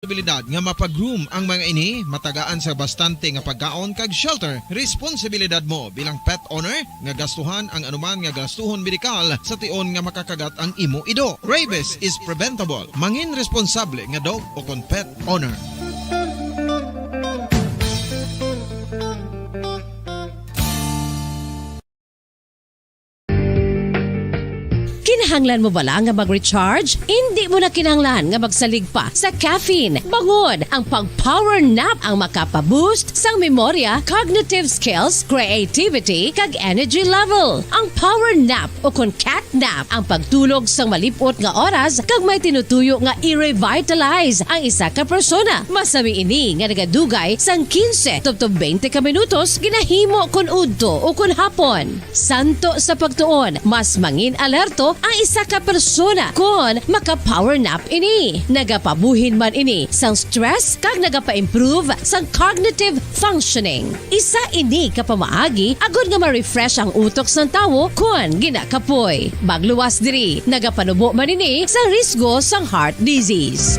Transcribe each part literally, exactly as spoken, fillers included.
Responsibilidad nga mapag-groom ang mga ini, matagaan sa bastante nga pagkaon kag shelter. Responsibilidad mo bilang pet owner nga gastuhan ang anuman nga gastuhon medikal sa tion nga makakagat ang imo ido. Rabies is preventable. Mangin responsable nga dog ukon pet owner. Kinahanglan mo bala nga mag-recharge? Indi mo na kinahanglan nga magsalig pa sa caffeine. Bangod, ang pag-power nap ang makapa-boost sang memorya, cognitive skills, creativity, kag energy level. Ang power nap o kon cat nap ang pagtulog sang malip-ot nga oras kag may tinutuyo nga i-revitalize ang isa ka persona. Masami ini nga nagadugay sang quince tubtob twenty ka minutos ginahimo kon udto o kon hapon. Santo sa pagtuon, mas mangin alerto ang isa ka persona kon maka-power nap ini. Nagapabuhin man ini sang stress kag nagapa-improve sang cognitive functioning. Isa ini ka pamaagi agod nga ma-refresh ang utok sang tawo kon ginakapoy. Magluwas diri, nagapanubo man ini sa risgo sang heart disease.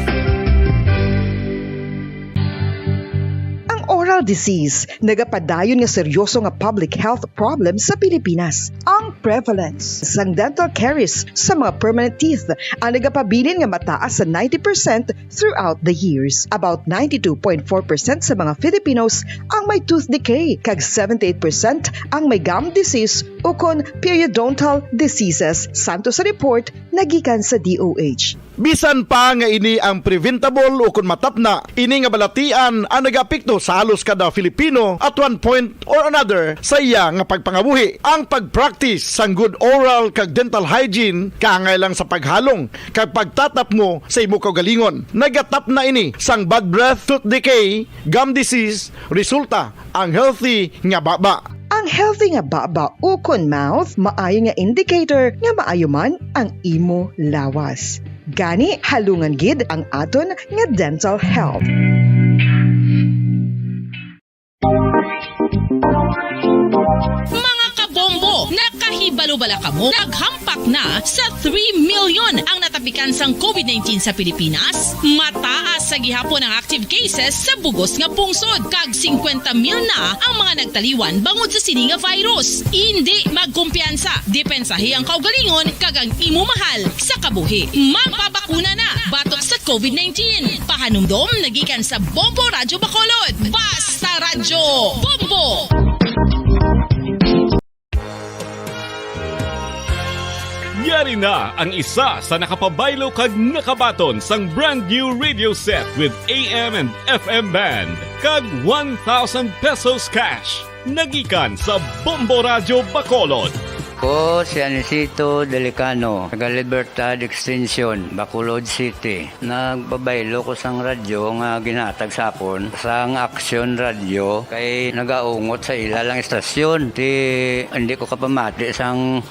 Ang oral disease nagapadayon nga seryoso nga public health problem sa Pilipinas. Ang prevalence sang dental caries sa mga permanent teeth ang nagapabilin nga mataas sa ninety percent throughout the years. About ninety-two point four percent sa mga Filipinos ang may tooth decay, kag seventy-eight percent ang may gum disease ukon periodontal diseases, santo sa report nagikan sa D O H. Bisan pa nga ini ang preventable ukon matapna, ini nga balatian ang nagaapekto sa halos kada Filipino at one point or another sa iya nga pagpangabuhi. Ang pag-practice sang good oral kag dental hygiene kaangay lang sa paghalong kag pagtatapngo sa imo kaugalingon. Nagatapna ini sang bad breath, tooth decay, gum disease, resulta ang healthy nga baba. Ang healthy nga baba ukon mouth maayo nga indicator nga maayo man ang imo lawas. Gani, halungan gid ang aton nga dental health. Mga kabombo, nakahibalo bala kamo? Naghampak na sa three million ang natapikan sang COVID nineteen sa Pilipinas. Mataas sa gihapon ang active cases sa bugos nga pungsod, kag singkwenta mil na ang mga nagtaliwan bangod sa sini nga virus. Indi magkumpiyansa, depensahi ang kaugalingon kag ang imo mahal sa kabuhi. Magpabakuna na batok sa COVID nineteen. Pahanumdom nagikan sa Bombo Radyo Bacolod. Basta Radyo Bombo! Yari na ang isa sa nakapabaylo kag nakabaton sang brand new radio set with A M and F M band kag one thousand pesos cash. Nagikan sa Bombo Radyo Bacolod. Ko si Anisito Delicano, taga Libertad Extension, Bacolod City. Nagpabaylo ko sang radyo nga ginhatag sa akon sang Aksyon Radyo, kay nagaungot sa ila lang istasyon. Ti, hindi ko kapamati sang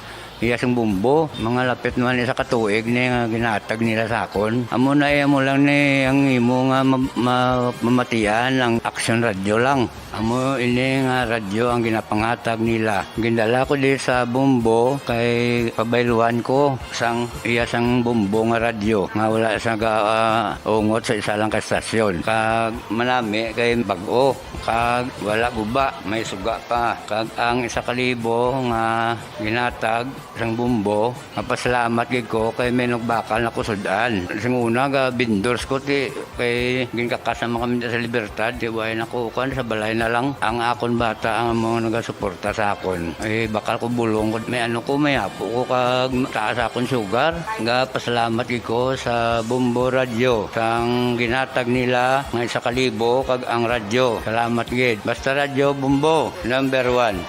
iya sing bumbo. Mga lapit naman isa ka tuig ni nga ginhatag nila sa akon. Amo na, eh, amo lang ni ang imo nga ma-, ma-, mamatian ang Aksyon Radyo lang. Amo ini nga radyo ang ginapangatag nila. Gindala ko di sa Bombo kay pabayluan ko sang iya sang Bombo nga radyo nga wala sa ga, ah, ungot sa isa lang ka estasyon. Kag manami kay bag-o, kag wala guba, may suga pa. Kag ang isa ka libo nga ginatag sang Bombo, mapasalamat gid ko kay may nagbakal na kusud-an. Sing una, ga vendors ko ti kay ginkakas naman kami sa Libertad, ti way na ko kuan, sa balay na lang. Ang akon bata ang mga nagasuporta sa akon. Eh, bakal ko bulong ko, may ano ko, may apo ko, kag taas akon sugar. Ga pasalamat gid ko sa Bombo Radyo sang ginatag nila nga isa ka libo kag ang radyo. Salamat gid. Basta Radyo Bombo, number one.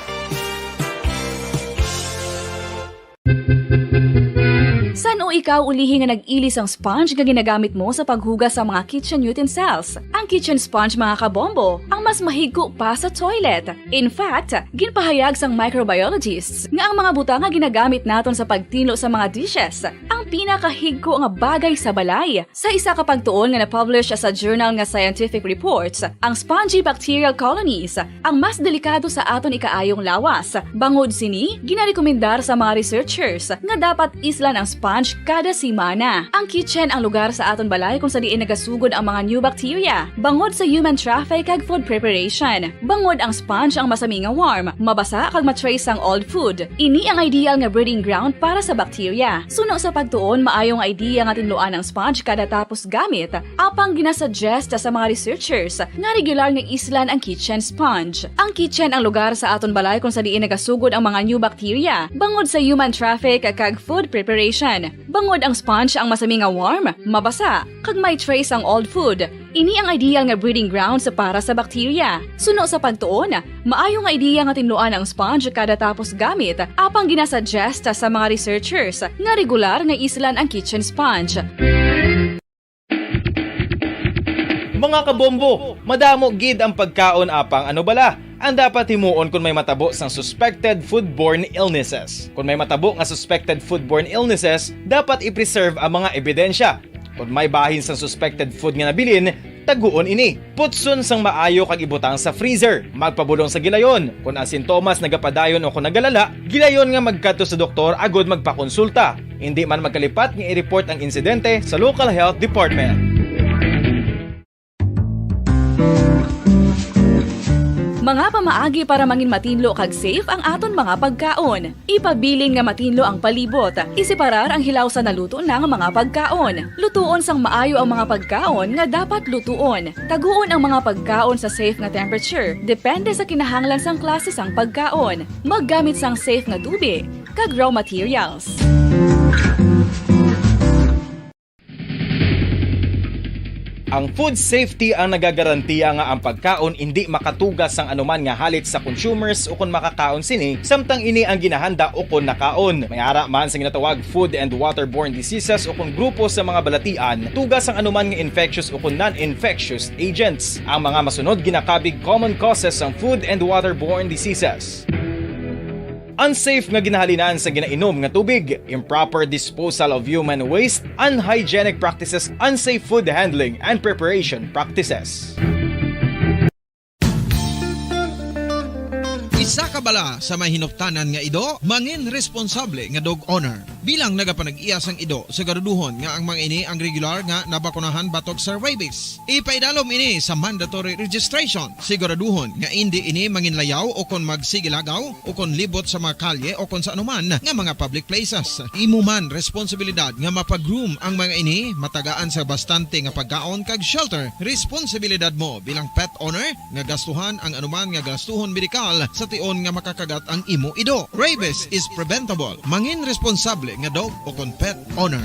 San-o ikaw ulihi nga nag-ili sang sponge nga ginagamit mo sa paghugas sa mga kitchen utensils? Ang kitchen sponge, mga kabombo, ang mas mahigko pa sa toilet. In fact, ginpahayag sang microbiologists nga ang mga butang nga ginagamit naton sa pagtinlo sa mga dishes, ang pinakahigko nga bagay sa balay. Sa isa ka pagtuon nga na-publish sa journal nga Scientific Reports, ang spongy bacterial colonies ang mas delikado sa aton ikaayong lawas. Bangod sini, ginarekomendar sa mga researchers nga dapat islan ang sponge kada semana. Ang kitchen ang lugar sa aton balay kung sa diin nagasugod ang mga new bacteria. Bangod sa human traffic kag food preparation, bangod ang sponge ang masami nga warm, mabasa kag ma-trace sang old food. Ini ang ideal nga breeding ground para sa bacteria. Suno sa pagtuon, maayo nga idea nga tinluan ang sponge kada tapos gamit. Apang ginasuggest sa mga researchers nga regular nga islan ang kitchen sponge. Ang kitchen ang lugar sa aton balay kung sa diin nagasugod ang mga new bacteria, bangod sa human traffic kag food preparation. Bangod ang sponge ang masami nga warm, mabasa, kag may trace ang old food. Ini ang ideal nga breeding grounds para sa bacteria. Suno sa pagtuon, maayo nga ideya nga tinluan ang sponge kada tapos gamit, apang ginasuggest sa mga researchers nga regular nga islan ang kitchen sponge. Mga kabombo, madamo gid ang pagkaon, apang ano bala ang dapat himuon kon may matabo sang suspected foodborne illnesses? Kon may matabo nga suspected foodborne illnesses, dapat i-preserve ang mga ebidensya. Kon may bahin sang suspected food nga nabilin, taguon ini. Putson sang maayo kag ibutang sa freezer. Magpabulong sa gilayon. Kon ang sintomas nagapadayon o kon nagalala, gilayon nga magkadto sa doktor agud magpakonsulta. Indi man magkalipat nga i-report ang insidente sa local health department. Mga pamaagi para mangin matinlo kag safe ang aton mga pagkaon. Ipabilin nga matinlo ang palibot. Iseparar ang hilaw sa naluto na nga mga pagkaon. Lutuon sang maayo ang mga pagkaon nga dapat lutuon. Taguon ang mga pagkaon sa safe nga temperature, depende sa kinahanglan sang klase sang pagkaon. Maggamit sang safe nga tubig kag raw materials. Ang food safety ang nagagarantiya nga ang pagkaon indi makatuga sang anuman nga halit sa consumers ukon makakaon sini, samtang ini ang ginahanda ukon nakaon. May ara man sa ginatawag food and waterborne diseases ukon grupo sa mga balatian, tuga sang anuman nga infectious ukon non-infectious agents. Ang mga masunod ginakabig common causes sang food and waterborne diseases. Unsafe nga ginahalinan sa ginainom nga tubig, improper disposal of human waste, unhygienic practices, unsafe food handling and preparation practices. Isa ka bala sa may hinuptanan nga ido, mangin responsable nga dog owner. Bilang nagapanag-iya sang ido, siguraduhon nga ang mga ini ang regular nga nabakunahan batok sa rabies. Ipaidalom ini sa mandatory registration. Siguraduhon nga indi ini manginlayaw o kon magsigilagaw o kon libot sa mga kalye o kon sa anuman nga mga public places. Imo man responsibilidad nga mapa-groom ang mga ini, matagaan sa bastante nga pagkaon kag shelter. Responsibilidad mo bilang pet owner nga gastuhan ang anuman nga gastuhon medikal sa tion nga makakagat ang imo ido. Rabies is preventable. Mangin responsable nga dog o kon pet owner.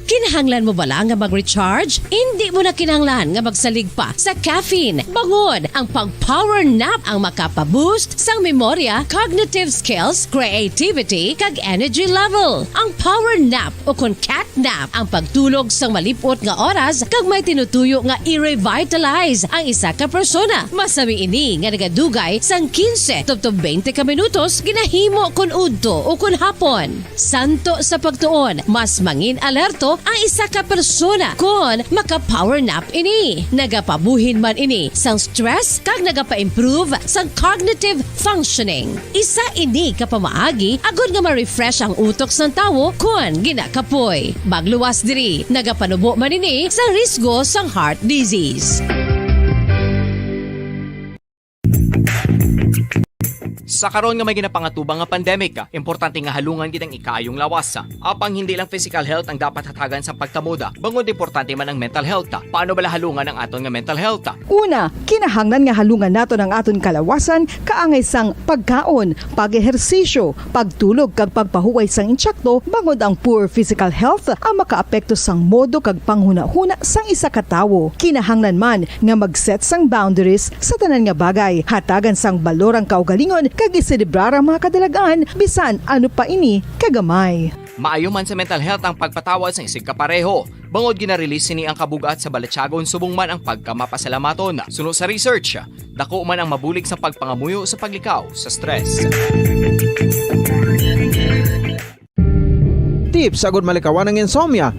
Kinahanglan mo bala nga mag-recharge? Indi mo na kinahanglan nga magsalig pa sa caffeine, bangod ang pag-power nap ang makapa-boost sang memorya, cognitive skills, creativity, kag energy level. Ang power nap o kon cat nap ang pagtulog sang malip-ot nga oras kag may tinutuyo nga i-revitalize ang isa ka persona. Masami ini nga nagadugay sang quince tubtob twenty ka minutos, ginahimo kon udto o kon hapon. Santo sa pagtuon, mas mangin alerto ang isa ka persona kon maka-power nap ini. Nagapabuhin man ini sang stress kag nagapa-improve sang cognitive functioning. Isa ini ka pamaagi agud nga ma-refresh ang utok sang tawo kon ginakapoy. Magluwas diri, nagapanubo man ini sa risgo sang heart disease. Sa karon nga may ginapangatubang nga pandemic, importante nga halungan gid ang ikaayong lawas. Apang hindi lang physical health ang dapat hatagan sa pagtamod, bangod importante man ang mental health. Paano bala halungan ang aton nga mental health? Una, kinahanglan nga halungan naton ang aton kalawasan kaangay sang pagkaon, pag-ehersisyo, pagtulog kag pagpahuway sang intsakto, bangod ang poor physical health ang makaapekto sang modo kag panghunahuna sang isa ka tawo. Kinahanglan man nga mag-set sang boundaries sa tanan nga bagay, hatagan sang balor ang kaugalingon kag iselebrar ang mga kadalag-an bisan ano pa ini kagamay. Maayo man sa mental health ang pagpatawad sang isigkapareho. Bangod gina-release sini ang kabug-at sa balatyagon subong man ang pagkamapasalamaton. Suno sa research, dako man ang mabulig sa pagpangamuyo sa paglikaw sa stress. Tips agud malikawan ang insomnia.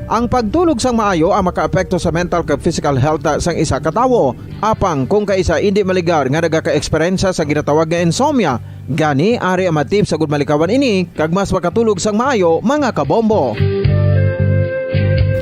Ang pagtulog sang maayo ang makaapekto sa mental kag physical health sang isa ka tawo. Apang kung kaisa indi maligar nga nagaka-eksperyensya sa ginatawag nga insomnia, gani ari ang mga tips agud malikawan ini kag mas makatulog sang maayo, mga kabombo.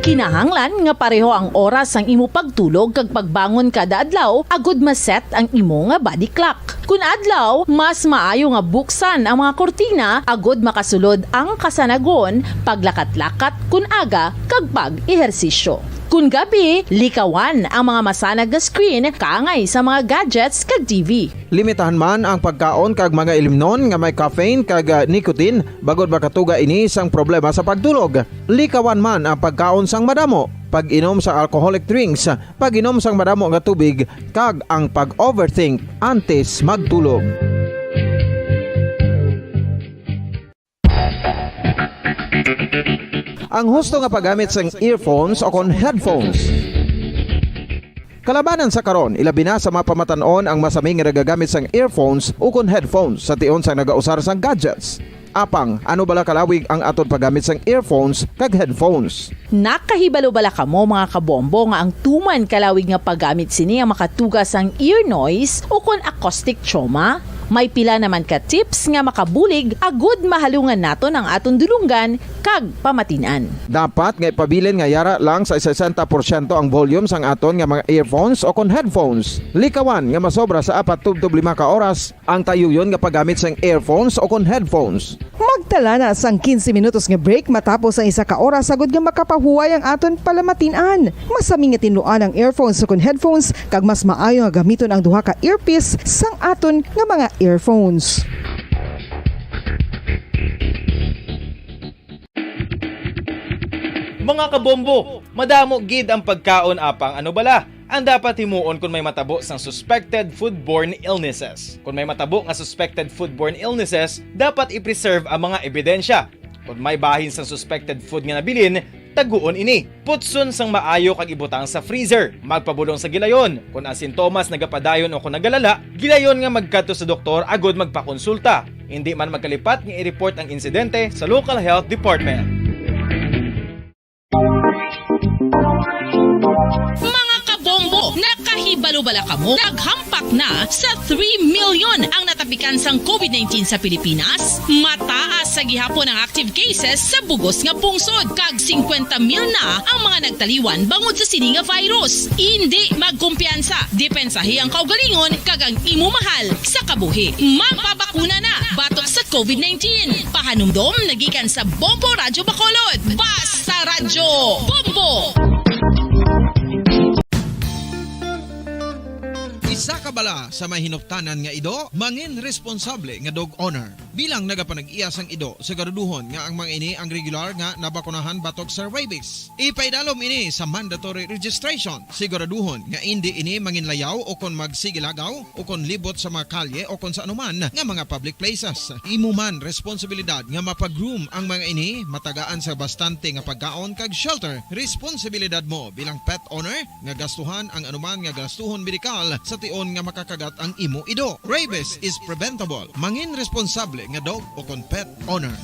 Kinahanglan nga pareho ang oras sang imo pagtulog kag pagbangon kada adlaw agud ma-set ang imo nga body clock. Kun adlaw, mas maayo nga buksan ang mga kurtina agud makasulod ang kasanagon, paglakat-lakat kun aga, kag pag-ehersisyo. Kun gabi, likawan ang mga masanag nga screen kaangay sa mga gadgets kag T V. Limitahan man ang pagkaon kag mga ilimnon nga may caffeine kag, ah, nicotine, bangod makatuga ini sang problema sa pagtulog. Likawan man ang pagkaon sang madamo, pag-inom sa alcoholic drinks, pag-inom sang madamo nga tubig, kag ang pag-overthink antes magtulog. Ang husto nga paggamit sang earphones o kon headphones. Kalabanan sa karon, ilabi na sa mga pamatan-on ang masami nga nagagamit sang earphones o kon headphones sa tion sang nagausar sang gadgets. Apang, ano bala kalawig ang aton paggamit sang earphones kag headphones? Nakahibalo bala kamo, mga kabombo, nga ang tuman kalawig nga paggamit sini ang makatuga sang ear noise o kon acoustic trauma? May pila naman ka tips nga makabulig agud mahalungan naton ang aton dulonggan kag pamatin-an. Dapat nga ipabilin nga yara lang sa sesenta porsyento ang volume sang aton nga mga earphones o kon headphones. Likawan nga masobra sa apat tubtob lima ka oras ang tayuyon nga paggamit sang earphones o kon headphones. Magtala na sang quince minutos nga break matapos ang isa ka oras, agud nga makapahuway ang aton palamatin-an. Masami nga tinluan ang earphones o kon headphones, kag mas maayo nga gamiton ang duha ka earpiece sang aton nga mga earphones. Mga kabombo, madamo gid ang pagkaon, apang ano bala ang dapat himuon kon may matabo sang suspected foodborne illnesses? Kon may matabo nga suspected foodborne illnesses, dapat i-preserve ang mga ebidensya. Kon may bahin sang suspected food nga nabilin, taguon ini. Putson sang maayo kag ibutang sa freezer. Magpabulong sa gilayon. Kon ang sintomas nagapadayon o kon nagalala, gilayon nga magkadto sa doktor agud magpakonsulta. Indi man magkalipat nga i-report ang insidente sa local health department. Mga kabombo, nakahibalo bala kamo? Naghampak na sa three million ang natapikan sang covid nineteen sa Pilipinas. Mataas sa gihapon ang active cases sa bugos nga pungsod, kag singkwenta mil na ang mga nagtaliwan bangod sa sini nga virus. Indi magkumpiyansa, depensahi ang kaugalingon kag ang imo mahal sa kabuhi. Magpabakuna na batok sa covid nineteen. Pahanumdom nagikan sa Bombo Radyo Bacolod. Basta Radyo Bombo! Isa ka bala sa may hinuptanan nga ido, mangin responsable nga dog owner. Bilang nagapanag-iya sang ido, siguraduhon nga ang mga ini ang regular nga nabakunahan batok sa rabies. Ipaidalom ini sa mandatory registration. Siguraduhon nga indi ini manginlayaw o kon magsigilagaw o kon libot sa mga kalye o kon sa anuman nga mga public places. Imo man responsibilidad nga mapa-groom ang mga ini, matagaan sa bastante nga pagkaon kag shelter. Responsibilidad mo bilang pet owner nga gastuhan ang anuman nga gastuhon medikal sa tion nga makakagat ang imo ido. Rabies is preventable. Mangin responsable nga dog o kon pet owner.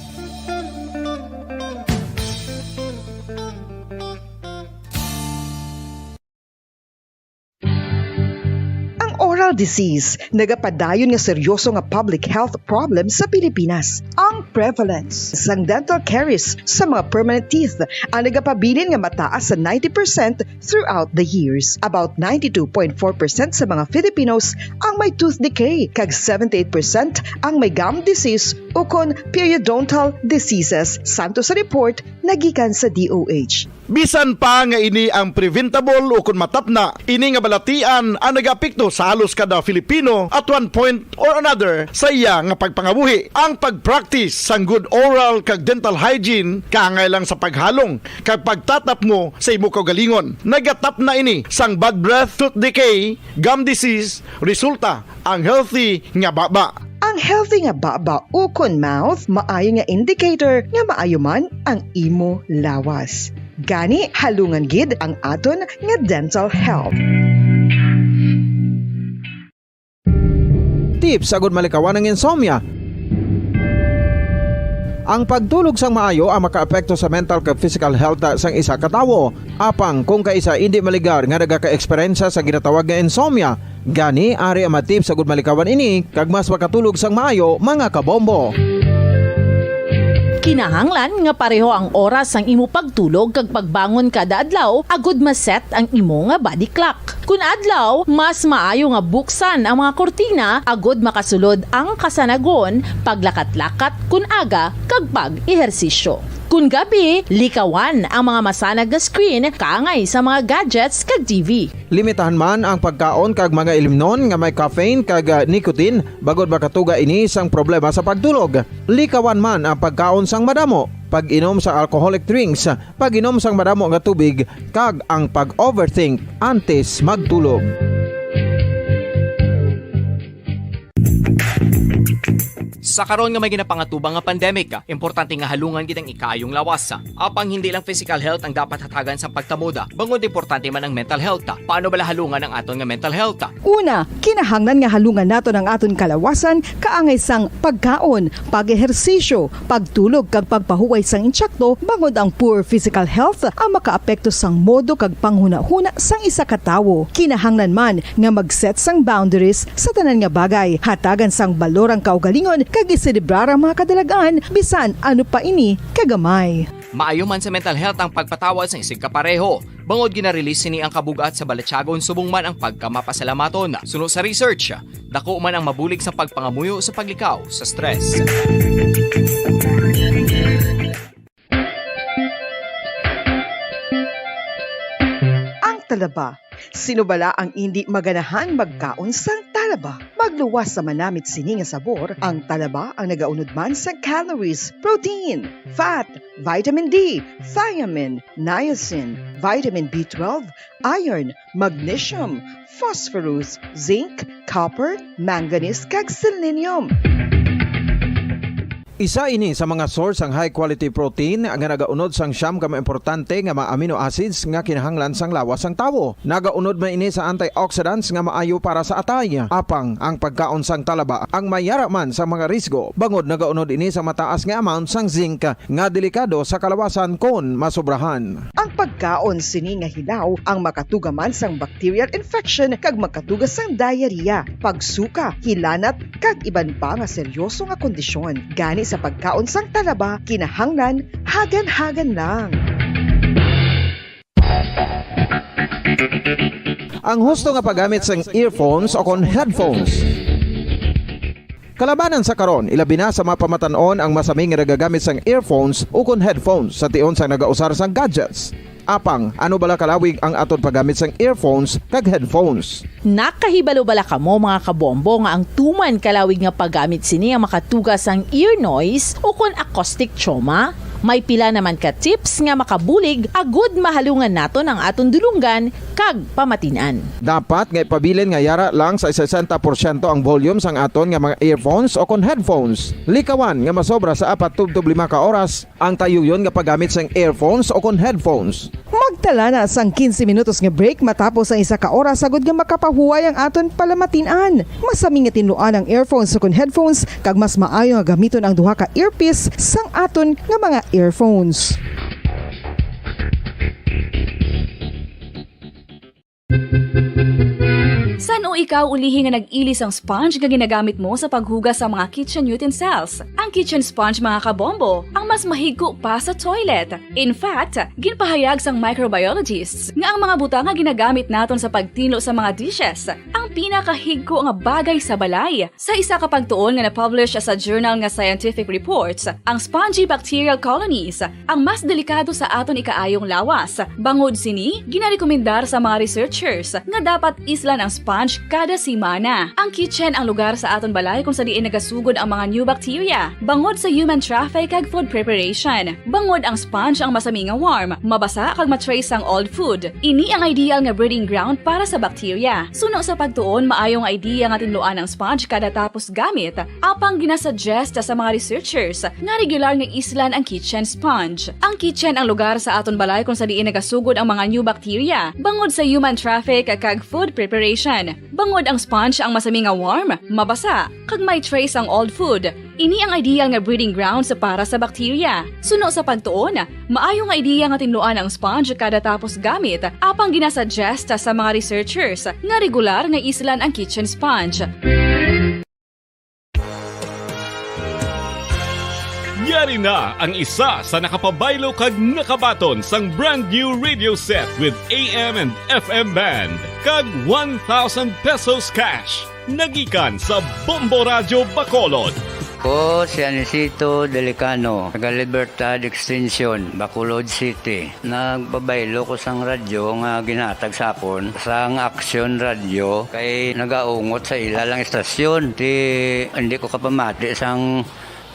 Ang oral disease nagapadayon nga seryoso nga public health problem sa Pilipinas. Ang prevalence sang dental caries sa mga permanent teeth ang nagapabilin nga mataas sa ninety percent throughout the years. About ninety-two point four percent sa mga Filipinos ang may tooth decay, kag seventy-eight percent ang may gum disease ukon periodontal diseases, santo sa report nagikan sa D O H. Bisan pa nga ini ang preventable ukon matapna, ini nga balatian ang nagaapekto sa halos kada Filipino at one point or another sa iya nga pagpangabuhi. Ang pag-practice sang good oral kag dental hygiene kaangay lang sa paghalong kag pagtatapngo sa imo kaugalingon. Nagatapna ini sang bad breath, tooth decay, gum disease, resulta ang healthy nga baba. Ang Healthy nga baba ukon mouth, maayo nga indicator nga maayo man ang imo lawas. Gani, halungan gid ang aton nga dental health. Tips agud malikawan ang insomnia. Ang pagtulog sang maayo ang makaapekto sa mental kag physical health sang isa ka tawo. Apang kung kaisa indi maligar nga nagaka-eksperyensya sa ginatawag nga insomnia, gani ari ang mga tips agud malikawan ini kag mas makatulog sang maayo, mga kabombo. Kinahanglan nga pareho ang oras sang imo pagtulog kag pagbangon kada adlaw agud ma-set ang imo nga body clock. Kun adlaw, mas maayo nga buksan ang mga kurtina agud makasulod ang kasanagon, paglakat-lakat kun aga, kag pag-ehersisyo. Kun gabi, likawan ang mga masanag nga screen kaangay sa mga gadgets kag T V. Limitahan man ang pagkaon kag mga ilimnon nga may caffeine kag, ah, nicotine, bangod makatuga ini sang problema sa pagtulog. Likawan man ang pagkaon sang madamo, pag-inom sa alcoholic drinks, pag-inom sang madamo nga tubig, kag ang pag-overthink antes magtulog. Sa karon nga may ginapangatubang nga pandemic, importante nga halungan gid ang ikaayong lawas. Apang hindi lang physical health ang dapat hatagan sang pagtamod, bangod importante man ang mental health. Paano bala halungan ang aton nga mental health? Una, kinahanglan nga halungan naton ang aton kalawasan kaangay sang pagkaon, pag-ehersisyo, pagtulog kag pagpahuway sang intsakto, bangod ang poor physical health ang makaapekto sang modo kag panghunahuna sang isa ka tawo. Kinahanglan man nga mag-set sang boundaries sa tanan nga bagay, hatagan sang balor ang kaugalingon kag iselebrar ang mga kadalag-an bisan ano pa ini kagamay. Maayo man sa mental health ang pagpatawad sang isigkapareho, bangod gina-release sini ang kabug-at sa balatyagon subong man ang pagkamapasalamaton. Suno sa research, dako man ang mabulig sa pagpangamuyo sa paglikaw sa stress. Ang talaba. Sino bala ang indi maganahan magkaon sang talaba? Magluwas sa manamit sini nga sabor, ang talaba ang nagaunod man sa calories, protein, fat, vitamin D, thiamine, niacin, vitamin B twelve, iron, magnesium, phosphorus, zinc, copper, manganese, kag selenium. Isa ini sa mga source sang high quality protein nga nagaunod sang siyam ka mga importante nga mga amino acids nga kinahanglan sang lawas sang tawo. Nagaunod man ini sa antioxidants nga maayo para sa atay. Apang ang pagkaon sang talaba ang mayara man sa mga risgo, bangod nagaunod ini sa mataas nga amount sang zinc nga delikado sa kalawasan kon masobrahan. Ang pagkaon sini nga hilaw ang makatuga man sang bacterial infection kag makatuga sang diarrhea, pagsuka, hilanat, kag iban pa nga seryoso nga kondisyon. Gani sa pagkaon sang talaba, kinahanglan hagan-hagan lang. Ang husto nga paggamit sang earphones o kon headphones. Kalabanan sa karon, ilabi na sa mga pamatan-on ang masami nga nagagamit sang earphones ukon headphones sa tion sang nagausar sang gadgets. Apang, ano bala kalawig ang aton paggamit sang earphones kag headphones? Nakahibalo bala kamo, mga kabombo, nga ang tuman kalawig nga paggamit sini ang makatuga sang ear noise ukon acoustic trauma? May pila naman ka tips nga makabulig agud mahalungan naton ang aton dulonggan kag pamatin-an. Dapat nga ipabilin nga yara lang sa sesenta porsyento ang volume sang aton nga mga earphones o kon headphones. Likawan nga masobra sa apat tubtob lima ka oras ang tayuyon nga paggamit sang earphones o kon headphones. Magtala na sang quince minutos nga break matapos ang isa ka oras agud nga makapahuway ang aton palamatin-an. Masami nga tinluan ang earphones o kon headphones, kag mas maayo nga gamiton ang duha ka earpiece sang aton nga mga earphones. San-o ikaw ulihi nga nag-ili sang sponge nga ginagamit mo sa paghugas sa mga kitchen utensils? Ang kitchen sponge, mga kabombo, ang mas mahigko pa sa toilet. In fact, ginpahayag sang microbiologists nga ang mga butang nga ginagamit naton sa pagtinlo sa mga dishes ang pinakahigko nga bagay sa balay. Sa isa ka pagtuon nga na-publish sa journal nga Scientific Reports, ang spongy bacterial colonies ang mas delikado sa aton ikaayong lawas. Bangod sini, ginarekomendar sa mga researchers nga dapat islan ang sponge kada semana. Ang kitchen ang lugar sa aton balay kung sa diin nagasugod ang mga new bacteria, bangod sa human traffic kag food preparation. Bangod ang sponge ang masami nga warm, mabasa kag ma-trace sang old food. Ini ang ideal nga breeding ground para sa bacteria. Suno sa pag Tuon, maayo nga idea nga tinluan ang sponge kada tapos gamit. Apang ginasuggest sa mga researchers nga regular nga islan ang kitchen sponge. Ang kitchen ang lugar sa aton balay kung sa diin nagasugod ang mga new bacteria bangod sa human traffic kag food preparation. Bangod ang sponge ang masami nga warm, mabasa, kag may trace ang old food. Ini ang ideal nga breeding grounds para sa bakterya. Suno sa pagtuon, maayo nga ideya nga tinluan ang sponge kada tapos gamit, apang ginasuggest sa mga researchers nga regular nga islan ang kitchen sponge. Yari na ang isa sa nakapabaylo kag nakabaton sang brand new radio set with A M and F M band kag one thousand pesos cash. Nagikan sa Bombo Radyo Bacolod. Ko si Anisito Delicano, taga Libertad Extension, Bacolod City. Nagpabaylo ko sang radyo nga ginhatag sa akon sang Action Radyo kay nagaungot sa ila lang istasyon. Ti hindi ko kapamati sang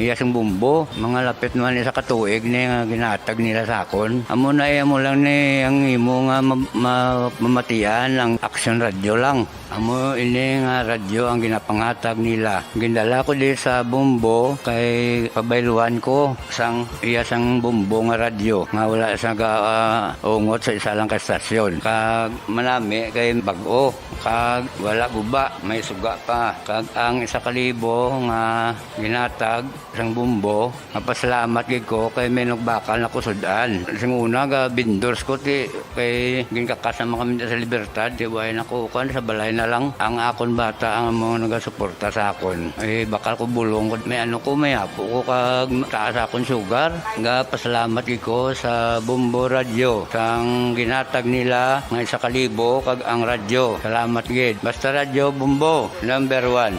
iya sing bumbo. Mga lapit man isa ka tuig ni nga ginhatag nila sa akon. Amo na iya mo lang ni ang imo nga ma- ma- mamatian ang Action Radyo lang. Amo ini nga radyo ang ginapanghatag nila. Gindala ko di sa Bumbo kay pabayluan ko sang iya sang Bumbo nga radyo nga wala sa ga, ah, ungot sa isa lang ka estasyon. Kag manami kay bag-o kag wala guba, may suga pa. Kag ang isa ka libo nga ginatag sang Bumbo, mapasalamat gid ko kay may nagbakal na ko sud-an. Sing una, ga vendors ko ti kay ginkakas naman kami sa Libertad, ti way na ko kan sa balay na lang. Ang akon bata ang mga nagasuporta sa akon. Eh, bakal ko bulong ko, may ano ko, may apo ko kag taas akon sugar. Ga pasalamat gid ko sa Bombo Radyo sang ginatag nila nga isa ka libo kag ang radyo. Salamat gid. Basta Radyo Bombo, number one.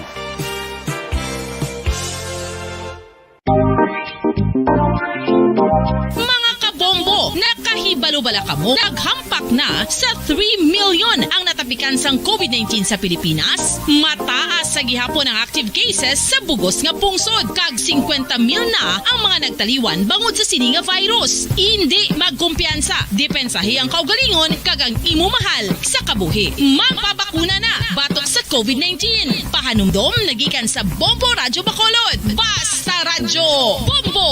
Mga kabombo, nakahibalo bala kamo? Naghampak na sa three million ang natapikan sang COVID nineteen sa Pilipinas. Mataas sa gihapon ang active cases sa bugos nga pungsod, kag singkwenta mil na ang mga nagtaliwan bangod sa sini nga virus. Indi magkumpiyansa, depensahi ang kaugalingon kag ang imo mahal sa kabuhi. Magpabakuna na batok sa COVID nineteen. Pahanumdom nagikan sa Bombo Radyo Bacolod. Basta Radyo Bombo!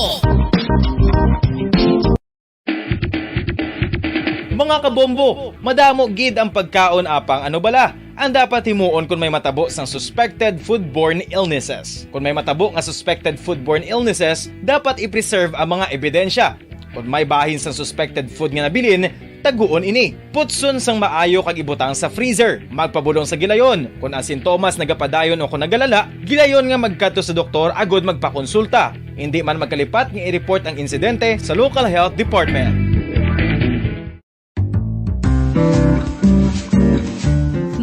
Mga kabombo, madamo gid ang pagkaon, apang ano bala ang dapat himuon kon may matabo sang suspected foodborne illnesses? Kon may matabo nga suspected foodborne illnesses, dapat i-preserve ang mga ebidensya. Kon may bahin sang suspected food nga nabilin, taguon ini. Putson sang maayo kag ibutang sa freezer. Magpabulong sa gilayon. Kon ang sintomas nagapadayon o kon nagalala, gilayon nga magkadto sa doktor agud magpakonsulta. Indi man magkalipat nga i-report ang insidente sa local health department.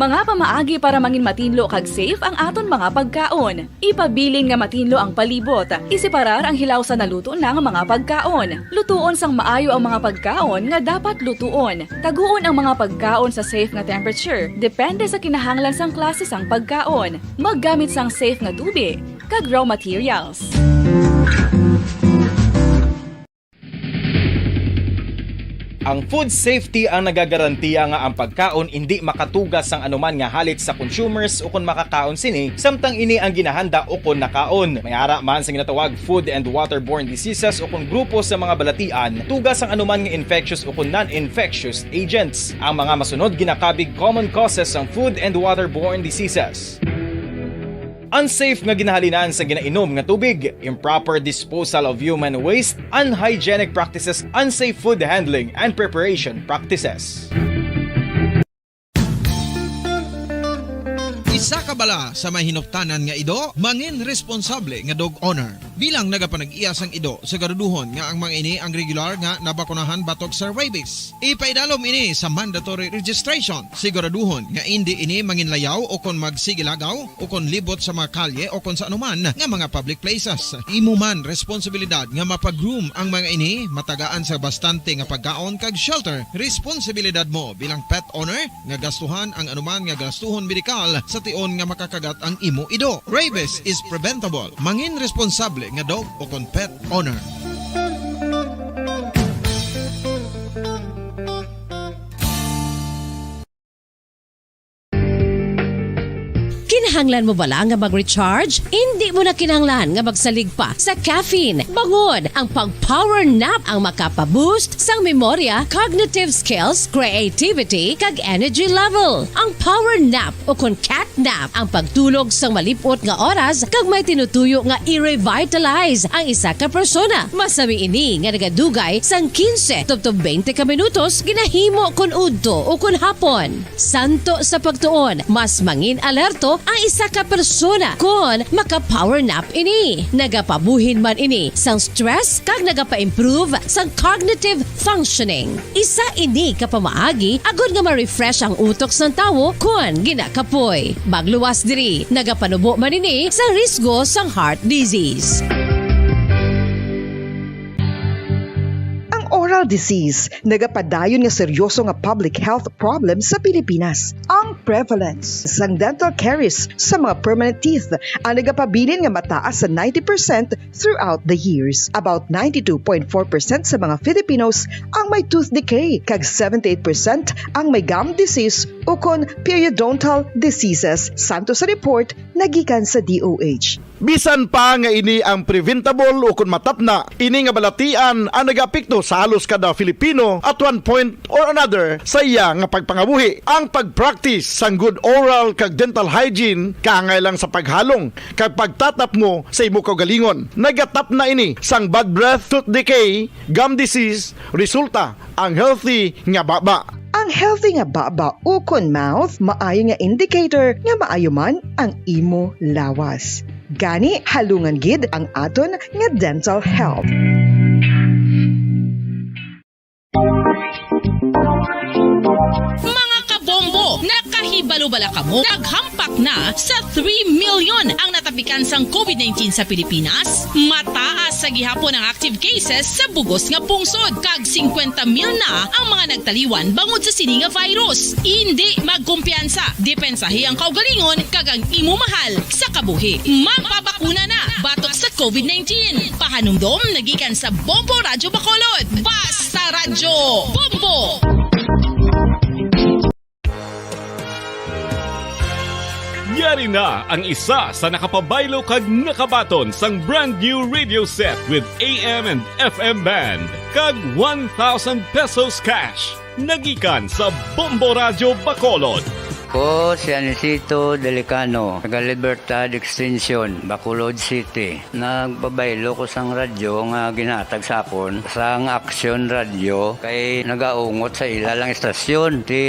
Mga pamaagi para mangin matinlo kag safe ang aton mga pagkaon. Ipabilin nga matinlo ang palibot. Iseparar ang hilaw sa naluto na nga mga pagkaon. Lutuon sang maayo ang mga pagkaon nga dapat lutuon. Taguon ang mga pagkaon sa safe nga temperature, depende sa kinahanglan sang klase sang pagkaon. Maggamit sang safe nga tubi kag raw materials. Ang food safety ang nagagarantiya nga ang pagkaon indi makatugas sang anuman nga halit sa consumers ukon makakaon sini, samtang ini ang ginahanda ukon nakaon. May ara man sa ginatawag food and waterborne diseases ukon grupo sa mga balatian, tugas sang anuman nga infectious ukon non-infectious agents. Ang mga masunod ginakabig common causes sang food and waterborne diseases. Unsafe nga ginahalinan sa ginainom nga tubig, improper disposal of human waste, unhygienic practices, unsafe food handling and preparation practices. Isa ka bala sa may hinuptanan nga ido, mangin responsable nga dog owner. Bilang nagapanag-iya sang ido, siguraduhon nga ang mga ini ang regular nga nabakunahan batok sa rabies. Ipaidalom ini sa mandatory registration. Siguraduhon nga indi ini manginlayaw o kon magsigilagaw o kon libot sa mga kalye o kon sa anuman nga mga public places. Imo man responsibilidad nga mapa-groom ang mga ini, matagaan sa bastante nga pagkaon kag shelter. Responsibilidad mo bilang pet owner nga gastuhan ang anuman nga gastuhon medikal sa tion nga makakagat ang imo ido. Rabies is preventable. Mangin responsable nga dog o kon pet owner. Kinahanglan mo bala nga mag-recharge? Indi mo na kinahanglan nga magsalig pa sa caffeine. Bangod ang pag-power nap ang makapa-boost sang memorya, cognitive skills, creativity, kag energy level. Ang power nap o kon cat nap ang pagtulog sang malip-ot nga oras kag may tinutuyo nga i-revitalize ang isa ka persona. Masami ini nga nagadugay sang quince tubtob twenty ka minutos ginahimo kon udto o kon hapon. Santo sa pagtuon, mas mangin alerto ang isa ka persona kon maka-power nap ini. Nagapabuhin man ini sang stress kag nagapa-improve sang cognitive functioning. Isa ini ka pamaagi agod nga ma-refresh ang utok sang tawo kon ginakapoy. Magluwas diri, nagapanubo man ini sa risgo sang heart disease. Ang oral disease nagapadayon nga seryoso nga public health problem sa Pilipinas. Ang prevalence sang dental caries sa mga permanent teeth ang nagapabilin nga mataas sa ninety percent throughout the years. About ninety-two point four percent sa mga Filipinos ang may tooth decay, kag seventy-eight percent ang may gum disease ukon periodontal diseases, santo sa report nga gikan sa D O H. Bisan pa nga ini ang preventable ukon matapna, ini nga balatian ang nagaapekto sa halos kada Filipino at one point or another sa iya nga pagpangabuhi. Ang pag-practice sang good oral kag dental hygiene kaangay lang sa paghalong kag pagtatapmo sa imo kaugalingon. Nagatapna ini sang bad breath, tooth decay, gum disease, resulta ang healthy nga baba. Ang healthy nga baba ukon mouth maayo nga indicator nga maayo man ang imo lawas. Gani, halungan gid ang aton nga dental health. Mga kabombo, nakahibalo bala kamo? Naghampak na sa three million ang natapikan sang covid nineteen sa Pilipinas. Mataas sa gihapon ang active cases sa bugos nga pungsod, kag singkwenta mil na ang mga nagtaliwan bangod sa sini nga virus. Indi magkumpiyansa, depensahi ang kaugalingon kag ang imo mahal sa kabuhi. Magpabakuna na batok sa covid nineteen. Pahanumdom na gikan sa Bombo Radyo Bacolod. Basta Radyo Bombo! Yari na ang isa sa nakapabaylo kag nakabaton sang brand new radio set with A M and F M band kag one thousand pesos cash. Nagikan sa Bombo Radyo Bacolod. Ko si Anisito Delicano, taga Libertad Extension, Bacolod City. Nagpabaylo ko sang radyo nga ginhatag sa akon sang Action Radio kay nagaungot sa ila lang istasyon. Ti,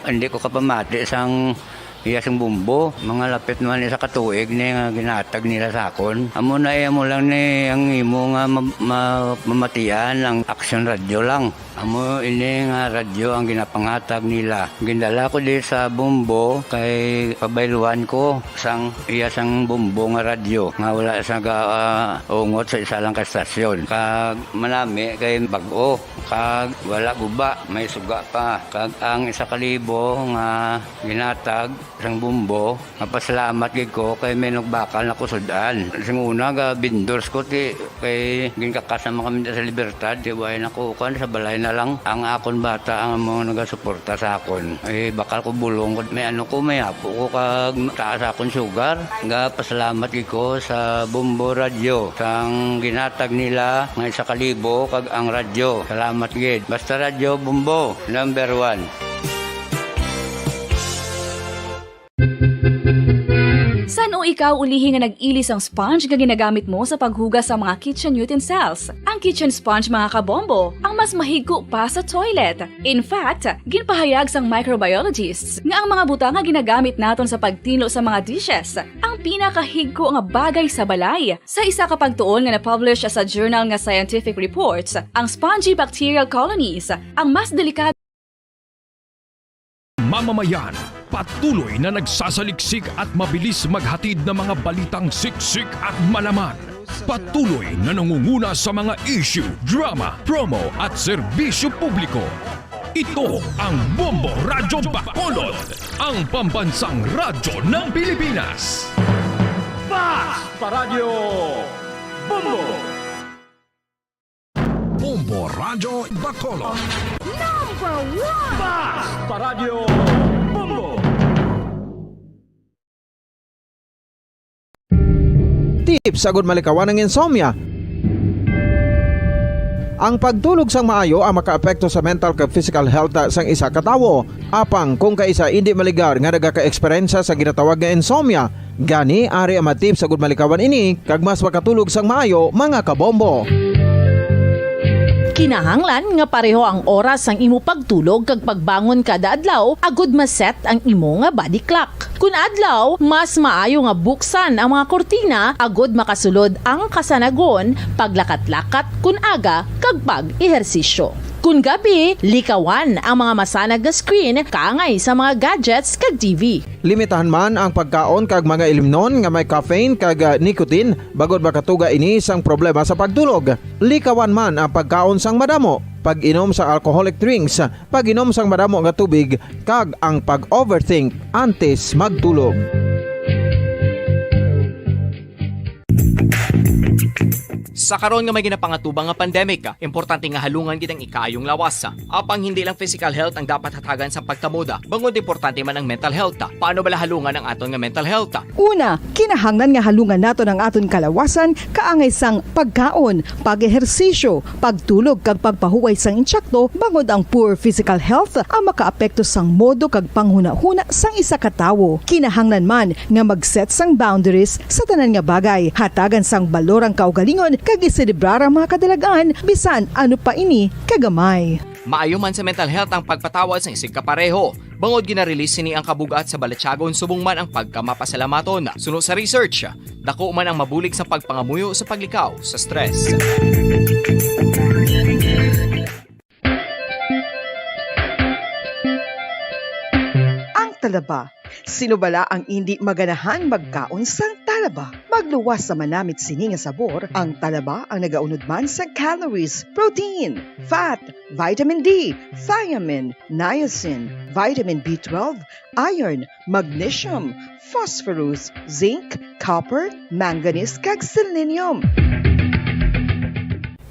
hindi ko kapamati sang iya sang bombo. Mga lapit man isa ka tuig ni nga ginhatag nila sa akon. Amo na, eh, amo lang ni ang imo nga ma-, ma-, mamatian ang Action Radio lang. Amo ini nga radyo ang ginapanghatag nila. Gindala ko di sa bombo kay pabayluan ko sang iya sang bombo nga radyo nga wala sa ga-, ah, ungot sa isa lang ka stasyon. Kag manami kay bag-o, kag wala guba, may suga pa. Kag ang isa ka libo nga ginhatag sang bombo, mapasalamat gid ko kay may nagbakal na ko sud-an. Sing una, ga vendors ko, ti, kay ginkakas naman kami sa Libertad, ti, way na ko, kuan, sa balay na lang. Ang akon bata ang amo nagasuporta sa akon. Eh, bakal ko bulong ko, may ano ko, may apo ko, kag taas akon sugar. Ga pasalamat gid ko sa Bombo Radio, sang ginhatag nila nga isa ka libo, kag ang radyo. Salamat gid. Basta Radyo Bombo, number one. San-o ikaw ulihi nga nag-ili sang sponge nga ginagamit mo sa paghugas sa mga kitchen utensils? Ang kitchen sponge, mga kabombo, ang mas mahigko pa sa toilet. In fact, ginpahayag sang microbiologists nga ang mga butang nga ginagamit naton sa pagtinlo sa mga dishes ang pinakahigko nga bagay sa balay. Sa isa ka pagtuon nga na-publish sa journal nga Scientific Reports, ang spongy bacterial colonies ang mas delikado. Mamamayan, patuloy na nagsasaliksik at mabilis maghatid ng mga balitang siksik at malaman. Patuloy na nangunguna sa mga issue, drama, promo at serbisyo publiko. Ito ang Bombo Radyo Bacolod, ang pambansang radyo ng Pilipinas. Basta Radyo Bombo! Bombo Radyo Bacolod. Number one! Basta Radyo Bombo! Tips agud malikawan ang insomnia. Ang pagtulog sang maayo ang makaapekto sa mental kag physical health sang isa ka tawo. Apang kung kaisa indi maligar nga nagaka-eksperyensya sa ginatawag nga insomnia, gani ari ang mga tips agud malikawan ini kag mas makatulog sang maayo, mga kabombo. Kinahanglan nga pareho ang oras sang imo pagtulog kag pagbangon kada adlaw agud ma-set ang imo nga body clock. Kun adlaw, mas maayo nga buksan ang mga kurtina agud makasulod ang kasanagon, paglakat-lakat kun aga, kag pag-ehersisyo. Kun gabi, likawan ang mga masanag nga screen kaangay sa mga gadgets kag T V. Limitahan man ang pagkaon kag mga ilimnon nga may caffeine kag, ah, nicotine, bangod makatuga ini sang problema sa pagtulog. Likawan man ang pagkaon sang madamo, pag-inom sa alcoholic drinks, pag-inom sang madamo nga tubig, kag ang pag-overthink antes magtulog. Sa karon nga may ginapangatubang nga pandemic, importante nga halungan gid ang ikaayong lawas. Apang hindi lang physical health ang dapat hatagan sang pagkamuda, bangod importante man ang mental health. Paano bala halungan ang aton nga mental health? Una, kinahanglan nga halungan naton ang aton kalawasan kaangay sang pagkaon, pag-ehersisyo, pagtulog kag pagpahuway sang intsakto, bangod ang poor physical health ang makaapekto sang modo kag panghunahuna sang isa ka tawo. Kinahanglan man nga mag-set sang boundaries sa tanan nga bagay, hatagan sang balor ang kaugalingon kag iselebrar ang mga kadalag-an bisan ano pa ini kagamay. Maayo man sa mental health ang pagpatawad sang isigkapareho, bangod gina-release sini ang kabug-at sa balatyagon subong man ang pagkamapasalamaton. Suno sa research, dako man ang mabulig sa pagpangamuyo sa paglikaw sa stress. Ang talaba. Sino bala ang indi maganahan magkaon sang talaba? Magluwas sa manamit sini nga sabor, ang talaba ang nagaunod man sa calories, protein, fat, vitamin D, thiamine, niacin, vitamin B twelve, iron, magnesium, phosphorus, zinc, copper, manganese, kag selenium.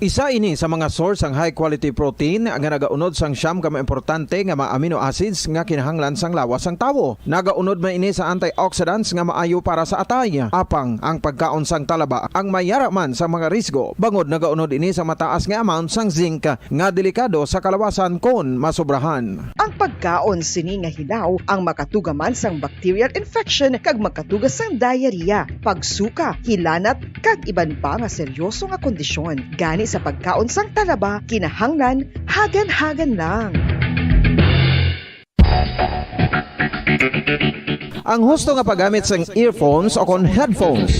Isa ini sa mga source sang high quality protein nga nagaunod sang siyam ka mga importante nga mga amino acids nga kinahanglan sang lawas sang tawo. Nagaunod man ini sa antioxidants nga maayo para sa atay. Apang ang pagkaon sang talaba ang may yara man sa mga risgo, bangod nagaunod ini sa mataas nga amount sang zinc nga delikado sa kalawasan kon masobrahan. Ang pagkaon sini nga hilaw ang makatuga man sang bacterial infection kag makatuga sang diarrhea, pagsuka, hilanat, kag iban pa nga seryoso nga kondisyon. Gani sa pagkaon sang talaba, kinahanglan hagan-hagan lang. Ang husto nga paggamit sang earphones o kon headphones.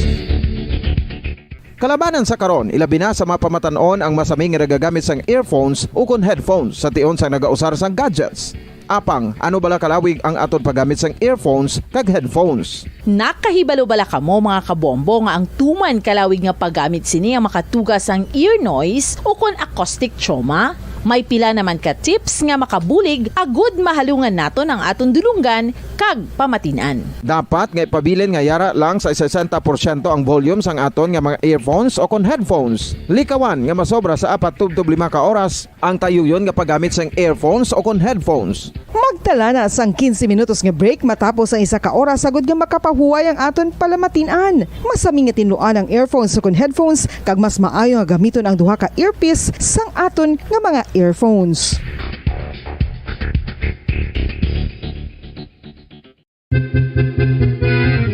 Kalabanan sa karon, ilabi na sa mga pamatan-on ang masami nga nagagamit sang earphones ukon headphones sa tion sang nagausar sang gadgets. Apang, ano bala kalawig ang aton paggamit sang earphones kag headphones? Nakahibalo bala kamo, mga kabombo, nga ang tuman kalawig nga paggamit sini ang makatuga sang ear noise ukon acoustic trauma? May pila naman ka tips nga makabulig agud mahalungan naton ang aton dulonggan kag pamatin-an. Dapat nga ipabilin nga yara lang sa sesenta porsyento ang volume sang aton nga mga earphones o kon headphones. Likawan nga masobra sa apat tubtob lima ka oras ang tayuyon nga paggamit sang earphones o kon headphones. Magtala na sang quince minutos nga break matapos ang isa ka oras, agud nga makapahuway ang aton palamatin-an. Masami nga tinluan ang earphones o kon headphones, kag mas maayo nga gamiton ang duha ka earpiece sang aton nga mga earphones.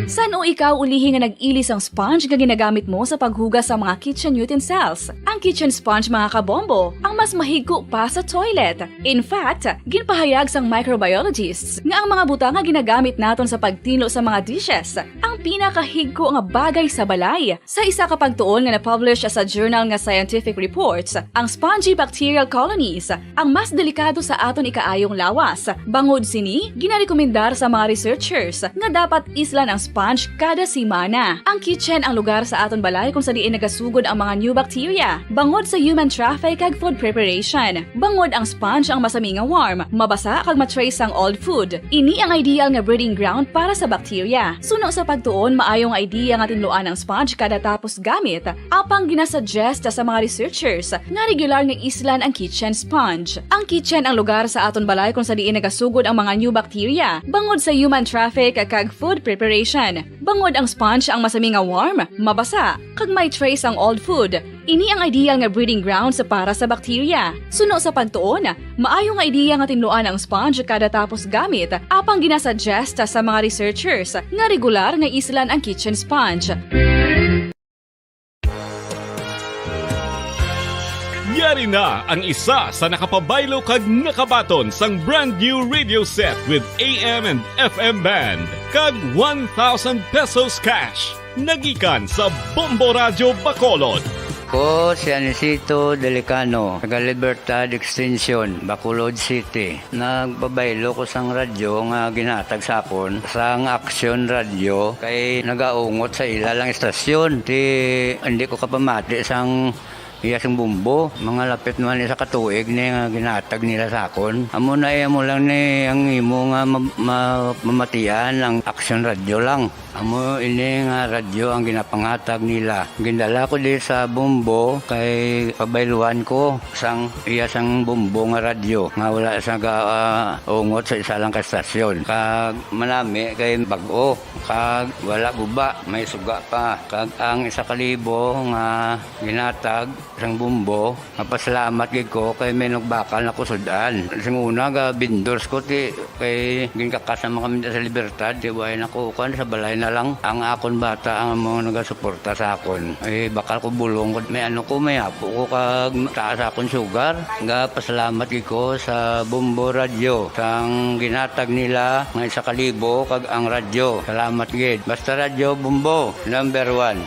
San-o ikaw ulihi nga nag-ili sang sponge nga ginagamit mo sa paghugas sa mga kitchen utensils? Ang kitchen sponge, mga kabombo, ang mas mahigko pa sa toilet. In fact, ginpahayag sang microbiologists nga ang mga butang nga ginagamit naton sa pagtinlo sa mga dishes ang pinakahigko nga bagay sa balay. Sa isa ka pagtuon nga na-publish sa journal nga Scientific Reports, ang spongy bacterial colonies ang mas delikado sa aton ikaayong lawas. Bangod sini, ginarekomendar sa mga researchers nga dapat islan ang sponge kada semana. Ang kitchen ang lugar sa aton balay kung sa diin nagasugod ang mga new bacteria, bangod sa human traffic kag food preparation. Bangod ang sponge ang masami nga warm, mabasa kag ma-trace sang old food. Ini ang ideal nga breeding ground para sa bacteria. Suno sa pagtuon, maayo nga idea nga tinluan ang sponge kada tapos gamit. Apang ginasuggest sa mga researchers nga regular nga islan ang kitchen sponge. Ang kitchen ang lugar sa aton balay kung sa diin nagasugod ang mga new bacteria, bangod sa human traffic kag food preparation. Bangod ang sponge ang masami nga warm, mabasa, kag may trace ang old food, ini ang ideal nga breeding grounds para sa bakterya. Suno sa pagtuon, maayo nga ideya nga tinluan ang sponge kada tapos gamit, apang ginasuggest sa mga researchers nga regular nga islan ang kitchen sponge. Yari na ang isa sa nakapabaylo kag nakabaton sang brand new radio set with A M and F M band kag one thousand pesos cash. Nagikan sa Bombo Radyo Bacolod. Ko si Anisito Delicano, taga Libertad Extension, Bacolod City. Nagpabaylo ko sang radyo nga ginhatag sa akon sang Action Radio kay nagaungot sa ila lang istasyon. Ti hindi ko kapamati sang iya sing bumbo. Mga lapit man isa ka tuig ni nga ginhatag nila sa akon. Amo na iya mo lang ni ang imo nga ma- ma- mamatian ang Action Radio lang. Amo ini nga radyo ang ginapanghatag nila. Gindala ko di sa Bombo kay pabayluhan ko sang iya sang Bombo nga radyo nga wala sa ga, ah, ungot sa isa lang ka estasyon. Kag manami kay bag-o kag wala guba, may suga pa. Kag ang isa ka libo nga ginatag sang Bombo, mapasalamat gid ko kay may nagbakal na ko sud-an. Sing una ga vendors ko ti kay ginkakas naman kami sa Libertad, ti way na ko kan sa balay na lang ang akon bata ang mga nagasuporta sa akon. Eh, bakal ko bulong ko, may ano ko, may apo ko kag taas akon sugar. Ga pasalamat gid ko sa Bombo Radyo sang ginatag nila nga isa ka libo kag ang radyo. Salamat gid. Basta Radyo Bombo, number one.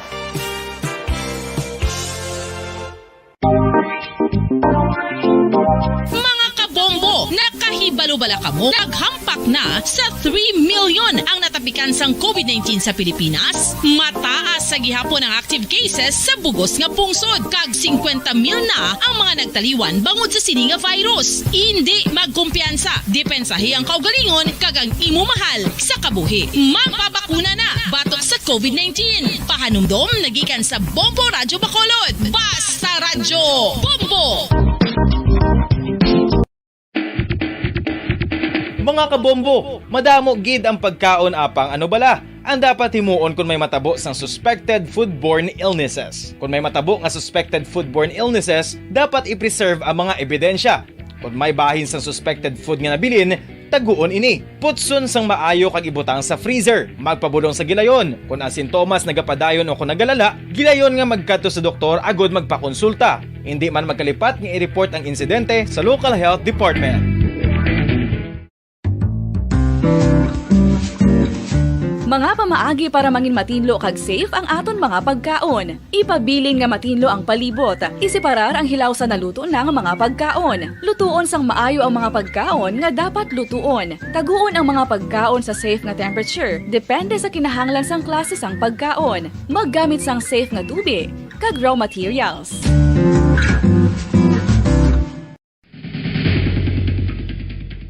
Mga kabombo, nakahibalo bala kamo? Naghampak na sa three million ang natapikan sang COVID nineteen sa Pilipinas. Mataas sa gihapon ang active cases sa bugos nga pungsod, kag singkwenta mil na ang mga nagtaliwan bangod sa sini nga virus. Indi magkumpiyansa, depensahi ang kaugalingon kag ang imo mahal sa kabuhi. Magpabakuna na batok sa COVID nineteen. Pahanumdom nagikan sa Bombo Radyo Bacolod. Basta Radyo Bombo! Mga kabombo, madamo gid ang pagkaon apang ano bala ang dapat himuon kon may matabo sang suspected foodborne illnesses. Kon may matabo nga suspected foodborne illnesses, dapat i-preserve ang mga ebidensya. Kon may bahin sang suspected food nga nabilin, taguon ini. Putson sang maayo kag ibutang sa freezer. Magpabulong sa gilayon. Kon ang sintomas nagapadayon o kon nagalala, gilayon nga magkadto sa doktor agud magpakonsulta. Indi man magkalipat nga i-report ang insidente sa local health department. Mga pamaagi para mangin matinlo kag safe ang aton mga pagkaon. Ipabilin nga matinlo ang palibot. Iseparar ang hilaw sa naluto na nga mga pagkaon. Lutuon sang maayo ang mga pagkaon nga dapat lutuon. Taguon ang mga pagkaon sa safe nga temperature, depende sa kinahanglan sang klase sang pagkaon. Maggamit sang safe nga tubi kag raw materials.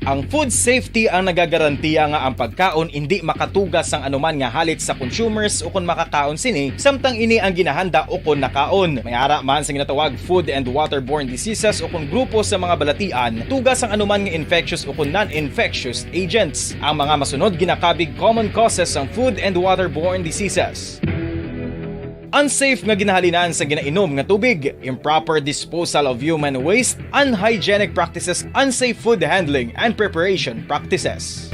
Ang food safety ang nagagarantiya nga ang pagkaon indi makatugas sang anuman nga halit sa consumers ukon makakaon sini, samtang ini ang ginahanda ukon nakaon. May ara man sa ginatawag food and waterborne diseases ukon grupo sa mga balatian, tugas sang anuman nga infectious ukon non-infectious agents. Ang mga masunod ginakabig common causes sang food and waterborne diseases. Unsafe nga ginahalinan sa ginainom nga tubig, improper disposal of human waste, unhygienic practices, unsafe food handling and preparation practices.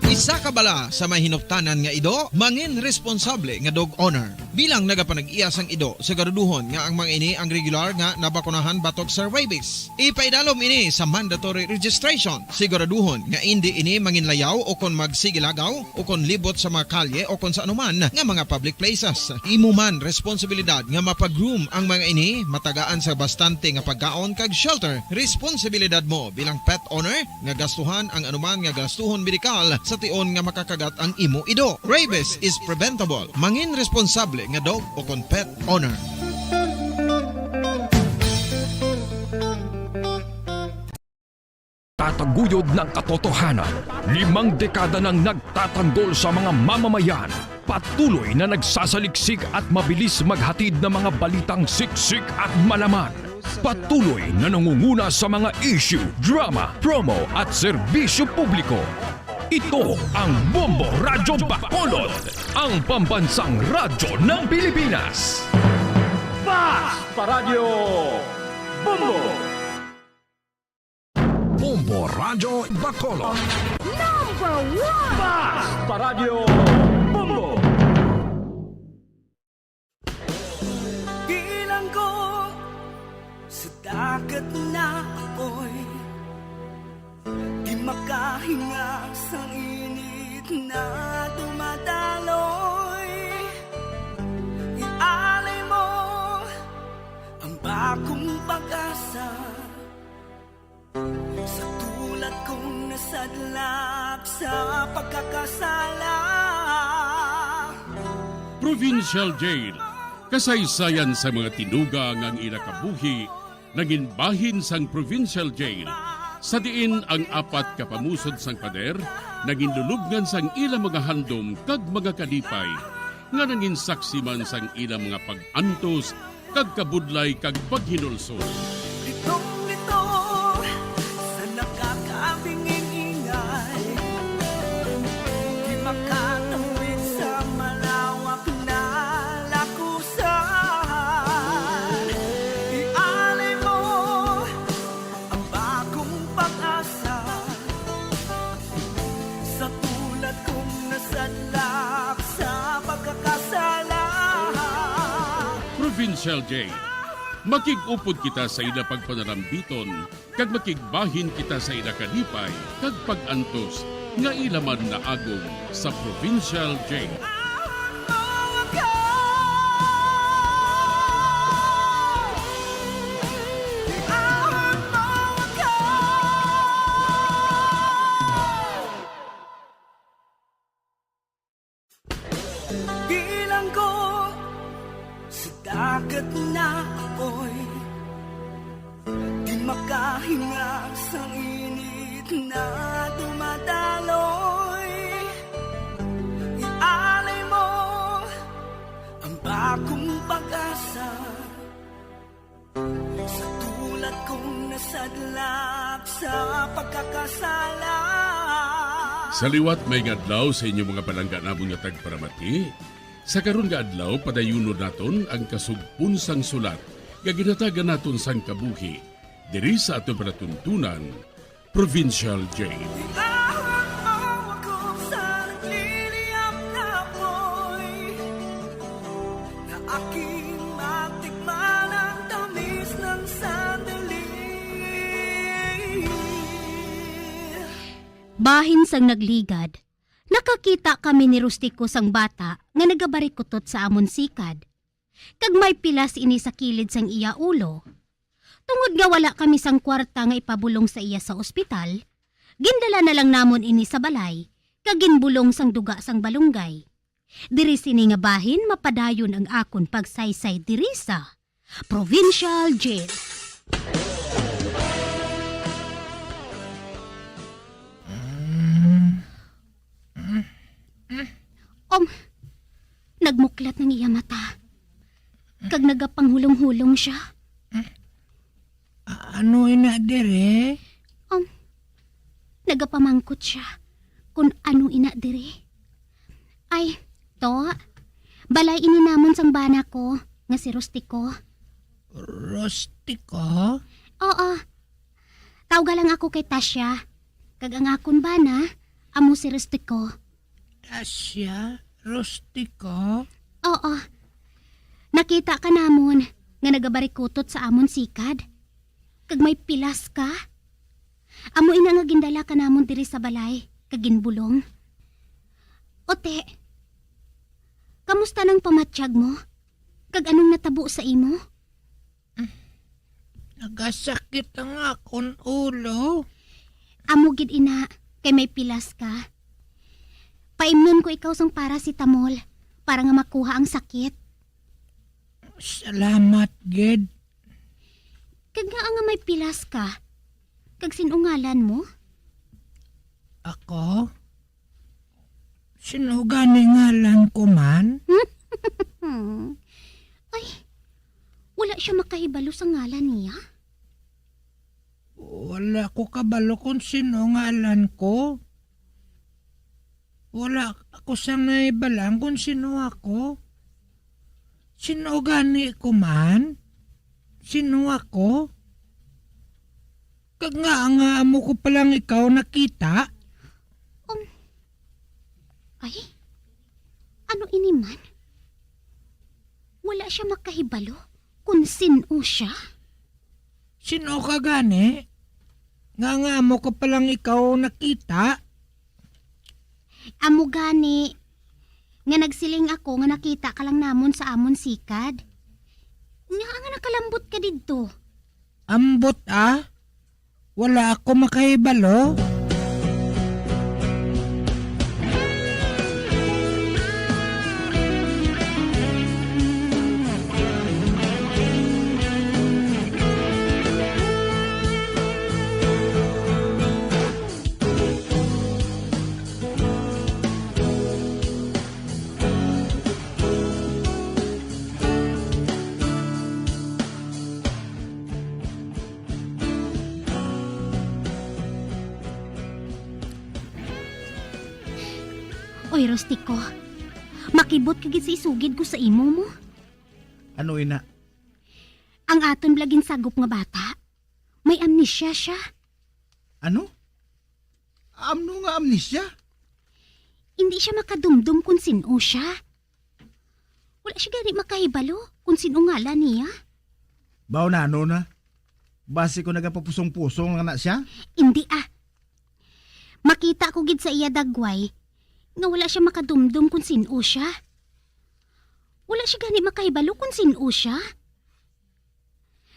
Isa ka bala sa may hinuptanan nga ido, mangin responsable nga dog owner. Bilang nagapanag-iya sang ido, siguraduhon nga ang mga ini ang regular nga nabakunahan batok sa rabies. Ipaidalom ini sa mandatory registration. Siguraduhon nga indi ini manginlayaw o kon magsigilagaw o kon libot sa mga kalye o kon sa anuman nga mga public places. Imo man responsibilidad nga mapag-groom ang mga ini, matagaan sa bastante nga pagkaon kag shelter. Responsibilidad mo bilang pet owner nga gastuhan ang anuman nga gastuhon medikal sa tion nga makakagat ang imo ido. Rabies is preventable. Mangin responsable nga dog o kon pet owner. Tataguyod ng katotohanan, limang dekada nang nagtatanggol sa mga mamamayan. Patuloy na nagsasaliksik at mabilis maghatid ng mga balitang siksik at malaman. Patuloy na nangunguna sa mga issue, drama, promo at serbisyo publiko. Ito ang Bombo Radyo Bacolod, ang pambansang radyo ng Pilipinas. Fast Paradyo Bombo! Bombo Radyo Bacolod. Number one! Fast Paradyo Bombo! Bilanggo sa dagat na apoy, di makahinga sang init na dumadaloy. Ialay mo ang bagong pag-asa sa tulad kong nasadlak sa pagkakasala. Provincial Jail, kasaysayan sa mga tinuga nga ang ila kabuhi nangin bahin sang Provincial Jail, sa diin ang apat ka pamusod sang pader nangin lulubngan sang ila mga handom kag mga kalipay, nga nangin saksi man sang ila mga pag-antos kag kabudlay kag paghinulsol. Litong-lito sa nakakabinging ingay, di makatawid sa malawak na lakusan. Ialay mo ang bagong pag-asa sa tulad kong nasadlak sa pagkakasala. Provincial Jail. Makig-upod kita sa ila pagpanarambiton, kag makigbahin kita sa ila kalipay kag pag-antos nga ila man naagom sa Provincial Jail. Bilanggo sa dagat na apoy, di makahinga sang init na dumadaloy. Ialay mo ang bagong pag-asa sa tulad kong nasadlak sa pagkakasala. Sa liwat, maayong adlaw sa inyo, mga palangga namon nga tagparamati. Sa karon nga adlaw, padayunon naton ang kasugpon sang sulat nga ginhatagan naton sang kabuhi diri sa aton palatuntunan, Provincial Jail. Iahon mo ako sa nagliliyab na apoy, na aking matikman ang tamis ng sandali. Bahin sang nagligad, nakakita kami ni Rustico sang bata nga nagabarikutot sa amon sikad, kag may pilas ini sa kilid sang iya ulo. Tungod nga wala kami sang kwarta nga ipabulong sa iya sa ospital, gindala na lang namon ini sa balay kag ginbulong sang duga sang balunggay. Diri sini nga bahin mapadayon ang akon pagsaysay diri sa Provincial Jail. Um, nagmuklat ang iya mata, kag nagapanghulong-hulong sia. A-, ano ina diri? Um, nagapamangkot sia kung ano ina diri. Ay, to, balay ini namon sang bana ko, nga si Rustico. Rustico? Oo. Tawga lang ako kay Tasha, kag ang akon bana, amo si Rustico. Tasha? Rustico? Oo. Nakita ka namon nga nagabarikutot sa amon sikad, kag may pilas ka. Amo ina nga gindala ka namon diri sa balay kag ginbulong. Ote, kamusta nang pamatyag mo? Kag anong natabo sa imo? Nagasakit ang akon ulo. Amo gid ina, kay may pilas ka. Paimnon ko ikaw sang paracetamol para nga makuha ang sakit. Salamat gid. Kag ngaa nga may pilas ka? Kag sin-o ngalan mo? Ako? Sin-o gani ngalan ko man? Ay, wala sia makahibalo sa ngalan niya? Wala ko kabalo kon sin-o ngalan ko. Wala ako sang nahibalaan kung sino ako. Sino gani ko man? Sino ako? Kag nga nga amo ko palang ikaw nakita? Um, ay, ano ini man? Wala siya makahibalo kung sin-o siya? Sino ka gani? Nga nga amo ko palang ikaw nakita? Amo gani nga nagsiling ako nga nakita ka lang namon sa amon sikad. Nga nga nakalambot ka didto? Ambot, ah? Wala ako makahibalo. Oy, Rustico, makibot ka gid sa isugid ko sa imo mo. Ano ina? Ang aton bala ginsagop nga bata, may amnesia siya. Ano? Amno nga amnesia? Hindi siya makadumdom kung sin-o siya. Wala siya gani makahibalo kung sin-o ngalan niya. Baw na, ano na? Basi ko nagapapusong-pusong lang na siya? Hindi, ah. Makita ko gid sa iya dagway nga wala siya makadumdom kung sin-o siya. Wala siya gani makahibalo kung sin-o siya.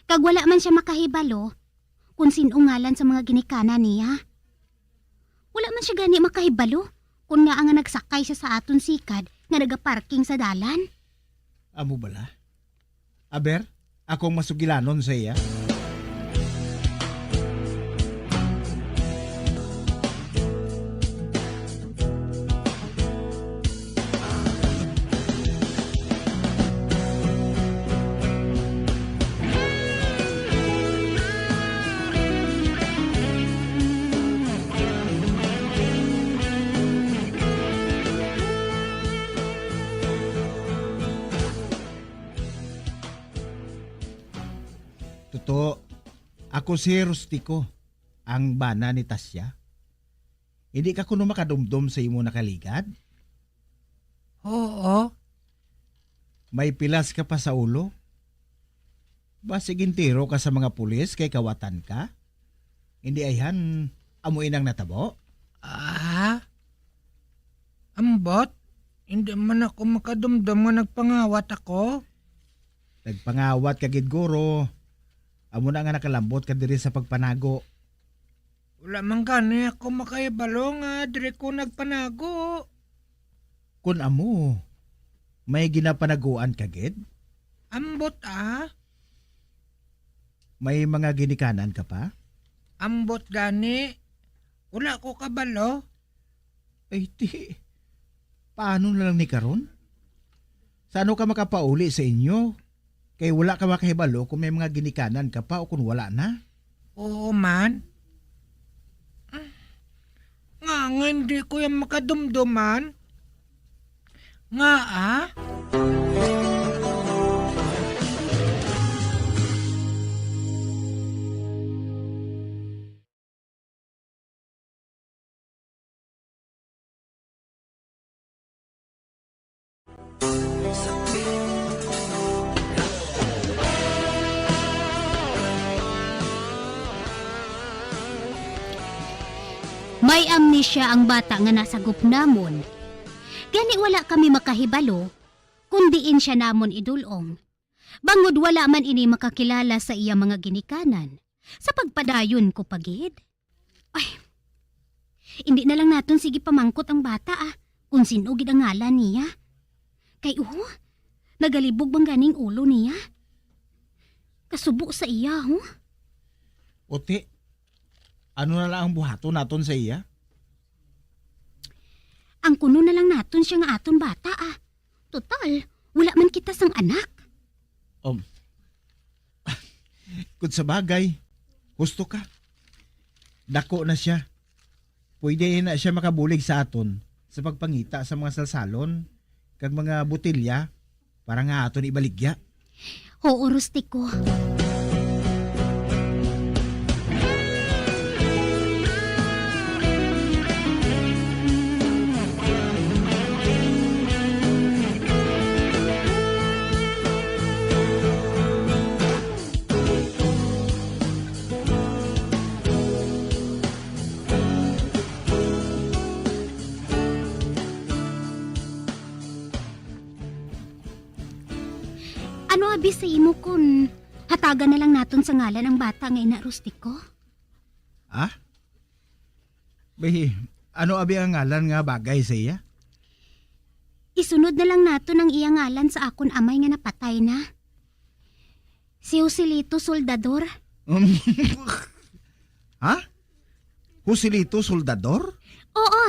Kag wala man siya makahibalo kung sin-o ngalan sa mga ginikanan niya. Wala man siya gani makahibalo kung ngaa nga nagsakay siya sa aton sikad nga nagaparking sa dalan. Amo bala? Aber, akong masugilanon sa iya. Tuto, ako si Rustico, ang bana ni Tasya. Hindi ka kuno makadumdom sa imo nakaligad? Oo. May pilas ka pa sa ulo? Basig entero ka sa mga pulis kay kawatan ka? Hindi ayhan, amo inang natabo? Ah? Ambot? Hindi man ako makadumdom nga nagpangawat ako. Nagpangawat ka gid, guro. Amo na nga nakalambot ka diri sa pagpanago. Wala man gani ako makahibalo nga diri ko nagpanago. Kun amo, may ginapanaguan ka gid? Ambot, ah. May mga ginikanan ka pa? Ambot gani. Wala ko kabalo. Ay, ti, paano na lang ni karon? Sa ano ka makapauli sa inyo? Kay wala ka makahibalo kung may mga ginikanan ka pa o kung wala na. Oo man. Nga, nga hindi ko yan makadumduman. Nga, ah? May amnesia ang bata nga nasagop namon. Gani wala kami makahibalo kon diin sia namon idul-ong. Bangod wala man ini makakilala sa iya mga ginikanan. Sa pagpadayon ko pa gid. Ay, indi na lang naton sige pamangkot ang bata, ah, kung sin-o gid ang ngalan niya. Kay, oh, nagalibog man ganing ulo niya. Kasubo sa iya, ho? Uti, ano na lang ang buhaton naton sa iya? Ang kuno na lang naton siya nga aton bata, ah. Total, wala man kita sang anak. Um, kung sa bagay, husto ka. Dako na siya. Pwede na siya makabulig sa aton. sa pagpangita sa mga salsalon kag mga botelya para nga aton ibaligya. Oo, Rustico. Ano abi sa imo kun hatagan na lang naton sa ngalan ang bata nga ina, Rustico? Ah? Bay, ano abi ang ngalan nga bagay sa iya? Isunod na lang naton ang iya ngalan sa akon amay nga napatay na. Si Joselito Soldador. Um, ha? Joselito Soldador? Oo.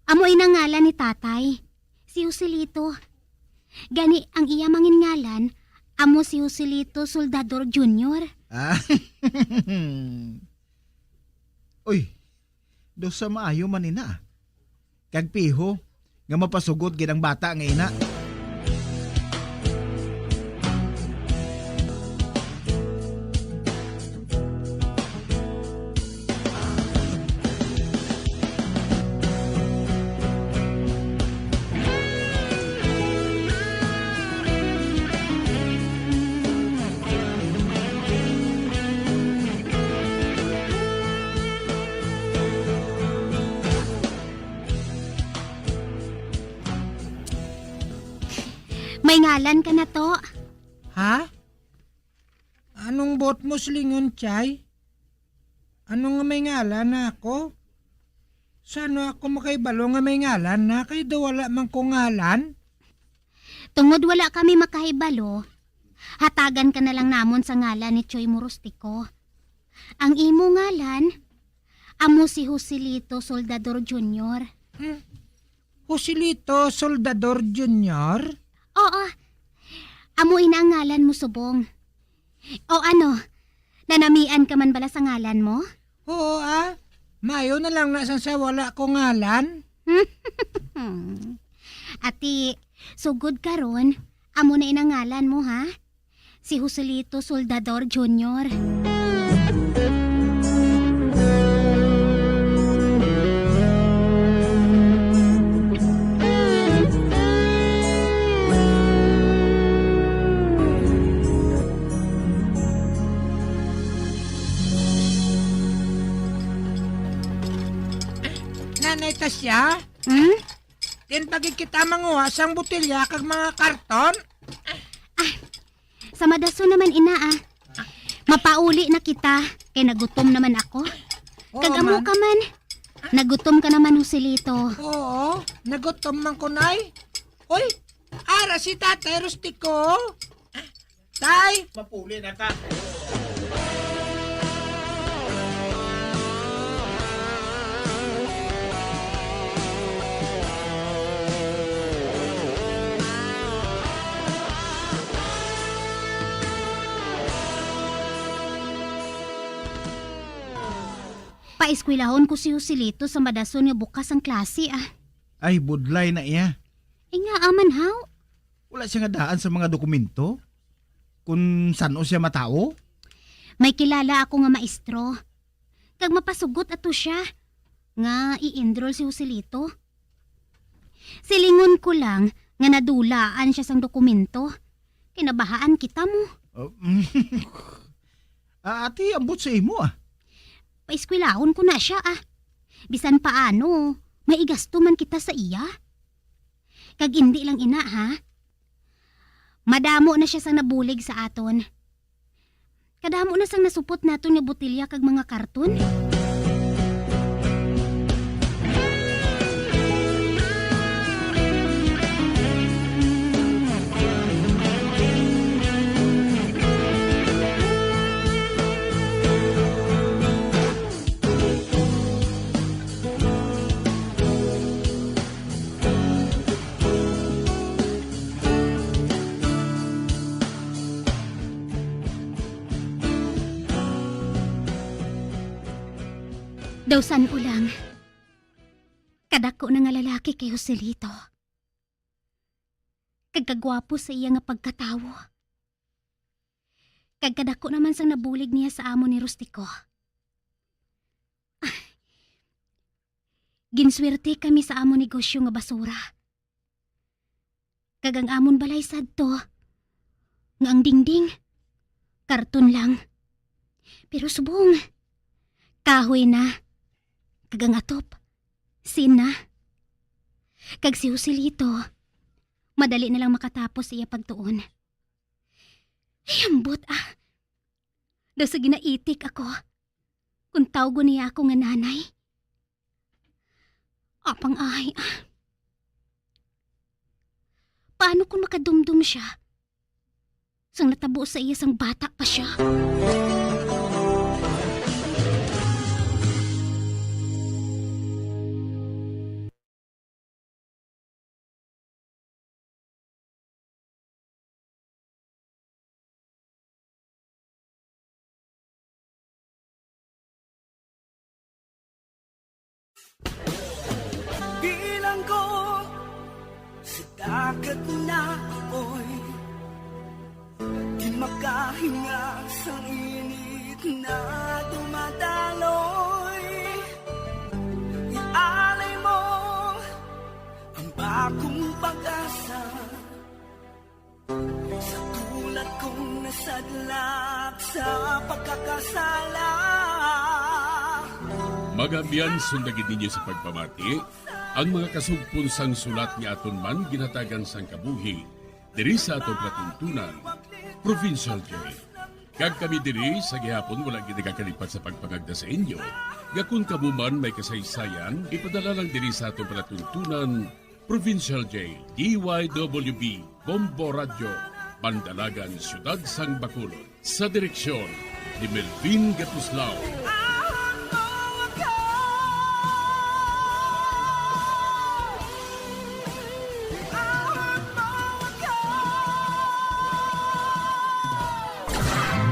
Amo ina ngalan ni tatay. Si Joselito. Gani ang iya mangingalan amo si Joselito Soldador Junior. Ah. Uy, daw sa maayo man ina. Kag piho nga mapasugot gid ang bata nga ina. May ngalan ka na to. Ha? Anong buot mo silingon, Chay? Ano nga may ngalan na ako? Sa ano ako makahibalo nga may ngalan na, kay daw wala man ko ngalan? Tungod wala kami makahibalo, hatagan ka na lang namon sa ngalan ni Choy Morostico. Ang imo ngalan, amo si Joselito Soldador Junior. Hmm? Joselito Soldador Junior? Oo. Amo ina ang ngalan mo subong. O ano, nanamian ka man bala sa ngalan mo? Oo, ah. Mayo na lang na sang sa wala ko ngalan. Ati, sugod karon, amo na ina ngalan mo, ha? Si Joselito Soldador Junior. Nanay Tasya? Hmm? Din pa gid kita manguha sang botelya kag mga karton? Sa madason naman, ina, ah. Mapauli na kita, kay nagutom naman ako. Oo, Kag amo man. ka man. Nagutom ka naman, Joselito. Oo, nagutom man ko, Nay. Uy, ara si Tatay Rustico. Tay! Mapuli na ka. Paeskwelahon ko si Joselito sa madason nga bukas ang klase, ah. Ay, budlay na iya. Ay, nga aman, haw? Wala siya nga daan sa mga dokumento? Kung san-o siya matawo? May kilala ako nga maestro. Kag mapasugot ato siya nga i-enroll si Joselito. Silingon ko lang nga nadulaan siya sang dokumento. Kinabahaan kita mo. Uh, ah, ati, ambot sa imo, ah. Paeskwelahon ko na siya, ah. Bisan paano, may igasto man kita sa iya. Kag indi lang ina, ha? Madamo na siya sang nabulig sa aton. Kadamo na sang nasupot naton nga botelya kag mga karton. Daw san-o lang. Kadako na nga lalaki kay Joselito. Kag kagwapo sa iya nga pagkatawo. Kag kadako naman sang nabulig niya sa amo ni Rustico. Ah, ginswerte kami sa amon negosyo nga basura. Kag ang amon balay sadto, nga ang dingding, karton lang. Pero subong, kahoy na. Kag ang atop, sin na. Kag si Joselito, madali na lang makatapos sa iya pagtuon. Ay, ambot, ah. Daw sa ginaitik ako, kung tawgon niya ako nga nanay. Apang ay, ah. Paano kung makadumdom siya? Sang natabo sa iya sang bata pa siya? Bilang ko sa dagat na apoy, di makahinga sa init na dumadaloy. Ialay mo ang bagong pag-asa. Sa tulad kong nasadlak sa pagkakasala. Mga abyan, sundagin ninyo sa pagpamati ang mga kasugpon sang sulat nga aton man ginhatagan sang kabuhi diri sa aton palatuntunan, Provincial Jail. Kag kami diri sa gihapon wala gid nagakalipat sa pagpangagda sa inyo nga kon kamo man may kasaysayan, ipadala lang diri sa aton palatuntunan, Provincial Jail, D Y W B, Bombo Radyo, Bandalagan, Siyudad sang Bacolod, sa direksyon ni Melvin Gatuslao.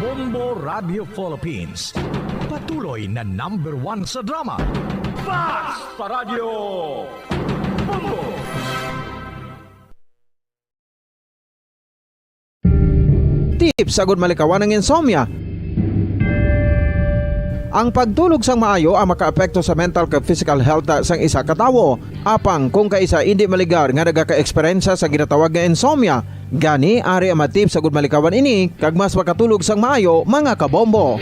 Bombo Radio Philippines, patuloy na number one sa drama. Fast pa Radyo Bombo! Tips agud malikawan ang insomnia. Ang pagtulog sang maayo ang makaapekto sa mental kag physical health sang isa ka tawo. Apang kung kaisa indi maligar nga nagaka-eksperyensya sa ginatawag nga insomnia, gani ari ang mga tips agud malikawan ini kag mas makatulog sang maayo, mga kabombo.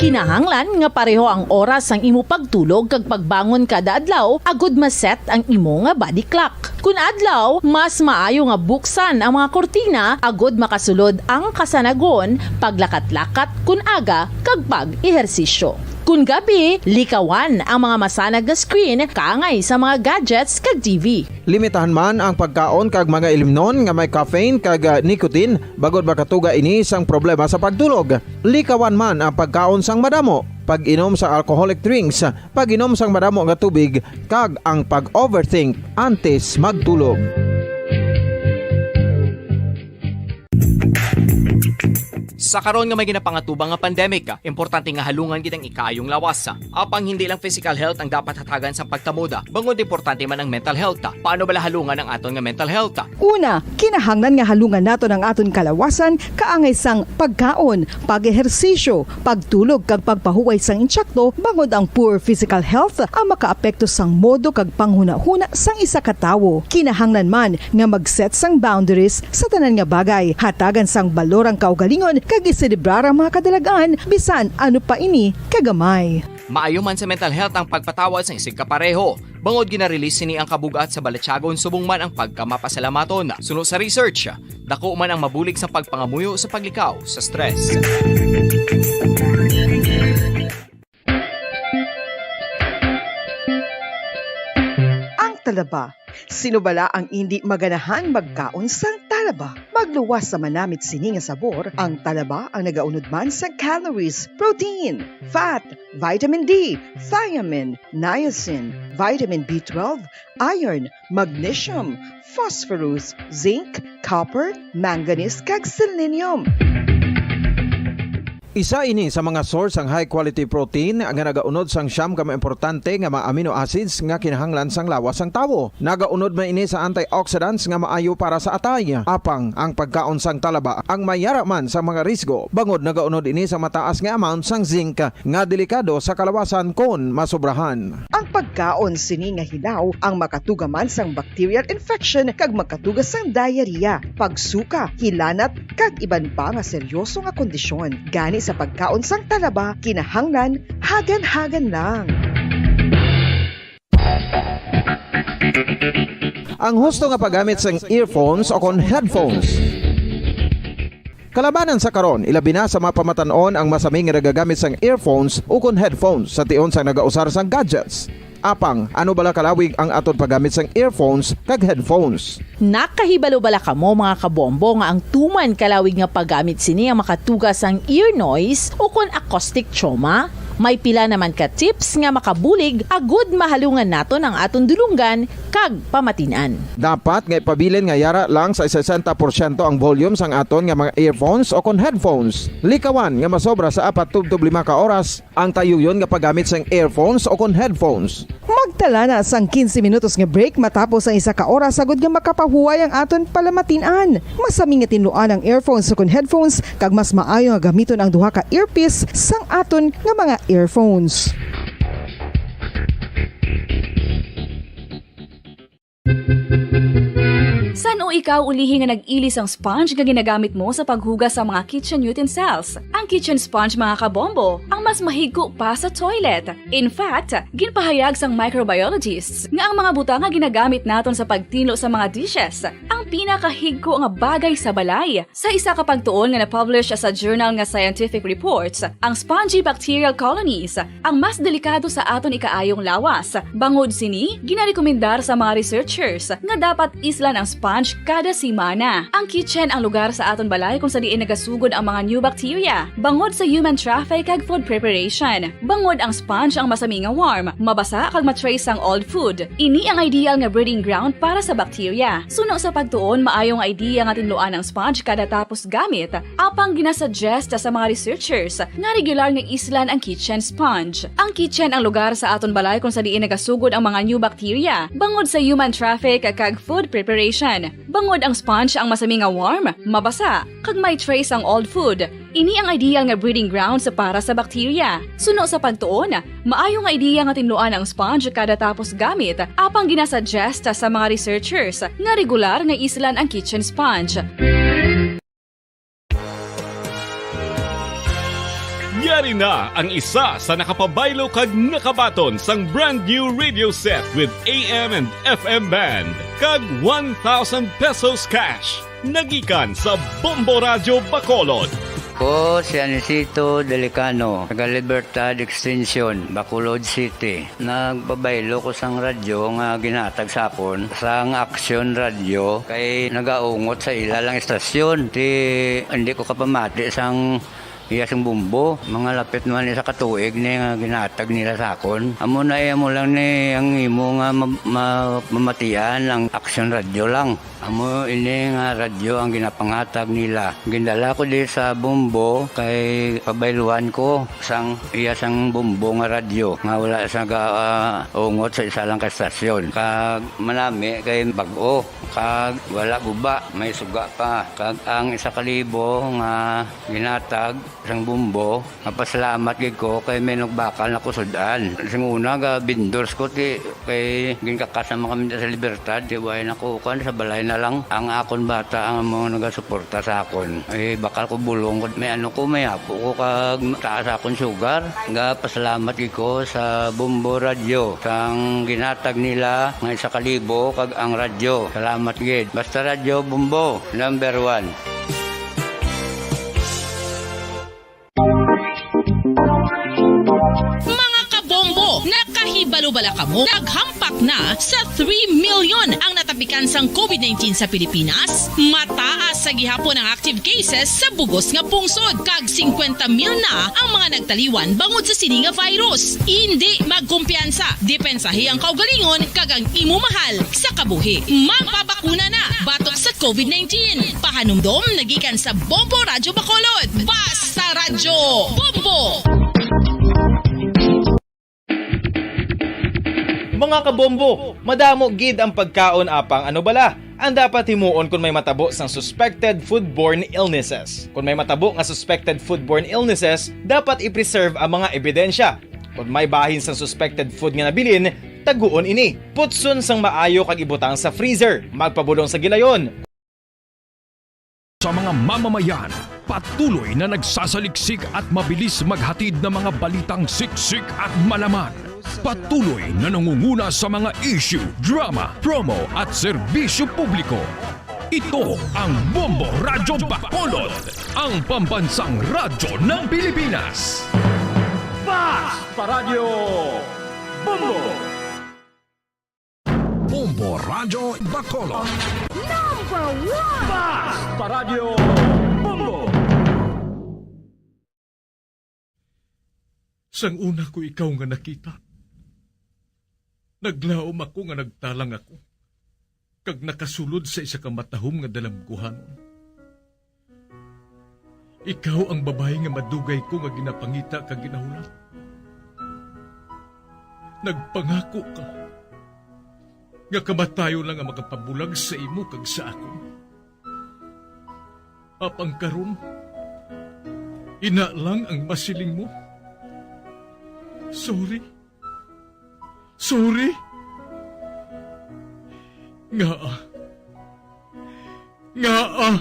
Kinahanglan nga pareho ang oras sang imo pagtulog kag pagbangon kada adlaw agud ma-set ang imo nga body clock. Kun adlaw, mas maayo nga buksan ang mga kurtina agud makasulod ang kasanagon, paglakat-lakat kun aga, kag pag-ehersisyo. Kun gabi, likawan ang mga masanag nga screen kaangay sa mga gadgets kag T V. Limitahan man ang pagkaon kag mga ilimnon nga may caffeine kag, ah, nicotine, bangod makatuga ini sang problema sa pagtulog. Likawan man ang pagkaon sang madamo, pag-inom sa alcoholic drinks, pag-inom sang madamo nga tubig, kag ang pag-overthink antes magtulog. Sa karon nga may ginapangatubang nga pandemic, importante nga halungan gid ang ikaayong lawas. Apang hindi lang physical health ang dapat hatagan sa pagkamoda, bangod importante man ang mental health. Paano bala halungan ang aton nga mental health? Una, kinahanglan nga halungan naton ang aton kalawasan kaangay sang pagkaon, pag-ehersisyo, pagtulog kag pagpahuway sang insakto, bangod ang poor physical health ang makaapekto sang modo kag panghunahuna sang isa ka tawo. Kinahanglan man nga mag-set sang boundaries sa tanan nga bagay, hatagan sang balor ang kaugalingon kag iselebrar ang mga kadalag-an bisan ano pa ini kagamay. Maayo man sa mental health ang pagpatawad sang isigkapareho. Bangod gina-release sini ang kabug-at sa balatyagon subong man ang pagkamapasalamaton. Suno sa research, dako man ang mabulig sa pagpangamuyo sa paglikaw sa stress. Ang talaba. Sino bala ang indi maganahan magkaon sang talaba? Magluwas sa manamit sini nga sabor, ang talaba ang nagaunod man sa calories, protein, fat, vitamin D, thiamine, niacin, vitamin B twelve, iron, magnesium, phosphorus, zinc, copper, manganese, kag selenium. Isa ini sa mga source sang high quality protein nga nagaunod sang siyam ka mga importante nga mga amino acids nga kinahanglan sang lawas sang tawo. Nagaunod man ini sa antioxidants nga maayo para sa atay. Apang ang pagkaon sang talaba ang may yara man sa mga risgo, bangod nagaunod ini sa mataas nga amount sang zinc nga delikado sa kalawasan kon masobrahan. Ang pagkaon sini nga hilaw ang makatuga man sang bacterial infection kag makatuga sang diarrhea, pagsuka, hilanat, kag iban pa nga seryoso nga kondisyon. Gani sa pagkaon sang talaba, kinahanglan hagan-hagan lang. Ang husto nga paggamit sang earphones o kon headphones. Kalabanan sa karon, ilabi na sa mga pamatan-on ang masami nga nagagamit sang earphones o kon headphones sa tion sang nagausar sang gadgets. Apang, ano bala kalawig ang aton paggamit sang earphones kag headphones? Nakahibalo bala kamo, mga kabombo, nga ang tuman kalawig nga paggamit sini ang makatuga sang ear noise o kon acoustic trauma? May pila naman ka tips nga makabulig agud mahalungan naton ang aton dulonggan kag pamatin-an. Dapat nga ipabilin nga yara lang sa sesenta porsyento ang volume sang aton nga mga earphones o kon headphones. Likawan nga masobra sa apat tubtob lima ka oras ang tayuyon nga paggamit sang earphones o kon headphones. Magtala na sang quince minutos nga break matapos ang isa ka oras, agud nga makapahuway ang aton palamatin-an. Masami nga tinluan ang earphones o kon headphones, kag mas maayo nga gamiton ang duha ka earpiece sang aton nga mga earphones. San-o ikaw ulihi nga nag-ili sang sponge nga ginagamit mo sa paghugas sa mga kitchen utensils? Ang kitchen sponge, mga kabombo, ang mas mahigko pa sa toilet. In fact, ginpahayag sang microbiologists nga ang mga butang nga ginagamit naton sa pagtinlo sa mga dishes ang pinakahigko nga bagay sa balay. Sa isa ka pagtuon nga na-publish sa journal nga Scientific Reports, ang spongy bacterial colonies ang mas delikado sa aton ikaayong lawas. Bangod sini, ginarekomendar sa mga researchers nga dapat islan ang sponge kada semana. Ang kitchen ang lugar sa aton balay kung sa diin nagasugod ang mga new bacteria, bangod sa human traffic kag food preparation. Bangod ang sponge ang masami nga warm, mabasa kag ma-trace ang old food. Ini ang ideal nga breeding ground para sa bacteria. Suno sa pagtuon, maayo nga idea nga tinluan ang sponge kada tapos gamit. Apang ginasuggest sa mga researchers nga regular nga islan ang kitchen sponge. Ang kitchen ang lugar sa aton balay kung sa diin nagasugod ang mga new bacteria, bangod sa human traffic kag food preparation. Bangod ang sponge ang masami nga warm, mabasa, kag may trace ang old food. Ini ang ideal nga breeding grounds para sa bacteria. Suno sa pagtuon, maayo nga idea nga tinluan ang sponge kada tapos gamit, apang ginasuggest sa mga researchers nga regular nga islan ang kitchen sponge. Yari na ang isa sa nakapabaylo kag nakabaton sang brand new radio set with A M and F M band kag one thousand pesos cash. Nagikan sa Bombo Radyo Bacolod. Ko si Anisito Delicano, taga Libertad Extension, Bacolod City. Nagpabaylo ko sang radyo nga ginhatag sa akon sang Action Radio kay nagaungot sa ila lang istasyon. Ti, hindi ko kapamati sang iya sang Bombo. Mga lapit naman isa ka tuig ni nga ginhatag nila sa akon. Amo na, eh, amo lang ni ang imo nga ma-, ma-, mamatian ang Action Radio lang. Amo ini nga radyo ang ginapanghatag nila. Gindala ko di sa Bombo kay pabayluan ko sang iya sang Bombo nga radyo nga wala sa ga-, ah, ungot sa isa lang ka stasyon. Kag manami kay bag-o, kag wala guba, may suga pa. Kag ang isa ka libo nga ginhatag sang Bombo, mapasalamat gid ko kay may nagbakal na ko sud-an. Sing una, ga vendors ko, ti, kay ginkakas naman kami sa Libertad, ti, way na ko, kuwan, sa balay na lang. Ang akon bata ang amo nagasuporta sa akon. Eh, bakal ko bulong ko, may ano ko, may apo ko, kag taas akon sugar. Ga pasalamat gid ko sa Bombo Radyo, sang ginhatag nila nga isa ka libo, kag ang radyo. Salamat gid. Basta Radyo Bombo, number one. Mga kabombo, nakahibalo bala kamo? Naghampak Na sa three million ang natapikan sang covid nineteen sa Pilipinas, mataas sa gihapon ang active cases sa bugos nga pungsod, kag singkwenta mil na ang mga nagtaliwan bangod sa sini nga virus. Indi magkumpiyansa, depensahi ang kaugalingon kag ang imo mahal sa kabuhi. Magpabakuna na batok sa covid nineteen. Pahanumdom nagikan sa Bombo Radyo Bacolod. Basta Radyo Bombo! Mga kabombo, madamo gid ang pagkaon, apang ano bala ang dapat himuon kon may matabo sang suspected foodborne illnesses? Kon may matabo nga suspected foodborne illnesses, dapat i-preserve ang mga ebidensya. Kon may bahin sang suspected food nga nabilin, taguon ini. Putson sang maayo kag ibutang sa freezer. Magpabulong sa gilayon. Sa mga mamamayan, patuloy na nagsasaliksik at mabilis maghatid ng mga balitang siksik at malaman. Patuloy na nangunguna sa mga issue, drama, promo at serbisyo publiko. Ito ang Bombo Radyo Bacolod, ang pambansang radyo ng Pilipinas. Basta Radyo Bombo! Bombo Radyo Bacolod. Number one! Basta Radyo Bombo! Sang una ko ikaw nga nakita, naglaom ako nga nagtalang ako, kag nakasulod sa isa ka matahom nga dalamguhanon. Ikaw ang babayi nga madugay ko nga ginapangita kag ginahulat. Nagpangako ka nga kamatayon lang ang makapabulag sa imo kag sa akon. Apang karon, ina lang ang masiling mo. Sorry. Sorry. Ngaa? Ngaa?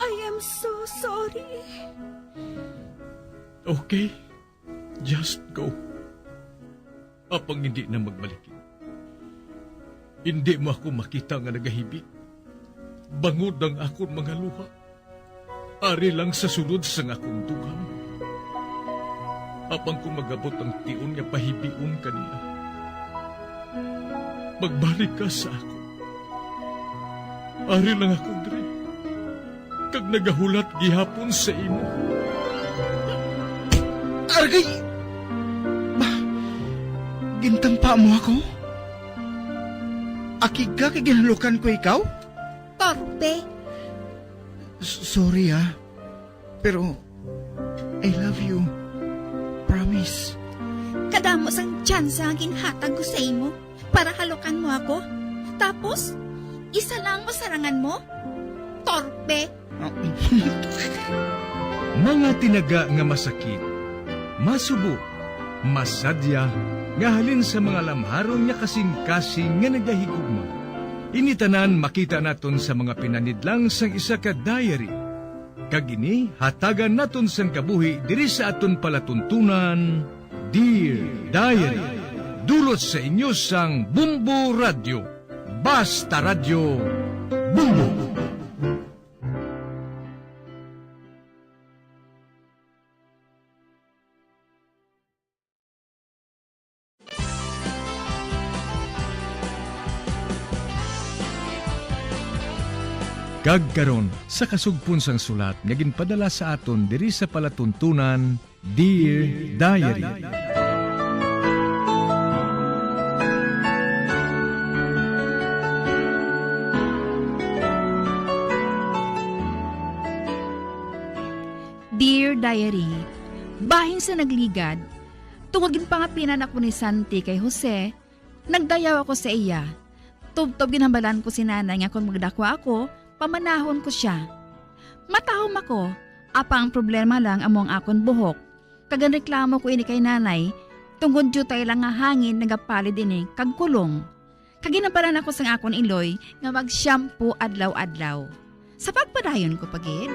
I am so sorry. Okay. Just go. Apang hindi na magbalik. Hindi mo ako makita nga nagahibi. Bangod ang akon mga luha. Ari lang sa sulod sang akon dughan. Apang kung magabot ang tion nga pahibion ka niya, magbalik ka sa akon. Ari lang ako diri, kag nagahulat gihapon sa imo. Argay! Ba, gintampa mo ako? Akig ka kay ginhalukan ko ikaw? Torpe. S-, sorry, ah. Pero, I love you. Promise. Kadamo sang tsansa nga ginhatag ko sa imo para halukan mo ako. Tapos, isa lang ang masarangan mo? Torpe. Mga tinaga nga masakit, masubo, masadya, nga halin sa mga lamharon nga kasing-kasing nga nagahigugma. Ini tanan makita naton sa mga pinanidlang sang isa ka diary. Kag ini hatagan naton sang kabuhi diri sa aton palatuntunan, Dear Diary. Dulot sa inyo sang Bombo Radyo. Basta Radyo, Bombo! Kag karon, sa kasugpon sang sulat nga ginpadala sa aton diri sa palatuntunan, Dear Diary. Dear Diary, bahin sa nagligad, tungod ginpangapinan ako ni Santi kay Jose, nagdayaw ako sa iya. Tubtob ginhambalan ko si Nanay nga kon magdakwa ako, pamanahon ko sia. Matahom ako, apang ang problema lang amo ang akon buhok. Kag ginreklamo ko ini kay Nanay, tungod diutay lang nga hangin nagapalid ini kag kulong. Kag ginhambalan ako sang akon iloy nga mag-shampoo adlaw-adlaw. Sa pagpadayon ko pa gid.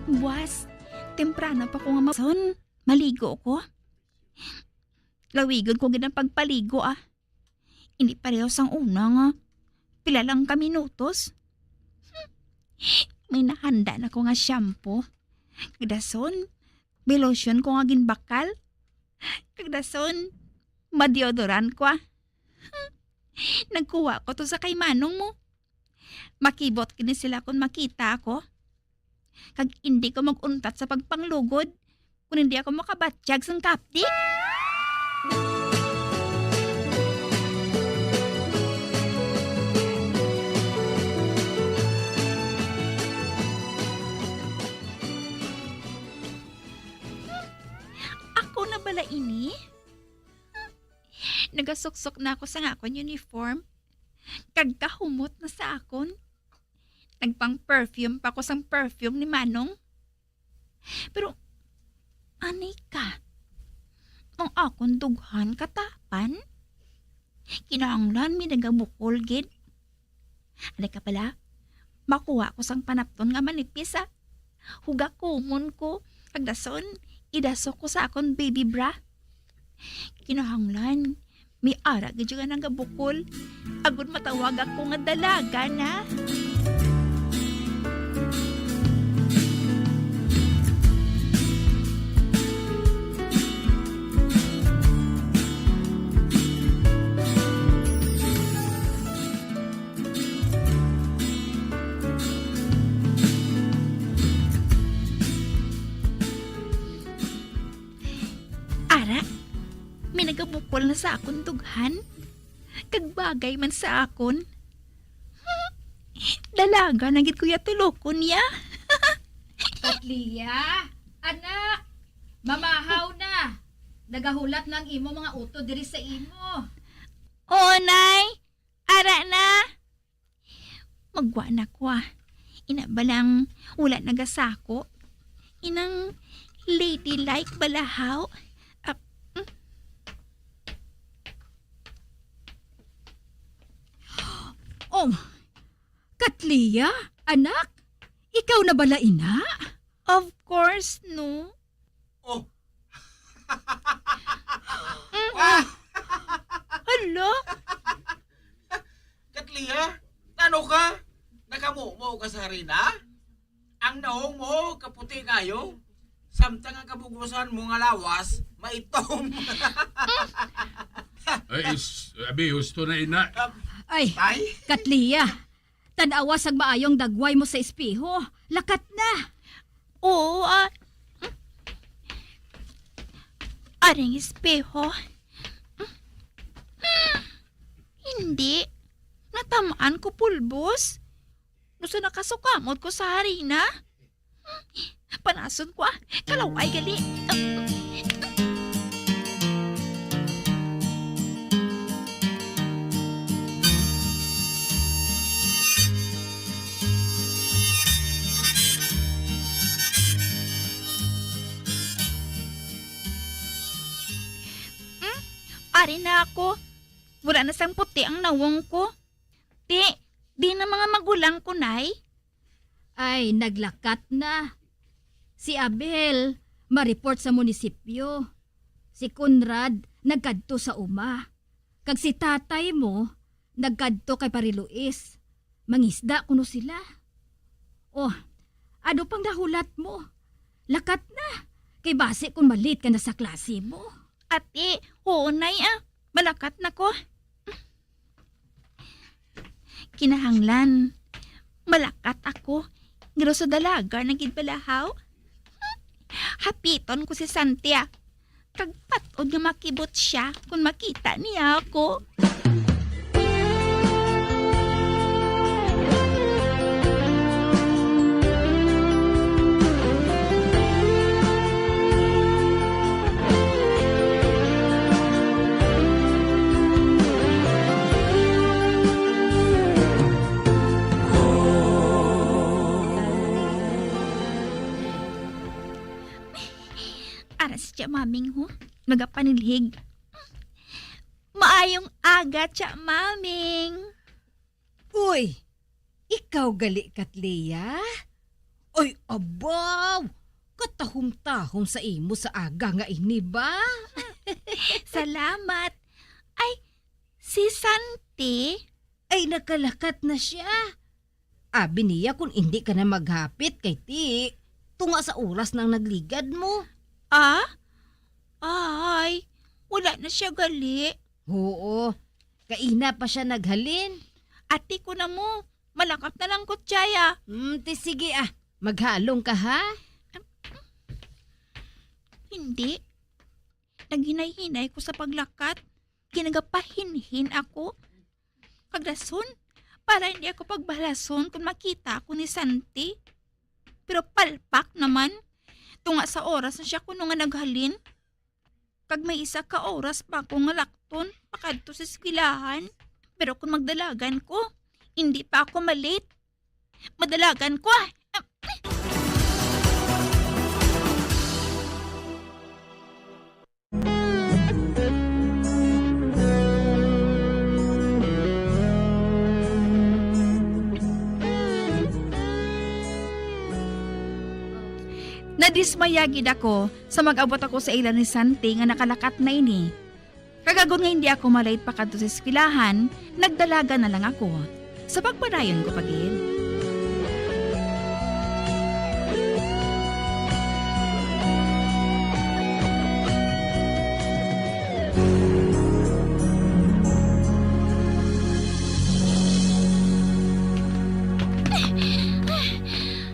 Buwas, temprano pa ko nga ma-, son, maligo ko. Lawigon ko gid ang pagpaligo, ah. Hindi pareho sang una nga Pila lang ka minutos. Hmm. May nahanda na ko nga shampoo. Kag dason, may lotion ko nga ginbakal. Kag dason, madeodorant ko, ah. Nagkuha ko to sa kay manong mo. Makibot gid ni sila kon makita ako. Kag indi ko mag-untat sa pagpanglugod kon indi ako makabatyag sang kapdi. Ako na bala ini? Nagasuksok na ako sang akon uniform, kag kahumot na sa akon. Nagpang-perfume pa ko sang perfume ni Manong. Pero, anay ka, ang akon dughan katapan. Kinahanglan may nagabukol gid. Anay ka pala, makuha ko sang panapton nga manipis, ah. Hugakomon ko, kag dason, idasok ko sa akon baby bra. Kinahanglan, may ara gid nga nagabukol, agod matawag ako nga dalaga na. Ara, may nagabukol na sa akon dughan. Kag bagay man sa akon. Dalaga na gid ko ya tulokon niya. Katlia, anak, mamahaw na. Nagahulat na ang imo mga utod diri sa imo. Oo, Nay. Ara na. Magwa na ko, ah. Ina ba lang wala nagasako? Inang ladylike bala haw? Ah, mm. Oh, Katlia, anak, ikaw na bala ina? Of course, no. Oh. Mm. Ah! Hala? Katlia, ano ka? Nakamumo ka sa harina? Ang naong mo, kaputi kayo. Samtang ang kabugusan mo nga lawas, maitom. Ay, is, abi, husto na, ina. Ay, Tay? Katlia, tan-awa sang maayong dagway mo sa espeho. Lakat na. Oo, ah. Aring espeho. Hindi. Natamaan ko pulbos. Gusto nakasukamot ko sa harina. Panason ko, ah. Kalaway gali. Hmm? Ari na ako. Wala na sang puti ang nawong ko. Ti, di na mga magulang ko, Nay? Ay, naglakat na. Si Abel, ma-report sa munisipyo. Si Conrad, nagkadto sa uma. Kag si tatay mo, nagkadto kay Pari Luis. Mangisda kuno sila. Oh, ano pang nahulat mo? Lakat na. Kay basi kung malit ka na sa klase mo. Ate, oo, Nay, ah. Malakat na ko. Kinahanglan malakat ako. Pero sa dalaga na gid bala haw. Hapiton ko si Santia. Kag patod nga makibot siya kung makita niya ako. Ara si Tia Maming, ho. Nagapanilhig. Maayong aga, Tia Maming. Uy, ikaw gali, Katlia? Oy, abaw! Katahom-tahom sa imo sa aga nga ini ba? Salamat. Ay, si Santi? Ay, nakalakat na siya. Abi niya kung indi ka na maghapit kay ti, tunga sa oras nang nagligad mo. Ah? Ay, wala na siya gali. Oo, kaina pa siya naghalin. Ati ko na mo, malakap na lang ko, Jaya. Hmm, ti sige ah, maghalong ka ha? Hindi. Naghinay-hinay ko sa paglakat. Ginagapahinhin ako. Kag rason, para hindi ako pagbalason kung makita ako ni Santi. Pero palpak naman, tunga sa oras na siya kuno nga naghalin. Kag may isa ka oras pa ako nga lakton pakadto sa eskwelahan. Pero kung magdalagan ko, hindi pa ako malate. Madalagan ko, ah. Nadismaya gid ako sa mag-abot ako sa ila ni Santi nga nakalakat na ini. Kag agod nga hindi ako malate pakadto sa eskwelahan, nagdalagan na lang ako. Sa pagpadayon ko pa gid.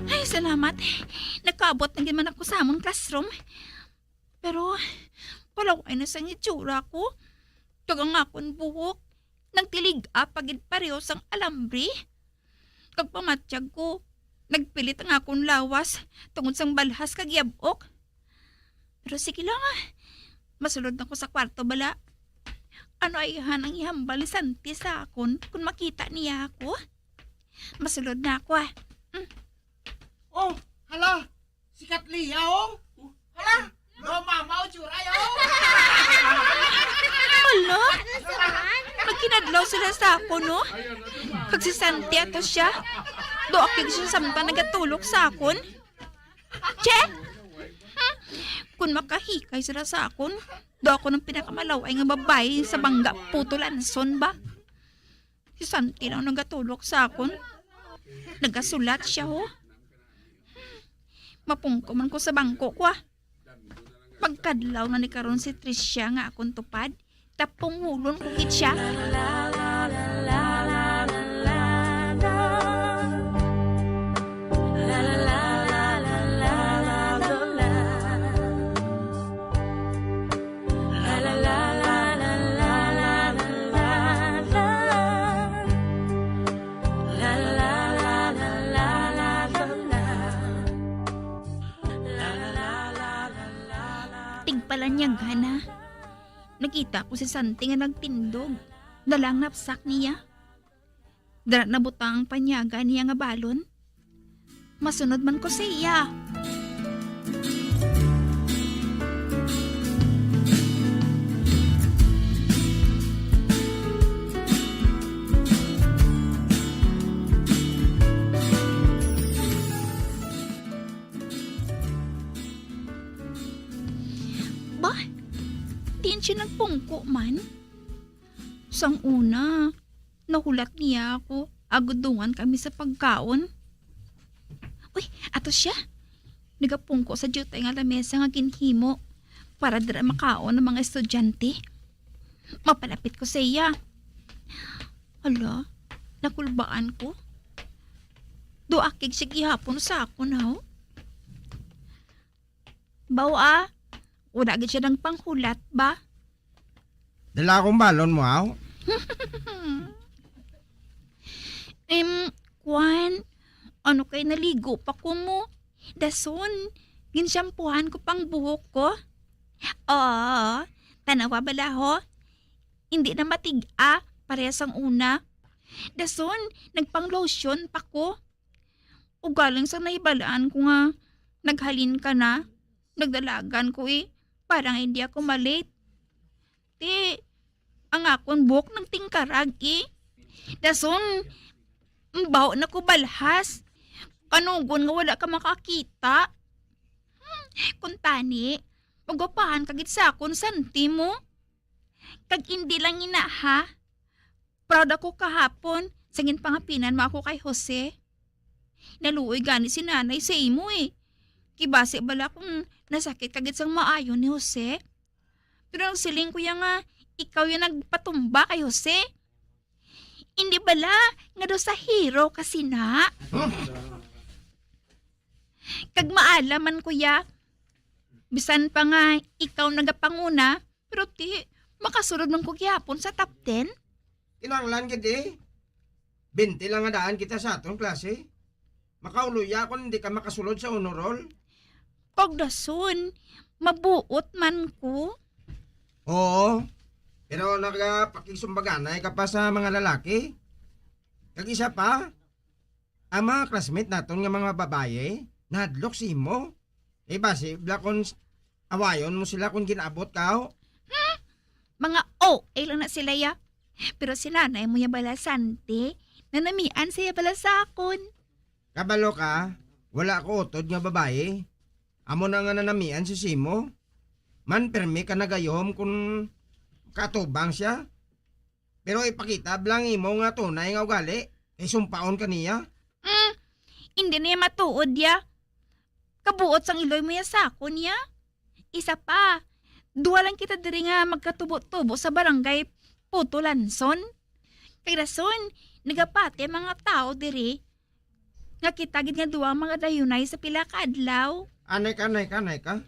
Ay, salamat. Nakaabot na gid man ako sa amon classroom. Pero, palaway na sang itsura ko. Kag ang akon buhok, nagtilig-a pa gid pareho sang alambre. Kag pamatyag ko, nagpilit ang akon lawas tungod sang balhas kag yab-ok. Pero sige lang, ah. Masulod na ko sa kwarto bala. Ano ayhan ang ihambal ni Santi sa akon kung makita niya ako? Masulod na ako, ah. Mm. Oh, hala! Si Katlia, oh! Hala! No, mama, oh, tsura, oh! Hala! Magkinadlaw sila sa akon, no? Kag si Santi ato siya. Duakig siya samtang nagatulok sa akon. Che! Hmm? Kung makahikay sila sa akon, do ako ng pinakamalaway nga babayi sa bangga putulanson ba? Si Santi lang nagatulok sa akon. Nagasulat siya, ho. Mapungko man ko sa bangko ko, ah. Pagkadlaw na ni karon si Tricia nga akon tupad, tapungulon ko gid siya. Tigpalanyag, Hana. Nakita ko si Santi nga nagtindog. Dala ang knapsack niya. Dala nabutang ang panyaga niya nga balon. Masunod man ko sa iya. Ba? Diin siya nagpungko man? Sang una, nahulat niya ako, agud dungan kami sa pagkaon. Uy, ato siya. Nagapungko sa diutay nga lamesa nga ginhimo para dira makaon ang mga estudyante. Mapalapit ko sa iya. Hala, nakulbaan ko. Duakig siya gihapon sa akon, haw? Baw, ah, wala gid siya nagpanghulat ba? Dala akong balon mo, aw. Em, kwan, ano kay naligo pa ko mo? Dason, ginsyampuhan ko pang buhok ko. Oo, tanawa bala ho. Hindi na matig-a, parehas ang una. Dason, nagpang-lotion pa ko. Ugaling sa nahibalaan ko nga naghalin ka na, nagdalagan ko eh, para nga hindi ako ma-late. Ti, ang akon buhok nagtingkarag eh. Dason, ang baho na ko balhas. Kanugon nga wala ka makakita. Hmm, kuntani, magwapahan ka gid sa akon, Santi mo. Kag indi lang ina, ha? Proud ako kahapon sa ginpangapinan mo ako kay Jose. Naluoy gani si nanay sa imo, eh. Kibasi bala kung nasakit ka gid sang maayo ni Jose? Pero ang siling ko ya nga ikaw yung nagpatumba kay Jose. Hindi bala nga daw sa hero ka sina? Kag maalam man, kuya, bisan pa nga ikaw nagapanguna, pero ti, makasulod man ko gihapon sa top ten. Kinahanglan gid, eh. Bente lang nga daan kita sa aton klase. Makauloya kon hindi ka makasulod sa honor roll. Kag dason, mabuot man ko. Oo, pero nagapakisumbaganay ka pa sa mga lalaki. Kag isa pa, ang mga classmate naton nga mga babayi nahadlok sa imo. Eh, basi bala kon s-, awayon mo sila kon ginaabot ka, ho? Hmm? Mga O A lang na sila, ya. Pero si nanay mo ya bala, Santi, nanamian siya bala sa akon. Kabalo ka, wala ko utod nga babayi. Amo na nga nanamian si Simo. Man, pirmi ka nagayom kon katubang siya. Pero ipakita bala ang imo nga tunay nga ugali, kay sumpaon ka niya. Mm, hindi niya matuod ya. Kabuot sang iloy mo ya sa akon ya. Isa pa, duha lang kita diri nga magkatubo-tubo sa barangay Puto Lanson. Kay rason, nagapati ang mga tawo diri nga kita gid nga duha ang magadayunay sa pila ka adlaw. Anay ka, anay ka, anay ka.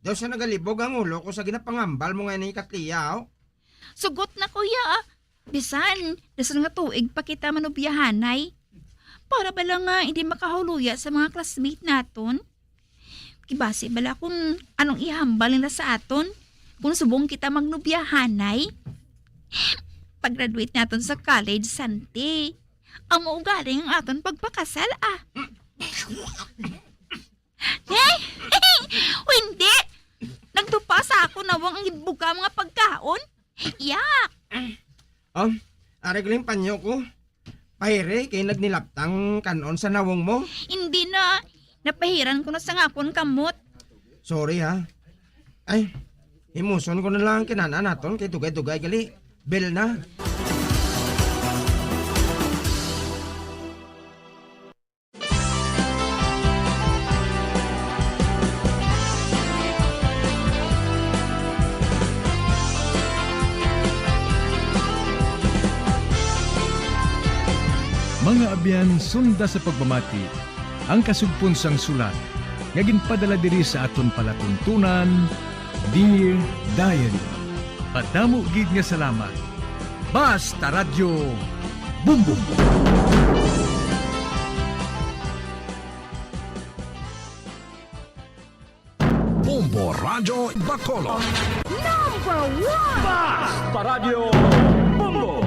Daw sa nagalibog ang ulo ko sa ginapangambal mo nga ni Katliya, oh. Sugot na, kuya, ah. Bisan, dason nga tuig pa kita manubyahanay. Para bala nga hindi makahuluya sa mga classmate naton. Kibasi bala kung anong ihambal nila sa aton kung subong kita magnubyahanay. Pag-graduate naton sa college, Santi, amo ugaling ang aton pagpakasal, ah. Eh? O hindi! Nagtupa sa ako nawong ang ibuga mga pagkaon. Yak! Ah, ari galing panyo ko. Pahiri kay nagnilaptang kanon sa nawong mo. Hindi na. Napahiran ko na sa nga akon kamot. Sorry, ha. Ay, himuson ko na lang ang kinana naton kay dugay-dugay gali. Bell na. Mga abyan, sunda sa pagpamati ang kasugpon sang sulat nga ginpadala diri sa aton palatuntunan, Dear Diary. Madamo gid nga salamat. Basta Radyo Bombo. Bombo Radyo Bacolod. Number one! Basta Radyo Bombo.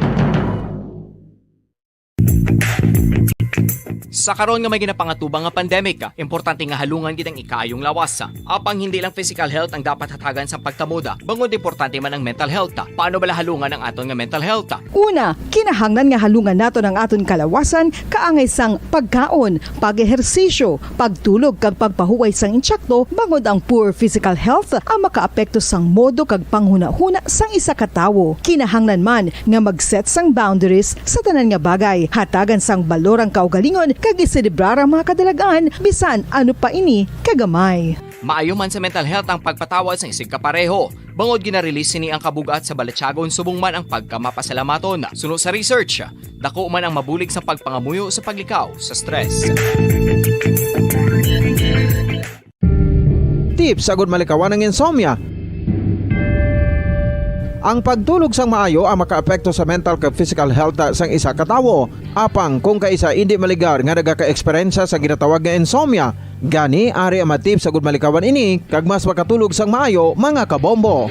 Sa karon nga may ginapangatubang nga pandemic, importante nga halungan gid ang ikaayong lawas. Apang hindi lang physical health ang dapat hatagan sa pagtamod, bangod importante man ang mental health. Paano bala halungan ang aton nga mental health? Una, kinahanglan nga halungan naton ang aton kalawasan kaangay sang pagkaon, pag-ehersisyo, pagtulog kag pagpahuway sang insakto, bangod ang poor physical health ang makaapekto sang modo kag panghunahuna sang isa ka tawo. Kinahanglan man nga mag-set sang boundaries sa tanan nga bagay, hatagan sang balor ang kaugalingon kag iselebrar ang mga kadalag-an, bisan ano pa ini kagamay. Maayo man sa mental health ang pagpatawad sang isigkapareho, bangod gina-release sini ang kabug-at sa balatyagon subong man ang pagkamapasalamaton. Suno sa research, dako man ang mabulig sa pagpangamuyo sa paglikaw sa stress. Tips agud malikawan ang insomnia. Ang pagtulog sang maayo ang makaapekto sa mental kag physical health sang isa ka tawo. Apang kung kaisa indi maligar nga nagaka-eksperyensya sa ginatawag nga insomnia, gani ari ang mga tips agud malikawan ini kag mas makatulog sang maayo, mga kabombo.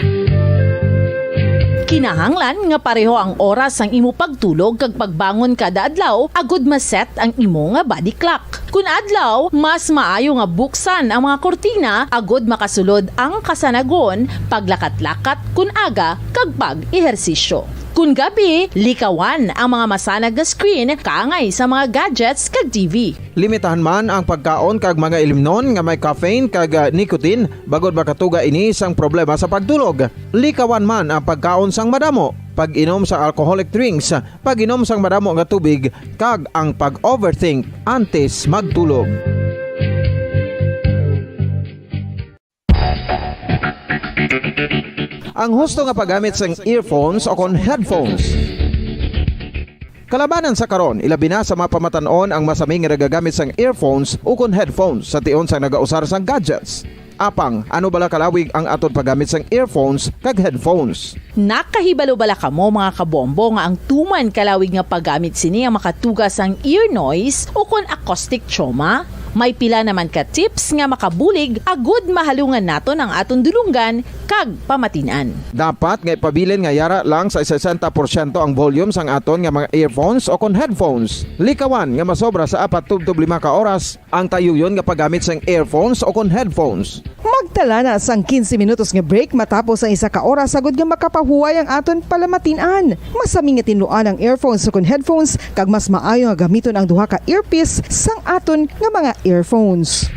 Kinahanglan nga pareho ang oras sang imo pagtulog kag pagbangon kada adlaw agud ma-set ang imo nga body clock. Kun adlaw, mas maayo nga buksan ang mga kurtina agud makasulod ang kasanagon, paglakat-lakat kun aga, kag pag-ehersisyo. Kun gabi, likawan ang mga masanag nga screen kaangay sa mga gadgets kag T V. Limitahan man ang pagkaon kag mga ilimnon nga may caffeine kag, ah, nicotine, bangod makatuga ini sang problema sa pagtulog. Likawan man ang pagkaon sang madamo. pag-inom sa alcoholic drinks, pag-inom sang madamo nga tubig, kag ang pag-overthink antes magtulog. Ang husto nga paggamit sang earphones o kon headphones. Kalabanan sa karon, ilabi na sa mga pamatan-on ang masami nga nagagamit sang earphones o kon headphones sa tion sang nagausar sang gadgets. Apang, ano bala kalawig ang aton paggamit sang earphones kag headphones? Nakahibalo bala kamo, mga kabombo, nga ang tuman kalawig nga paggamit sini ang makatuga sang ear noise o kon acoustic trauma? May pila naman ka tips nga makabulig agud mahalungan naton ang aton dulonggan kag pamatin-an. Dapat nga ipabilin nga yara lang sa sesenta porsyento ang volume sang aton nga mga earphones o kon headphones. Likawan nga masobra sa apat tubtob lima ka oras ang tayuyon nga paggamit sang earphones o kon headphones. Magtala na sang quince minutos nga break matapos ang isa ka oras agud nga makapahuway ang aton palamatin-an. Masami nga tinluan ang earphones o kon headphones, kag mas maayo nga gamiton ang duha ka earpiece sang aton nga mga earphones.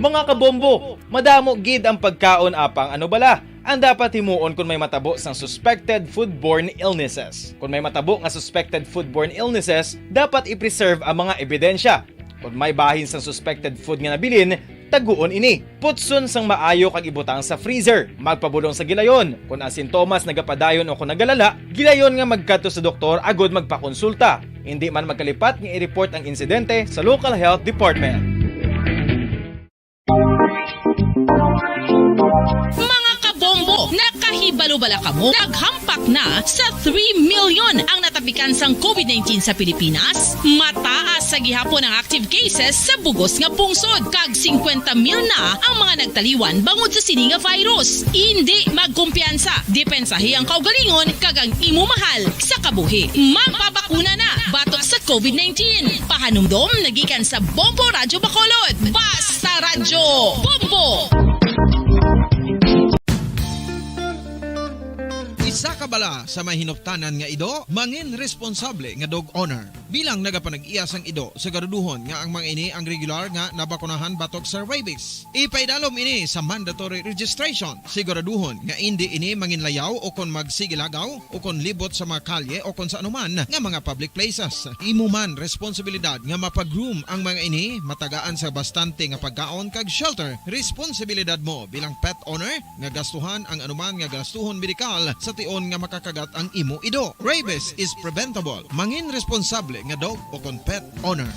Mga kabombo, madamo gid ang pagkaon, apang ano bala ang dapat himuon kon may matabo sang suspected foodborne illnesses? Kon may matabo nga suspected foodborne illnesses, dapat i-preserve ang mga ebidensya. Kon may bahin sang suspected food nga nabilin, taguon ini. Putson sang maayo kag ibutang sa freezer. Magpabulong sa gilayon. Kon ang sintomas nagapadayon o kon nagalala, gilayon nga magkadto sa doktor agud magpakonsulta. Indi man magkalipat nga i-report ang insidente sa local health department. Mga kabombo, nakahibalo bala kamo? Naghampak na sa three million ang natapikan sang covid nineteen sa Pilipinas. Mataas sa gihapon ang active cases sa bugos nga pungsod, kag singkwenta mil na ang mga nagtaliwan bangod sa sini nga virus. Indi magkumpiyansa, depensahi ang kaugalingon kag ang imo mahal sa kabuhi. Magpabakuna na batok sa covid nineteen. Pahanumdom nagikan sa Bombo Radyo Bacolod. Basta Radyo Bombo! Isa ka bala sa may hinuptanan nga ido, mangin responsable nga dog owner. Bilang nagapanag-iya sang ido, siguraduhon nga ang mga ini ang regular nga nabakunahan batok sa rabies. Ipaidalom ini sa mandatory registration. Siguraduhon nga indi ini manginlayaw o kon magsigilagaw o kon libot sa mga kalye o kon sa anuman nga mga public places. Imo man responsibilidad nga mapag-groom ang mga ini, matagaan sa bastante nga pagkaon kag shelter. Responsibilidad mo bilang pet owner nga gastuhan ang anuman nga gastuhon medikal sa tion nga makakagat ang imo ido. Rabies is preventable. Mangin responsable nga dog o kon pet owner.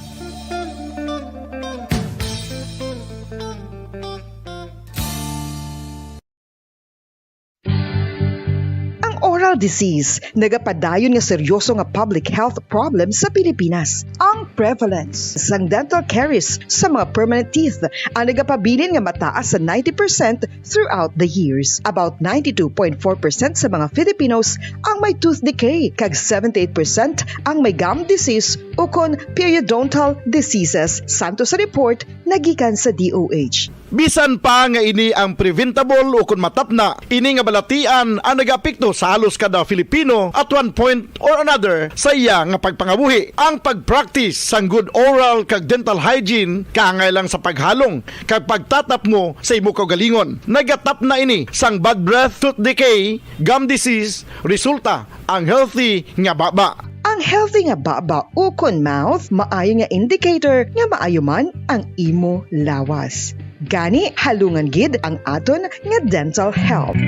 Ang oral disease nagapadayon nga seryoso nga public health problem sa Pilipinas. Ang prevalence sang dental caries sa mga permanent teeth ang nagapabilin nga mataas sa ninety percent throughout the years. About ninety-two point four percent sa mga Filipinos ang may tooth decay, kag seventy-eight percent ang may gum disease ukon periodontal diseases, santo sa report nagikan sa D O H. Bisan pa nga ini ang preventable ukon matapna, ini nga balatian ang nagaapekto sa halos kada Filipino at one point or another sa iya nga pagpangabuhi. Ang pag-practice sang good oral kag dental hygiene kaangay lang sa paghalong kag pagtatapngo sa imo kaugalingon. Nagatapna ini sang bad breath, tooth decay, gum disease, resulta ang healthy nga baba. Ang healthy nga baba ukon mouth maayo nga indicator nga maayo man ang imo lawas. Gani, halungan gid ang aton nga dental health.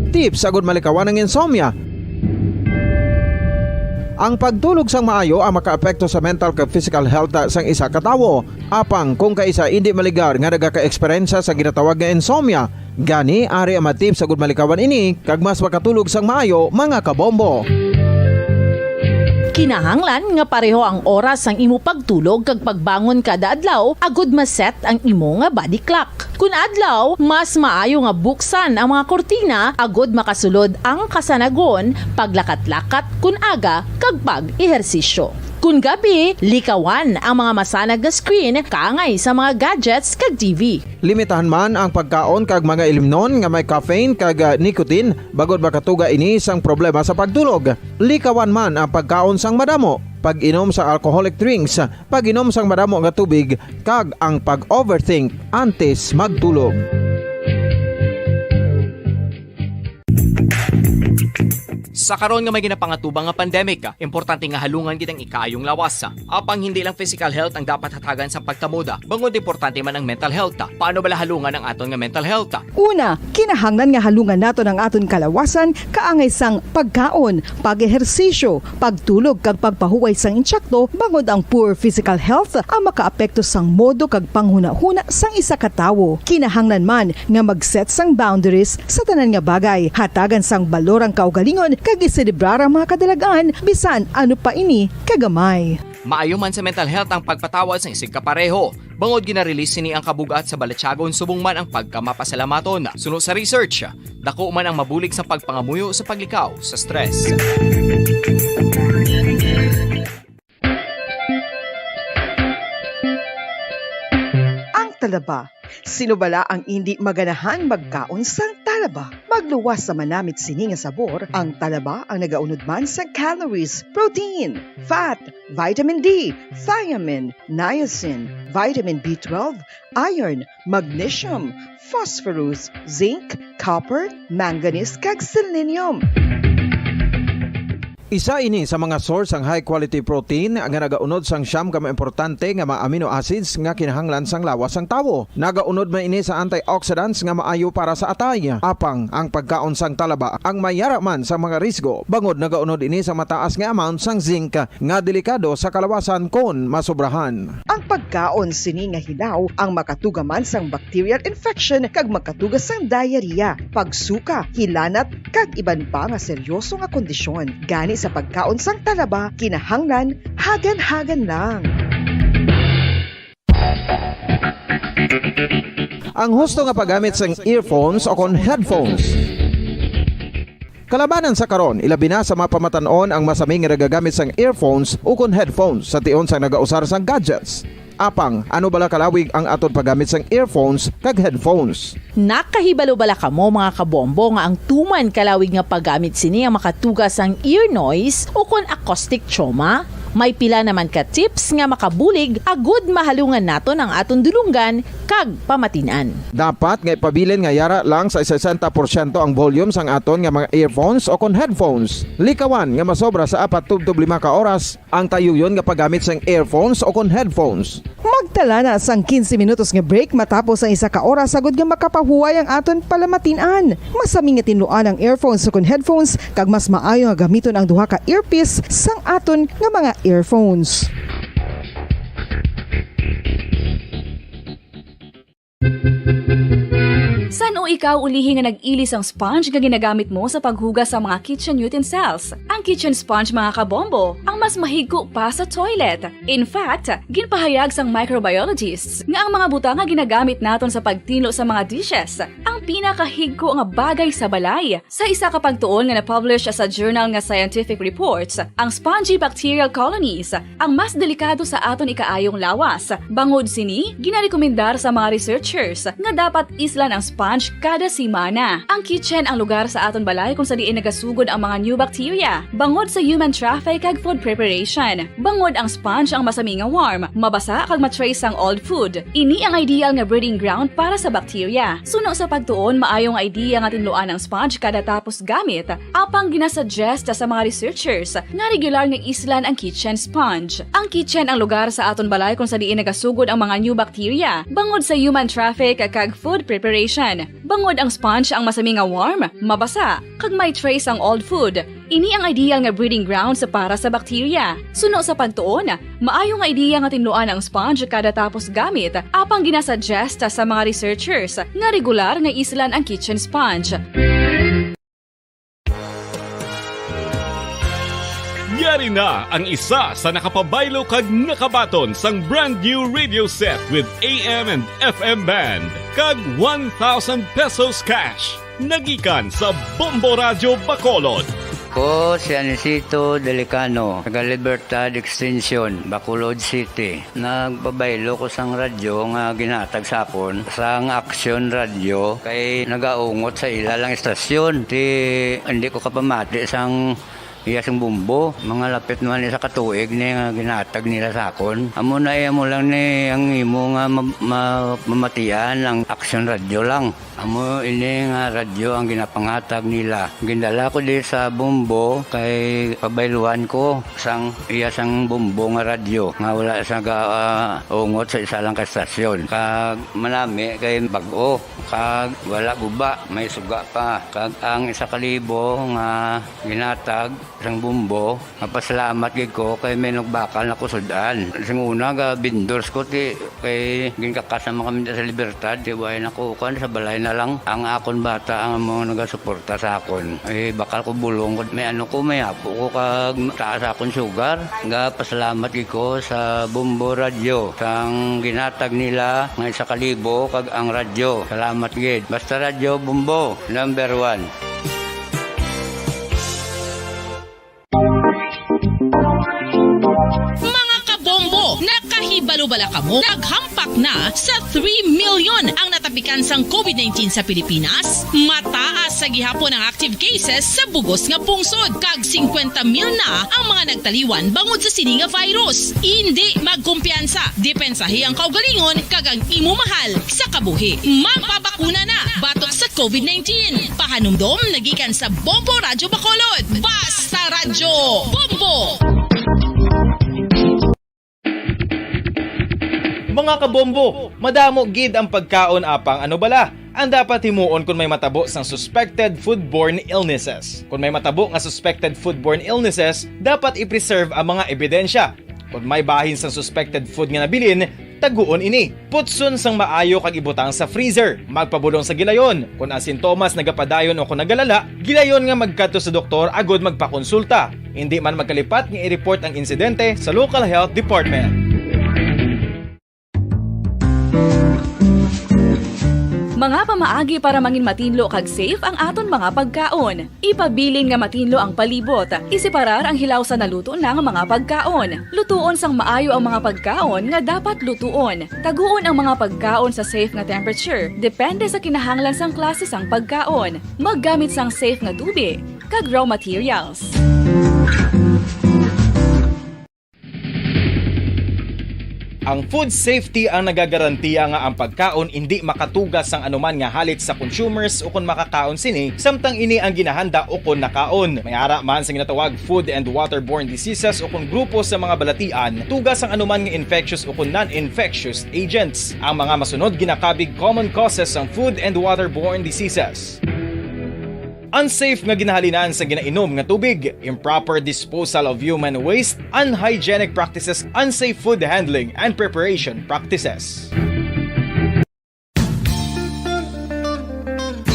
Tips agud malikawan ang insomnia. Ang pagtulog sang maayo ang makaapekto sa mental kag physical health sang isa ka tawo. Apang kung kaisa indi maligar nga nagaka-eksperyensya sa ginatawag nga insomnia, gani ari ang mga tips agud malikawan ini kag mas makatulog sang maayo, mga kabombo. Kinahanglan nga pareho ang oras sang imo pagtulog kag pagbangon kada adlaw agud ma-set ang imo nga body clock. Kun adlaw, mas maayo nga buksan ang mga kurtina agud makasulod ang kasanagon, paglakat-lakat kun aga, kag pag-ehersisyo. Kun gabi, likawan ang mga masanag nga screen kaangay sa mga gadgets kag T V. Limitahan man ang pagkaon kag mga ilimnon nga may caffeine kag, ah, nicotine, bangod makatuga ini sang problema sa pagtulog. Likawan man ang pagkaon sang madamo. pag-inom sang alcoholic drinks, pag-inom sang madamo nga tubig, kag ang pag-overthink antes magtulog. Sa karon nga may ginapangatubang nga pandemic, importante nga halungan gid ang ikaayong lawas. Apang hindi lang physical health ang dapat hatagan sa pagtamod, bangod importante man ang mental health. Paano bala halungan ang aton nga mental health? Una, kinahanglan nga halungan naton ang aton kalawasan kaangay sang pagkaon, pag-ehersisyo, pagtulog kag pagpahuway sang insakto, bangod ang poor physical health ang makaapekto sang modo kag panghunahuna sang isa ka tawo. Kinahanglan man nga mag-set sang boundaries sa tanan nga bagay, hatagan sang balor ang kaugalingon kag iselebrar ang mga kadalag-an, bisan ano pa ini kagamay. Maayo man sa mental health ang pagpatawad sang isigkapareho, bangod gina-release sini ang kabug-at sa balatyagon subong man ang pagkamapasalamaton. Suno sa research, dako man ang mabulig sa pagpangamuyo sa paglikaw sa stress. Ang talaba. Sino bala ang indi maganahan magkaon sang talaba? Magluwas sa manamit sini nga sabor, ang talaba ang nagaunod man sa calories, protein, fat, vitamin D, thiamine, niacin, vitamin B twelve, iron, magnesium, phosphorus, zinc, copper, manganese, kag selenium. Isa ini sa mga source sang high quality protein nga nagaunod sang siyam ka mga importante nga mga amino acids nga kinahanglan sang lawas sang tawo. Nagaunod man ini sa antioxidants nga maayo para sa atay. Apang ang pagkaon sang talaba ang may yara man sa mga risgo, bangod nagaunod ini sa mataas nga amount sang zinc nga delikado sa kalawasan kon masobrahan. Ang pagkaon sini nga hilaw ang makatuga man sang bacterial infection kag makatuga sang diarrhea, pagsuka, hilanat, kag iban pa nga seryoso nga kondisyon. Gani sa pagkaon sang talaba, kinahanglan hagan-hagan lang. Ang husto nga paggamit sang earphones o kon headphones. Kalabanan sa karon, ilabi na sa mga pamatan-on ang masami nga nagagamit sang earphones ukon headphones sa tion sang nagausar sang gadgets. Apang, ano bala kalawig ang aton paggamit sang earphones kag headphones? Nakahibalo bala kamo, mga kabombo, nga ang tuman kalawig nga paggamit sini ang makatuga sang ear noise ukon acoustic trauma? May pila naman ka tips nga makabulig agud mahalungan naton ang aton dulonggan kag pamatin-an. Dapat nga ipabilin nga yara lang sa sesenta porsyento ang volume sang aton nga mga earphones o kon headphones. Likawan nga masobra sa apat tubtob lima ka oras ang tayuyon nga paggamit sang earphones o kon headphones. Magtala na sang quince minutos nga break matapos ang isa ka oras, agud nga makapahuway ang aton palamatin-an. Masami nga tinluan ang earphones o kon headphones, kag mas maayo nga gamiton ang duha ka earpiece sang aton nga mga earphones. San-o ikaw ulihi nga nag-ili sang sponge nga ginagamit mo sa paghugas sa mga kitchen utensils? Ang kitchen sponge, mga kabombo, ang mas mahigko pa sa toilet. In fact, ginpahayag sang microbiologists nga ang mga butang nga ginagamit naton sa pagtinlo sa mga dishes ang pinakahigko nga bagay sa balay. Sa isa ka pagtuon nga na-publish sa journal nga Scientific Reports, ang spongy bacterial colonies ang mas delikado sa aton ikaayong lawas. Bangod sini, ginarekomendar sa mga researchers nga dapat islan ang sponge kada semana. Ang kitchen ang lugar sa aton balay kung sa diin nagasugod ang mga new bacteria, bangod sa human traffic kag food preparation. Bangod ang sponge ang masami nga warm, mabasa kag ma-trace sang old food. Ini ang ideal nga breeding ground para sa bacteria. Suno sa pagtuon, maayo nga idea nga tinluan ang sponge kada tapos gamit. Apang ginasuggest sa mga researchers nga regular nga islan ang kitchen sponge. Ang kitchen ang lugar sa aton balay kung sa diin nagasugod ang mga new bacteria, bangod sa human traffic kag food preparation. Bangod ang sponge ang masami nga warm, mabasa, kag may trace ang old food. Ini ang ideal nga breeding grounds para sa bacteria. Suno sa pagtuon, maayo nga idea nga tinluan ang sponge kada tapos gamit, apang ginasuggest sa mga researchers nga regular nga islan ang kitchen sponge. Yari na ang isa sa nakapabaylo kag nakabaton sang brand new radio set with A M and F M band kag one thousand pesos cash. Nagikan sa Bombo Radyo Bacolod. Ko si Anisito Delicano, taga Libertad Extension, Bacolod City. Nagpabaylo ko sang radyo nga ginhatag sa akon sang Aksyon Radyo kay nagaungot sa ila lang istasyon. Ti, hindi ko kapamati sang Iya sang Bombo, mga lapit man isa ka tuig ni nga ginahatag nila sa akon. Amo na, iya mo lang ni ang imo nga ma-, ma-, mamatian ang Aksyon Radyo lang. Amo ini nga radyo ang ginapangatag nila. Gindala ko di sa Bombo kay pabayluhan ko sang iya sang Bombo nga radyo nga wala sa ga-, ah, ungot sa isa lang ka estasyon. Kag manami kay bag-o, kag wala guba, may suga pa. Kag ang isa ka libo nga ginatag sang Bombo, mapasalamat gid ko kay may nagbakal na ko sud-an. Sing una, ga vendors ko, ti, kay ginkakas naman kami sa Libertad, ti, way na ko, kuwan, sa balay na lang. Ang akon bata ang mga nagasuporta sa akon. Eh, bakal ko bulong, may ano ko, may apo ko, kag taas akon sugar. Ga pasalamat gid ko sa Bombo Radyo, sang ginatag nila nga isa ka libo, kag ang radyo. Salamat gid. Basta Radyo Bombo, number one. Mga kabombo, nakahibalo bala kamo? Naghampak na sa three million ang natapikan sang covid nineteen sa Pilipinas. Mataas sa gihapon ang active cases sa bugos nga pungsod, kag singkwenta mil na ang mga nagtaliwan bangod sa sini nga virus. Indi magkumpiyansa, depensahi ang kaugalingon kag ang imo mahal sa kabuhi. Magpabakuna na batok sa covid nineteen. Pahanumdom na gikan sa Bombo Radyo Bacolod. Basta Radyo Bombo! Mga kabombo, madamo gid ang pagkaon apang ano bala ang dapat himuon kon may matabo sang suspected foodborne illnesses. Kon may matabo nga suspected foodborne illnesses, dapat i-preserve ang mga ebidensya. Kon may bahin sang suspected food nga nabilin, taguon ini. Putson sang maayo kag ibutang sa freezer. Magpabulong sa gilayon. Kon ang sintomas nagapadayon o kon nagalala, gilayon nga magkadto sa doktor agud magpakonsulta. Indi man magkalipat nga i-report ang insidente sa local health department. Mga pamaagi para mangin matinlo kag safe ang aton mga pagkaon. Ipabilin nga matinlo ang palibot. Iseparar ang hilaw sa naluto na nga mga pagkaon. Lutuon sang maayo ang mga pagkaon nga dapat lutuon. Taguon ang mga pagkaon sa safe nga temperature, depende sa kinahanglan sang klase sang pagkaon. Maggamit sang safe nga tubig kag raw materials. Ang food safety ang nagagarantiya nga ang pagkaon indi makatuga sang anuman nga halit sa consumers ukon makakaon sini, samtang ini ang ginahanda ukon nakaon. May ara man sa ginatawag food and waterborne diseases ukon grupo sa mga balatian, tuga sang anuman nga infectious ukon non-infectious agents. Ang mga masunod ginakabig common causes sang food and waterborne diseases. Unsafe nga ginahalinan sa ginainom nga tubig, improper disposal of human waste, unhygienic practices, unsafe food handling and preparation practices.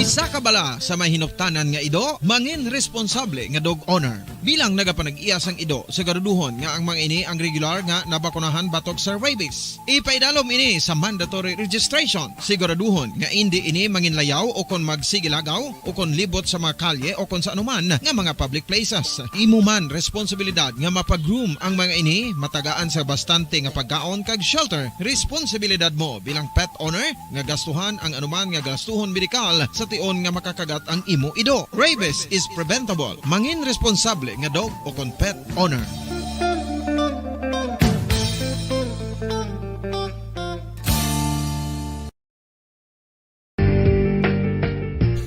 Isa ka bala sa may hinuptanan nga ido, mangin responsable nga dog owner. Bilang nagapanag-iya sang ido, siguraduhon nga ang mga ini ang regular nga nabakunahan batok sa rabies. Ipaidalom ini sa mandatory registration. Siguraduhon nga indi ini manginlayaw o kon magsigilagaw o kon libot sa mga kalye o kon sa anuman nga mga public places. Imo man responsibilidad nga mapag-groom ang mga ini, matagaan sa bastante nga pagkaon kag shelter. Responsibilidad mo bilang pet owner nga gastuhan ang anuman nga gastuhon medikal sa tion nga makakagat ang imo ido. Rabies is preventable. Mangin responsable nga dog o kon pet owner.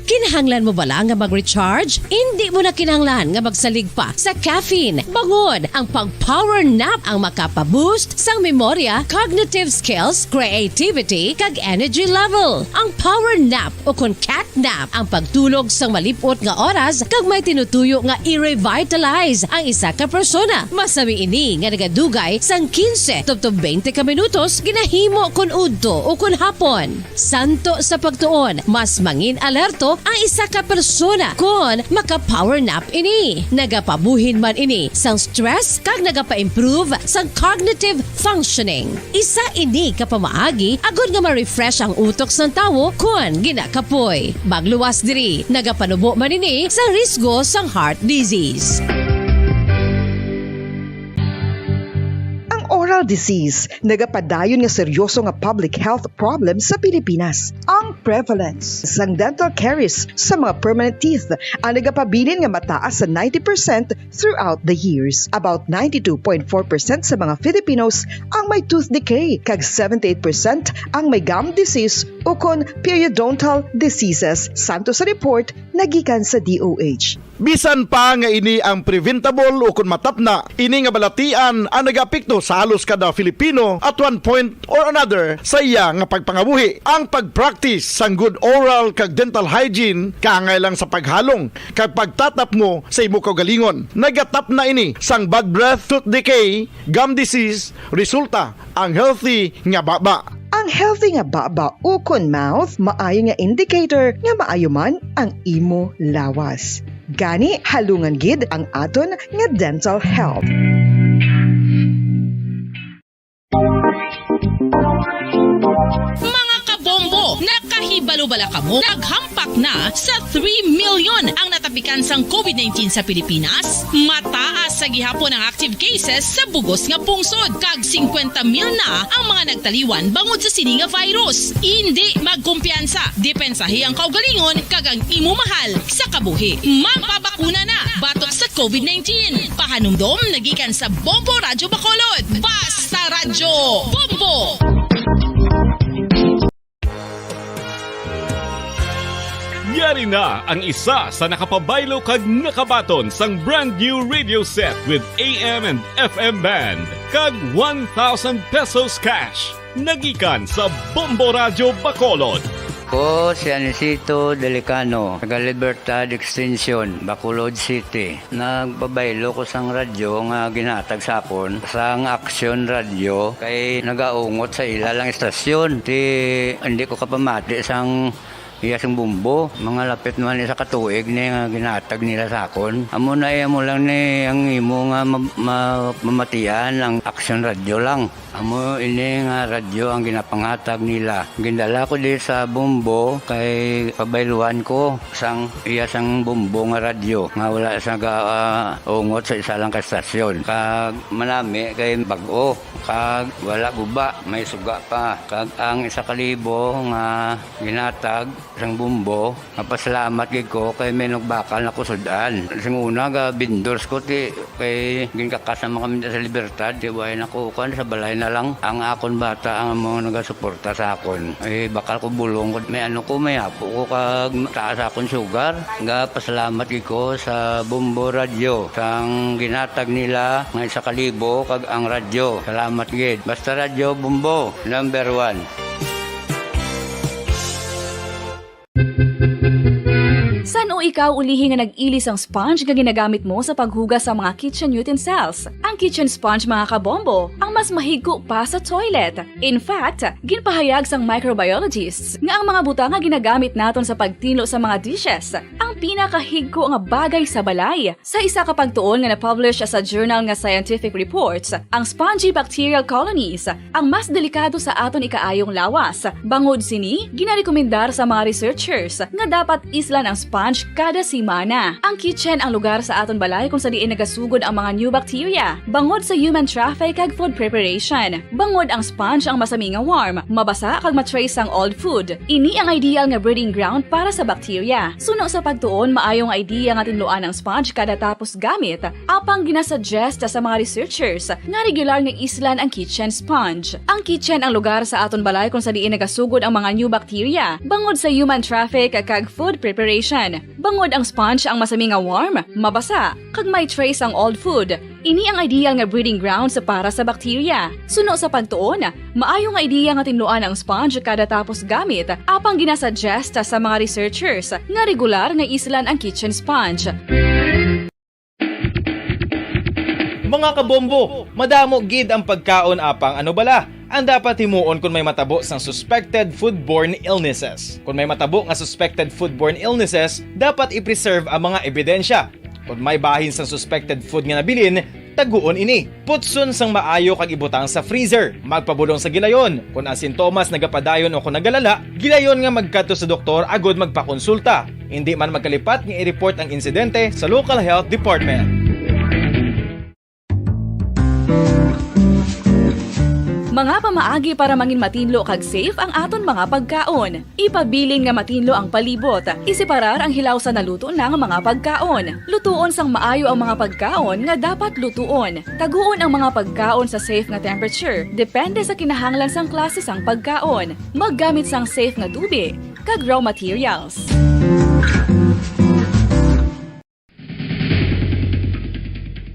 Kinahanglan mo bala nga mag-recharge? Indi mo na kinahanglan nga magsalig pa sa caffeine. Bangod ang pag-power nap ang makapa-boost sang memorya, cognitive skills, creativity, kag energy level. Ang power nap o kon cat nap ang pagtulog sang malip-ot nga oras kag may tinutuyo nga i-revitalize ang isa ka persona. Masami ini nga nagadugay sang quince tubtob twenty ka minutos ginahimo kon udto o kon hapon. Santo sa pagtuon, mas mangin-alerto ang isa ka persona kon maka-power nap ini. Nagapabuhin man ini sang stress kag nagapa-improve sang cognitive functioning. Isa ini ka pamaagi agud nga ma-refresh ang utok sang tawo kon ginakapoy. Magluwas diri, nagapanubo man ini sang risgo sang heart disease. Ang oral disease, nagapadayon nga seryoso nga public health problem sa Pilipinas. Ang prevalence sang dental caries sa mga permanent teeth ang nagapabilin nga mataas sa ninety percent throughout the years. About ninety-two point four percent sa mga Filipinos ang may tooth decay, kag seventy-eight percent ang may gum disease ukon periodontal diseases, santo sa report nagikan sa D O H. Bisan pa nga ini ang preventable ukon matapna, ini nga balatian ang nagaapekto sa halos kada Filipino at one point or another sa iya nga pagpangabuhi. Ang pag-practice sang good oral kag dental hygiene kaangay lang sa paghalong kag pagtatapngo sa imo kaugalingon. Nagatapna ini sang bad breath, tooth decay, gum disease, resulta ang healthy nga baba. Ang healthy nga baba ukon mouth maayo nga indicator nga maayo man ang imo lawas. Gani, halungan gid ang aton nga dental health. Mga kabombo, nakahibalo bala kamo? Naghampak na sa three million ang natapikan sang covid nineteen sa Pilipinas. Mataas sa gihapon ang active cases sa bugos nga pungsod, kag singkwenta mil na ang mga nagtaliwan bangod sa sini nga virus. Indi magkumpiyansa, depensahi ang kaugalingon kag ang imo mahal sa kabuhi. Magpabakuna na batok sa covid nineteen. Pahanumdom nagikan sa Bombo Radyo Bacolod. Basta Radyo Bombo! Yari na ang isa sa nakapabaylo kag nakabaton sang brand new radio set with A M and F M band kag one thousand pesos cash. Nagikan sa Bombo Radyo Bacolod. Ko si Anisito Delicano, taga Libertad Extension, Bacolod City. Nagpabaylo ko sang radyo nga ginhatag sa akon sang Aksyon Radyo, kay nagaungot sa ila lang istasyon. Ti, hindi ko kapamati sang iya sing bumbo. Mga lapit naman isa ka tuig ni nga ginhatag nila sa akon. Amo na, eh, amo lang ni ang imo nga ma-, ma-, mamatian ang Aksyon Radyo lang. Amo ini nga radyo ang ginapanghatag nila. Gindala ko di sa Bombo kay pabayluan ko sang iya sang Bombo nga radyo nga wala sa ga, ah, ungot sa isa lang ka stasyon. Kag manami kay bag-o, kag wala guba, may suga pa. Kag ang isa ka libo nga ginhatag sang Bombo, mapasalamat gid ko kay may nagbakal na ko sud-an. Sing una, ga vendors ko, ti, kay ginkakas naman kami sa Libertad, ti, way na ko, kuan, sa balay na lang. Ang akon bata ang amo nagasuporta sa akon. Eh, bakal ko bulong ko, may ano ko, may apo ko, kag taas akon sugar. Ga pasalamat gid ko sa Bombo Radyo, sang ginhatag nila nga isa ka libo, kag ang radyo. Salamat gid. Basta Radyo Bombo, number one. San-o ikaw ulihi nga nag-ili sang sponge nga ginagamit mo sa paghugas sa mga kitchen utensils? Ang kitchen sponge, mga kabombo, ang mas mahigko pa sa toilet. In fact, ginpahayag sang microbiologists nga ang mga butang nga ginagamit naton sa pagtinlo sa mga dishes ang pinakahigko nga bagay sa balay. Sa isa ka pagtuon nga na-publish sa journal nga Scientific Reports, ang spongy bacterial colonies ang mas delikado sa aton ikaayong lawas. Bangod sini, ginarekomendar sa mga researchers nga dapat islan ang sponge kada semana. Ang kitchen ang lugar sa aton balay kung sa diin nagasugod ang mga new bacteria bangod sa human traffic kag food preparation. Bangod ang sponge ang masami nga warm, mabasa kag ma-trace sang old food. Ini ang ideal nga breeding ground para sa bacteria. Suno sa pagtuon, maayo nga idea nga tinluan ang sponge kada tapos gamit, apang ginasuggest sa mga researchers nga regular nga islan ang kitchen sponge. Ang kitchen ang lugar sa aton balay kung sa diin nagasugod ang mga new bacteria bangod sa human traffic kag food preparation. Bangod ang sponge ang masami nga warm, mabasa, kag may trace ang old food. Ini ang ideal nga breeding grounds para sa bacteria. Suno sa pagtuon, maayo nga ideya nga tinluan ang sponge kada tapos gamit, apang ginasuggest sa mga researchers nga regular nga islan ang kitchen sponge. Mga kabombo, madamo gid ang pagkaon apang ano bala ang dapat himuon kon may matabo sang suspected foodborne illnesses. Kon may matabo nga suspected foodborne illnesses, dapat i-preserve ang mga ebidensya. Kon may bahin sang suspected food nga nabilin, taguon ini. Putson sang maayo kag ibutang sa freezer. Magpabulong sa gilayon. Kon ang sintomas nagapadayon o kon nagalala, gilayon nga magkadto sa doktor agud magpakonsulta. Indi man magkalipat nga i-report ang insidente sa local health department. Mga pamaagi para mangin matinlo kag safe ang aton mga pagkaon. Ipabilin nga matinlo ang palibot. Iseparar ang hilaw sa naluto na nga mga pagkaon. Lutuon sang maayo ang mga pagkaon nga dapat lutuon. Taguon ang mga pagkaon sa safe nga temperature, depende sa kinahanglan sang klase sang pagkaon. Maggamit sang safe nga tubig kag raw materials.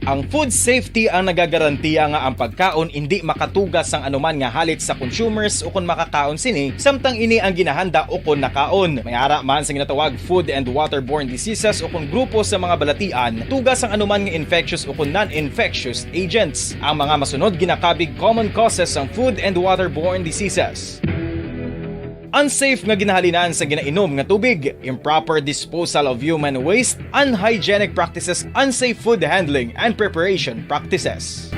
Ang food safety ang nagagarantiya nga ang pagkaon indi makatuga sang anuman nga halit sa consumers ukon makakaon sini, samtang ini ang ginahanda ukon nakaon. May ara man sa ginatawag food and waterborne diseases ukon grupo sa mga balatian, tuga sang anuman nga infectious ukon non-infectious agents. Ang mga masunod ginakabig common causes sang food and waterborne diseases. Unsafe nga ginahalinan sa ginainom nga tubig, improper disposal of human waste, unhygienic practices, unsafe food handling and preparation practices.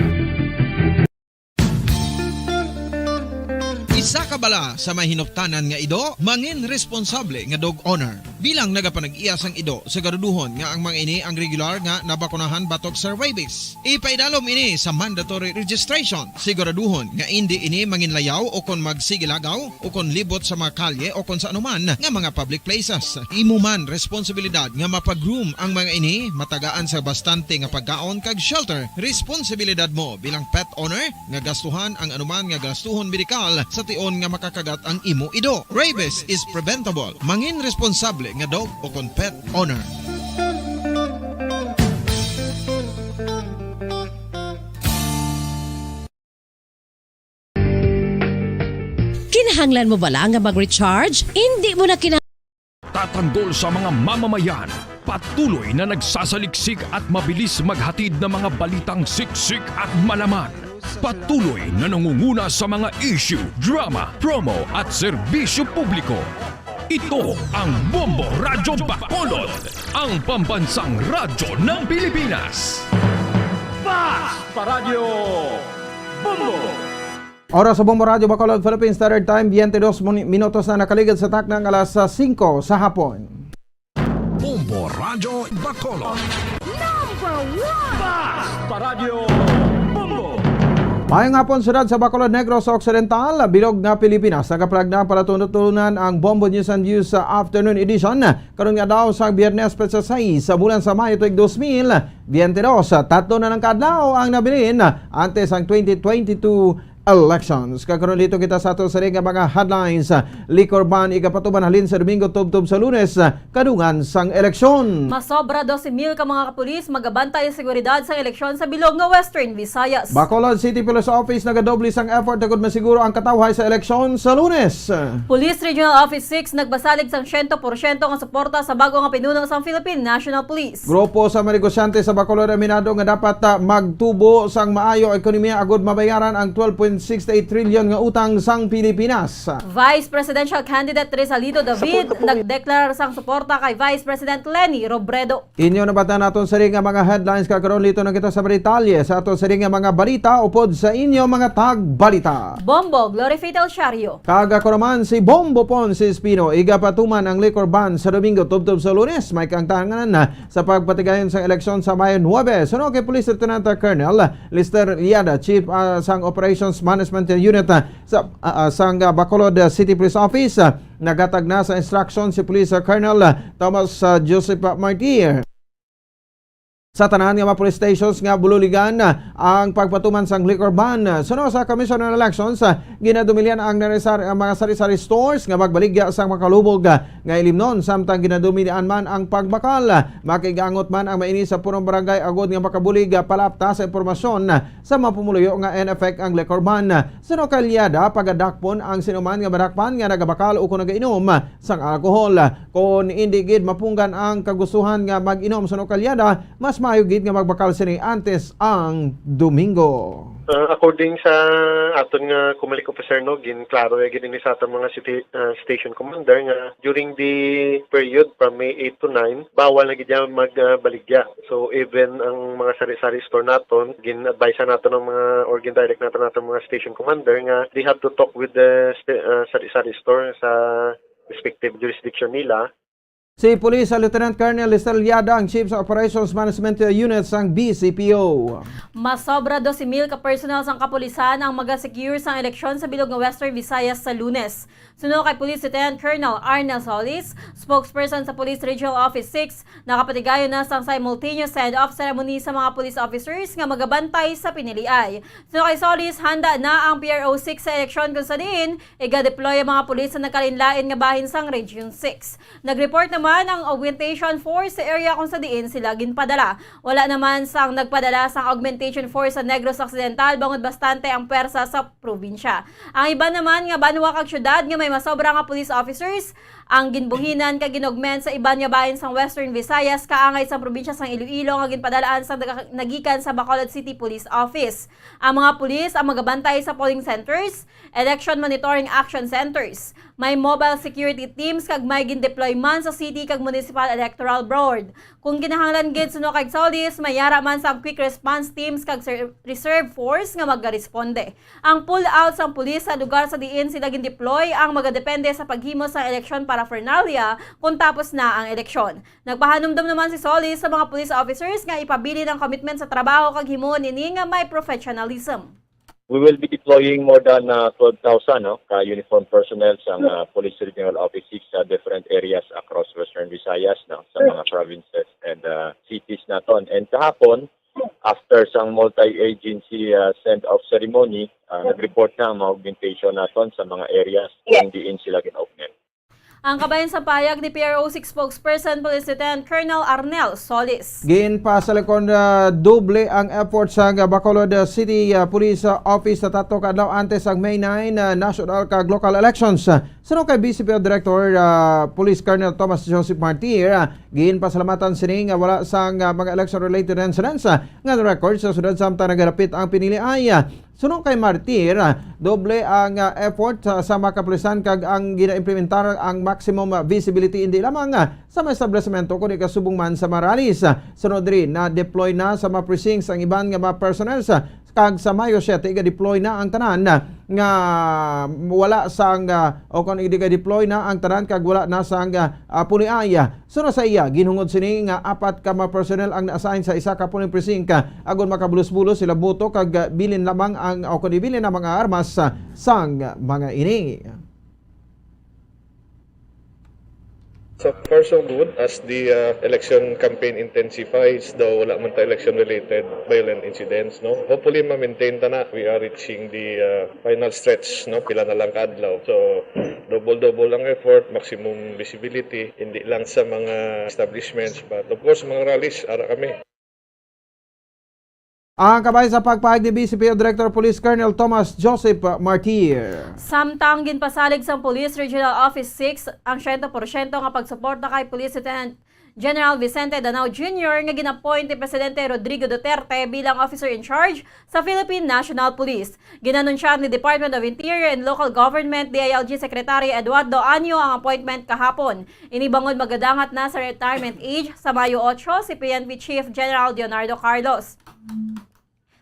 Isa ka bala sa may hinuptanan nga ido, mangin responsable nga dog owner. Bilang nagapanag-iya sang ido, siguraduhon nga ang mga ini ang regular nga nabakunahan batok sa rabies. Ipaidalom ini sa mandatory registration. Siguraduhon nga indi ini manginlayaw o kon magsigilagaw o kon libot sa mga kalye o kon sa anuman nga mga public places. Imo man responsibilidad nga mapag-groom ang mga ini, matagaan sa bastante nga pagkaon kag shelter. Responsibilidad mo bilang pet owner nga gastuhan ang anuman nga gastuhon medikal sa tion nga makakagat ang imo ido. Rabies is preventable. Mangin responsable nga dog o kon pet owner. Kinahanglan mo bala nga mag-recharge? Indi mo na kinahanglan. Tatanggol sa mga mamamayan, patuloy na nagsasaliksik at mabilis maghatid ng mga balitang siksik at malaman. Patuloy na nangunguna sa mga issue, drama, promo at serbisyo publiko. Ito ang Bombo Radyo Bacolod, ang pambansang radyo ng Pilipinas. Fast Paradyo Bombo! Oras sa Bombo Radyo Bacolod, Philippine Standard Time, twenty-two minutos na nakaligid sa takna nga alas singko sa hapon. Bombo Radyo Bacolod. Number one! Paradyo Bombo! Maayong hapon, syudad sa Bacolod, Negros Occidental, bilog nga Pilipinas. Nagapalag na palatunod-tunan ang Bombo News and Views sa Afternoon Edition. Karon nga daw sa Biyernes, petsa sais sa bulan sa Mayo tuig dos mil twenty-two. Tatlo na lang ka adlaw ang nabilin antes ang twenty twenty-two elections. Kag karon dito kita sa ato sa nga mga headlines. Liquor ban igapatuman halin sa Domingo tubtob sa Lunes, kadungan sang eleksyon. Masobra dose mil ka mga kapulis magabantay sa seguridad sang eleksyon sa bilog nga Western Visayas. Bacolod City Police Office nagadoble sang effort agud masiguro ang katawhay sa eleksyon sa Lunes. Police Regional Office six nagbasalig sang siyento porsyento nga suporta sa bago nga pinuno sang Philippine National Police. Grupo sa mga negosyante sa Bacolod aminado nga dapat, ah, magtubo sang maayo ekonomiya agud mabayaran ang twelve point six eight trillion nga utang sang Pilipinas. Vice Presidential Candidate Rizalito David nagdeklarar sang suporta kay Vice President Leni Robredo. Inyo nabatan naton sini nga mga headlines, kag karon lito na kita sa mga detalye sa aton sini nga mga balita upod sa inyo mga tagbalita. Bombo, Glory Faith El Shario. Kag ako naman si Bombo Pon si Espino. Igapatuman ang liquor ban sa Domingo tubtob sa Lunes. May kaangtanan na sa pagpatigayon sang eleksyon sa Mayo nuebe. Suno kay Police Lieutenant Colonel Lester Liada, Chief, ah, sang Operations Management Unit, ah, sa, ah, ah, sang, ah, Bacolod, ah, City Police Office, ah, nagatag na sa instruction si Police, ah, Colonel, ah, Thomas, ah, Joseph, ah, Martir. Sa tanan nga mga police stations nga bululigan, ah, ang pagpatuman sang liquor ban. Suno sa Commission on Elections, ah, ginadumilian ang narisar-, ang mga sari-sari stores nga magbaligya sang makalubog, ah, nga ilimnon, samtang ginadumilian man ang pagbakal. Makigangot man ang maini sa punong barangay agud nga makabulig, ah, palapta sa impormasyon, ah, sa mga pumuluyo nga in effect ang liquor ban. Suno kay Liada, pagadakpon ang sinuman nga madakpan nga nagabakal o kung nagainom sang alkohol. Kon indi gid mapunggan ang kagustuhan nga mag-inom suno kay Liada, mas maayo gid nga magbakal sini antes ang Domingo. Ah, according sa aton nga Comelec officer, no, ginklaro ya gid ini sa aton mga city, ah, station commander nga during the period from May eight to nine, bawal na gid ya magbaligya. So even ang mga sari-sari store naton, gin-advise naton ang mga, or gin-direct naton naton mga station commander nga they have to talk with the sta-, ah, sari-sari store sa respective jurisdiction nila. Si Police Lieutenant Colonel Lester Liada ang Chief sa Operations Management Unit sang B C P O. Masobra dose mil ka personnel sang kapulisan ang maga-secure sang eleksyon sa bilog nga Western Visayas sa Lunes. Suno kay Police Lieutenant Colonel Arnel Solis, spokesperson sa Police Regional Office six, nakapatigayon na sang simultaneous send-off ceremony sa mga police officers nga magabantay sa piniliay. Suno kay Solis, handa na ang P R O six sa eleksyon, kung sa diin iga-deploy ang mga pulis sa nagkalain-lain nga bahin sang Region six. Nag-report naman ang augmentation force sa area kung sa diin sila ginpadala. Wala naman sang nagpadala sang augmentation force sa Negros Occidental bangod bastante ang pwersa sa probinsya. Ang iban naman nga banwa kag syudad nga may masobra nga police officers ang ginbuhinan kag gin-augment sa iban nga bahin sang Western Visayas, kaangay sang probinsya sang Iloilo nga ginpadalaan sang naga-, nagikan sa Bacolod City Police Office. Ang mga pulis ang magabantay sa polling centers, election monitoring action centers. May mobile security teams kag may gin-deploy man sa city kag municipal electoral board. Kung kinahanglan gid, suno kay Solis, may yara man sang quick response teams kag ser-, reserve force nga magaresponde. Ang pull-out sang pulis sa lugar sa diin sila gin-deploy ang magadepende sa paghimo sang eleksyon paraphernalia kung tapos na ang eleksyon. Nagpahanumdom naman si Solis sa mga police officers nga ipabilin ang commitment sa trabaho kag himuon ini nga may professionalism. We will be deploying more than, uh, twelve thousand, no, ka uniform personnel sa, uh, Police Regional Office six sa different areas across Western Visayas, no, sa mga provinces and, uh, cities naton. And kahapon, after sang multi-agency, uh, send-off ceremony, uh, nag-report na ang mga augmentation naton sa mga areas kung diin sila gin-augment. Ang kabahin sa pahayag ni P R O six spokesperson Police Lieutenant Colonel Arnel Solis. Ginpasalikon na doble ang effort sang Bacolod City, ah, Police, ah, Office sa tatlo ka adlaw antes ang May nine, ah, national kag local elections. Suno kay B C P O Director, ah, Police Colonel Thomas Joseph Martir, ah, ginpasalamatan sini nga wala sang, ah, mga election-related incidents, ah, nga record sa syudad samtang nagadapit ang piniliay. Suno kay Martir, ah, doble ang, ah, effort sa, sa mga kapulisan kag ang ginaimplementar ang maximum, ah, visibility indi lamang, ah, sa mga establisemento kundi kasubong man sa mga rallies. Ah, sunod diri, na-deploy na sa mga precincts ang iban nga mga personnel sa, kag sa Mayo siete ga-deploy na ang tanan, ah, nga wala sang, ah, o kung hindi ga-deploy na ang tanan kag wala na sang, ah, ah, puliay. Suno sa iya, ginhungod sini nga apat ka mga personnel ang na-assign sa isa ka polling precinct, ah, agod makabulos-bulos sila boto kag, ah, bilin lamang ang, o kundi bilin lamang ang armas, ah, sang mga ini. So far, so good. As the, uh, election campaign intensifies, though wala man ta election-related violent incidents, no? Hopefully, ma-maintain ta na. We are reaching the, uh, final stretch, no? Pila na lang ka adlaw. So, double-double ang effort, maximum visibility, hindi lang sa mga establishments, but of course, mga rallies, ara kami. Ang kabahin sa pagpahayag ni B C P O Director Police Colonel Thomas Joseph Martir. Samtang ginpasalig sang Police Regional Office six ang siyento porsyento nga pagsuporta kay Police Lieutenant General Vicente Danao Junior nga gin-appoint ni Presidente Rodrigo Duterte bilang Officer in Charge sa Philippine National Police. Ginanunsyahan ni Department of Interior and Local Government, D I L G, Secretary Eduardo Año ang appointment kahapon. Ini bangod magadangat na sa retirement age sa Mayo otso si P N P Chief General Leonardo Carlos.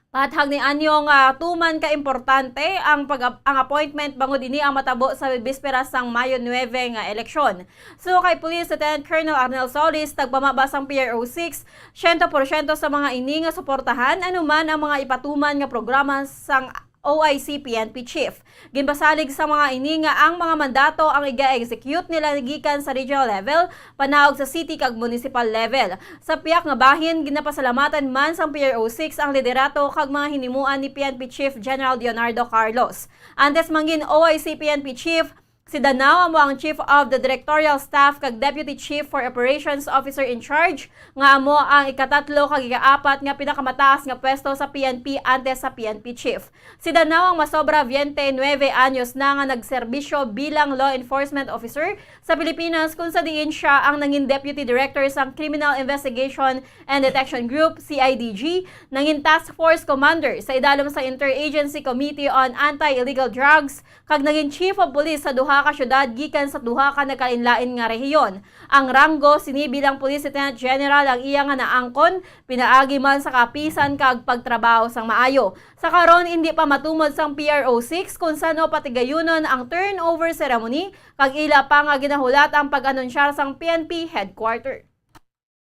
Pahayag ni Año nga tuman ka importante ang pag-, ang appointment bangod ini ang matabo sa bispera sang Mayo nuebe nga eleksyon. Suno kay Police Lieutenant Colonel Arnel Solis, tagpamaba sang P R O six, siyento porsyento sa mga ini nga suportahan anuman ang mga ipatuman nga programa sang O I C P N P chief. Ginpasalig sa mga ini nga ang mga mandato ang iga-execute nila gikan sa regional level, panaog sa city kag municipal level. Sa pihak nga bahin, ginapasalamatan man sang P R O six ang liderato kag mga hinimuan ni P N P Chief General Leonardo Carlos. Antes mangin O I C P N P chief, si Danao amo ang Chief of the Directorial Staff kag Deputy Chief for Operations Officer in Charge, nga amo ang ikatatlo kag ikaapat nga pinakamataas nga pwesto sa P N P antes sa P N P chief. Si Danao ang masobra veinte nueve anyos na nga nagserbisyo bilang law enforcement officer sa Pilipinas, kung sa diin siya ang nangin Deputy Director sang Criminal Investigation and Detection Group, C I D G, nangin Task Force Commander sa idalom sa Interagency Committee on Anti-Illegal Drugs, kag nangin Chief of Police sa duha ka syudad gikan sa duha ka nagkalainlain nga rehiyon. Ang ranggo sini bilang Police Lieutenant General ang iya nga naangkon pinaagi man sa kapisan kag pagtrabaho sang maayo. Sa karon, indi pa matumod sang P R O six kon san-o patigayunon ang turnover ceremony kag ila pa nga ginahulat ang pag-anunsyar sang P N P headquarter.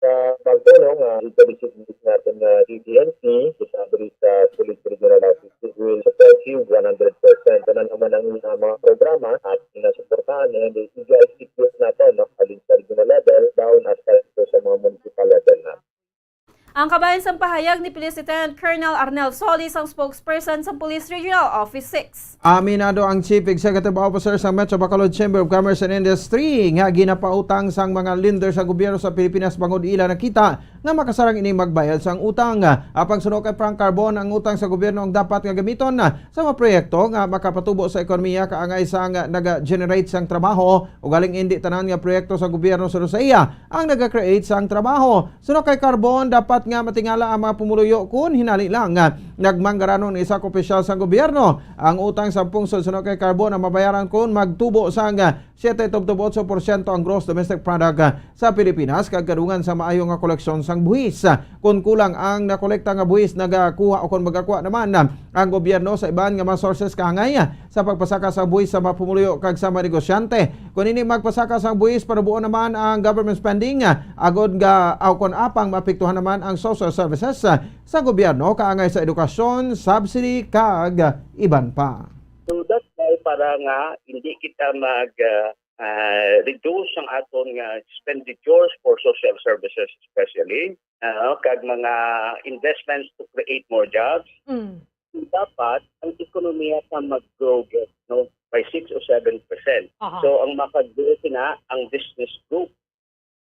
Sa pagtulong, ah, dito visit natin na D T N P, isa diri sa Police Regional Office, we will support you one hundred percent. Tanan naman ang, ah, mga programa at pinasuportahan and i-execute natin, no? Halin sa regional level, down hasta sa mga municipal level na. Ang kabahin sang pahayag ni Police Lieutenant Colonel Arnel Solis, ang spokesperson sa Police Regional Office six. Aminado ang Chief Executive Officer sa Metro Bacolod Chamber of Commerce and Industry nga ginapautang sang mga lender sa gobyerno sa Pilipinas bangod ila nakita nga makasarang ini magbayad sang utang. Apang suno kay Frank Carbon, ang utang sa gobyerno ang dapat nga gamiton sa mga proyekto nga makapatubo sa ekonomiya kaangay sang naga-generate sang trabaho, ugaling indi tanan nga proyekto sa gobyerno suno sa iya ang naga-create sang trabaho. Suno kay Carbon, dapat nga matingala ang mga pumuluyo kun hinali lang nga nagmanggaranon isa ka opisyal sang gobyerno. Ang utang sa pungsod suno kay Carbon ang mabayaran kun magtubo sang siyete tubtob otso porsyento ang gross domestic product, ah, sa Pilipinas kag kadungan sa maayo nga koleksyon sang buhis. Ah, kun kulang ang nakolekta nga buhis, nagakuha o kon magakuha naman, ah, ang gobyerno sa iban nga mga sources kaangay, ah, sa pagpasaka sa buhis sa mga pumuluyo kag sa mga negosyante. Kun ini magpasaka sang buhis, panuboon naman ang government spending, ah, agod nga, aw kon apang maapektuhan naman ang social services, ah, sa gobyerno kaangay sa edukasyon, subsidy kag iban pa. So that's why para nga hindi kita mag, ah, ah, reduce ang aton nga expenditures for social services especially, ah, kag mga investments to create more jobs. Mm. Dapat ang ekonomiya sa mag-grow, no, by six o seven percent. Aha. So ang makag-grow sina ang business group.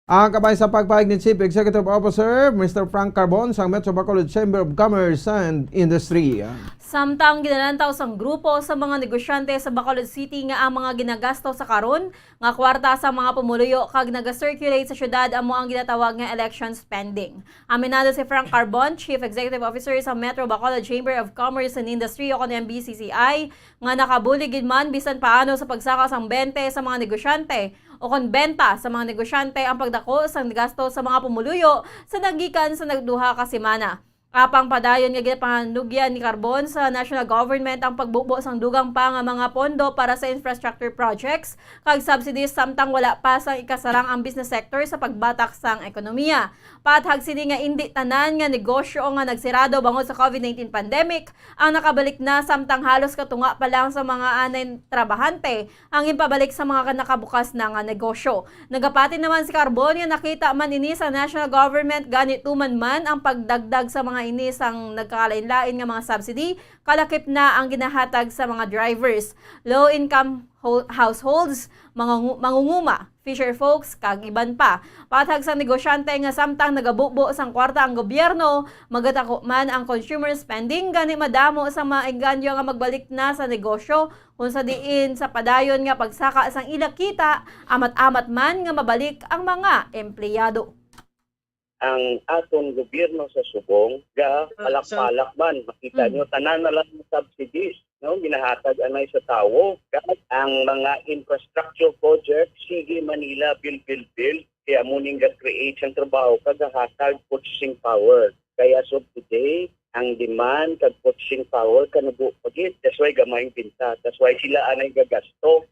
Ang kabay sa pagpahayag ni Chief Executive Officer, Mister Frank Carbon, sang Metro Bacolod Chamber of Commerce and Industry. Samtang ginalantaw sang grupo sa mga negosyante sa Bacolod City nga ang mga ginagasto sa karon nga kwarta sa mga pumuluyo kag naga-circulate sa syudad amo ang ginatawag nga election spending. Aminado si Frank Carbon, Chief Executive Officer sa Metro Bacolod Chamber of Commerce and Industry o kon M B C C I, nga nakabulig gid man bisan paano sa pagsaka sang bente sa mga negosyante o kon benta sa mga negosyante ang pagdako sang gasto sa mga pumuluyo sa nagikan sa nagduha ka semana. Apang padayon nga ginapanugyan ni Carbon sa national government ang pagbubo sang dugang pa nga mga pondo para sa infrastructure projects kag subsidies samtang wala pa sang ikasarang ang business sector sa pagbatak sang ekonomiya. Paathag sini nga indi tanan nga negosyo nga nagsirado bangod sa covid nineteen pandemic ang nakabalik na samtang halos katunga pa lang sa mga anay trabahante ang ginpabalik sa mga nakabukas na nga negosyo. Nagapati naman si Carbon nga nakita man ini sa national government, gani tuman man ang pagdagdag sa mga ini sang nagkalain-lain nga mga subsidy, kalakip na ang ginahatag sa mga drivers, low-income ho-, households, mga ngu-, mangunguma, fisher folks, kag iban pa. Paathag sa negosyante nga samtang nagabubo sang kwarta ang gobyerno, magatako man ang consumer spending, gani madamo sa mga engganyo nga magbalik na sa negosyo, kung sa diin sa padayon nga pagsaka sang ila kita, amat-amat man nga mabalik ang mga empleyado. Ang aton gobyerno sa subong ga palak-palak man. Makita nyo, tanan na lang ang subsidies, no, ginahatag anay sa tawo. Kag ang mga infrastructure project, sige man nila build, build, build. Kaya amo ning ga-create sang trabaho kag gahatag purchasing power. Kaya as of today, ang demand kag purchasing power kanubo pa gid. That's why gamay ang binta. That's why sila anay gagasto.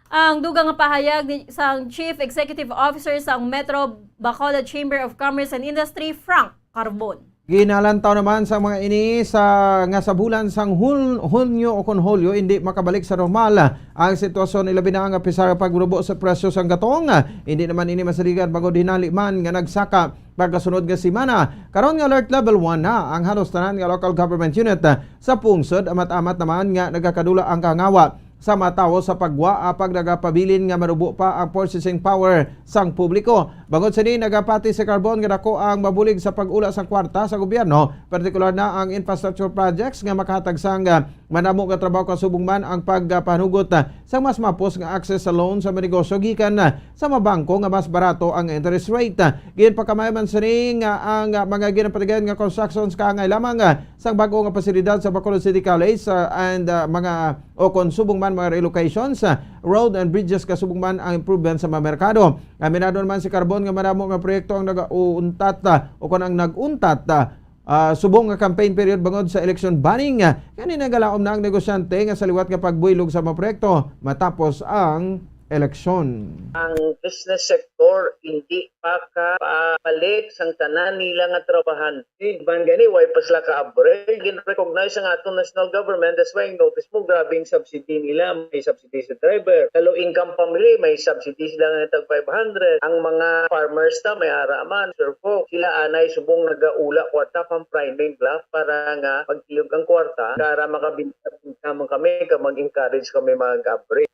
Ang dugang nga pahayag ni, sang Chief Executive Officer sang Metro Bacolod Chamber of Commerce and Industry, Frank Carbon. Ginalantaw naman sa mga ini sa, nga sa bulan sang Hul-, Hunyo o kon Hulyo, hindi makabalik sa normal ang sitwasyon, ilabi na ang apisar nga pagrubo sa presyo sang gatong. Hindi naman ini masaligan bangod hinali man nga nagsaka pagkasunod nga semana. Karon nga alert level one na ang halos tanan nga local government unit sa pungsod, amat-amat naman nga nagakadula ang kangawa sa mga tawo sa paggwa apang nagapabilin nga marubo pa ang purchasing power sang publiko. Bangod sini, nagapati si Carbon nga dako ang mabulig sa pag-ula sang kwarta sa gobyerno, partikular na ang infrastructure projects nga makahatag sang, ah, Madamo nga trabaho kasubong man ang pagpanugot, ah, sa mas mapos nga access sa loan sa mga negosyo gikan, ah, sa mga bangko nga mas barato ang interest rate. Ah, ginpakamay man sini nga ang, ah, mga ginapatigayon nga constructions kaangay lamang, ah, sa bag-o nga pasilidad sa Bacolod City College, ah, and, ah, mga o kon subong man mga relocations, ah, road and bridges kasubong man ang improvement sa mga merkado. Aminado naman si Carbon nga madamo nga proyekto ang nagauntat, ah, o kon ang nag-untat, ah, ah, subong nga campaign period bangod sa election banning, ah, kani nagalaom na ang negosyante nga sa liwat nga pagbuylog sa mga proyekto matapos ang eleksyon. Ang business sector hindi pa ka pabalik sang tanan nila nga trabahante. Ban gani, way pa sila ka-abre. Gin-recognize ang aton national government. That's why notice mo, grabe ang subsidy nila. May subsidy sa driver. Sa low income family, may subsidy sila nga tag five hundred. Ang mga farmers ta, may ara man, sir po. Sila anay subong nagaula kwarta pang priming bluff para nga magtiyog ang kwarta para makabinta naman kami, ka mag-encourage kami mag-abre.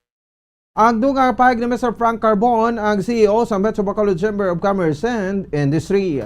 Ang dugang pahayag ni Mister Frank Carbon, ang C E O sa Metro Bacolod Chamber of Commerce and Industry.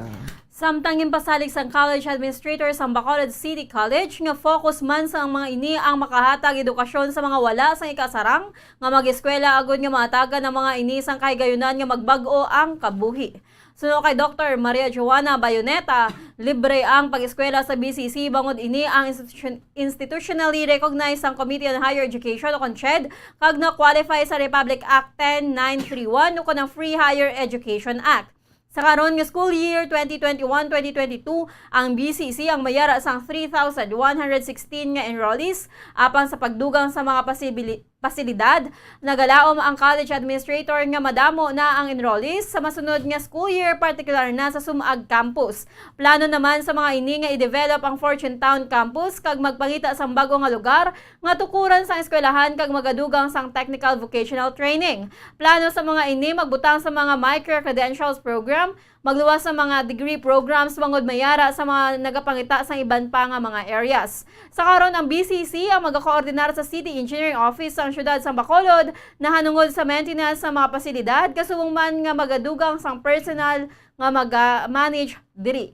Samtang ginpasalig sang College Administrator sang Bacolod City College nga focus man sa mga ini ang makahatag edukasyon sa mga wala sang ikasarang nga mag-eskwela agud nga maatagan ang mga ini sang kahigayunan nga magbag-o ang kabuhi. Suno kay Doktor Maria Joanna Bayoneta, libre ang pag-eskwela sa B C C bangod ini ang institution-, institutionally recognized sang Committee on Higher Education o kon CHED kag na-qualify sa Republic Act ten nine three one o kon ang Free Higher Education Act. Sa karon nga school year twenty twenty-one twenty twenty-two, ang B C C ang may ara sang three thousand one hundred sixteen nga enrollees, apan sa pagdugang sa mga pasibili-, pasilidad, nagalaom ang college administrator nga madamo na ang enrollees sa masunod nga school year, partikular na sa Sumag Campus. Plano naman sa mga ini nga i-develop ang Fortune Town Campus kag magpangita sang bag-o nga lugar nga tukuran sang eskwelahan kag magadugang sang technical vocational training. Plano sa mga ini magbutang sa mga micro-credentials program, magluwas sa mga degree programs bangod may ara sa mga nagapangita sang iban pa nga mga areas. Sa karon, ang B C C ang magakoordinar sa City Engineering Office sang siyudad sang Bacolod nahanungod sa maintenance sa mga pasilidad, kasubong man nga magadugang sang personal nga maga-manage diri.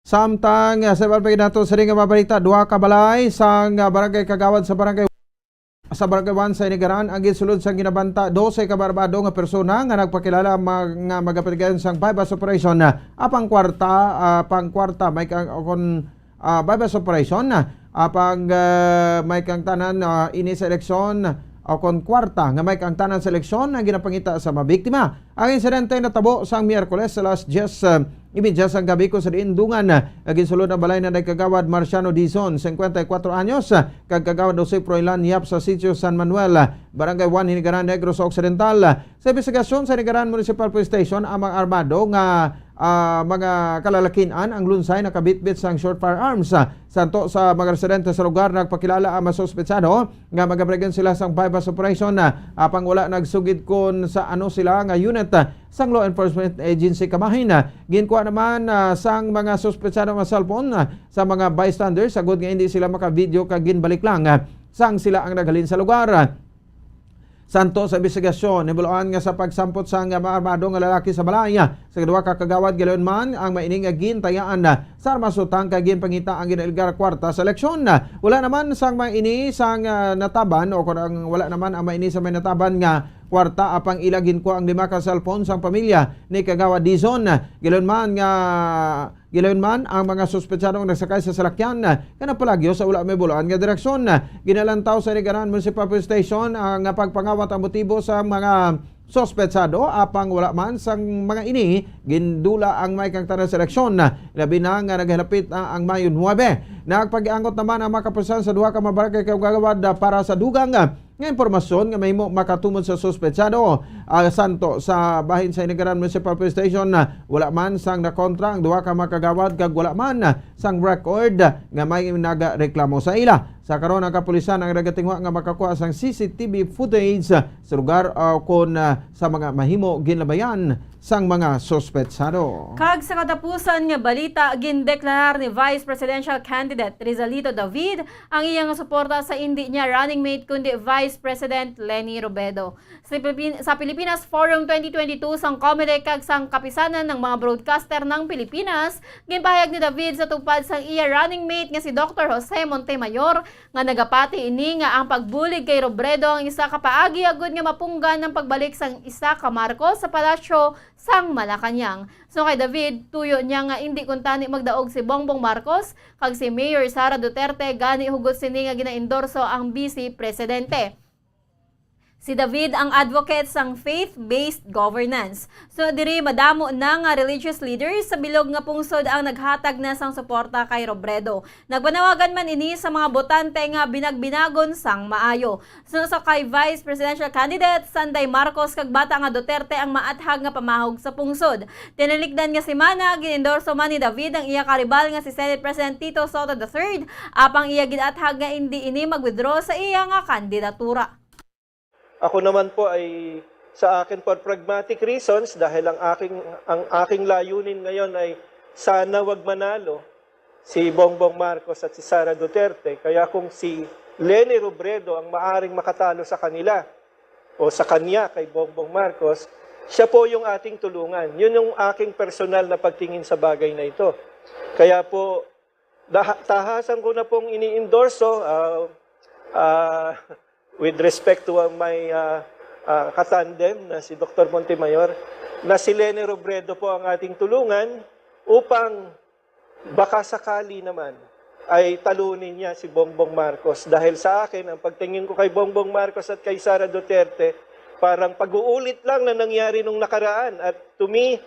Samtang, ah, sa iban pa gid nato sini nga mga balita, duha ka balay sang, ah, barangay kagawad sa barangay, sa Barangay One sa Inigaran ang ginsulod sang ginabanta dose ka armado nga persona nga nagpakilala ma-, nga magapatigayon sang buy-bust operation, ah, apang kwarta, ah, apang kwarta may kang, o kon, ah, buy-bust operation, ah, apang, ah, may kang tanan, ah, ini sa eleksyon, o kon kwarta nga may kang tanan sa eleksyon ang ginapangita sa mga biktima. Ang insidente natabo sang Miyerkules alas diyes, ah, imedya sang gabi, kon sa diin dungan, ah, ginsulod ang balay ni Kagawad Marciano Dizon, cincuenta y cuatro anyos, ah, kag Kagawad Jose Froilan Yap sa Sitio San Manuel, ah, Barangay One, Hinigaran, Negros Occidental. Ah, sa imbestigasyon sa Hinigaran Municipal Police Station, ang mga armado nga, ah, mga kalalakin-an ang lunsay nakabitbit sang short firearms. Ah, santo sa mga residente sa lugar, nagpakilala ang mga suspetsado nga magapatigayon sila sang buy-bust operation, ah, apang wala nagsugid kon sa ano sila nga unit, ah, sang law enforcement agency kabahin. Ah, ginkuha naman, ah, sang mga suspetsado nga cellphone, ah, sa mga bystanders, agod nga hindi sila maka-video kag ginbalik lang, ah, sang sila ang naghalin sa lugar. Santo sa imbestigasyon, nahibaluan nga sa pagsampot sang mga armado nga lalaki sa balay, ah, sa duha ka kagawad, gilayon man ang mga ini nga gintayaan, ah, sa armas utang kag ginpangita ang ginailigar kwarta sa eleksyon. Wala naman sang mga ini sang, ah, nataban, o kon ang wala naman ang mga ini sa may nataban nga kwarta apang ila ginkuha ang lima ka cellphone sang pamilya ni Kagawad Dizon. Gilayon man nga, gilayon man ang mga suspetsadong nagsakay sa salakyan nga nagpalagyo sa wala mahibaluan nga direksyon. Ginalantaw sa Inigaran Municipal Police Station ang pagpangawat ang motibo sa mga suspetsado, apang wala man sang mga ini gindula ang may kang tanan sa eleksyon, labi na nga naghalapit na ang Mayo nuebe. Nagpagiangot naman ang mga kapulisan sa duha ka mga barangay kagawad para sa dugang nga impormasyon nga mahimo makatumod sa suspetsado. Ah, santo sa bahin sa Inigaran Municipal Police Station, ah, wala man sang nakontra ang duha ka mga kagawad kag wala man, ah, sang record nga may nagareklamo sa ila. Sa karon, ang kapulisan ang nagatinguha nga makakuha sang C C T V footage sa lugar, ah, kon, ah, sa mga mahimo ginlabayan sang mga suspetsado. Kag sa katapusan nga balita, gindeklarar ni Vice Presidential Candidate Rizalito David ang iya nga suporta sa indi niya running mate kundi Vice President Leni Robredo. Sa Pilipin-, sa Pilipino Pinas Forum twenty twenty-two sang Comelec kag sang Kapisanan ng mga Broadcaster ng Pilipinas, ginpahayag ni David sa tupad sang iya running mate nga si Doktor Jose Montemayor nga nagapati ini nga ang pagbulig kay Robredo ang isa ka paagi agud nga mapunggan ang pagbalik sang isa ka Marcos sa palasyo sang Malacañang. So kay David, tuyo niya nga indi kuntani magdaog si Bongbong Marcos kag si Mayor Sara Duterte gani hugot sini nga ginaendorso ang Vice Presidente. Si David ang advocate sang faith-based governance. So diri madamo na nga religious leaders sa bilog nga pungsod ang naghatag na sang suporta kay Robredo. Nagpanawagan man ini sa mga botante nga binagbinagon sang maayo. So sa kay Vice Presidential Candidate Sanday Marcos kag bata nga Duterte ang maathag nga pamahog sa pungsod. Tinalikdan nga semana, gin-endorso man ni David ang iya karibal nga si Senate President Tito Sotto the third, apang iya ginathag nga indi ini mag-withdraw sa iya nga kandidatura. Ako naman po ay sa akin, for pragmatic reasons, dahil ang aking ang aking layunin ngayon ay sana wag manalo si Bongbong Marcos at si Sara Duterte. Kaya kung si Leni Robredo ang maaring makatalo sa kanila o sa kanya kay Bongbong Marcos, siya po yung ating tulungan. Yun yung aking personal na pagtingin sa bagay na ito. Kaya po, daha- tahasan ko na pong iniendorso, ah, ah, with respect to, ah, my, ah, ah, katandem na si Doktor Montemayor, na si Leni Robredo po ang ating tulungan upang baka sakali naman ay talunin niya si Bongbong Marcos. Dahil sa akin, ang pagtingin ko kay Bongbong Marcos at kay Sara Duterte, parang pag-uulit lang na nangyari nung nakaraan. At to me,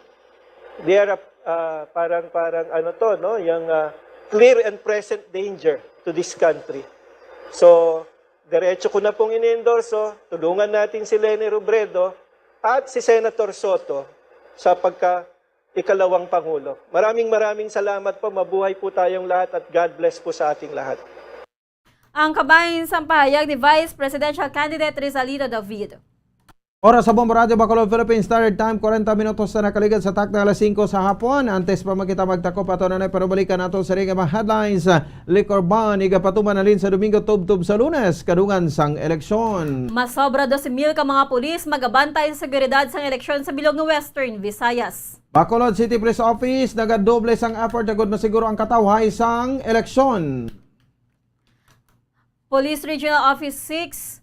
they are a, ah, parang, parang ano to, no? Yung, ah, clear and present danger to this country. So, diretso ko na pong iniendorso, tulungan natin si Leni Robredo at si Senator Sotto sa pagka ikalawang Pangulo. Maraming maraming salamat po. Mabuhay po tayong lahat at God bless po sa ating lahat. Ang kabahin sang pahayag ni Vice Presidential Candidate Rizalito David. Oras sa Bombo Radyo Bacolod, Philippine Standard Time, kwarenta minutos na nakaligad sa takna alas singko sa hapon. Antes pa man kita magtakop, ato na panubalikan nato sa ring mga headlines. Liquor ban igapatuman halin sa Domingo tubtob sa Lunes, kadungan sang eleksyon. Masobra dose mil ka mga pulis magabantay sa seguridad sang eleksyon sa bilog nga Western Visayas. Bacolod City Police Office nagadoble sang effort agud masiguro ang katawhay sang eleksyon. Police Regional Office six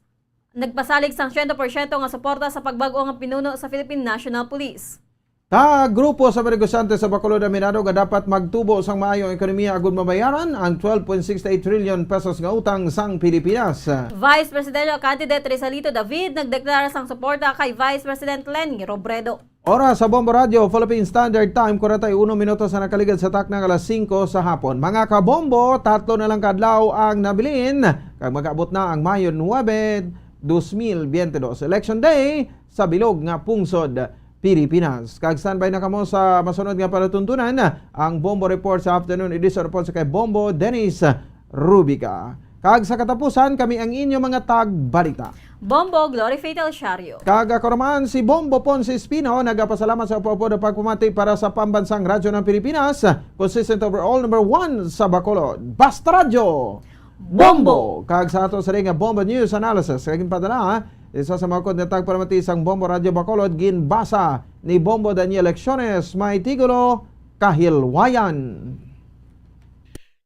nagpasalig sang siyento porsyento nga suporta sa pagbag-o nga pinuno sa Philippine National Police. Ka grupo sa mga negosyante sa Bacolod aminado nga dapat magtubo sang maayong ekonomiya agud mabayaran ang twelve point six eight trillion pesos nga utang sang Pilipinas. Vice Presidential Candidate Rizalito David nagdeklara sang suporta kay Vice President Leni Robredo. Oras sa Bombo Radyo, Philippine Standard Time, kwarenta y uno minutos na nakaligad sa takna nga alas singko sa hapon. Mga kabombo, tatlo na lang ka adlaw ang nabilin, kag mag-abot na ang Mayo nuebe, dos mil biyente dos, Election Day sa bilog nga pungsod Pilipinas. Kag standby na kamo sa masunod nga palatuntunan, ang Bombo Report sa afternoon edition report sa kay Bombo Dennis Rubica. Kag sa katapusan, kami ang inyo mga tagbalita. Bombo Glory Fatal Shario. Kag ako naman si Bombo Ponce Espino, nagapasalamat sa upod pagpamati para sa Pambansang Radyo ng Pilipinas, consistent overall number one sa Bacolod. Basta Radyo! Bombo! Kag sa ato sa ring nga Bombo News Analysis, kag ginpadala, isa sa mga kod nga tagpalamati sang Bombo Radyo Bacolod, ginbasa ni Bombo Daniel Lecciones, may titulo, Kahilwayan.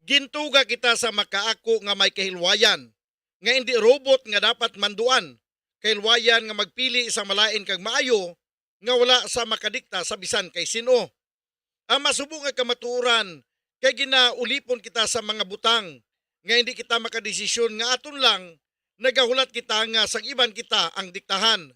Gintuga kita sa makaako nga may kahilwayan, nga indi robot nga dapat manduan, kahilwayan nga magpili sa malain kag maayo, nga wala sa makadikta sa bisan kay sin-o. Ang masubo nga kamatuoran kay ginaulipon kita sa mga butang nga indi kita makadesisyon nga aton lang, nagahulat kita nga sang iban kita ang diktahan.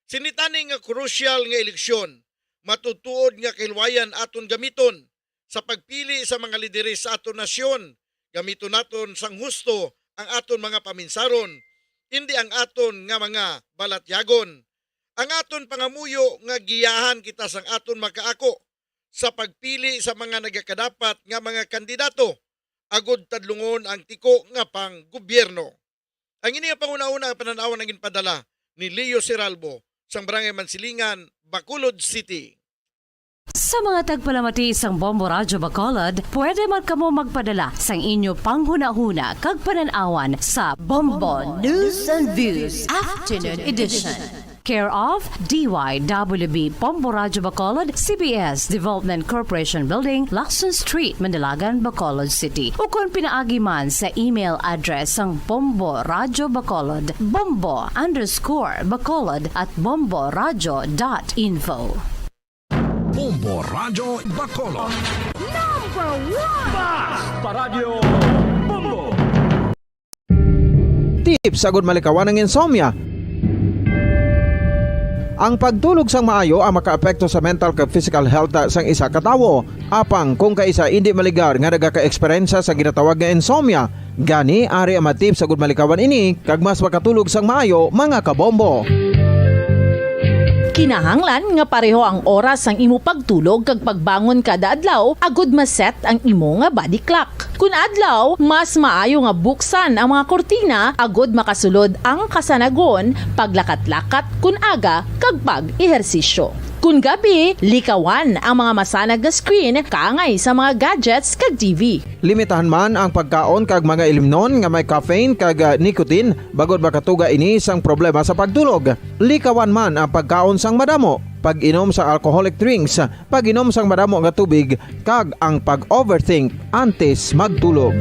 Sini tani nga crucial nga eleksyon, matuod-tuod nga kahilwayan aton gamiton sa pagpili sa mga lideres sa aton nasyon. Gamiton naton sang husto ang aton mga paminsaron, indi ang aton nga mga balatyagon. Ang aton pangamuyo nga giyahan kita sang aton makaako sa pagpili sa mga nagakadapat nga mga kandidato agud tadlungon ang tiko nga panggobyerno. Ang ini nga panghunahuna nga panan-awan ang ginpadala ni Leo Seralbo sang Barangay Mansilingan, Bacolod City. Sa mga tagpalamati sang Bombo Radyo Bacolod, pwede man kamo magpadala sang inyo panghunahuna kag panan-awan sa Bombo News and Views Afternoon Edition. Care of D Y W B Bombo Radyo Bacolod, C B S Development Corporation Building, Lacson Street, Manalagan, Bacolod City. Ukon pinaagi man sa email address sang Bombo Radyo Bacolod, bombo underscore bacolod at bombo radyo dot info. Bombo Radyo Bacolod. Number one! Basta Radyo Bombo! Tips agud malikawan ang insomnia. Ang pagtulog sang maayo ang makaapekto sa mental kag physical health sang isa ka tawo. Apang kung kaisa indi maligar nga nagaka-eksperyensya sa ginatawag nga insomnia, gani ari ang mga tips agud malikawan ini kag mas makatulog sang maayo, mga kabombo. Kinahanglan nga pareho ang oras sang imo pagtulog kag pagbangon kada adlaw agud ma-set ang imo nga body clock. Kun adlaw, mas maayo nga buksan ang mga kurtina agud makasulod ang kasanagon, paglakat-lakat kun aga, kag pag-ehersisyo. Kun gabi, likawan ang mga masanag nga screen kaangay sa mga gadgets kag T V. Limitahan man ang pagkaon kag mga ilimnon nga may caffeine kag ah, nicotine bangod makatuga ini sang problema sa pagtulog. Likawan man ang pagkaon sang madamo, pag-inom sa alcoholic drinks, pag-inom sang madamo nga tubig, kag ang pag-overthink antes magtulog.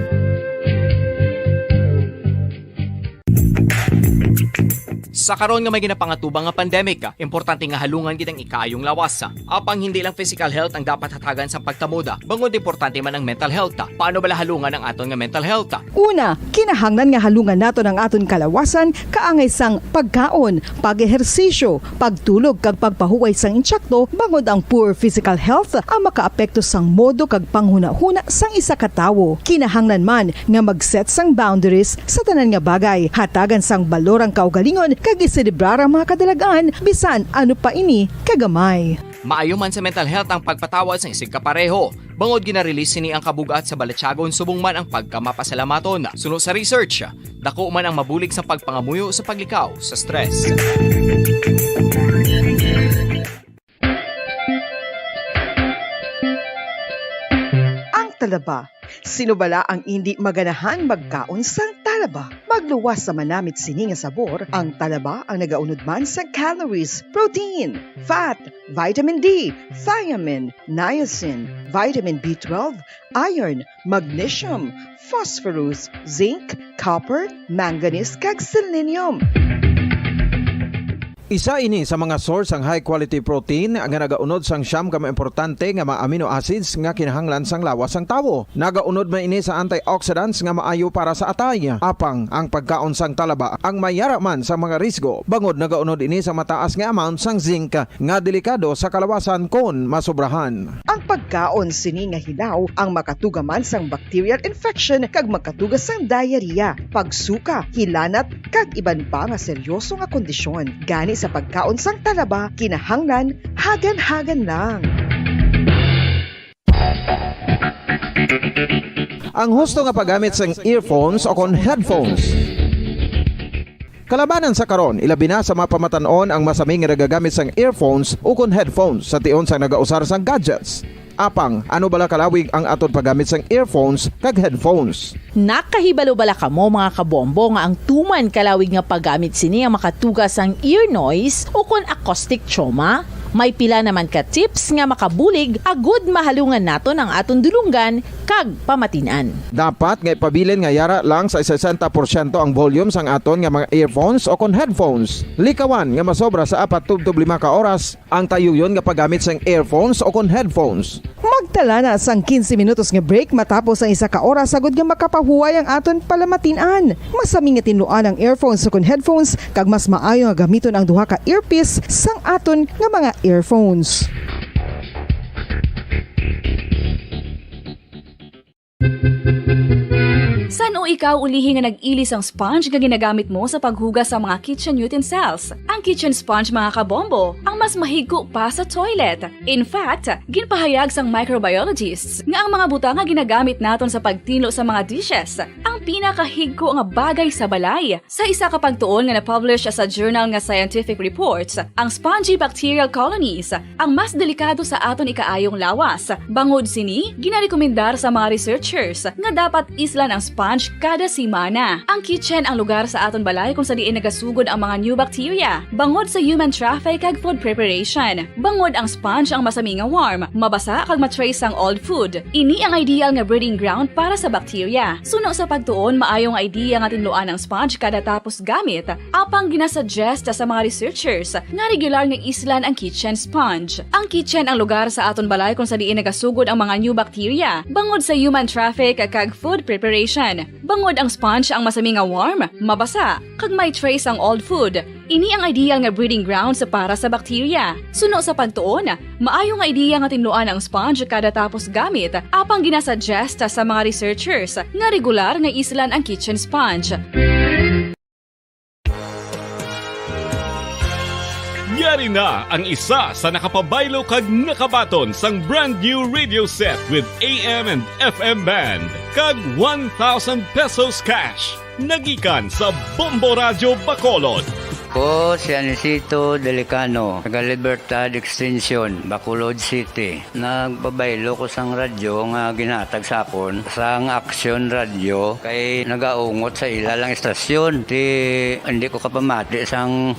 Sa karon nga may ginapangatubang nga pandemic, importante nga halungan gid ang ikaayong lawas. Apang hindi lang physical health ang dapat hatagan sa pagtamod, bangod importante man ang mental health. Paano bala halungan ang aton nga mental health? Una, kinahanglan nga halungan naton ang aton kalawasan kaangay sang pagkaon, pag-ehersisyo, pagtulog kag pagpahuway sang insakto, bangod ang poor physical health ang makaapekto sang modo kag panghunahuna sang isa ka tawo. Kinahanglan man nga mag-set sang boundaries sa tanan nga bagay, hatagan sang balor ang kaugalingon kag iselebrar ang mga kadalag-an bisan ano pa ini kagamay. Maayo man sa mental health ang pagpatawad sang isigkapareho, bangod gina-release sini ang kabug-at sa balatyagon subong man ang pagkamapasalamaton. Suno sa research, dako man ang mabulig sa pagpangamuyo sa paglikaw sa stress. Ang talaba. Sino bala ang indi maganahan magkaon sang talaba? Magluwas sa manamit sini nga sabor, ang talaba ang nagaunod man sa calories, protein, fat, vitamin D, thiamine, niacin, vitamin B twelve, iron, magnesium, phosphorus, zinc, copper, manganese, kag selenium. Isa ini sa mga source sang high quality protein nga nagaunod sang siyam ka mga importante nga mga amino acids nga kinahanglan sang lawas sang tawo. Nagaunod man ini sa antioxidants nga maayo para sa atay. Apang ang pagkaon sang talaba ang may yara man sa mga risgo, bangod nagaunod ini sa mataas nga amount sang zinc nga delikado sa kalawasan kon masobrahan. Ang pagkaon sini nga hilaw ang makatuga man sang bacterial infection kag makatuga sang diarrhea, pagsuka, hilanat, kag iban pa nga seryoso nga kondisyon. Gani sa pagkaon sang talaba, kinahanglan hagan-hagan lang. Ang husto nga paggamit sang earphones o kon headphones. Kalabanan sa karon, ilabi na sa mga pamatan-on ang masami nga nagagamit sang earphones ukon headphones sa tion sang nagausar sang gadgets. Apang, ano bala kalawig ang aton paggamit sang earphones kag headphones? Nakahibalo bala kamo, mga kabombo, nga ang tuman kalawig nga paggamit sini ang makatuga sang ear noise ukon acoustic trauma? May pila naman ka tips nga makabulig agud mahalungan naton ang aton dulonggan kag pamatin-an. Dapat nga ipabilin nga yara lang sa sesenta porsyento ang volume sang aton nga mga earphones o kon headphones. Likawan nga masobra sa apat tubtob lima ka oras ang tayuyon nga paggamit sang earphones o kon headphones. Magtala na sang quince minutos nga break matapos ang isa ka oras agud nga makapahuway ang aton palamatin-an. Masami nga tinluan ang earphones o kon headphones kag mas maayo nga gamiton ang duha ka earpiece sang aton nga mga earphones. San-o ikaw ulihi nga nag-ili sang sponge nga ginagamit mo sa paghugas sa mga kitchen utensils? Ang kitchen sponge, mga kabombo, ang mas mahigko pa sa toilet. In fact, ginpahayag sang microbiologists nga ang mga butang nga ginagamit naton sa pagtinlo sa mga dishes ang pinakahigko nga bagay sa balay. Sa isa ka pagtuon nga na-publish sa journal nga Scientific Reports, ang spongy bacterial colonies ang mas delikado sa aton ikaayong lawas. Bangod sini, ginarekomendar sa mga researchers nga dapat islan ang sponge Kada semana, ang kitchen ang lugar sa aton balay kung sa diin nagasugod ang mga new bacteria, bangod sa human traffic kag food preparation. Bangod ang sponge ang masami nga warm, mabasa kag ma-trace ang old food. Ini ang ideal nga breeding ground para sa bacteria. Suno sa pagtuon, maayo nga idea nga tinluan ang sponge kada tapos gamit, apang ginasuggest sa mga researchers nga regular nga islan ang kitchen sponge. Ang kitchen ang lugar sa aton balay kung sa diin nagasugod ang mga new bacteria, bangod sa human traffic kag food preparation. Bangod ang sponge ang masami nga warm, mabasa, kag may trace ang old food. Ini ang ideal nga breeding grounds para sa bacteria. Suno sa pagtuon, maayo nga ideya nga tinluan ang sponge kada tapos gamit, apang ginasuggest sa mga researchers nga regular nga islan ang kitchen sponge. Yari na ang isa sa nakapabaylo kag nakabaton sang brand new radio set with A M and F M band kag one thousand pesos cash nagikan sa Bombo Radyo Bacolod. Ko si Anisito Delicano, taga Libertad Extension, Bacolod City. Nagpabaylo ko sang radyo nga ginhatag sa akon sang Aksyon Radyo kay nagaungot sa ila lang istasyon. Ti hindi ko kapamati sang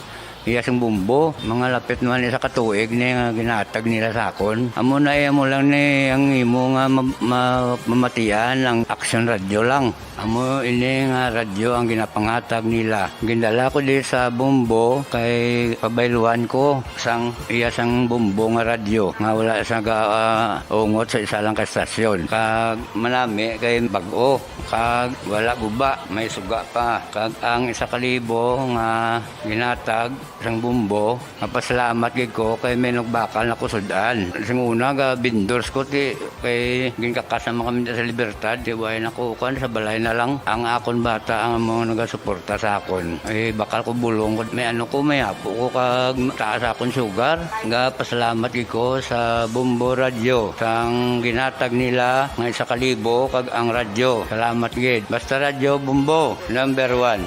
iya sing bumbo. Mga lapit naman isa ka tuig ni nga ginhatag nila sa akon. Amo na iya mo lang ni ang imo nga ma- ma- mamatian ang Aksyon Radyo lang. Amo ini nga radyo ang ginapangatag nila. Gindala ko di sa Bombo kay pabayluan ko sang iya sang Bombo nga radyo nga wala sa gaungot sa isa lang ka estasyon. Kag manami kay bag-o kag wala guba, may suga pa. Kag ang isa ka libo nga ginatag sang Bombo, mapasalamat gid ko kay may nagbakal na kusud-an. Sing una ga vendors ko ti kay ginkakas naman kami sa Libertad, ti way na ko kuan sa balay na lang ang akon bata ang mga nagasuporta sa akon. Eh bakal ko bulong ko may ano ko may apo ko kag taas akon sugar. Ga pasalamat gid ko sa Bombo Radyo sang ginatag nila nga isa ka libo kag ang radyo. Salamat gid. Basta Radyo Bombo, number one.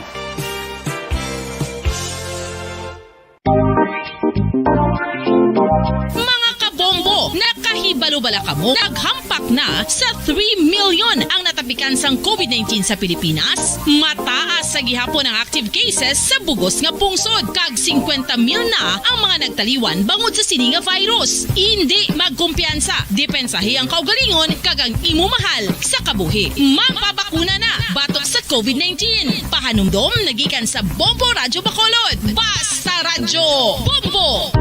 Mga kabombo, nakahibalo bala kamo? Naghampak na sa three million ang natapikan sang COVID nineteen sa Pilipinas. Mataas sa gihapon ang active cases sa bugos nga pungsod, kag singkwenta mil na ang mga nagtaliwan bangod sa sini nga virus. Indi magkumpiyansa, depensahi ang kaugalingon kag ang imo mahal sa kabuhi. Magpabakuna na batok sa COVID nineteen. Pahanumdom nagikan sa Bombo Radyo Bacolod. Basta Radyo Bombo!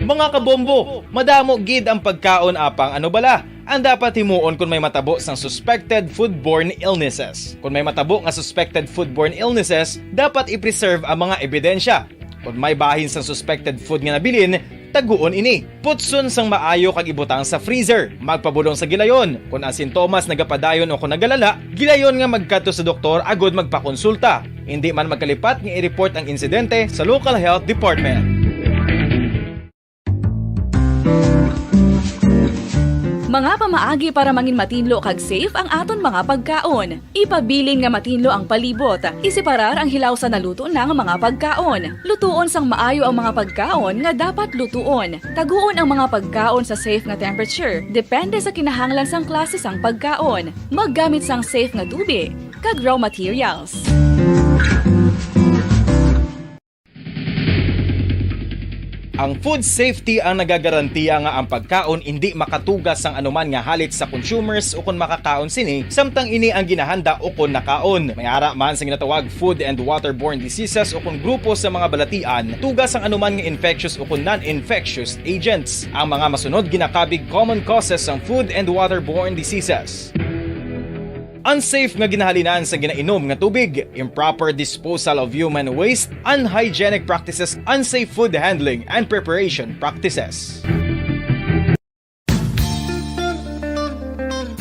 Mga kabombo, madamo gid ang pagkaon apang ano bala ang dapat himuon kon may matabo sang suspected foodborne illnesses. Kon may matabo nga suspected foodborne illnesses, dapat i-preserve ang mga ebidensya. Kon may bahin sang suspected food nga nabilin, taguon ini. Putson sang maayo kag ibutang sa freezer. Magpabulong sa gilayon. Kon ang sintomas nagapadayon o kon nagalala, gilayon nga magkadto sa doktor agud magpakonsulta. Indi man magkalipat nga i-report ang insidente sa local health department. Mga pamaagi para mangin matinlo kag safe ang aton mga pagkaon. Ipabilin nga matinlo ang palibot. Iseparar ang hilaw sa naluto na nga mga pagkaon. Lutuon sang maayo ang mga pagkaon nga dapat lutuon. Taguon ang mga pagkaon sa safe nga temperature, depende sa kinahanglan sang klase sang pagkaon. Maggamit sang safe nga tubig kag raw materials. Ang food safety ang nagagarantiya nga ang pagkaon indi makatugas sang anuman nga halit sa consumers ukon makakaon sini, samtang ini ang ginahanda ukon nakaon. May ara man sa ginatawag food and waterborne diseases ukon grupo sa mga balatian, tugas sang anuman nga infectious ukon non-infectious agents. Ang mga masunod ginakabig common causes sang food and waterborne diseases. Unsafe nga ginahalinan sa ginainom nga tubig, improper disposal of human waste, unhygienic practices, unsafe food handling and preparation practices.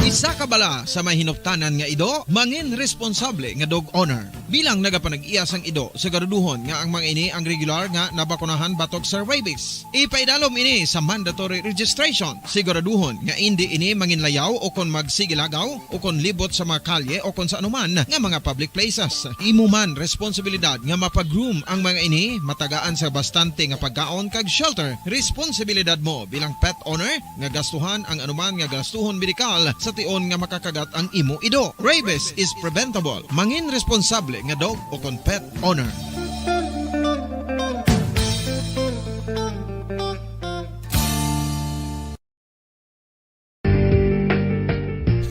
Isa ka bala sa may hinuptanan nga ido, mangin responsable nga dog owner. Bilang nagapanag-iya sang ido, siguraduhon nga ang mga ini ang regular nga nabakunahan batok sa rabies. Ipaidalom ini sa mandatory registration. Siguraduhon nga indi ini manginlayaw o kon magsigilagaw o kon libot sa mga kalye o kon sa anuman nga mga public places. Imo man responsibilidad nga mapag-groom ang mga ini, matagaan sa bastante nga pagkaon kag shelter. Responsibilidad mo bilang pet owner nga gastuhan ang anuman nga gastuhon medikal sa tion nga makakagat ang imo ido. Rabies is preventable. Mangin responsable nga dog o kon pet owner.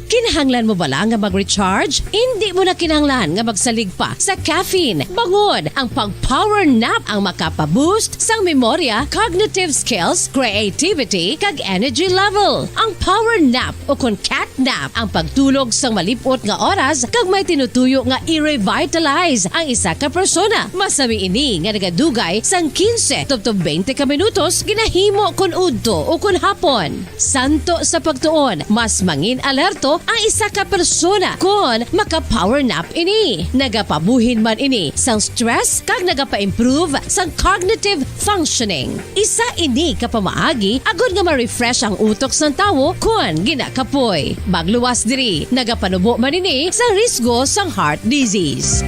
Kinahanglan mo bala nga mag-recharge? Indi mo na kinahanglan nga magsalig pa sa caffeine. Bangod ang pag-power nap ang makapa-boost sang memorya, cognitive skills, creativity, kag energy level. Ang power nap o kon cat nap ang pagtulog sang malip-ot nga oras kag may tinutuyo nga i-revitalize ang isa ka persona. Masami ini nga nagadugay sang quince tubtob twenty ka minutos ginahimo kon udto o kon hapon. Santo sa pagtuon, mas mangin-alerto ang isa ka persona kon maka-power nap ini. Nagapabuhin man ini sang stress kag nagapa-improve sang cognitive functioning. Isa ini ka pamaagi agod nga ma-refresh ang utok sang tawo kon ginakapoy. Magluwas diri, nagapanubo man ini sa risgo sang heart disease.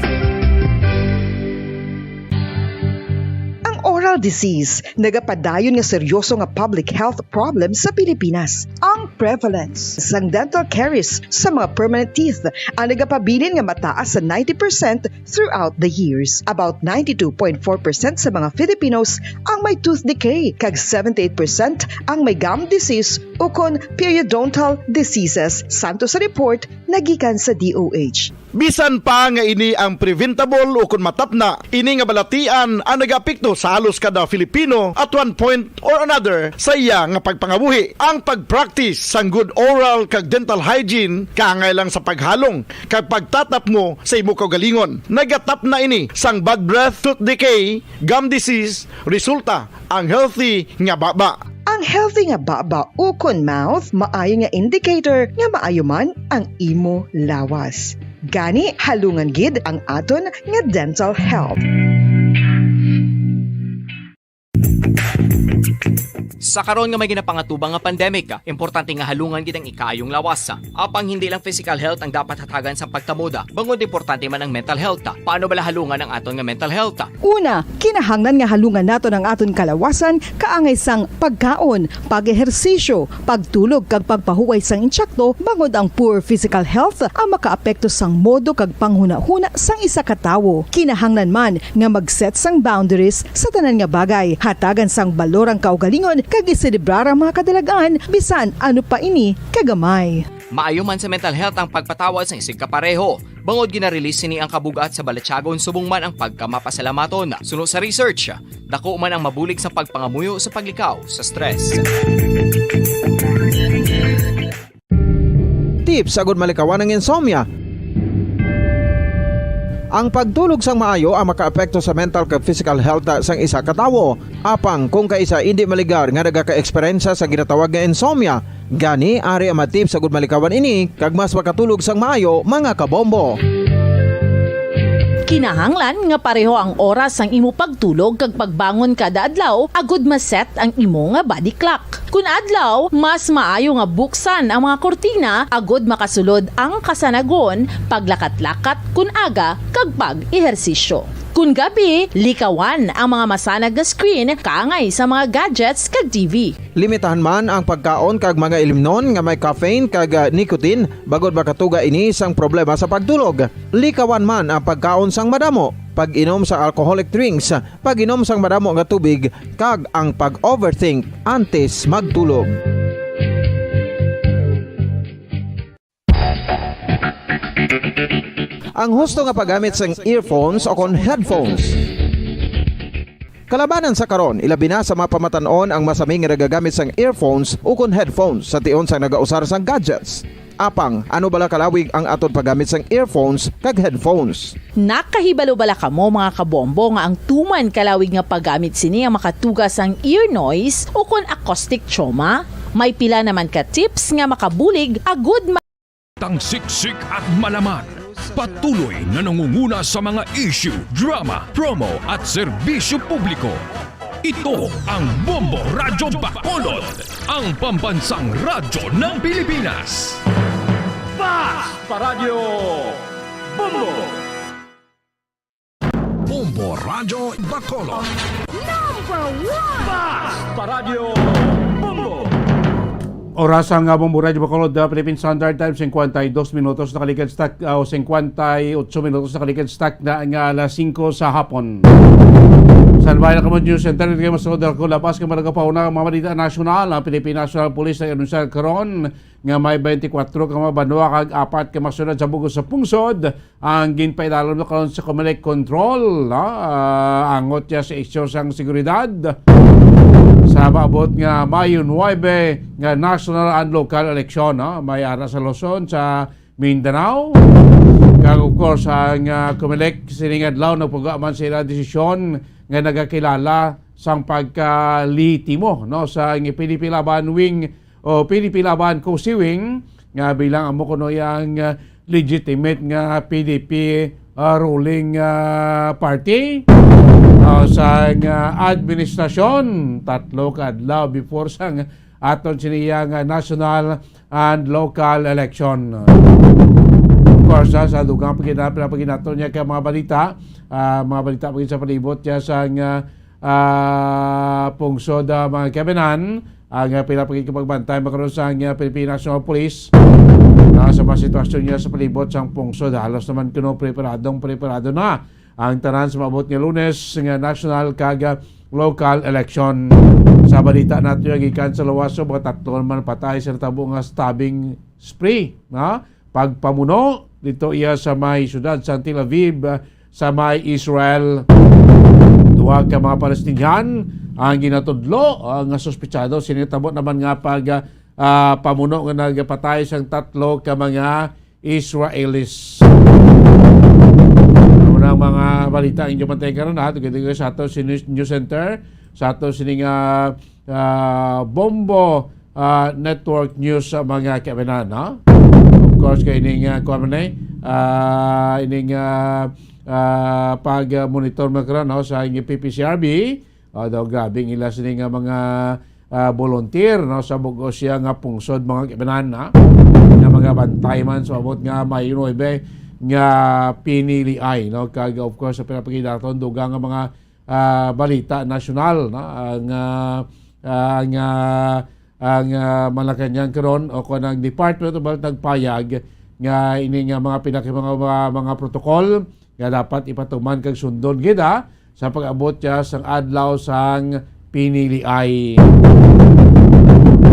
Ang oral disease nagapadayon nga seryoso nga public health problem sa Pilipinas. Ang prevalence sang dental caries sa mga permanent teeth ang nagapabilin nga mataas sa ninety percent throughout the years. About ninety-two point four percent sa mga Filipinos ang may tooth decay, kag seventy-eight percent ang may gum disease ukon periodontal diseases, santo sa report nga gikan sa D O H. Bisan pa nga ini ang preventable ukon matapna, ini nga balatian ang nagaapekto sa halos kada Filipino at one point or another sa iya nga pagpangabuhi. Ang pag-practice sang good oral kag dental hygiene kaangay lang sa paghalong kag pagtatapngo sa imo kaugalingon. Nagatapna ini sang bad breath, tooth decay, gum disease, resulta ang healthy nga baba. Ang healthy nga baba ukon mouth maayo nga indicator nga maayo man ang imo lawas. Gani, halungan gid ang aton nga dental health. Sa karon nga may ginapangatubang nga pandemic, importante nga halungan gid ang ikaayong lawas. Apang hindi lang physical health ang dapat hatagan sang pagtamod, bangod importante man ang mental health. Paano bala halungan ang aton nga mental health? Una, kinahanglan nga halungan naton ang aton kalawasan kaangay sang pagkaon, pag-ehersisyo, pagtulog kag pagpahuway sang intsakto, bangod ang poor physical health ang makaapekto sang modo kag panghunahuna sang isa ka tawo. Kinahanglan man nga mag-set sang boundaries sa tanan nga bagay. Hatagan sang balor ang kaugalingon kag iselebrar ang mga kadalag-an, bisan ano pa ini kagamay. Maayo man sa mental health ang pagpatawad sang isigkapareho, bangod gina-release sini ang kabug-at sa balatyagon subong man ang pagkamapasalamaton. Suno sa research, dako man ang mabulig sa pagpangamuyo sa paglikaw sa stress. Tips agud malikawan ang insomnia. Ang pagtulog sang maayo ang makaapekto sa mental kag physical health sang isa ka tawo. Apang kung kaisa indi maligar nga nagaka-eksperyensya sa ginatawag nga insomnia, gani ari ang mga tips agud malikawan ini kag mas makatulog sang maayo, mga kabombo. Kinahanglan nga pareho ang oras sang imo pagtulog kag pagbangon kada adlaw agud ma-set ang imo nga body clock. Kun adlaw, mas maayo nga buksan ang mga kurtina agud makasulod ang kasanagon, paglakat-lakat kun aga, kag pag-ehersisyo. Kun gabi, likawan ang mga masanag nga screen kaangay sa mga gadgets kag T V. Limitahan man ang pagkaon kag mga ilimnon nga may caffeine kag, ah, nicotine, bangod makatuga ini sang problema sa pagtulog. Likawan man ang pagkaon sang madamo, pag-inom sa alcoholic drinks, pag-inom sang madamo nga tubig, kag ang pag-overthink antes magtulog. Ang husto nga paggamit sang earphones o kon headphones. Kalabanan sa karon, ilabi na sa mga pamatan-on ang masami nga nagagamit sang earphones o kon headphones sa tion sang nagausar sang gadgets. Apang, ano bala kalawig ang aton paggamit sang earphones kag headphones? Nakahibalo bala kamo, mga kabombo, nga ang tuman kalawig nga paggamit sini ang makatuga sang ear noise o kon acoustic trauma? May pila naman ka tips nga makabulig agud ma- Tang siksik at malaman. Patuloy na nangunguna sa mga issue, drama, promo at serbisyo publiko. Ito ang Bombo Radyo Bacolod, ang pambansang radyo ng Pilipinas. Fast Paradyo Bombo! Bombo Radyo Bacolod. Number one! Fast Paradyo Bombo! Oras ang, ah, Bombo Radyo Bacolod, ah, Philippine Standard Time, cincuenta y dos minutos nakaligad sa tak-, ah, o cincuenta y ocho minutos nakaligad sa takna nga alas singko sa hapon. Sa Bayan Kamot News Center, dito kayo masunod ako, labas ka malaga pa una ang mga balita nasyonal. Ang Philippine National Police nag-anunsar karon nga may twenty-four ka mga banwa kag apat ka mga syudad sa bug-os sa pungsod ang ginpailalom na karon sa Comelec control, no? Ah, angot niya sa isyu sang seguridad sa maabot nga Mayo nuebe nga national and local election, no? May ara sa Luzon, sa Mindanao. Kag of course, ang, ah, Comelec sining adlaw nagpagawa man sila desisyon nga nagakilala sang pagkalitimo, no, sa P D P Laban Wing o P D P Laban Cosi Wing nga bilang amo kuno yang, ah, legitimate nga P D P, ah, ruling, ah, party, ah, sa nga administrasyon tatlo ka adlaw before sang aton siniya nga national and local election. Of course, ah, sa dugang pagina-, paginaton niya ka mga balita, ah, mga balita pagin sa palibot niya sa nga, ah, pungsod, ah, mga kabinan, ang, ah, pila pagin kapagbantay makaroon sa nga Philippine National Police, ah, sa mga sitwasyon niya sa palibot sang pungsod. Halos naman kuno preparadong preparado na ang tanan sa maabot nga Lunes nga national kag, ah, local election. Sa balita nato nga gikan sa Lawas-ob, mga tatlo man patay sa natabo nga stabbing spree, ha? Pagpamuno dito iya sa may siyudad sa Tel Aviv, ah, sa may Israel. Duha ka mga Palestinian ang ginatudlo, ah, nga suspetsado sini tabo naman nga pag, ah, pamuno nga nagpatay sang tatlo ka mga Israelis. Amo na ang mga balita ang inyo mantayan karon, ha. Tugid-tugid sa ato sa News, News Center, sa ato sini nga, ah, Bombo, ah, Network News sa mga kabinan, ha. Of course, kay ining, ah, kuwan man eh, ah, ining, ah, ah, pag-monitor mo karon, no, sa inyong P P C R B, Although grabe ang ila sini nga mga, ah, volunteer, no, sa bug-os siya nga pungsod, mga kabanan, ha? Nga mga bantay man sa abot nga may nuebe nga piniliay, no? Kag, of course, sa pinapagidaton, dugang nga mga, ah, balita nasyonal, no? Ang, ah, ah, ang, ah, ang, ah, Malacañang karon o kung ang Department of Health nagpayag nga ini nga mga pinaki-, mga, mga, mga protocol nga dapat ipatuman kag sundon gid, ha, sa pag-abot siya sang adlaw sang piniliay.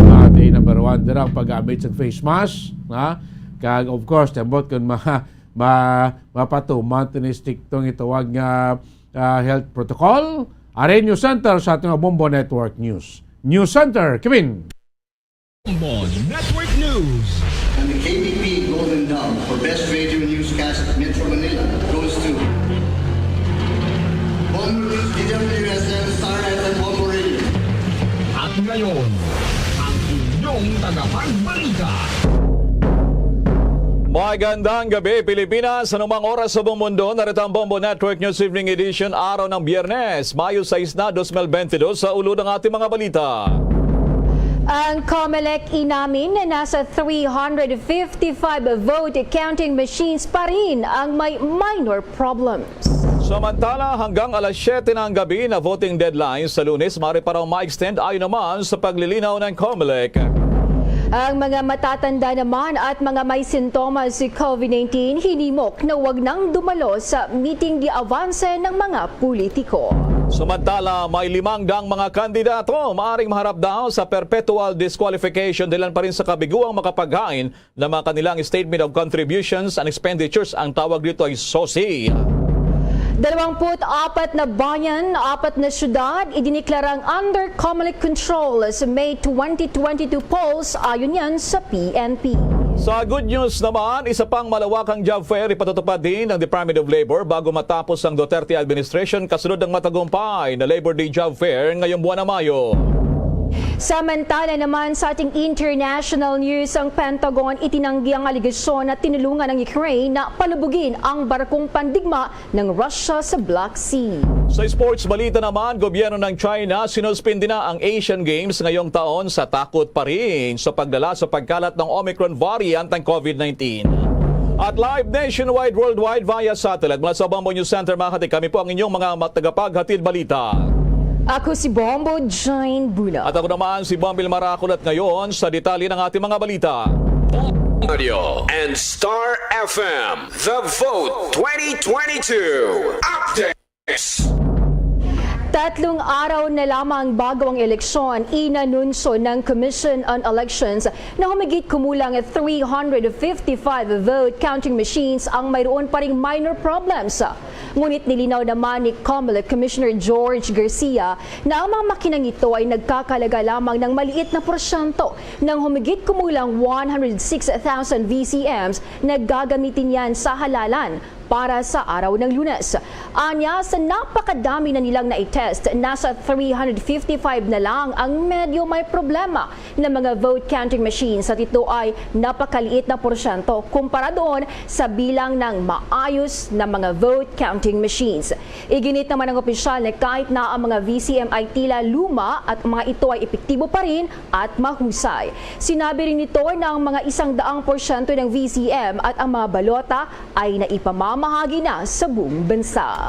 Ah, day number one dira ang paggamit sa face mask, ha? Kag of course, tambot kung ma-, ma-, mapatuman tini stricto nga itawag nga, ah, health protocol. Ari News Center sa ating Bombo Network News. News Center, Kevin. Bombo Network News. And the K B P Golden Dove for Best Radio Newscast Metro Manila goes to Bombo News, D W S M, Star F M, Bombo Radio. At ngayon, ang inyong tagapagbalita. Magandang gabi, Pilipinas. Anumang oras sa buong mundo, narito ang Bombo Network News Evening Edition, araw ng Biyernes, Mayo sais na, dos mil bente dos. Sa ulo ng ating mga balita. Ang Comelec inamin na nasa three hundred fifty-five vote counting machines pa rin ang may minor problems. Samantala, hanggang alas siyete na ang gabi na voting deadline sa Lunes, maaari pa raw ma-extend ayon naman sa paglilinaw ng Comelec. Ang mga matatanda naman at mga may sintomas si COVID nineteen, hinimok na wag nang dumalo sa meeting de avance ng mga politiko. Samantala, may limang daang mga kandidato maaring maharap daw sa perpetual disqualification dahilan pa rin sa kabiguang makapaghain ng mga kanilang Statement of Contributions and Expenditures, ang tawag dito ay SOSI. Dalawampu't apat na bayan, apat na syudad, idiniklarang under Comelec control sa May twenty twenty-two polls, ayon yan sa P N P. Sa good news naman, isa pang malawakang job fair ipatutupad din ng Department of Labor bago matapos ang Duterte administration kasunod ng matagumpay na Labor Day job fair ngayong buwan ng Mayo. Samantala naman, sa ating international news, ang Pentagon itinanggi ang alegasyon na tinulungan ng Ukraine na palubugin ang barkong pandigma ng Russia sa Black Sea. Sa sports balita naman, gobyerno ng China sinuspindi na ang Asian Games ngayong taon sa takot pa rin sa pagdala sa pagkalat ng Omicron variant ng COVID nineteen. At live nationwide, worldwide via satellite mula sa Bombo News Center, Makati, kami po ang inyong mga matagapaghatid balita. Ako si Bombo Jane Buna. At ako naman si Bombil Marakol, at ngayon sa detalye ng ating mga balita. Radio and Star F M, The Vote twenty twenty-two Update. Tatlong araw na lamang bago ang eleksyon, inanunsyo ng Commission on Elections na humigit kumulang three hundred fifty-five vote counting machines ang mayroon pa ring minor problems. Ngunit nilinaw naman ni Comelec Commissioner George Garcia na ang mga makinang ito ay nagkakalaga lamang ng maliit na porsyento ng humigit kumulang one hundred six thousand V C Ms na gagamitin yan sa halalan para sa araw ng Lunes. Anya, sa napakadami na nilang na-test, nasa three hundred fifty-five na lang ang medyo may problema na mga vote counting machines, at ito ay napakaliit na porsyento kumpara doon sa bilang ng maayos na mga vote counting machines. Iginit naman ng opisyal na kahit na ang mga V C M ay tila luma at mga ito ay epektibo pa rin at mahusay. Sinabi rin nito na ang mga isang daang porsyento ng V C M at ang mga balota ay naipamamahagi na sa buong bansa.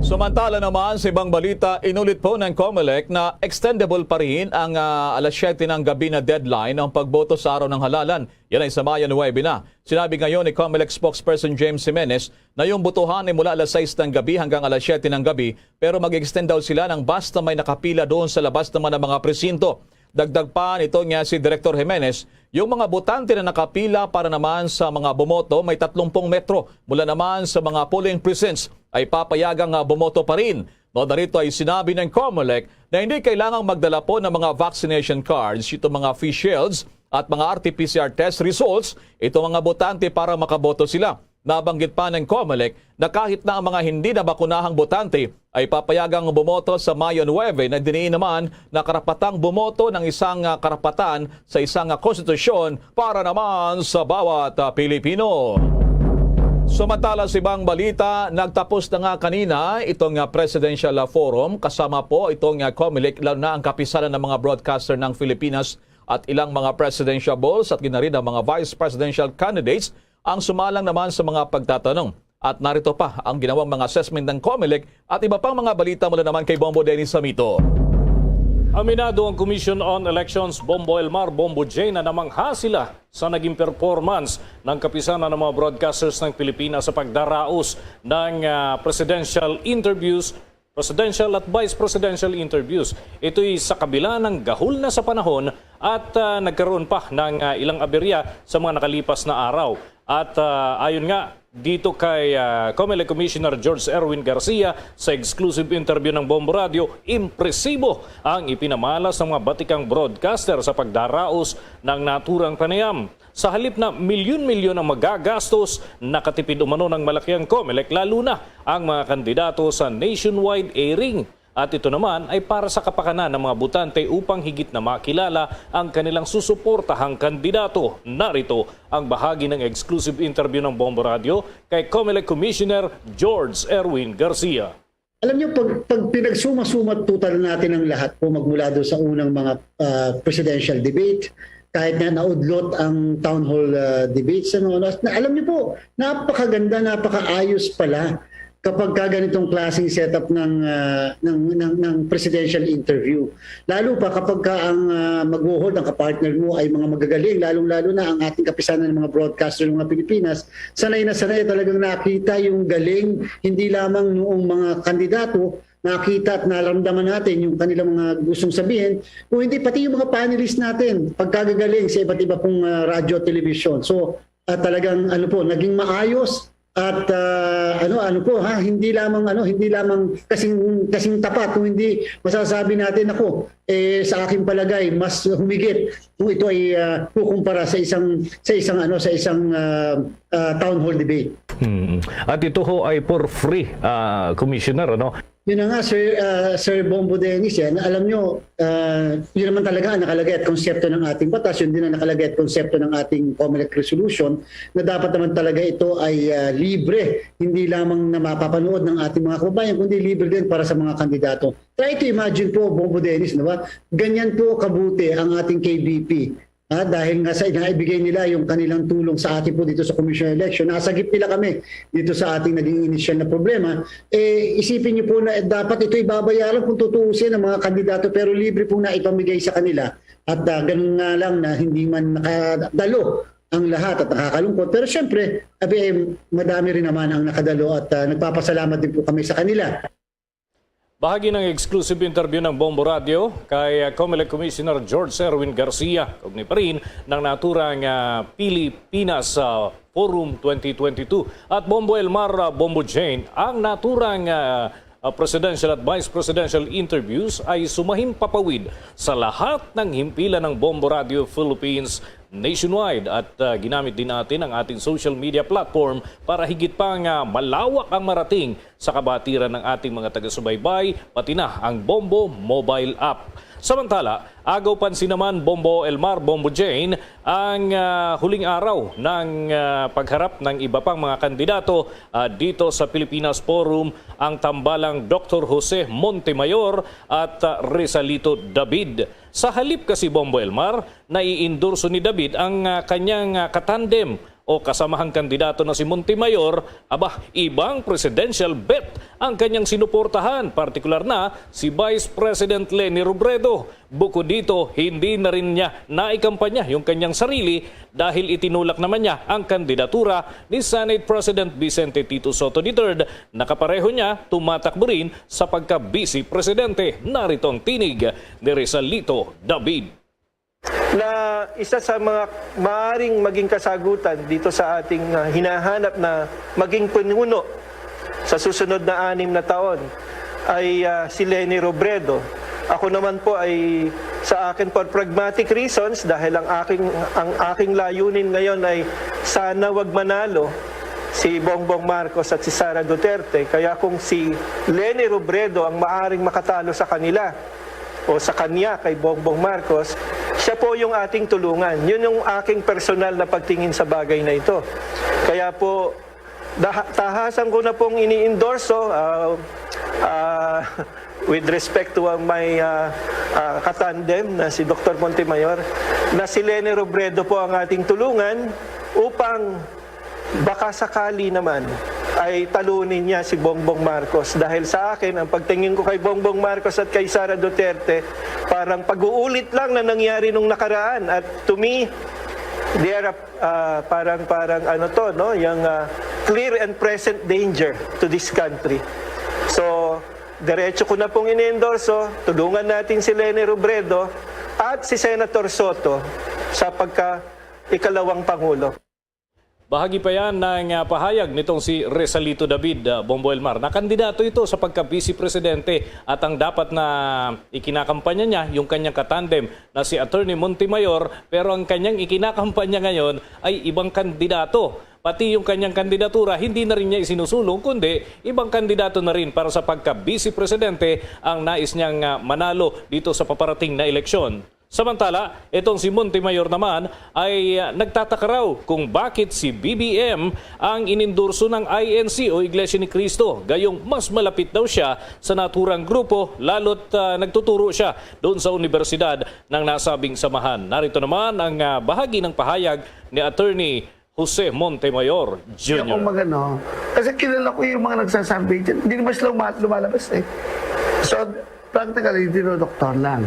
Samantala naman, sa ibang balita, inulit po ng Comelec na extendable pa rin ang, ah, alas siyete ng gabi na deadline ng pagboto sa araw ng halalan. Yan ay sa Mayo nuwebe na. Sinabi ngayon ni Comelec spokesperson James Jimenez na yung botohan ay mula alas sais ng gabi hanggang alas siyete ng gabi, pero mag-extend daw sila ng basta may nakapila doon sa labas naman ng mga presinto. Dagdag pa nito nga si Director Jimenez, yung mga botante na nakapila para naman sa mga bumoto may tatlumpung metro mula naman sa mga polling precincts ay papayagang, ah, bumoto pa rin. No, narito ay sinabi ng Comelec na hindi kailangang magdala po ng mga vaccination cards, itong mga face shields at mga R T P C R test results itong mga botante para makaboto sila. Nabanggit pa ng Comelec na kahit na ang mga hindi nabakunahang botante ay papayagang bumoto sa Mayo nuwebe, na diin naman na karapatang bumoto ng isang, ah, karapatan sa isang, ah, konstitusyon para naman sa bawat, ah, Pilipino. Samantala, sa ibang balita, nagtapos na nga kanina itong, ah, Presidential, ah, Forum, kasama po itong, ah, Comelec, lalo na ang kapisanan ng mga broadcaster ng Filipinas at ilang mga presidential bulls at gina rin ang mga vice presidential candidates ang sumalang naman sa mga pagtatanong. At narito pa ang ginawang mga assessment ng Comelec at iba pang mga balita mula naman kay Bombo Dennis Samito. Aminado ang Commission on Elections, Bombo Elmar, Bombo Jay, na namangha sila sa naging performance ng kapisanan ng mga broadcasters ng Pilipinas sa pagdaraos ng, ah, presidential interviews, presidential at vice presidential interviews. Ito'y sa kabila ng gahol na sa panahon at, ah, nagkaroon pa ng, ah, ilang aberya sa mga nakalipas na araw. At, ah, ayon nga dito kay, ah, Comelec Commissioner George Erwin Garcia, sa exclusive interview ng Bombo Radio, impresibo ang ipinamalas ng mga batikang broadcaster sa pagdaraos ng naturang panayam. Sa halip na milyon-milyon ang magagastos, nakatipid umano ng malaki ang Comelec, lalo na ang mga kandidato sa nationwide airing. At ito naman ay para sa kapakanan ng mga botante upang higit na makilala ang kanilang susuportahang kandidato. Narito ang bahagi ng exclusive interview ng Bombo Radio kay Comelec Commissioner George Erwin Garcia. Alam niyo, pag, pag pinagsuma-suma, total natin ang lahat po, magmula doon sa unang mga, ah, presidential debate, kahit na naudlot ang town hall, ah, debates, ano, ano, na, alam niyo po, napakaganda, napakaayos pala kapag ka ganitong klaseng setup ng, ah, ng, ng, ng presidential interview. Lalo pa kapag ka ang, ah, magwo-hold, ang kapartner mo ay mga magagaling, lalong-lalo na ang ating kapisanan ng mga broadcaster ng mga Pilipinas, sanay na sanay talagang nakita yung galing, hindi lamang noong mga kandidato, nakita at naramdaman natin yung kanilang mga gustong sabihin, kung hindi pati yung mga panelists natin, pagkagagaling sa iba't iba pong, ah, radyo at telebisyon. So, ah, talagang ano po, naging maayos at, ah, ano, ano po, ha, hindi lamang, ano, hindi lamang kasing, kasing tapat, kung hindi masasabi natin, ako, eh, sa aking palagay, mas humigit kung ito ay, ah, kukumpara sa isang, sa isang, ano, sa isang, ah, ah, town hall debate. Mm. At ito ho ay for free, ah, Commissioner, ano? Yun na nga, Sir, ah, Sir Bombo Dennis, eh, na alam nyo, ah, yun naman talaga ang nakalagay at konsepto ng ating batas, yun din ang nakalagay at konsepto ng ating COMELEC resolution, na dapat naman talaga ito ay, ah, libre, hindi lamang na mapapanood ng ating mga kababayan, kundi libre din para sa mga kandidato. Try to imagine po, Bombo Dennis, di ba? Ganyan po kabuti ang ating K B P. Ah, dahil nga sa inaibigay nila yung kanilang tulong sa atin po dito sa Commission on Election, nasagip nila kami dito sa ating naging inisyal na problema. Eh, isipin niyo po na, eh, dapat ito ibabayaran kung tutuusin ng mga kandidato, pero libre pong naipamigay sa kanila. At, ah, ganun nga lang na hindi man nakadalo ang lahat at nakakalungkot. Pero syempre, abi, eh, madami rin naman ang nakadalo at, ah, nagpapasalamat din po kami sa kanila. Bahagi ng exclusive interview ng Bombo Radio kay, uh, COMELEC Commissioner George Erwin Garcia, kaugnay pa rin ng naturang, uh, Pilipinas, uh, Forum twenty twenty-two. At Bombo Elmar, uh, Bombo Jane, ang naturang, uh, uh, presidential at vice presidential interviews ay sumahimpapawid sa lahat ng himpilan ng Bombo Radio Philippines nationwide. At, uh, ginamit din natin ang ating social media platform para higit pang, uh, malawak ang marating sa kabatiran ng ating mga taga-subaybay, pati na ang Bombo mobile app. Samantala, agaw pansin naman, Bombo Elmar, Bombo Jane, ang, ah, huling araw ng, ah, pagharap ng iba pang mga kandidato, ah, dito sa Pilipinas Forum, ang tambalang Doktor Jose Montemayor at, ah, Resalito David. Sa halip kasi, Bombo Elmar, naiendorso ni David ang, ah, kanyang, ah, katandem o kasamahang kandidato na si Montemayor, aba, ibang presidential bet ang kanyang sinuportahan, partikular na si Vice President Leni Robredo. Bukod dito, hindi na rin niya naikampanya yung kanyang sarili dahil itinulak naman niya ang kandidatura ni Senate President Vicente Tito Sotto the third na kapareho niya tumatakbo rin sa pagka-vice presidente. Narito ang tinig ni Resalito David. Na isa sa mga maaring maging kasagutan dito sa ating, ah, hinahanap na maging pinuno sa susunod na anim na taon ay, ah, si Leni Robredo. Ako naman po ay, sa akin, for pragmatic reasons, dahil ang aking, ang aking layunin ngayon ay sana wag manalo si Bongbong Marcos at si Sara Duterte. Kaya kung si Leni Robredo ang maaring makatalo sa kanila, o sa kanya kay Bongbong Marcos, siya po yung ating tulungan. Yun yung aking personal na pagtingin sa bagay na ito. Kaya po, daha- tahasan ko na pong ini-endorso, ah, ah, with respect to, ah, my, ah, ah, katandem na si Doktor Montemayor, na si Leni Robredo po ang ating tulungan upang baka sakali naman ay talunin niya si Bongbong Marcos. Dahil sa akin, ang pagtingin ko kay Bongbong Marcos at kay Sara Duterte, parang pag-uulit lang na nangyari nung nakaraan. At to me, they are, ah, parang, parang ano to, no? Yung, ah, clear and present danger to this country. So, diretso ko na pong ini-endorso, tulungan natin si Leni Robredo at si Senator Sotto sa pagka ikalawang Pangulo. Bahagi pa yan ng, ah, pahayag nitong si Resalito David, ah, Bombo Elmar, na kandidato ito sa pagka-vice presidente at ang dapat na ikinakampanya niya yung kanyang katandem na si Attorney Montemayor, pero ang kanyang ikinakampanya ngayon ay ibang kandidato. Pati yung kanyang kandidatura, hindi na rin niya isinusulong, kundi ibang kandidato na rin para sa pagka-vice presidente ang nais niyang, ah, manalo dito sa paparating na eleksyon. Samantala, itong si Montemayor naman ay, ah, nagtataka raw kung bakit si B B M ang inendorso ng I N C o Iglesia ni Cristo, gayong mas malapit daw siya sa naturang grupo, lalo't, ah, nagtuturo siya doon sa universidad ng nasabing samahan. Narito naman ang, ah, bahagi ng pahayag ni Attorney Jose Montemayor Junior. Kung magano, kasi kilala ko yung mga nagsasurvey dyan, hindi naman sila uma- lumalabas eh. So, practically, dinodoktor lang.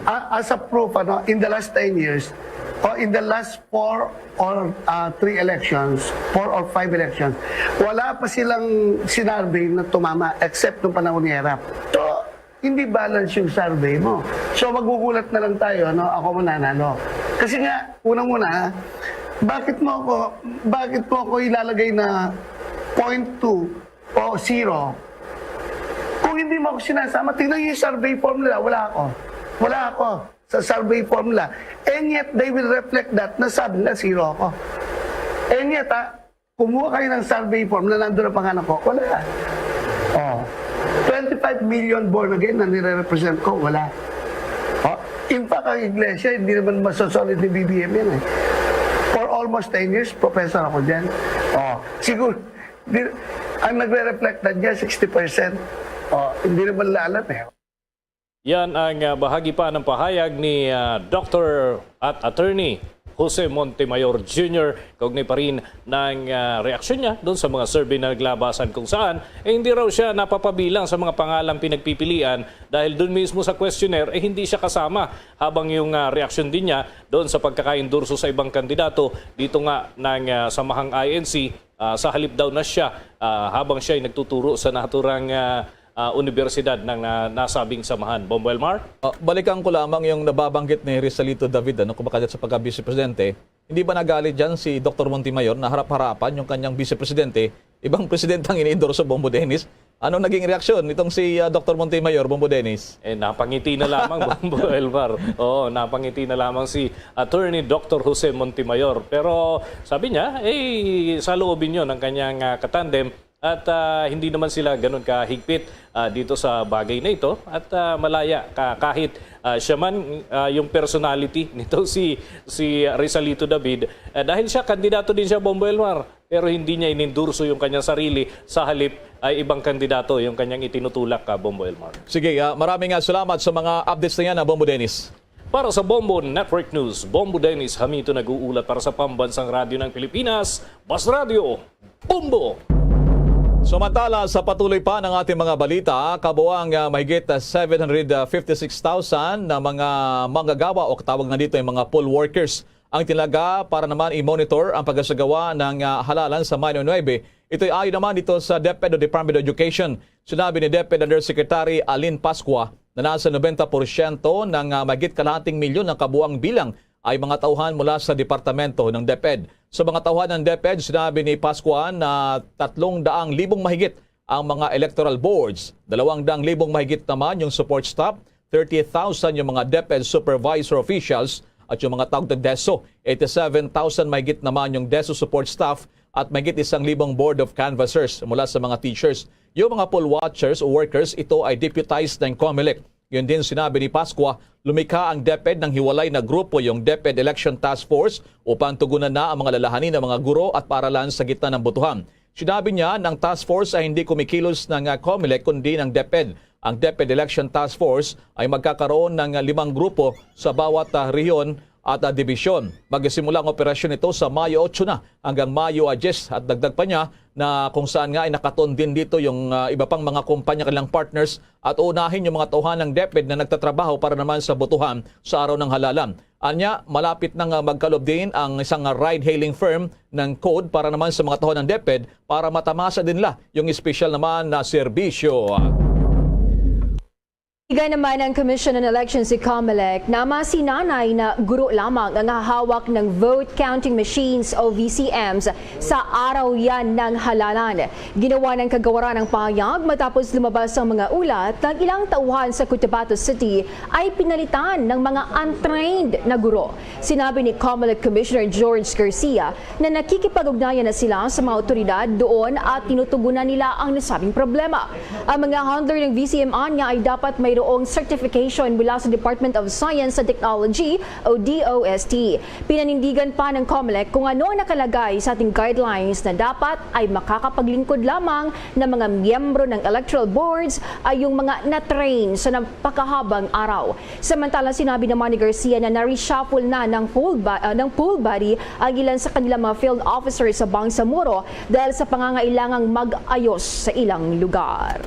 A- As a proof, ano, in the last ten years, o in the last four or uh, three elections, four or five elections, wala pa silang sinurvey na tumama except nung panahon ni Erap. So, hindi balance yung survey mo. So, magugulat na lang tayo, no? Ako mananalo. Kasi nga, unang-una, bakit mo ako, bakit mo ako ilalagay na point two o zero? Kung hindi mo ako sinasama, tingnan yung survey form nila, wala ako. Wala ako sa survey form nila. And yet, they will reflect that na sabi nila zero ako. And yet, ha, kumuha kayo ng survey form na nandun ang pangalan ko. Wala. Oh. five million born again na nire-represent ko, wala. Oh, in fact, ang iglesia, hindi naman masasolid ni B B M yan eh. For almost ten years, professor ako dyan. Oh, siguro, di, ang nagre-reflect na dyan, sixty percent. Oh, hindi naman nila alam eh. Yan ang ah, bahagi pa ng pahayag ni ah, Doctor at Attorney Jose Montemayor Junior, kaugnay pa rin ng ah, reaksyon niya doon sa mga survey na naglabasan, kung saan eh, hindi raw siya napapabilang sa mga pangalang pinagpipilian dahil doon mismo sa questionnaire eh, hindi siya kasama, habang yung ah, reaksyon din niya doon sa pagkakaendorso sa ibang kandidato dito nga ng ah, samahang I N C, ah, sa halip daw na siya ah, habang siya ay nagtuturo sa naturang ah, ah, universidad ng ah, nasabing samahan. Bombo Elmar? Ah, balikan ko lamang yung nababanggit ni Rizalito David, ano, kumakalat sa pagka-vice presidente. Hindi ba nagalit dyan si Doctor Montemayor na harap-harapan yung kanyang vice presidente, ibang presidente ang iniendorso, Bombo Dennis? Ano naging reaksyon nitong si ah, Doctor Montemayor, Bombo Dennis? Eh, napangiti na lamang, Bombo Elmar. Oo, napangiti na lamang si Attorney Doctor Jose Montemayor. Pero sabi niya, eh, saloobin yun ang kanyang ah, katandem. At ah, hindi naman sila ganun kahigpit ah, dito sa bagay na ito. At ah, malaya ka, kahit ah, siya man ah, yung personality nito si si Rizalito David, ah, dahil siya kandidato din siya, Bombo Elmar, pero hindi niya inendorso yung kanyang sarili, sa halip ay ibang kandidato yung kanyang itinutulak ka, Bombo Elmar. Sige, ah, maraming ah, salamat sa mga updates na yan, ah, Bombo Dennis. Para sa Bombo Network News, Bombo Dennis Hamito nag-uulat para sa Pambansang Radyo ng Pilipinas, Bas Radio, Bombo! Samantala, sa patuloy pa ng ating mga balita, kabuang ah, mahigit ah, seven hundred fifty-six thousand na mga manggagawa o katawag na dito ay mga poll workers ang tinaga para naman i-monitor ang pagkasagawa ng ah, halalan sa Mayo nuebe. Ito'y ayon naman dito sa DepEd o Department of Education. Sinabi ni DepEd Undersecretary Alin Pascua na nasa nobenta porsyento ng ah, mahigit kalahating milyon ng kabuang bilang ay mga tauhan mula sa departamento ng DepEd. Sa mga tauhan ng DepEd, sinabi ni Pascua na tatlong daang libong mahigit ang mga electoral boards, dalawang daang libong mahigit naman yung support staff, thirty thousand yung mga DepEd supervisor officials at yung mga tawag na DESO, eighty-seven thousand mahigit naman yung DESO support staff at mahigit isang libong board of canvassers mula sa mga teachers. Yung mga poll watchers o workers, ito ay deputized ng COMELEC. Yun din sinabi ni Pascua, lumikha ang DepEd ng hiwalay na grupo, yung DepEd Election Task Force, upang tugunan na ang mga lalahani ng mga guro at paaralan sa gitna ng botohan. Sinabi niya na ang task force ay hindi kumikilos ng ah, COMELEC kundi ng DepEd. Ang DepEd Election Task Force ay magkakaroon ng ah, limang grupo sa bawat ah, rehiyon at ah, dibisyon. Magsisimula ang operasyon nito sa Mayo otso na hanggang Mayo ah, diyes, at dagdag pa niya na kung saan nga ay nakatuon din dito yung ah, iba pang mga kumpanya, kanilang partners, at uunahin yung mga tauhan ng DepEd na nagtatrabaho para naman sa botohan sa araw ng halalan. Anya, malapit na nga magkalob din ang isang ride-hailing firm ng CODE para naman sa mga tauhan ng DepEd para matamasa din nila yung espesyal naman na serbisyo. Iga naman ang Commission on Elections sa COMELEC na masinanay na guro lamang ang hahawak ng vote counting machines o V C Ms sa araw yan ng halalan. Ginawa ng kagawaran ang pahayag matapos lumabas ang mga ulat ng ilang tauhan sa Cotabato City ay pinalitan ng mga untrained na guro. Sinabi ni COMELEC Commissioner George Garcia na nakikipag-ugnayan na sila sa mga awtoridad doon at tinutugunan nila ang nasabing problema. Ang mga handler ng V C M anya ay dapat mayroong certification mula sa Department of Science and Technology o D O S T. Pinanindigan pa ng COMELEC kung ano ang nakalagay sa ating guidelines na dapat ay makakapaglingkod lamang ng mga miyembro ng electoral boards ay yung mga na-train sa napakahabang araw. Samantala, sinabi naman ni Garcia na na-reshuffle na ng poll, ba, uh, ng poll body ang ilan sa kanilang mga field officers sa Bangsamoro dahil sa pangangailangang mag-ayos sa ilang lugar.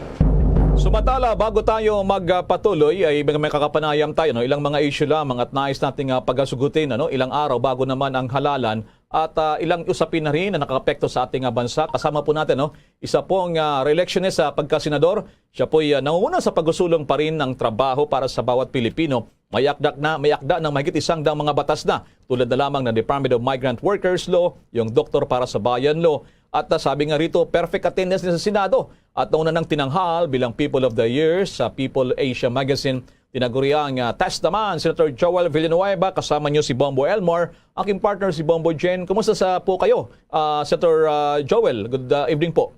Sumantala, bago tayo magpatuloy, ay may kakapanayam tayo, no? Ilang mga issue lamang at nais nating uh, pagasugutin, ano? Ilang araw bago naman ang halalan at uh, ilang usapin na rin na nakakapekto sa ating uh, bansa. Kasama po natin, no? Isa pong uh, re-electionist sa uh, pagkasenador. Siya po'y uh, nangunguna sa pagsusulong pa rin ng trabaho para sa bawat Pilipino. May akda na, may akda ng mahigit isang daang mga batas na, tulad na lamang ng Department of Migrant Workers Law, yung Doktor para sa Bayan Law, at uh, sabi nga rito, perfect attendance din sa Senado. At noong nang tinanghal bilang People of the Year sa People Asia Magazine, tinaguri ang uh, test naman, Senator Joel Villanueva, kasama niyo si Bombo Elmore, aking partner si Bombo Jen. Kumusta sa po kayo, uh, Senator uh, Joel? Good uh, evening po.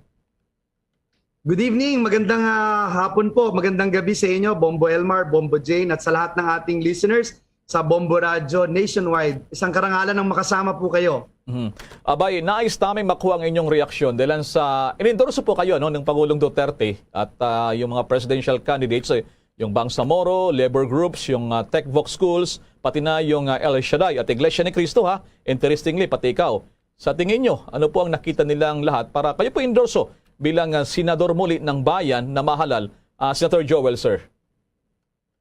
Good evening, magandang ah, hapon po, magandang gabi sa inyo, Bombo Elmar, Bombo Jane, at sa lahat ng ating listeners sa Bombo Radyo Nationwide. Isang karangalan ang makasama po kayo. Mhm. Abay, nais namin makuha ang inyong reaksyon dahil sa inendorso po kayo, no, ng Pangulong Duterte at ah, yung mga presidential candidates, eh, yung Bangsamoro, labor groups, yung ah, Tech Vox schools, pati na yung ah, El Shaddai at Iglesia ni Cristo, ha. Interestingly, pati ikaw. Sa tingin nyo, ano po ang nakita nilang lahat para kayo po endorso bilang ah, senador muli ng bayan na mahalal, ah, Senator Joel, sir?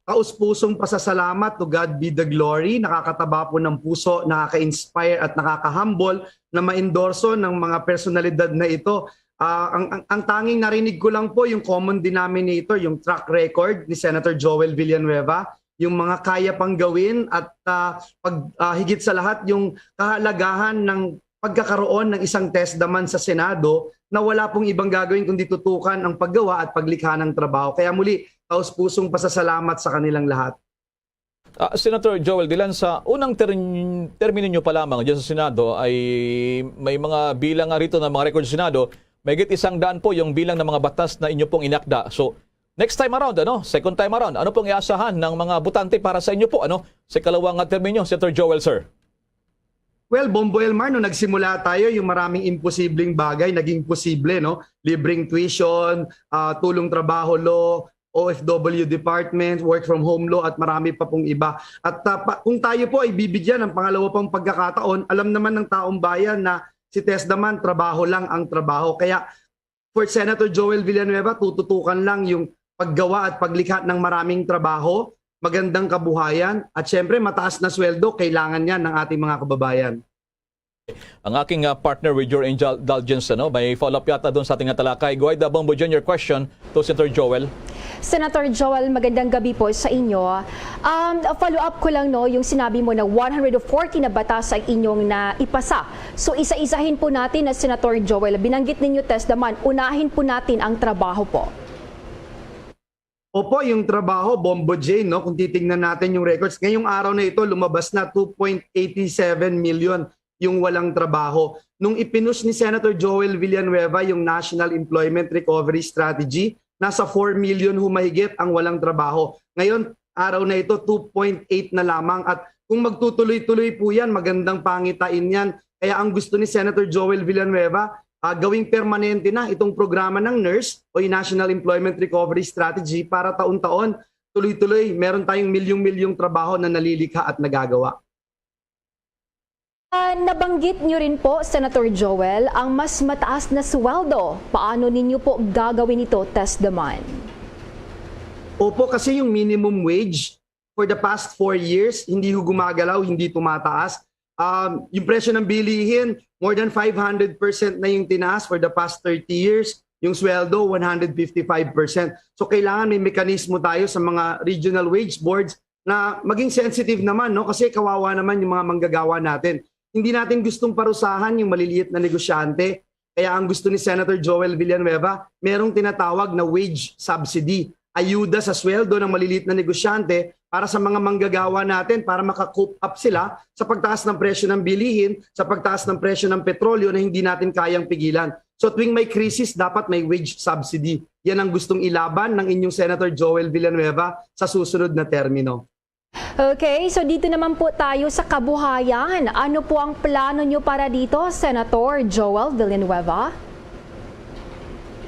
Taus-pusong pasasalamat, to God be the glory. Nakakataba po ng puso, nakaka-inspire at nakaka-humble na ma-endorso ng mga personalidad na ito. Ah, ang, ang, ang tanging narinig ko lang po yung common denominator, yung track record ni Senator Joel Villanueva, yung mga kaya pang gawin at ah, pag, ah, higit sa lahat yung kahalagahan ng pagkakaroon ng isang TESDA man sa Senado na wala pong ibang gagawin kundi tutukan ang paggawa at paglikha ng trabaho. Kaya muli, taus-pusong pasasalamat sa kanilang lahat. Ah, Senator Joel, dilan sa unang ter- termino nyo pa lamang dyan sa Senado ay may mga bilang nga rito ng mga record sa Senado, may isang daan po yung bilang ng mga batas na inyo pong inakda. So, next time around, ano? Second time around, ano pong iasahan ng mga botante para sa inyo po, ano? Sa ikalawang ah, termino, Senator Joel, sir. Well, Bombo Elmar, no, nagsimula tayo, yung maraming imposibleng bagay naging posible, no? Libreng tuition, ah, tulong trabaho law, O F W department, work from home law, at marami pa pong iba. At ah, pa- kung tayo po ay bibigyan ng pangalawa pang pagkakataon, alam naman ng taong bayan na si TESDA man, trabaho lang ang trabaho. Kaya for Senator Joel Villanueva, tututukan lang yung paggawa at paglikha ng maraming trabaho, magandang kabuhayan, at syempre mataas na sweldo, kailangan yan ng ating mga kababayan. Ang aking ah, partner, with your indul- indulgence, ano, may follow-up yata doon sa ating talakay. Go ahead, ah, Bombo Junior, question to Senator Joel. Senator Joel, magandang gabi po sa inyo. Um, follow up ko lang, no, yung sinabi mo na one hundred forty na batas ang inyong naipasa. So isa-isahin po natin na, Senator Joel, binanggit ninyo TESDA man, unahin po natin ang trabaho po. Opo, yung trabaho, Bombo Jane, no? Kung titingnan natin yung records, ngayong araw na ito, lumabas na two point eight seven million yung walang trabaho. Nung ipinush ni Senator Joel Villanueva yung National Employment Recovery Strategy, nasa four million humahigit ang walang trabaho. Ngayon, araw na ito, two point eight na lamang. At kung magtutuloy-tuloy po yan, magandang pangitain yan. Kaya ang gusto ni Senator Joel Villanueva, ah, gawing permanente na itong programa ng nurse o yung National Employment Recovery Strategy para taon-taon, tuloy-tuloy, meron tayong milyong-milyong trabaho na nalilikha at nagagawa. Ah, nabanggit niyo rin po, Senator Joel, ang mas mataas na sweldo. Paano ninyo po gagawin ito, TESDA man? Opo, kasi yung minimum wage for the past four years, hindi ho gumagalaw, hindi tumataas. Um, yung presyo ng bilihin, more than five hundred percent na yung tinaas for the past thirty years. Yung sweldo, one hundred fifty-five percent. So kailangan may mekanismo tayo sa mga regional wage boards na maging sensitive naman, no? Kasi kawawa naman yung mga manggagawa natin. Hindi natin gustong parusahan yung maliliit na negosyante. Kaya ang gusto ni Senator Joel Villanueva, merong tinatawag na wage subsidy, ayuda sa sweldo ng maliliit na negosyante para sa mga manggagawa natin, para maka-cope up sila sa pagtaas ng presyo ng bilihin, sa pagtaas ng presyo ng petrolyo na hindi natin kayang pigilan. So tuwing may krisis, dapat may wage subsidy. Yan ang gustong ilaban ng inyong Senator Joel Villanueva sa susunod na termino. Okay, so dito naman po tayo sa kabuhayan. Ano po ang plano nyo para dito, Senator Joel Villanueva?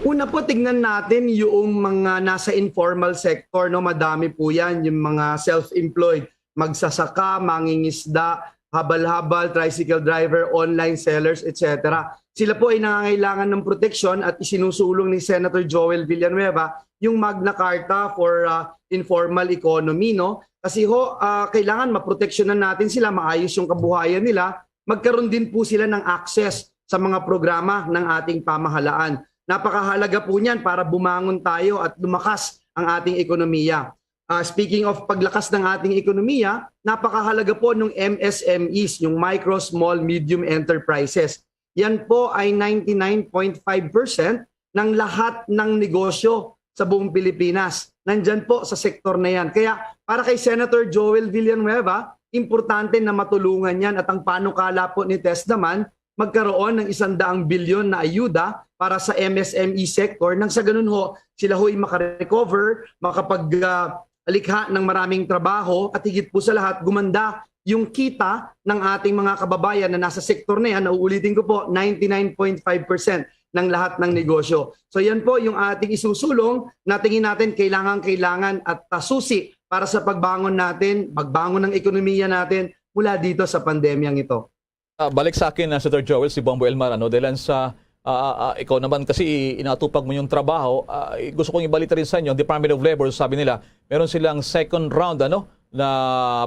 Una po, tignan natin yung mga nasa informal sector, no? Madami po yan, yung mga self-employed, magsasaka, mangingisda, habal-habal, tricycle driver, online sellers, et cetera. Sila po ay nangangailangan ng proteksyon at isinusulong ni Senator Joel Villanueva yung Magna Carta for ah, informal economy, no? Kasi ho, ah, kailangan maproteksyonan natin sila, maayos yung kabuhayan nila, magkaroon din po sila ng access sa mga programa ng ating pamahalaan. Napakahalaga po niyan para bumangon tayo at lumakas ang ating ekonomiya. Ah, speaking of paglakas ng ating ekonomiya, napakahalaga po ng M S M Es, yung micro, small, medium enterprises. Yan po ay ninety-nine point five percent ng lahat ng negosyo sa buong Pilipinas. Nandyan po sa sektor na yan. Kaya para kay Senator Joel Villanueva, importante na matulungan yan at ang panukala po ni TESDA man, magkaroon ng isang daang bilyon na ayuda para sa M S M E sector, nang sa ganun ho, sila ho'y makarecover, makapag, ah, likha ng maraming trabaho, at higit po sa lahat, gumanda yung kita ng ating mga kababayan na nasa sektor na yan. Nauulitin ko po, ninety-nine point five percent ng lahat ng negosyo. So yan po yung ating isusulong na tingin natin kailangan-kailangan at, ah, susi para sa pagbangon natin, pagbangon ng ekonomiya natin mula dito sa pandemyang ito. Ah, balik sa akin, ah, Senator Joel, si Bombo Elmar, ano, dahil sa, ah, ah, ah, ikaw naman kasi inatupag mo yung trabaho, ah, gusto kong ibalita rin sa inyo, ang Department of Labor, sabi nila, meron silang second round, ano, na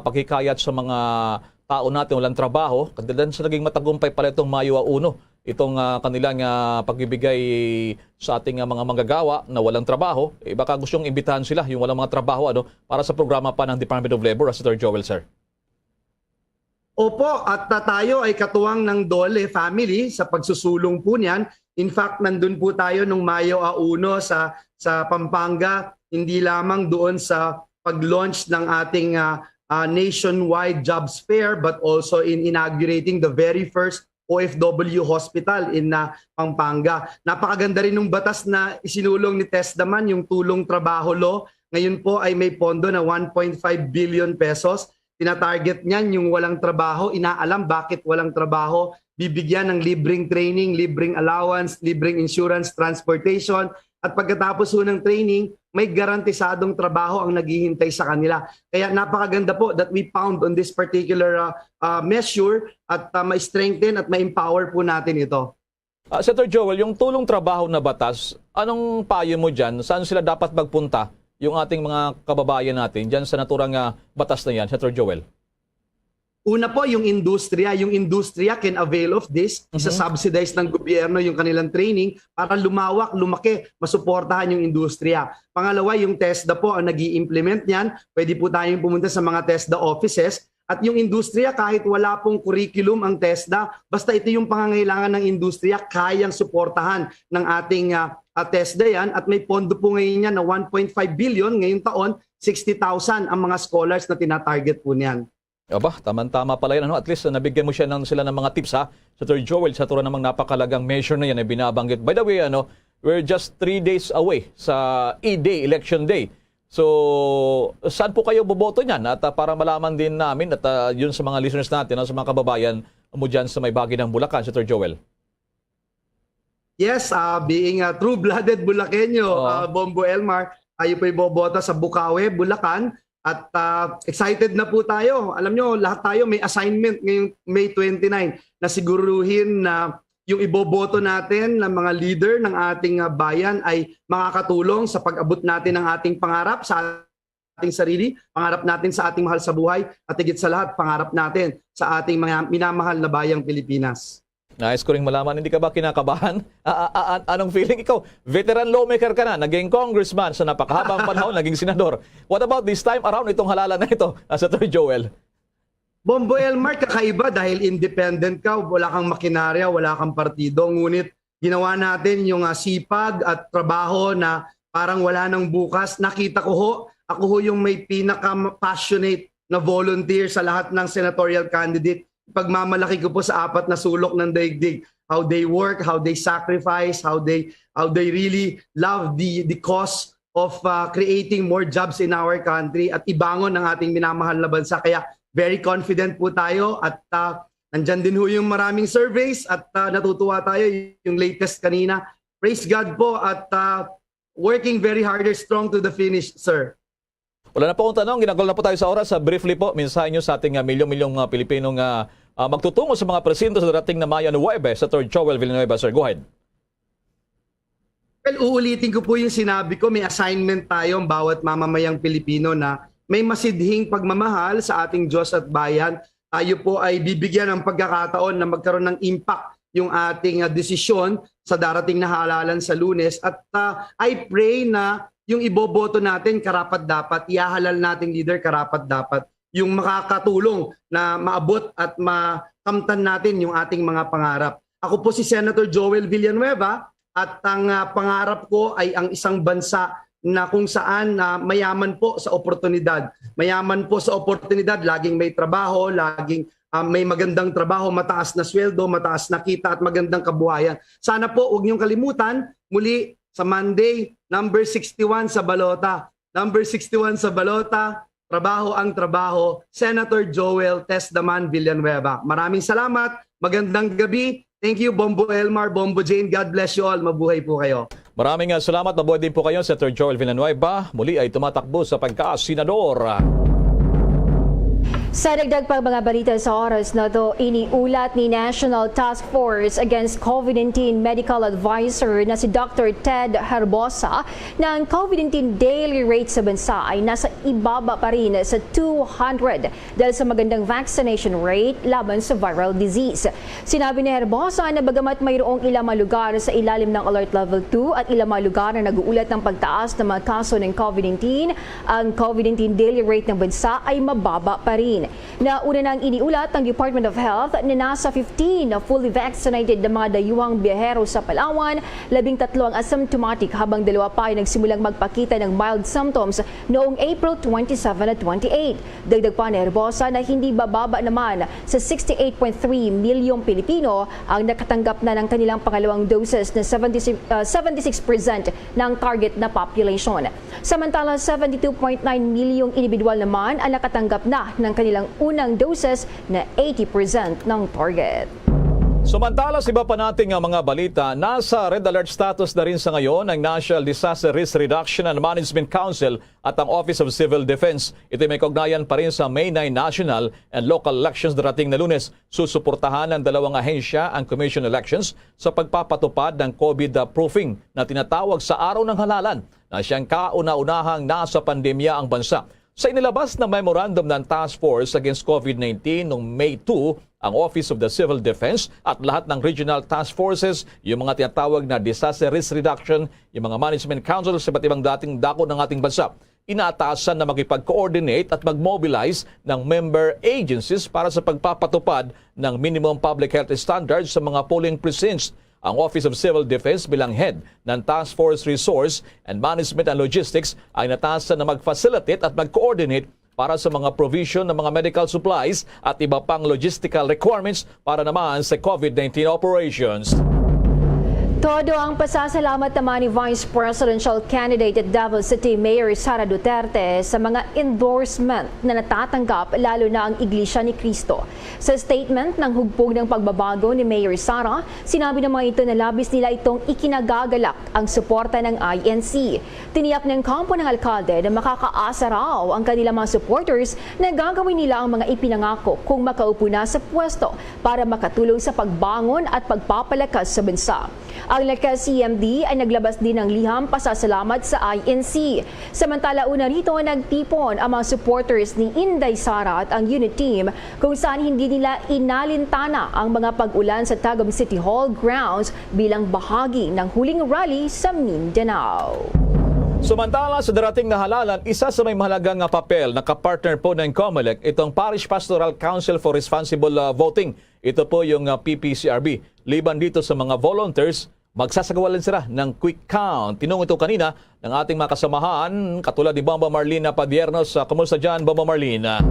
paghikayat sa mga tao natin walang trabaho. Dahil sa naging matagumpay pala itong Mayo uno, itong, ah, kanilang, ah, pagbibigay sa ating, ah, mga manggagawa na walang trabaho, eh, baka gusto yung imbitahan sila, yung walang mga trabaho, ano, para sa programa pa ng Department of Labor, ah, Senator Joel, sir. Opo, at, ah, tayo ay katuwang ng DOLE family sa pagsusulong po niyan. In fact, nandun po tayo nung Mayo a uno sa, sa Pampanga, hindi lamang doon sa pag-launch ng ating, ah, ah, nationwide jobs fair, but also in inaugurating the very first O F W hospital in, ah, Pampanga. Napakaganda rin ng batas na isinulong ni TESDA man, yung tulong trabaho law. Ngayon po ay may pondo na one point five billion pesos. Tinatarget niyan yung walang trabaho, inaalam bakit walang trabaho, bibigyan ng libreng training, libreng allowance, libreng insurance, transportation, at pagkatapos ho ng training, may garantisadong trabaho ang naghihintay sa kanila. Kaya napakaganda po that we found on this particular, ah, ah, measure at, ah, ma-strengthen at ma-empower po natin ito. Ah, Senator Joel, yung tulong trabaho na batas, anong payo mo dyan? Saan sila dapat magpunta, yung ating mga kababayan natin, dyan sa naturang, ah, batas na yan, Senator Joel? Una po, yung industriya. Yung industriya can avail of this. Mhm. Isa-subsidize ng gobyerno yung kanilang training para lumawak, lumaki, masuportahan yung industriya. Pangalawa, yung TESDA po ang nag-i-implement niyan. Pwede po tayong pumunta sa mga TESDA offices. At yung industriya, kahit wala pong curriculum ang TESDA, basta ito yung pangangailangan ng industriya, kayang suportahan ng ating, ah, ah, TESDA yan. At may pondo po ngayon yan na one point five billion ngayong taon, sixty thousand ang mga scholars na tinatarget po niyan. Aba, tama-tama pala yan. Ano? At least, uh, nabigyan mo siya ng, sila ng mga tips, ha? Senator Joel, sa tura namang napakalagang measure na yan ay binabanggit. By the way, ano, we're just three days away sa E-Day, Election Day. So, saan po kayo boboto niyan? At, uh, para malaman din namin at, uh, yun sa mga listeners natin, ano, sa mga kababayan mo dyan sa may bahagi ng Bulacan, Senator Joel. Yes, ah, being a true-blooded Bulaqueño, Oo. ah, Bombo Elmar, tayo po'y boboto sa Bukawi, Bulacan. At, ah, excited na po tayo. Alam nyo, lahat tayo may assignment ngayong May twenty-nine na siguruhin na yung iboboto natin ng mga leader ng ating, ah, bayan ay makakatulong sa pag-abot natin ng ating pangarap sa ating sarili, pangarap natin sa ating mahal sa buhay, at higit sa lahat, pangarap natin sa ating mga minamahal na bayang Pilipinas. Nais ko ring malaman, hindi ka ba kinakabahan? A-, a-, a-, anong feeling? Ikaw, veteran lawmaker ka na, naging congressman sa napakahabang panahon, naging senador. What about this time around, itong halalan na ito, ah, Senator Joel? Bombo Elmar, kakaiba dahil independent ka, wala kang makinarya, wala kang partido. Ngunit ginawa natin yung, ah, sipag at trabaho na parang wala nang bukas. Nakita ko ho, ako ho yung may pinaka-passionate na volunteer sa lahat ng senatorial candidate. Pagmamalaki ko po sa apat na sulok ng daigdig. How they work, how they sacrifice, how they, how they really love the, the cause of, uh, creating more jobs in our country at ibangon ang ating minamahal na bansa. Kaya very confident po tayo at, uh, nandyan din ho yung maraming surveys at, uh, natutuwa tayo yung latest kanina. Praise God po at, uh, working very hard, strong to the finish, sir. Wala na po akong tanong, ginagol na po tayo sa oras. Sa briefly po, mensahe nyo sa ating, ah, milyong-milyong mga Pilipinong, ah, ah, magtutungo sa mga presinto sa darating na Mayo nuwebe, Senator Joel Villanueva, sir. Go ahead. Well, uulitin ko po yung sinabi ko, may assignment tayo ang bawat mamamayang Pilipino na may masidhing pagmamahal sa ating Diyos at bayan. Tayo po ay bibigyan ng pagkakataon na magkaroon ng impact yung ating, ah, desisyon sa darating na halalan sa Lunes. At, ah, I pray na yung iboboto natin karapat-dapat, ihahalal nating leader karapat-dapat, yung makakatulong na maabot at makamtan natin yung ating mga pangarap. Ako po si Senator Joel Villanueva at ang, ah, pangarap ko ay ang isang bansa na kung saan na mayaman po sa oportunidad. Mayaman po sa oportunidad, laging may trabaho, laging, ah, may magandang trabaho, mataas na sweldo, mataas na kita at magandang kabuhayan. Sana po, huwag niyong kalimutan, muli sa Monday, number sixty-one sa balota. Number sixty-one sa balota, trabaho ang trabaho. Senator Joel Tesdaman Villanueva. Maraming salamat. Magandang gabi. Thank you, Bombo Elmar, Bombo Jane. God bless you all. Mabuhay po kayo. Maraming ah, salamat. Mabuhay din po kayo, Senator Joel Villanueva. Muli ay tumatakbo sa pagka-senador. Sa dagdag pang mga balita sa oras na to, iniulat ni National Task Force Against COVID nineteen Medical Advisor na si Doctor Ted Herbosa na ang COVID nineteen daily rate sa bansa ay nasa ibaba pa rin sa two hundred dahil sa magandang vaccination rate laban sa viral disease. Sinabi ni Herbosa na bagamat mayroong ilang mga lugar sa ilalim ng Alert Level two at ilang mga lugar na nag-uulat ng pagtaas ng mga kaso ng COVID nineteen, ang COVID nineteen daily rate ng bansa ay mababa pa rin. Nauna nang iniulat ng Department of Health na nasa fifteen na fully vaccinated na mga dayuhang biyahero sa Palawan, labing tatlo ang asymptomatic habang dalawa pa ay nagsimulang magpakita ng mild symptoms noong April twenty-seven at twenty-eight. Dagdag pa ni Herbosa na hindi bababa naman sa sixty-eight point three milyong Pilipino ang nakatanggap na ng kanilang pangalawang doses na seventy-six, ah, seventy-six percent ng target na population. Samantala, seventy-two point nine milyong individual naman ang nakatanggap na ng kanilang unang doses na eighty percent ng target. Samantala, sa iba pa nating ah, mga balita, nasa red alert status na rin sa ngayon ang National Disaster Risk Reduction and Management Council at ang Office of Civil Defense. Ito may kaugnayan pa rin sa May nine national and local elections darating na Lunes. Susuportahan ng dalawang ahensya ang Commission on Elections sa pagpapatupad ng COVID proofing na tinatawag sa Araw ng Halalan na siyang kauna-unahang nasa pandemya ang bansa. Sa inilabas na memorandum ng Task Force Against COVID nineteen noong May two, ang Office of the Civil Defense at lahat ng regional task forces, yung mga tinatawag na disaster risk reduction, yung mga management council sa iba't ibang dating dako ng ating bansa, inaatasan na makipag-coordinate at mag-mobilize ng member agencies para sa pagpapatupad ng minimum public health standards sa mga polling precincts. Ang Office of Civil Defense bilang head ng Task Force Resource and Management and Logistics ay natasan na mag-facilitate at mag-coordinate para sa mga provision ng mga medical supplies at iba pang logistical requirements para naman sa COVID nineteen operations. Todo ang pasasalamat naman ni Vice Presidential Candidate at Davao City Mayor Sara Duterte sa mga endorsement na natatanggap, lalo na ang Iglesia ni Cristo. Sa statement ng hugpog ng pagbabago ni Mayor Sara, sinabi ng mga ito na labis nila itong ikinagagalak ang suporta ng I N C. Tiniyak ng kampo ng alkalde na makakaasa raw ang kanilang mga supporters na gagawin nila ang mga ipinangako kung makaupo na sa pwesto para makatulong sa pagbangon at pagpapalakas sa bansa. Ang Lakas C M D ay naglabas din ng liham pasasalamat sa I N C. Samantala, una rito, nagtipon ang mga supporters ni Inday Sara at ang unit team kung saan hindi nila inalintana ang mga pag-ulan sa Tagum City Hall grounds bilang bahagi ng huling rally sa Mindanao. Samantala, sa darating na halalan, isa sa may mahalaga nga papel, nakapartner po ng Comelec, itong Parish Pastoral Council for Responsible uh, Voting. Ito po yung uh, P P C R B. Liban dito sa mga volunteers, magsasagawa lang sila ng quick count. Tinong ito kanina ng ating mga kasamahan, katulad ni Bomba Marlene Padiernos. Uh, kumusta dyan, Bomba Marlene?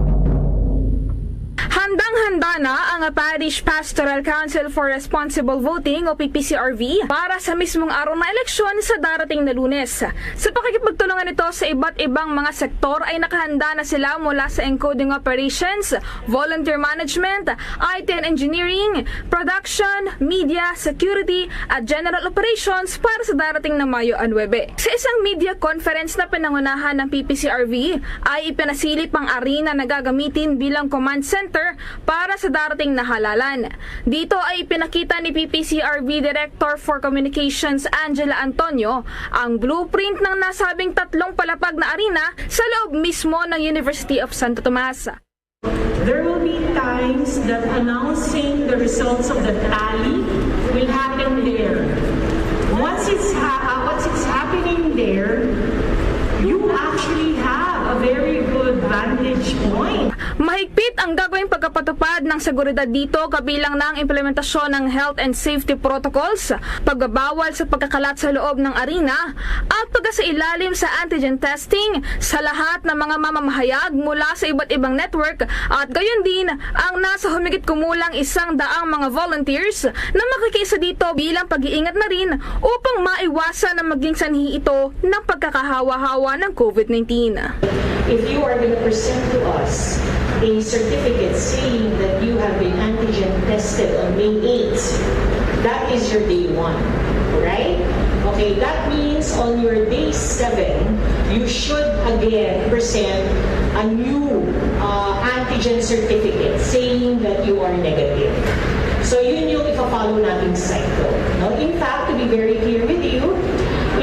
Handang-handa na ang Parish Pastoral Council for Responsible Voting o P P C R V para sa mismong araw na eleksyon sa darating na Lunes. Sa pakikipagtulungan nito sa iba't ibang mga sektor ay nakahanda na sila mula sa encoding operations, volunteer management, I T and engineering, production, media, security, at general operations para sa darating na Mayo nuebe. Sa isang media conference na pinangunahan ng P P C R V, ay ipinasilip ang arena na gagamitin bilang command center para sa darating na halalan. Dito ay ipinakita ni P P C R V Director for Communications Angela Antonio ang blueprint ng nasabing tatlong palapag na arena sa loob mismo ng University of Santo Tomas. There will be times that announcing the results of the tally will happen there. Once it's ha- uh, once it's happening there, you actually have a very good vantage point. Mahigpit It ang gagawing pagkapatupad ng seguridad dito, kabilang na ang implementasyon ng health and safety protocols, pagbabawal sa pagkakalat sa loob ng arena, at pagkasailalim sa antigen testing sa lahat ng mga mamamahayag mula sa iba't ibang network, at gayon din ang nasa humigit kumulang isang daang mga volunteers na makikiisa dito bilang pag-iingat na rin upang maiwasan na maging sanhi ito ng pagkakahawa-hawa ng COVID nineteen. If you are going to present to us a certificate saying that you have been antigen tested on May eight, that is your day one, right? Okay, that means on your day seven, you should again present a new uh, antigen certificate saying that you are negative. So yun yung ipa-follow nating cycle. No? In fact, to be very clear with you,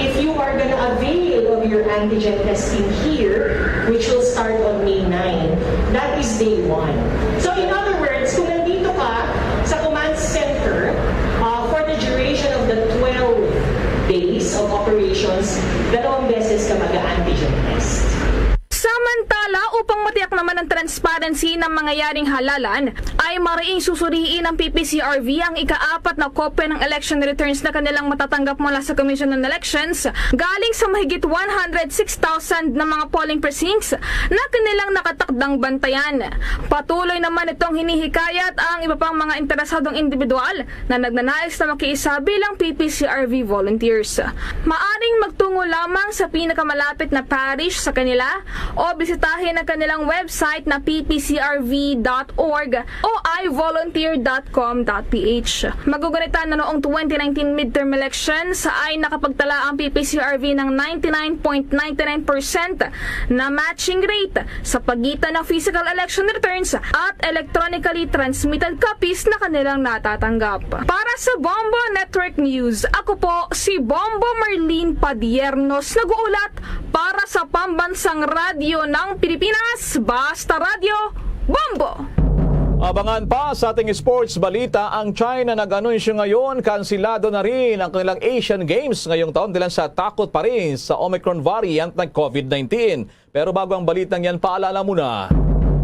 if you are gonna avail of your antigen testing here, which will start on May nine, that is day one. So in other words, kung nandito ka sa command center uh, for the duration of the twelve days of operations, dalawang beses ka mag-antigen test. Samantala, upang matiyak naman ang transparency ng mangyayaring halalan, ay mariing susuriin ng P P C R V ang ikaapat na kopya ng election returns na kanilang matatanggap mula sa Commission on Elections galing sa mahigit one hundred six thousand na mga polling precincts na kanilang nakatakdang bantayan. Patuloy naman itong hinihikayat ang iba pang mga interesadong individual na nagnanais na makiisa bilang P P C R V volunteers. Maaring magtungo lamang sa pinakamalapit na parish sa kanila o bisitahin ang kanilang website na P P C R V dot org o i volunteer dot com dot P H. Magugunita na noong twenty nineteen midterm elections ay nakapagtala ang P P C R V ng ninety-nine point ninety-nine percent na matching rate sa pagitan ng physical election returns at electronically transmitted copies na kanilang natatanggap. Para sa Bombo Network News, ako po si Bombo Marlene Padiernos, nag-uulat para sa Pambansang Radyo ng Pilipinas, Basta Radyo, Bombo! Abangan pa sa ating sports balita, ang China nag-anunsyo ngayon, kansilado na rin ang kanilang Asian Games ngayong taon dahil sa takot pa rin sa Omicron variant ng COVID nineteen. Pero bago ang balitang yan, paalala muna.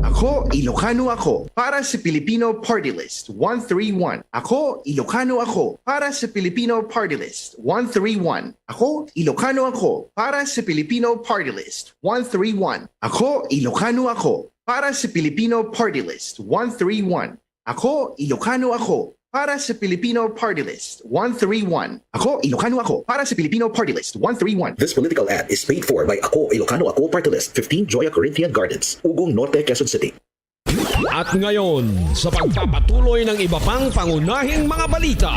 Ako, Ilocano ako, para sa Filipino Party List one three one. Ako, Ilocano ako, para sa Filipino Party List one three one. Ako, Ilocano ako, para sa Filipino Party List one three one. Ako, Ilocano ako, para sa Filipino Party List one three one. Ako, Ilocano ako, para sa Filipino Party List one three one. Ako, Ilocano ako, para sa Filipino Party List one three one. This political ad is paid for by Ako, Ilocano Ako Party List, fifteen Joya Corinthian Gardens, Ugong Norte, Quezon City. At ngayon, sa pagpapatuloy ng iba pang pangunahing mga balita.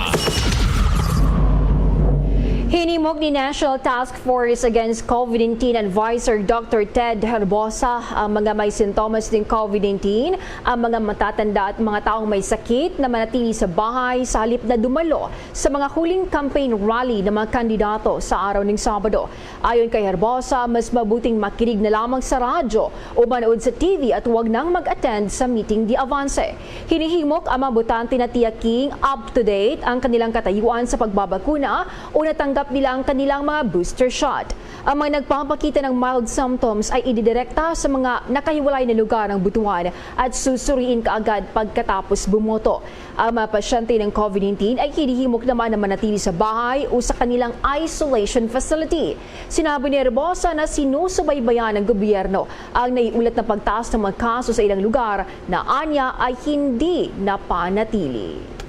Hinimok ni National Task Force Against COVID nineteen Advisor Doctor Ted Herbosa ang mga may sintomas ng COVID nineteen, ang mga matatanda at mga taong may sakit na manatili sa bahay sa halip na dumalo sa mga huling campaign rally ng mga kandidato sa araw ng Sabado. Ayon kay Herbosa, mas mabuting makinig na lamang sa radyo o manood sa T V at huwag nang mag-attend sa meeting de avance. Hinihimok ang mga botante na tiyaking up-to-date ang kanilang katayuan sa pagbabakuna o natanggap nila ang kanilang mga booster shot. Ang mga nagpapakita ng mild symptoms ay ididirekta sa mga nakahiwalay na lugar ng butuan at susuriin kaagad pagkatapos bumoto. Ang mga pasyente ng COVID nineteen ay hinihimok naman na manatili sa bahay o sa kanilang isolation facility. Sinabi ni Herbosa na sinusubaybayan ng gobyerno ang naiulat na pagtaas ng mga kaso sa ilang lugar na anya ay hindi napanatili.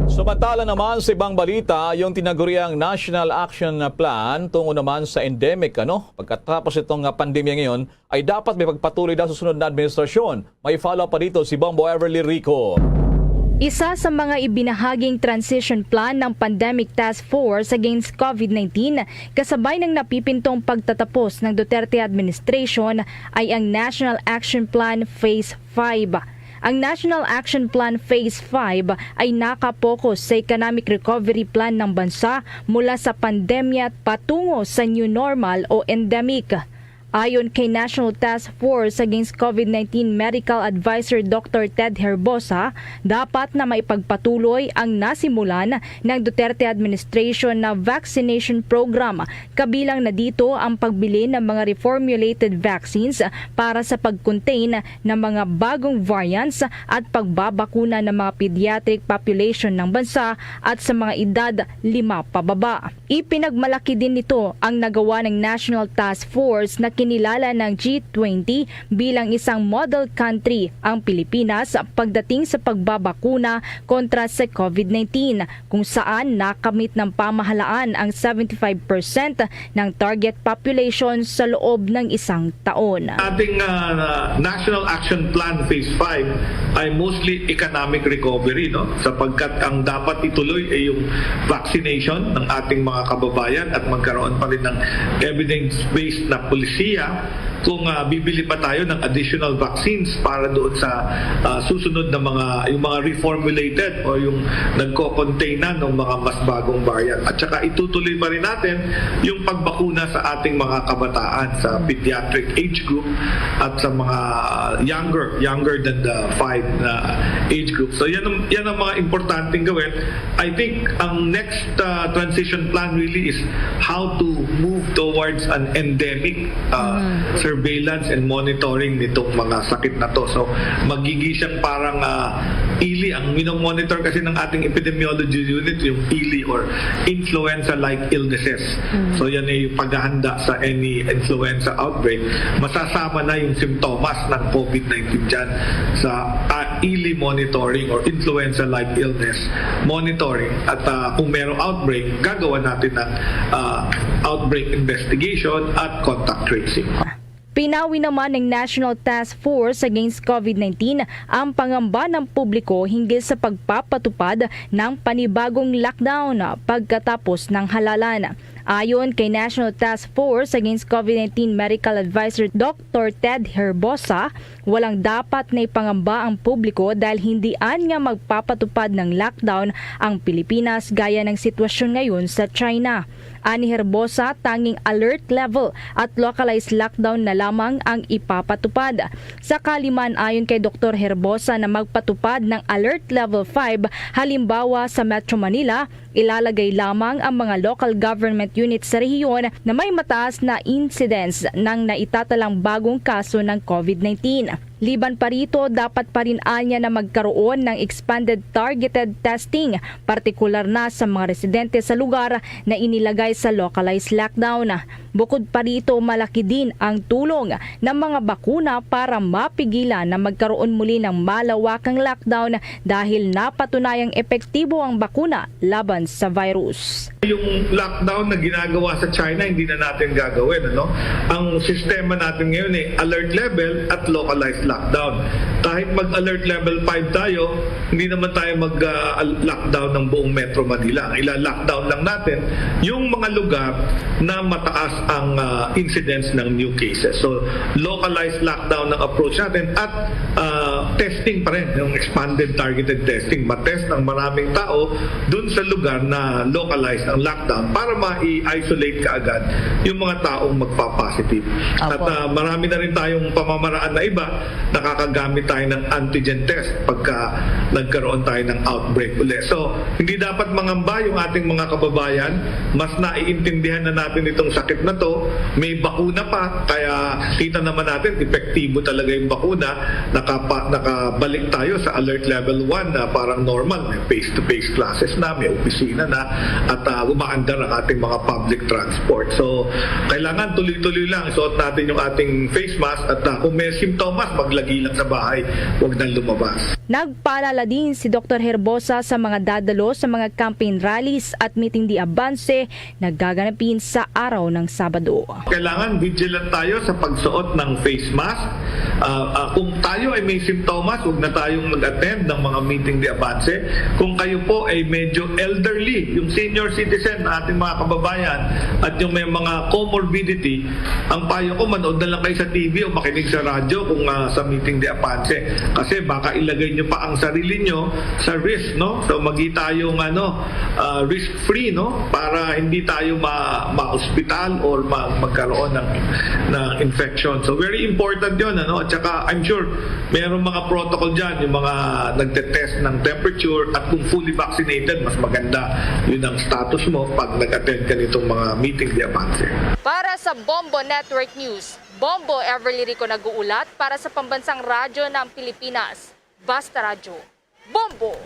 Samantala naman sa ibang balita, yung tinaguriang National Action Plan tungo naman sa endemic, ano, pagkatapos itong ah, pandemya ngayon, ay dapat may pagpatuloy daw sa sunod na administrasyon. May follow-up pa dito si Bombo Everly Rico. Isa sa mga ibinahaging transition plan ng Pandemic Task Force Against COVID nineteen kasabay ng napipintong pagtatapos ng Duterte administration ay ang National Action Plan Phase five. Ang National Action Plan Phase five ay nakapokus sa economic recovery plan ng bansa mula sa pandemya patungo sa new normal o endemic. Ayon kay National Task Force Against COVID nineteen Medical Advisor Doctor Ted Herbosa, dapat na maipagpatuloy ang nasimulan ng Duterte administration na vaccination program, kabilang na dito ang pagbili ng mga reformulated vaccines para sa pag-contain ng mga bagong variants at pagbabakuna ng mga pediatric population ng bansa at sa mga edad lima pababa. Ipinagmalaki din nito ang nagawa ng National Task Force na kinilala ng G twenty bilang isang model country ang Pilipinas pagdating sa pagbabakuna kontra sa COVID nineteen, kung saan nakamit ng pamahalaan ang seventy-five percent ng target population sa loob ng isang taon. Ating ah, National Action Plan Phase five ay mostly economic recovery, no? Sapagkat ang dapat ituloy ay yung vaccination ng ating mga kababayan at magkaroon pa rin ng evidence-based na polisiya kung ah, bibili pa tayo ng additional vaccines para doon sa ah, susunod na mga, yung mga reformulated o yung nagko-contain na ng mga mas bagong variant. At saka itutuloy pa rin natin yung pagbakuna sa ating mga kabataan sa pediatric age group at sa mga younger, younger than the five na age group. So yan ang, yan ang mga importanteng gawin. I think ang next uh, transition plan really is how to move towards an endemic uh, surveillance and monitoring nitong mga sakit na to. So magiging siyang parang uh, ili. Ang minomonitor kasi ng ating epidemiology unit yung ili or influenza-like illnesses. So yan ay paghahanda sa any influenza outbreak. Masasama na yung simptomas ng COVID nineteen dyan sa uh, ili monitoring or influenza-like illness monitoring. At uh, kung merong outbreak, gagawa natin ng uh, outbreak investigation at contact tracing. Pinawi naman ng National Task Force Against COVID nineteen ang pangamba ng publiko hinggil sa pagpapatupad ng panibagong lockdown pagkatapos ng halalan. Ayon kay National Task Force Against COVID nineteen Medical Advisor Doctor Ted Herbosa, walang dapat na ipangamba ang publiko dahil hindi anya magpapatupad ng lockdown ang Pilipinas gaya ng sitwasyon ngayon sa China. Ani Herbosa, tanging alert level at localized lockdown na lamang ang ipapatupad. Sakali man, ayon kay Doktor Herbosa, na magpatupad ng alert level five, halimbawa sa Metro Manila, ilalagay lamang ang mga local government units sa rehiyon na may mataas na incidence ng naitatalang bagong kaso ng COVID nineteen. Liban pa rito, dapat pa rin anya na magkaroon ng expanded targeted testing, partikular na sa mga residente sa lugar na inilagay sa localized lockdown. Bukod pa rito, malaki din ang tulong ng mga bakuna para mapigilan na magkaroon muli ng malawakang lockdown dahil napatunayang epektibo ang bakuna laban sa virus. Yung lockdown na ginagawa sa China, hindi na natin gagawin. Ano? Ang sistema natin ngayon ay alert level at localized lockdown. Kahit mag-alert level five tayo, hindi naman tayo mag-lockdown ng buong Metro Manila. Ang ila-lockdown lang natin yung mga lugar na mataas ang uh, incidence ng new cases. So, localized lockdown ang approach natin at uh, testing pa rin, yung expanded targeted testing. Matest ang maraming tao dun sa lugar na localized ang lockdown para ma-isolate kaagad yung mga taong magpa-positive. At uh, marami na rin tayong pamamaraan na iba, nakakagamit tayo ng antigen test pagka nagkaroon tayo ng outbreak uli. So, hindi dapat mangamba yung ating mga kababayan. Mas naiintindihan na natin itong sakit na to. May bakuna pa, kaya kita naman natin, epektibo talaga yung bakuna. Nakapa, nakabalik tayo sa alert level one na parang normal. May face-to-face classes na, may opisina na, at uh, umaandar ang ating mga public transport. So, kailangan tuloy-tuloy lang. Suot natin yung ating face mask at uh, kung may simptomas, maglagi lang sa bahay. Huwag na lumabas. Nagpaalala din si Doktor Herbosa sa mga dadalo sa mga campaign rallies at meeting de avance na gaganapin sa araw ng Sabado. Kailangan vigilant tayo sa pagsuot ng face mask. Uh, uh, kung tayo ay may simptomas, Thomas, huwag na tayong mag-attend ng mga meeting de avance. Kung kayo po ay medyo elderly, yung senior citizen na ating mga kababayan at yung may mga comorbidity, ang payo ko, manood na lang kayo sa T V o makinig sa radyo kung ah, sa meeting de avance. Kasi baka ilagay nyo pa ang sarili nyo sa risk, no? So, magi tayong ano, ah, risk-free, no? Para hindi tayo ma ma-ospital or ma magkaroon ng ng infection. So, very important 'yon, ano? At saka, I'm sure merong mga protocol diyan, yung mga nagte-test ng temperature at kung fully vaccinated, mas maganda 'yun ang status mo pag nag-attend ka nitong mga meeting de avance. Para sa Bombo Network News, Bombo Everly Rico nag-uulat para sa Pambansang Radyo ng Pilipinas. Basta Radyo, Bombo!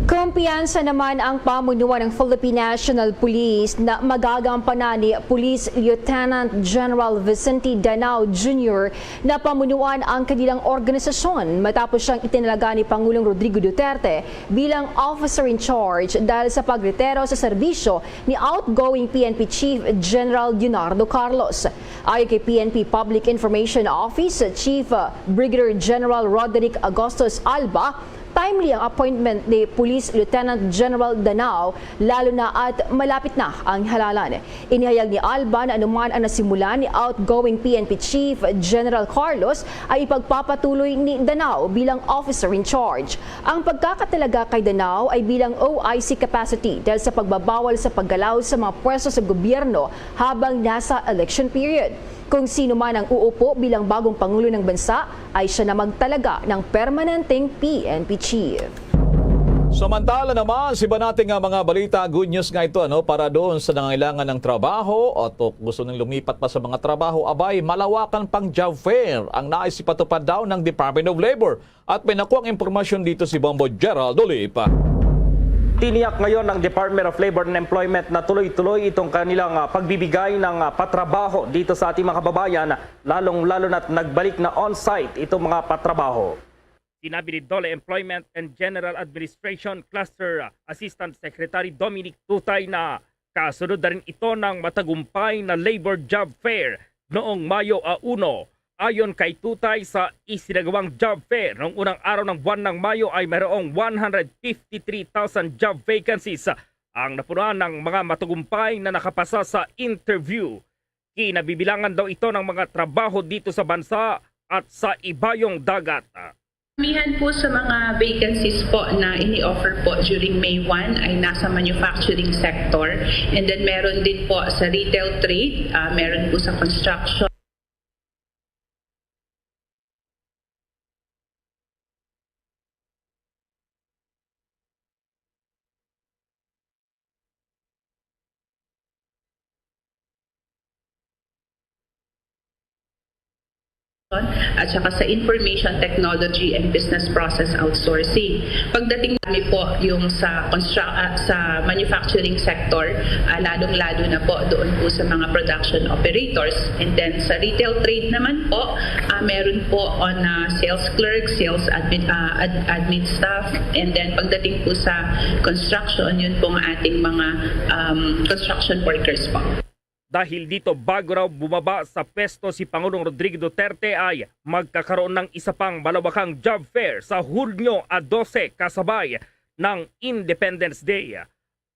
Kumpiyansa naman ang pamunuan ng Philippine National Police na magagampanan ni Police Lieutenant General Vicente Danao Junior na pamunuan ang kanilang organisasyon matapos siyang itinalaga ni Pangulong Rodrigo Duterte bilang officer in charge dahil sa pagretiro sa serbisyo ni outgoing P N P Chief General Leonardo Carlos. Ayon kay P N P Public Information Office Chief uh, Brigadier General Roderick Agustus Alba, timely ang appointment ni Police Lieutenant General Danao, lalo na at malapit na ang halalan. Inihayag ni Alba na anuman ang nasimulan ni outgoing P N P Chief General Carlos ay ipagpapatuloy ni Danao bilang officer in charge. Ang pagkakatalaga kay Danao ay bilang O I C capacity dahil sa pagbabawal sa paggalaw sa mga pwesto sa gobyerno habang nasa election period. Kung sino man ang uupo bilang bagong Pangulo ng Bansa, ay siya na magtalaga ng permanenteng P N P Chief. Samantala naman, sa iba nating ah, mga balita, good news nga ito ano, para doon sa nangangailangan ng trabaho at gusto nang lumipat pa sa mga trabaho, abay, malawakan pang job fair ang nais ipatupad daw ng Department of Labor. At may nakuha ang impormasyon dito si Bombo Gerald Oliva. Tiniyak ngayon ng Department of Labor and Employment na tuloy-tuloy itong kanilang ah, pagbibigay ng ah, patrabaho dito sa ating mga kababayan, lalong-lalo na't nagbalik na on-site itong mga patrabaho. Sinabi ni DOLE Employment and General Administration Cluster ah, Assistant Secretary Dominic Tutay na kasunod na rin ito ng matagumpay na labor job fair noong Mayo a uno. Ayon kay Tutay, sa isinagawang job fair noong unang araw ng buwan ng Mayo ay mayroong one hundred fifty-three thousand job vacancies ang napunuan ng mga matagumpay na nakapasa sa interview. Kinabibilangan daw ito ng mga trabaho dito sa bansa at sa ibayong dagat. Karamihan po sa mga vacancies po na ini-offer po during May one ay nasa manufacturing sector, and then meron din po sa retail trade, ah, meron po sa construction. at saka sa information technology and business process outsourcing. Pagdating kami po yung sa constru- ah, sa manufacturing sector, ah, lalong-lalo na po doon po sa mga production operators. And then sa retail trade naman po, ah, meron po on ah, sales clerk, sales admin, ah, ad- admin staff, and then pagdating po sa construction, yun pong ating mga um, construction workers po. Dahil dito, bago raw bumaba sa pwesto si Pangulong Rodrigo Duterte ay magkakaroon ng isa pang malawakang job fair sa Hunyo a dose kasabay ng Independence Day.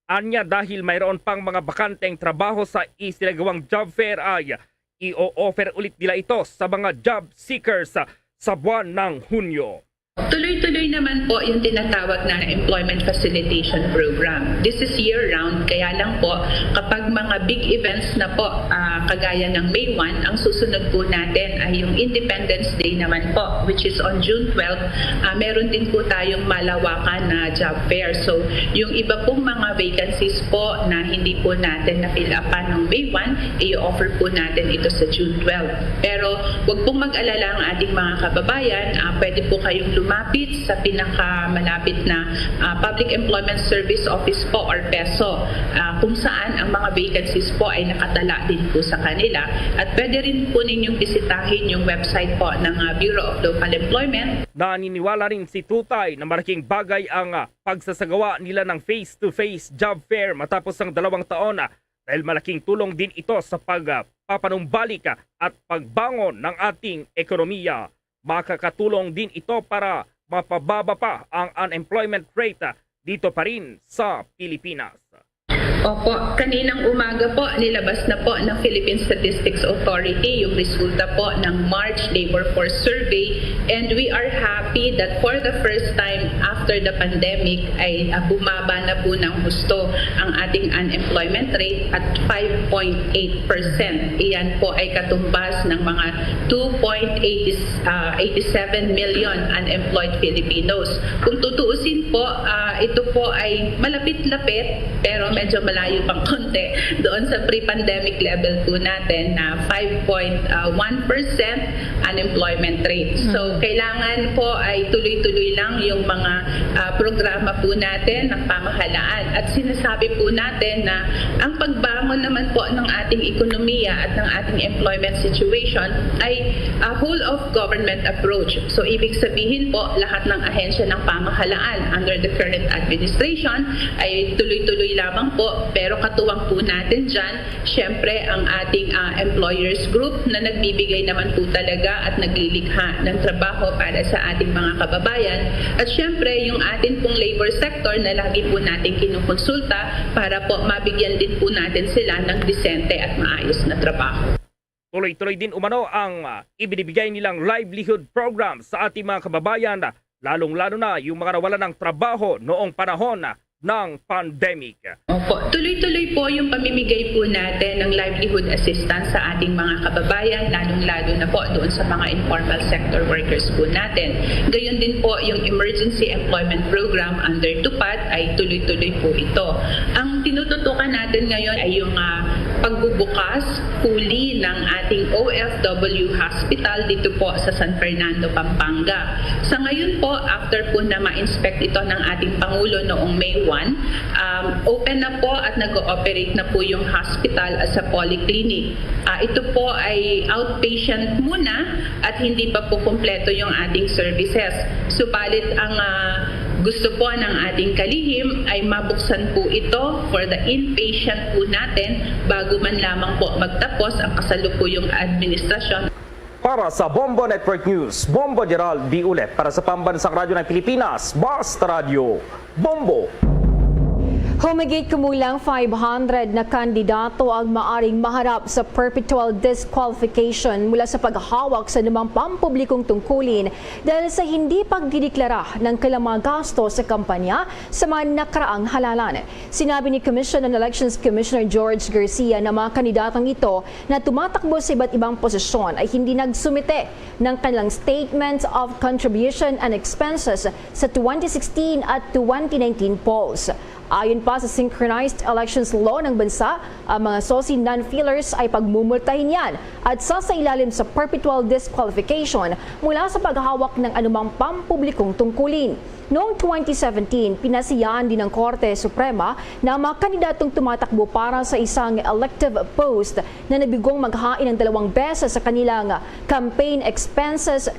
Anya, dahil mayroon pang mga bakanteng trabaho sa isinagawang job fair ay i-offer ulit nila ito sa mga job seekers sa buwan ng Hunyo. Tuloy-tuloy naman po yung tinatawag na employment facilitation program. This is year-round, kaya lang po kapag mga big events na po, ah, kagaya ng May one, ang susunod po natin ay yung Independence Day naman po, which is on June twelve. Ah, meron din po tayong malawakan na job fair. So, yung iba pong mga vacancies po na hindi po natin na-fill upan ng May one, i-offer po natin ito sa June twelve. Pero wag pong mag-alala ang ating mga kababayan, ah, pwede po kayong lumapit sa pinakamalapit na ah, Public Employment Service Office po or PESO, ah, kung saan ang mga vacancies po ay nakatala din po sa kanila. At pwede rin po ninyong bisitahin yung website po ng ah, Bureau of Local Employment. Naniniwala rin si Tutay na malaking bagay ang ah, pagsasagawa nila ng face-to-face job fair matapos ang dalawang taon, ah, dahil malaking tulong din ito sa pagpapanumbalik, ah, at pagbangon ng ating ekonomiya. makakatulong din ito para mapababa pa ang unemployment rate dito pa rin sa Pilipinas. Opo, kaninang umaga po, nilabas na po ng Philippine Statistics Authority yung resulta po ng March Labor Force Survey, and we are happy that for the first time after the pandemic ay ah, bumaba na po ng husto ang ating unemployment rate at five point eight percent. Iyan po ay katumbas ng mga two point eight, ah, eighty-seven million unemployed Filipinos. Kung tutuusin po, ah, ito po ay malapit-lapit pero medyo malayo pang konti doon sa pre-pandemic level po natin na five point one percent unemployment rate. So, kailangan po ay tuloy-tuloy lang yung mga ah, programa po natin ng pamahalaan. At sinasabi po natin na ang pagbangon naman po ng ating ekonomiya at ng ating employment situation ay ah, whole of government approach. So, ibig sabihin po, lahat ng ahensya ng pamahalaan under the current administration ay tuloy-tuloy lamang po, pero katuwang po natin dyan, syempre, ang ating ah, employers group na nagbibigay naman po talaga at naglilikha ng trabaho para sa ating mga kababayan. At syempre, yung atin pong labor sector na lagi po natin kinukonsulta para po mabigyan din po natin sila ng disente at maayos na trabaho. Tuloy-tuloy din umano ang ah, ibinibigay nilang livelihood program sa ating mga kababayan, lalong-lalo na yung mga nawalan ng trabaho noong panahon ng pandemic. Opo, tuloy-tuloy po yung pamimigay po natin ng livelihood assistance sa ating mga kababayan, lalong-lalo na po doon sa mga informal sector workers po natin. Gayon din po yung Emergency Employment Program under TUPAD ay tuloy-tuloy po ito. Ang tinututukan natin ngayon ay yung ah, pagbubukas fully ng ating O F W hospital dito po sa San Fernando, Pampanga. Sa ngayon po, after po na ma-inspect ito ng ating Pangulo noong May one, um, open na po at nag-ooperate na po yung hospital as a polyclinic. Ah, ito po ay outpatient muna at hindi pa po kumpleto yung ating services. Subalit ang ah, gusto po ng ating kalihim ay mabuksan po ito for the inpatient po natin bago man lamang po magtapos ang kasalukuyang administrasyon. Para sa Bombo Network News, Bombo Gerald Biulet para sa Pambansang Radyo ng Pilipinas, Basta Radyo, Bombo. Humigit kumulang five hundred na kandidato ang maaring maharap sa perpetual disqualification mula sa paghawak sa anumang pampublikong tungkulin dahil sa hindi pagdideklara ng kanilang mga gasto sa kampanya sa mga nakaraang halalan. Sinabi ni Commission on Elections Commissioner George Garcia na mga kandidatong ito na tumatakbo sa iba't ibang posisyon ay hindi nagsumite ng kanilang Statements of Contribution and Expenses sa twenty sixteen at twenty nineteen polls. Ayon pa sa synchronized elections law ng bansa, ang mga SOSI non-fillers ay pagmumultahin yan at sasailalim sa perpetual disqualification mula sa paghawak ng anumang pampublikong tungkulin. Noong twenty seventeen, pinasiyaan din ng Korte Suprema na ang mga kandidatong tumatakbo para sa isang elective post na nabigong maghain ng dalawang beses sa kanilang campaign expenses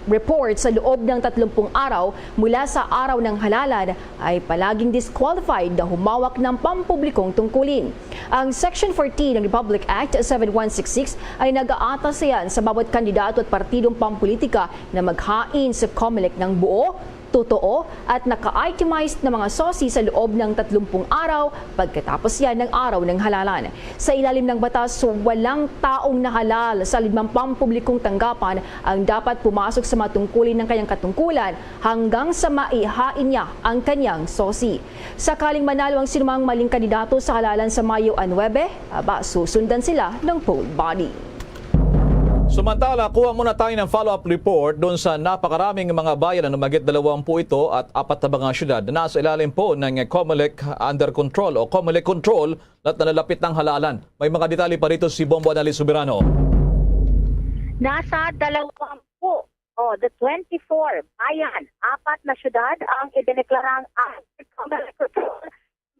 report sa loob ng tatlumpung araw mula sa araw ng halalan ay palaging disqualified na humawak ng pampublikong tungkulin. Ang Section fourteen ng Republic Act seven one six six ay nag-aatas sa bawat kandidato at partidong pampolitika na maghain sa Comelec ng buo, totoo, at naka-itemized na mga SOSI sa loob ng tatlumpung araw pagkatapos yan ng araw ng halalan. Sa ilalim ng batas, walang taong nahalal sa alinmang pampublikong tanggapan ang dapat pumasok sa mga tungkulin ng kanyang katungkulan hanggang sa maihain niya ang kanyang SOSI. Sakaling manalo ang sinumang maling kandidato sa halalan sa Mayo nuebe, aba, susundan sila ng poll body. Samantala, kuha muna tayo ng follow-up report doon sa napakaraming mga bayan na humigit dalawampu ito at apat na mga syudad na nasa ilalim po ng Comelec under control o Comelec control at nalalapit ng halalan. May mga detalye pa rito si Bombo Annalyn Soberano. Nasa dalawampu o the twenty-four bayan, apat na syudad ang idineklarang under Comelec control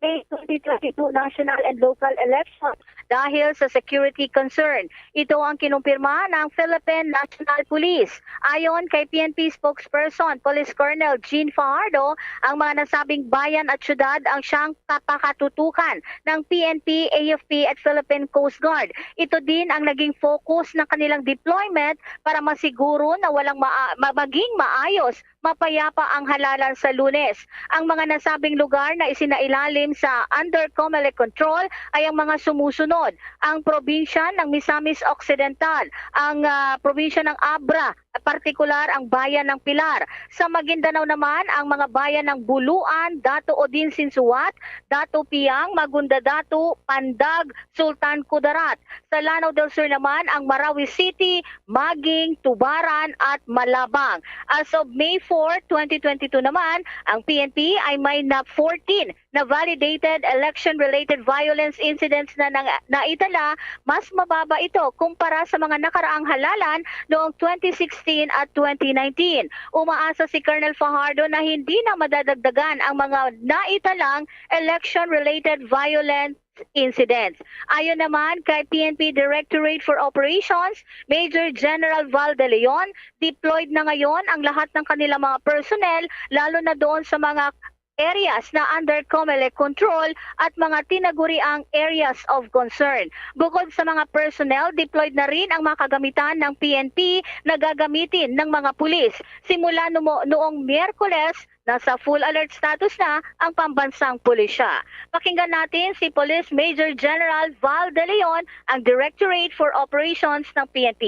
May twenty twenty-two national and local elections dahil sa security concern. Ito ang kinumpirma ng Philippine National Police. Ayon kay P N P spokesperson Police Colonel Jean Fajardo, ang mga nasabing bayan at syudad ang siyang kapakatutukan ng P N P, A F P at Philippine Coast Guard. Ito din ang naging focus ng kanilang deployment para masiguro na walang maa- ma- maging maayos, mapayapa ang halalan sa Lunes. Ang mga nasabing lugar na isinailalim sa under Comelec control ay ang mga sumusunod: ang probinsya ng Misamis Occidental, ang, ah, probinsya ng Abra, partikular ang bayan ng Pilar. Sa Maguindanao naman, ang mga bayan ng Buluan, Dato Odin Sinsuat, Dato Piang, Magunda Dato, Pandag, Sultan Kudarat. Sa Lanao del Sur naman, ang Marawi City, Maging, Tubaran, at Malabang. As of May four, twenty twenty-two naman, ang P N P ay may na fourteen na validated election-related violence incidents na nang-, naitala. Mas mababa ito kumpara sa mga nakaraang halalan noong twenty sixteen at twenty nineteen. Umaasa si Colonel Fajardo na hindi na madadagdagan ang mga naitalang election-related violence incidents. Ayon naman kay P N P Directorate for Operations, Major General Val De Leon, deployed na ngayon ang lahat ng kanilang mga personnel, lalo na doon sa mga areas na under Comelec control at mga tinaguriang areas of concern. Bukod sa mga personnel, deployed na rin ang mga kagamitan ng P N P na gagamitin ng mga pulis. Simula numo-, noong Miyerkules, nasa full alert status na ang pambansang pulisya. Pakinggan natin si Police Major General Val De Leon, ang Directorate for Operations ng P N P.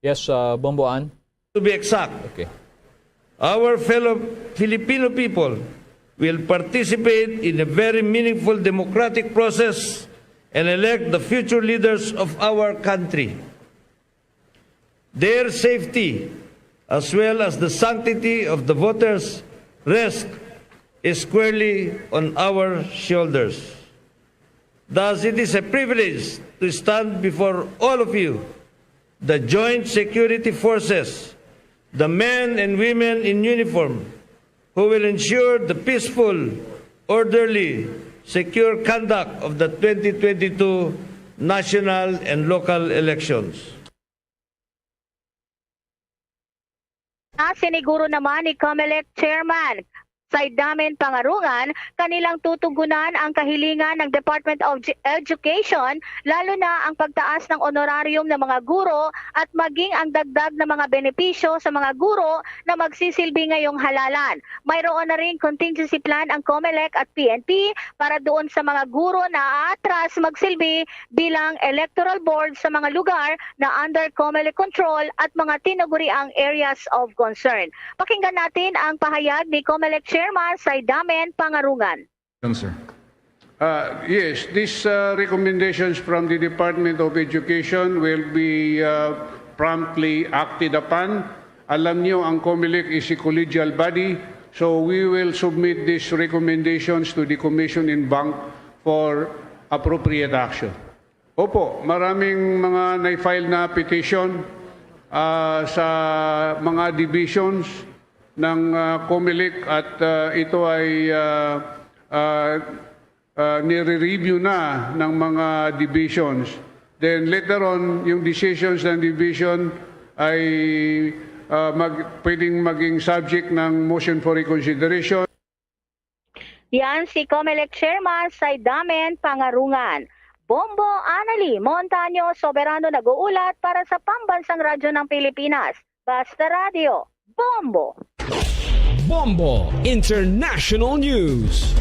Yes, uh, Bombo Ann? To be exact, okay. Our fellow Filipino people will participate in a very meaningful democratic process and elect the future leaders of our country. Their safety, as well as the sanctity of the voters, rest squarely on our shoulders. Thus, it is a privilege to stand before all of you, the joint security forces, the men and women in uniform, who will ensure the peaceful, orderly, secure conduct of the twenty twenty-two national and local elections. Nasiniguro naman ni Comelec Chairman Saidamen Pangarungan kanilang tutugunan ang kahilingan ng Department of Edu-, Education, lalo na ang pagtaas ng honorarium ng mga guro at maging ang dagdag na mga benepisyo sa mga guro na magsisilbi ngayong halalan. Mayroon na ring contingency plan ang Comelec at P N P para doon sa mga guro na aatras magsilbi bilang electoral board sa mga lugar na under Comelec control at mga tinaguriang areas of concern. Pakinggan natin ang pahayag ni Comelec Chairman Saidamen Pangarungan. Yes, sir. Uh, yes, these, uh, recommendations from the Department of Education will be, uh, promptly acted upon. Alam niyo, ang Comelec is a collegial body, so we will submit these recommendations to the Commission en banc for appropriate action. Opo, maraming mga na-file na petition, ah, sa mga divisions ng, ah, Comelec at, ah, ito ay, ah, ah, ah, nire-review na ng mga divisions. Then later on, yung decisions ng division ay, ah, mag-, pwedeng maging subject ng motion for reconsideration. Yan si Comelec Chairman Saidamen Pangarungan. Bombo Anali Montaño Soberano nag-uulat para sa Pambansang Radyo ng Pilipinas, Basta Radyo, Bombo. Bombo International News.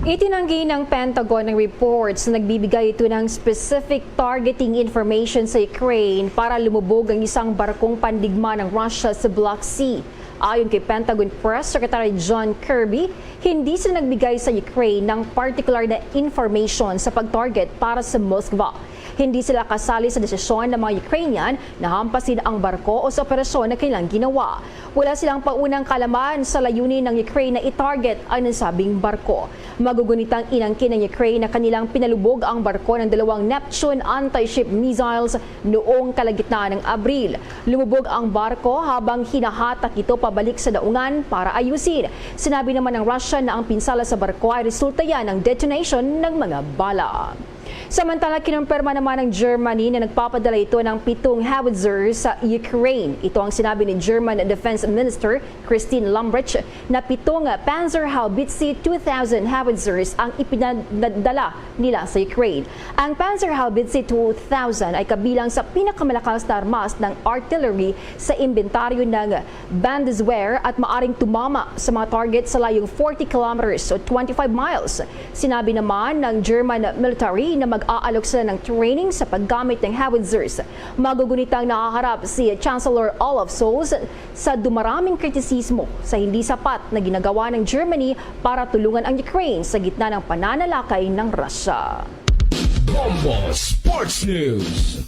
Itinanggi ng Pentagon ang reports na nagbibigay ito ng specific targeting information sa Ukraine para lumubog ang isang barkong pandigma ng Russia sa Black Sea. Ayon kay Pentagon Press Secretary John Kirby, hindi sila nagbigay sa Ukraine ng partikular na information sa pag-target para sa Moskva. Hindi sila kasali sa desisyon ng mga Ukrainian na hampasin ang barko o sa operasyon na kanilang ginawa. Wala silang paunang kaalaman sa layunin ng Ukraine na i-target ang nasabing barko. Magugunitang inangkin ng Ukraine na kanilang pinalubog ang barko ng dalawang Neptune anti-ship missiles noong kalagitnaan ng Abril. Lumubog ang barko habang hinahatak ito pabalik sa daungan para ayusin. Sinabi naman ng Russia na ang pinsala sa barko ay resulta yan ng detonation ng mga bala. Samantala, kinumpirma naman ng Germany na nagpapadala ito ng pitong howitzers sa Ukraine. Ito ang sinabi ni German Defense Minister Christine Lambrecht na pitong Panzer Haubitze two thousand howitzers ang ipinadala nila sa Ukraine. Ang Panzer Haubitze two thousand ay kabilang sa pinakamalakas na armas ng artillery sa imbentaryo ng Bundeswehr at maaring tumama sa mga target sa layong forty kilometers o twenty-five miles. Sinabi naman ng German military na mag-aalok sila ng training sa paggamit ng howitzers. Magugunitang nahaharap si Chancellor Olaf Scholz sa dumaraming kritisismo sa hindi sapat na ginagawa ng Germany para tulungan ang Ukraine sa gitna ng pananalakay ng Russia. Bombo Sports News.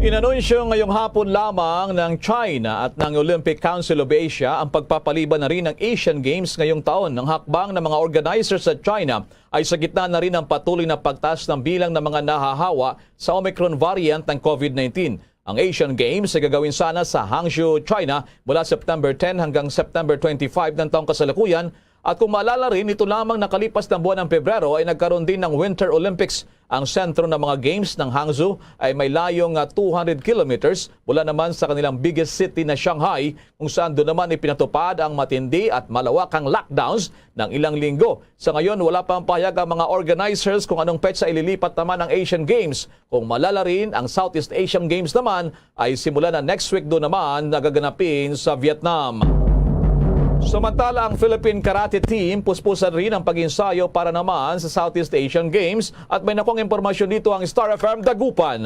Inanunsyo ngayong hapon lamang ng China at ng Olympic Council of Asia ang pagpapaliban na rin ng Asian Games ngayong taon. Ang hakbang ng mga organizers sa China ay sa gitna na rin ng patuloy na pagtaas ng bilang ng mga nahahawa sa Omicron variant ng COVID nineteen. Ang Asian Games ay gagawin sana sa Hangzhou, China mula September ten hanggang September twenty-five ng taong kasalukuyan. At kung maalala rin, nito lamang nakalipas na buwan ng Pebrero ay nagkaroon din ng Winter Olympics. Ang sentro ng mga games ng Hangzhou ay may layong ah, two hundred kilometers mula naman sa kanilang biggest city na Shanghai, kung saan doon naman ipinatupad ang matindi at malawakang lockdowns ng ilang linggo. Sa ngayon, wala pang pahayag ang mga organizers kung anong petsa ililipat naman ang Asian Games. Kung maalala rin, ang Southeast Asian Games naman ay simula na next week doon naman nagaganapin sa Vietnam. Samantala, ang Philippine Karate Team puspusan rin ang pag-ensayo para naman sa Southeast Asian Games at may nakuang impormasyon dito ang Star F M Dagupan.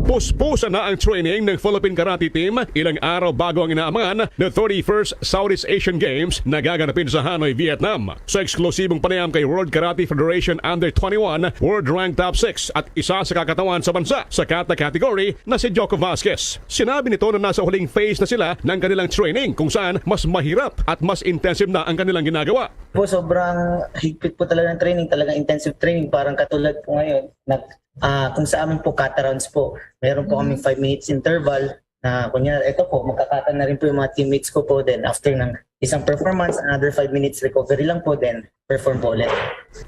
Puspusan na ang training ng Philippine Karate Team ilang araw bago ang inaamangan na thirty-first Southeast Asian Games na gaganapin sa Hanoi, Vietnam. Sa eksklusibong panayam kay World Karate Federation Under twenty-one World Rank Top six at isa sa kakatawan sa bansa sa kata category na si Jocko Vasquez. Sinabi nito na nasa huling phase na sila ng kanilang training kung saan mas mahirap at mas intensive na ang kanilang ginagawa. Po, sobrang higpit po talaga ng training, talagang intensive training. Parang katulad po ngayon, nag, ah, kung sa amin po, kata rounds po, meron po kami five minutes interval na kunyari, ito po, magkakata na rin po yung mga teammates ko po. Then after ng isang performance, another five minutes recovery lang po, then perform po ulit.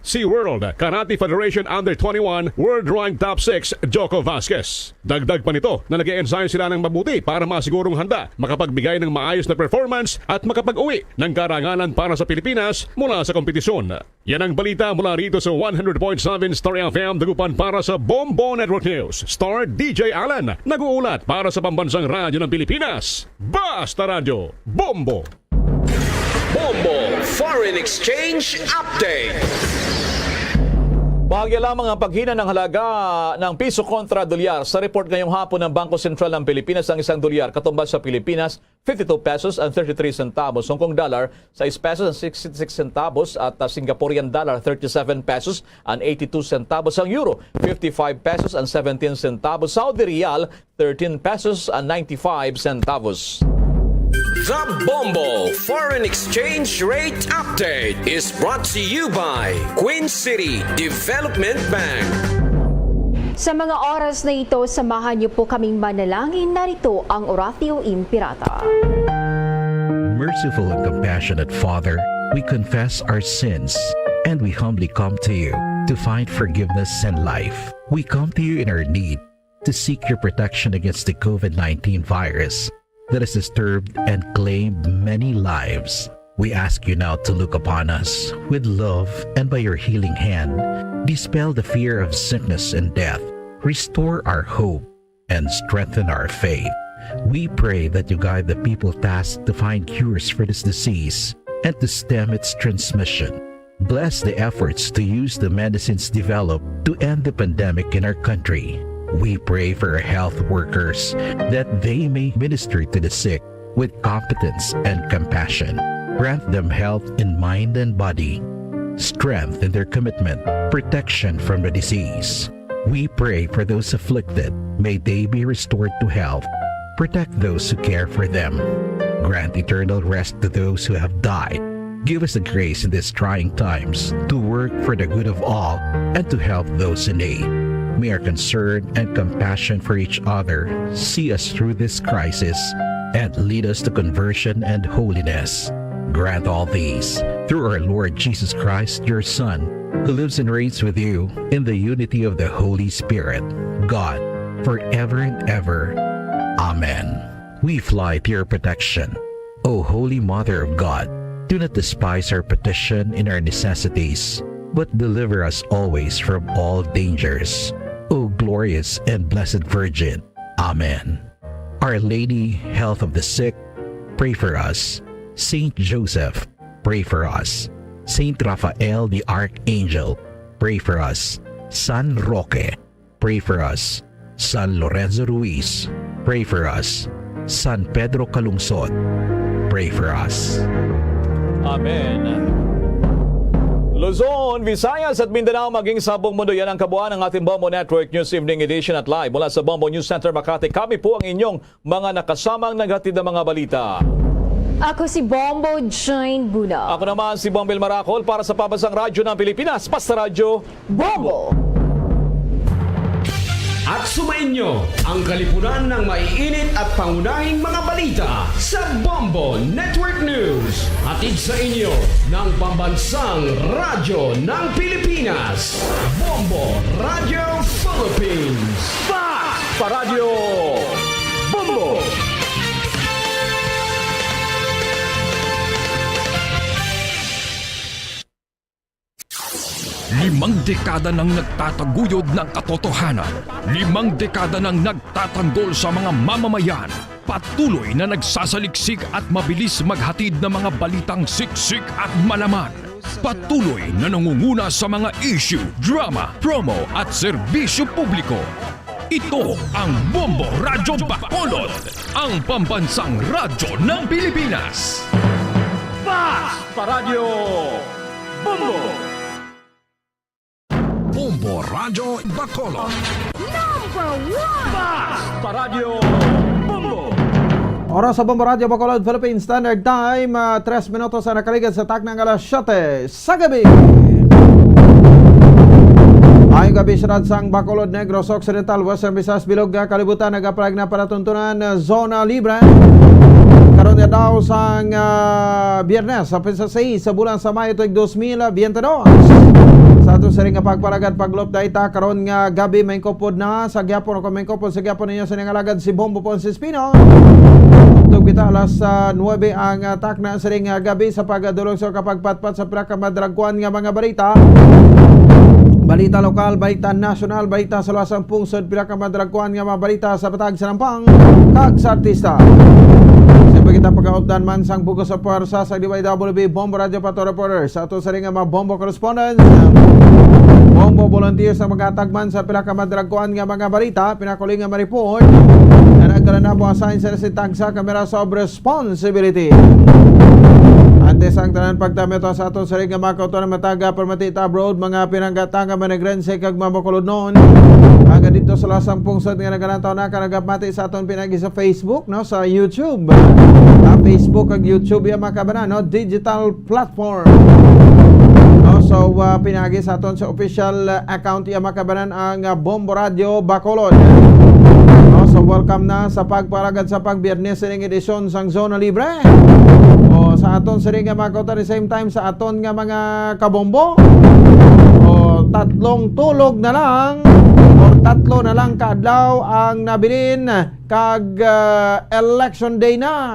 Si World Karate Federation Under twenty-one World Rank Top six, Jocko Vasquez. Dagdag pa nito na nag-eensayo sila ng mabuti para masigurong handa, makapagbigay ng maayos na performance at makapag-uwi ng karangalan para sa Pilipinas mula sa kompetisyon. Yan ang balita mula rito sa one hundred point seven Star F M Dagupan para sa Bombo Network News. Star D J Alan, nag-uulat para sa Pambansang Radyo ng Pilipinas. Basta Radyo, Bombo! Bombo Foreign Exchange Update. Bahagya lamang ang paghina ng halaga ng piso kontra dolyar. Sa report ngayong hapon ng Bangko Sentral ng Pilipinas, ang isang dolyar katumbas sa Pilipinas, fifty-two pesos and thirty-three centavos. Hong Kong dollar, sais pesos and sixty-six centavos. At uh, Singaporean dollar, thirty-seven pesos and eighty-two centavos. Ang euro, fifty-five pesos and seventeen centavos. Saudi riyal, thirteen pesos and ninety-five centavos. The Bombo Foreign Exchange Rate Update is brought to you by Queen City Development Bank. Sa mga oras na ito, samahan niyo po kaming manalangin. Narito ang Oratio Imperata. Merciful and compassionate Father, we confess our sins and we humbly come to you to find forgiveness and life. We come to you in our need to seek your protection against the COVID nineteen virus that has disturbed and claimed many lives. We ask you now to look upon us with love and by your healing hand, dispel the fear of sickness and death, restore our hope, and strengthen our faith. We pray that you guide the people tasked to find cures for this disease and to stem its transmission. Bless the efforts to use the medicines developed to end the pandemic in our country. We pray for our health workers that they may minister to the sick with competence and compassion. Grant them health in mind and body, strength in their commitment, protection from the disease. We pray for those afflicted. May they be restored to health. Protect those who care for them. Grant eternal rest to those who have died. Give us the grace in these trying times to work for the good of all and to help those in need. May our concern and compassion for each other see us through this crisis and lead us to conversion and holiness. Grant all these through our Lord Jesus Christ, your Son, who lives and reigns with you in the unity of the Holy Spirit, God, forever and ever. Amen. We fly to your protection. O Holy Mother of God, do not despise our petition in our necessities, but deliver us always from all dangers. O glorious and blessed Virgin. Amen. Our Lady, Health of the Sick, pray for us. Saint Joseph, pray for us. Saint Raphael the Archangel, pray for us. San Roque, pray for us. San Lorenzo Ruiz, pray for us. San Pedro Calungsod, pray for us. Amen. Luzon, Visayas at Mindanao, maging sa buong mundo, yan ang kabuuan ng ating Bombo Network News Evening Edition at live mula sa Bombo News Center Makati. Kami po ang inyong mga nakasamang naghatid ng mga balita. Ako si Bombo Jane Buno. Ako naman si Bombil Maracol para sa Pambansang Radyo ng Pilipinas, Basta Radyo Bombo. At sumainyo ang kalipunan ng maiinit at pangunahing mga balita sa Bombo Network News. Hatid sa inyo ng Pambansang Radyo ng Pilipinas, Bombo Radyo Philippines. Fast Paradyo Bombo! Limang dekada nang nagtataguyod ng katotohanan. Limang dekada nang nagtatanggol sa mga mamamayan. Patuloy na nagsasaliksik at mabilis maghatid ng mga balitang siksik at malaman. Patuloy na nangunguna sa mga issue, drama, promo at serbisyo publiko. Ito ang Bombo Radyo Bacolod, ang pambansang radyo ng Pilipinas. Fast Paradyo Bombo! Bombo Radyo Bacolod. Number one! Fast Paradyo Bombo! Oras sa Bombo Radyo Bacolod, Philippine Standard Time, ah, tres minutos ang nakaligad sa takna nga alas siyete sa gabi. Maayong gabi, siyudad sang Bacolod, Negros Occidental, Western Visayas, bilog nga kalibutan, nagapalag na palatuntunan, zona libre. Karon nga daw sang, ah, Biyernes, sa pisa seis sa bulan sa Mayo tuig dos mil biyente dos. Sa ato siring nga pagpalagad, pag-update ta karon nga gabi, maingkupod na sa gyapon, o kung maingkupod sa gyapon ninyo sa inyong alagad si Bombo Ponce Espino. Tubtob kita alas, ah, nuebe ang, ah, takna siring nga gabi sa pagdulong sa kapagpatpat sa pinakamadragkuan nga mga balita. Balita lokal, balita nasyonal, balita sa luwas sang pungsod, pinakamadragkuan nga mga balita sa patag sa nampang kag sa artista. Sa pagkita pagkaupdan man sang bug-os sa pwersa sa D Y W B Bombo Radio Pato Reporters, ato siring nga mga Bombo correspondents, Bombo volunteers ang maghatag man sa pinakamadragkuan nga mga balita, pinakuli nga ma-report, na nagkalanabo assign sa si tagsa ka mera sa obra responsibility. Antes ang tanan, pagdamit sa aton siring nga mga kauturan, mga taga-permati ta abroad, mga pinanggatang nga manigrense kag mga makuludnon. Ang dito sa lasang pungsod nga nagalantaw na ka nagapamati sa aton pinagi sa Facebook, no, sa YouTube. Sa Facebook kag YouTube, ya, mga kabanan, no, digital platform. No, so, ah, pinagi sa aton sa official, ah, account, ya, mga kabanan, ang, ah, Bombo Radio Bacolod. No, so welcome na sa pagpalagad sa pag-Biyernes sining edisyon sang Zona Libre. O, sa aton siring nga mga kauturan, the same time sa aton nga mga kabombo. O, tatlong tulog na lang or tatlo na lang ka adlaw ang nabilin kag, ah, election day na.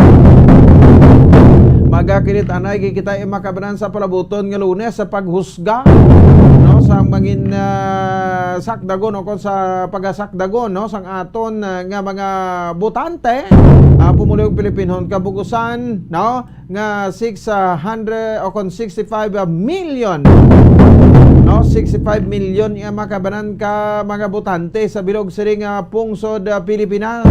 Magakilit anay gid kita, eh, mga kabanan, sa palabuton nga Lunes sa paghusga, no, sa mangin, ah, sakdagon o kung sa pagasakdagon, no, sang aton, ah, nga mga botante, ah, pumulong Pilipinhon, kabugusan, no, nga six hundred o kon sixty-five million, no, sixty-five million nga mga kabanan ka mga botante sa bilog siring nga pungsod, ah, Pilipinas,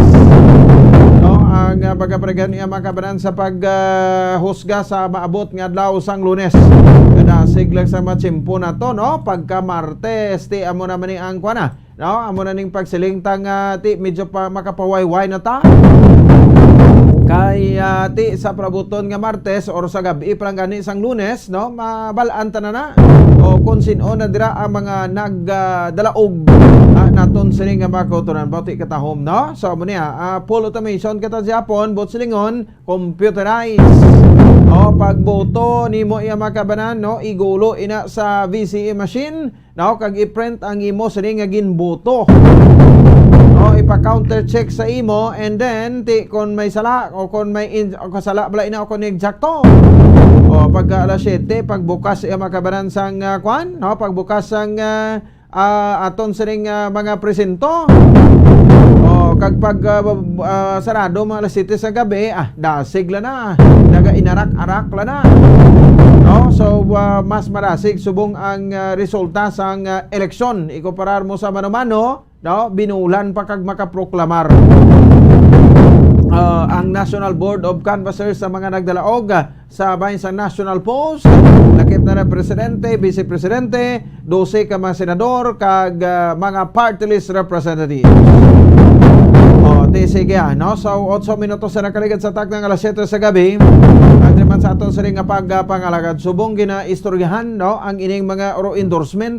no, ang Ang, ah, pagkaparegan niya, mga kabanan, sa pag, ah, husga sa maabot nga adlaw sang Lunes. Kadasig lang sa matsimpo na to, no? Pagka Martes, ti amo naman ni ang kuwan na, no? Amo na ning pagsiling ta nga ti medyo pa makapawayway na ta. Kay, ah, ti sa palabuton nga Martes or sa gabi pa lang gani sang Lunes, no? Mabal-an ta na na. O kung sin-o na dira ang mga nag, ah, dalaog, ah, naton sini nga mga kautoran, bati katahom, no? So, amo niya, ah, full automation kita sa Japon, but silingon, computerized. O, pagboto nimo iya mga kabanan, no? Igulo ina sa V C A machine, no? Kag i-print ang imo sini nga ginboto. No? Ipa-counter check sa imo, and then, ti, kung may sala, o kung may in, o kung sala bala ina, o kung eksakto. O, pagka alas siyete, pagbukas iya mga kabanan sang, ah, kwan, no? Pagbukas sang, ah, ah, aton sining, ah, mga presento. O, kag pag, ah, bab-, ah, sarado mga alas siyete sa gabi, ah, dasig la na. Naga-inarak-arak la na. No? So, ah, mas marasig subong ang, ah, resulta sang, ah, eleksyon. Ikumparar mo sa mano-mano, no? Binulan pa kag makaproklamar. Ah, ang National Board of Canvassers sa mga nagdalaog, ah, sa bahin sa National Post, lakip na na presidente, vice presidente, dose ka mga senador, kag, ah, mga party list representatives. O, ti sige, ah, no? So, otso minutos na nakaligad sa takna nga alas siyete sa gabi. At man sa aton sini nga pagpangalagad, subong ginaistoryahan, no? Ang ining mga oro endorsement.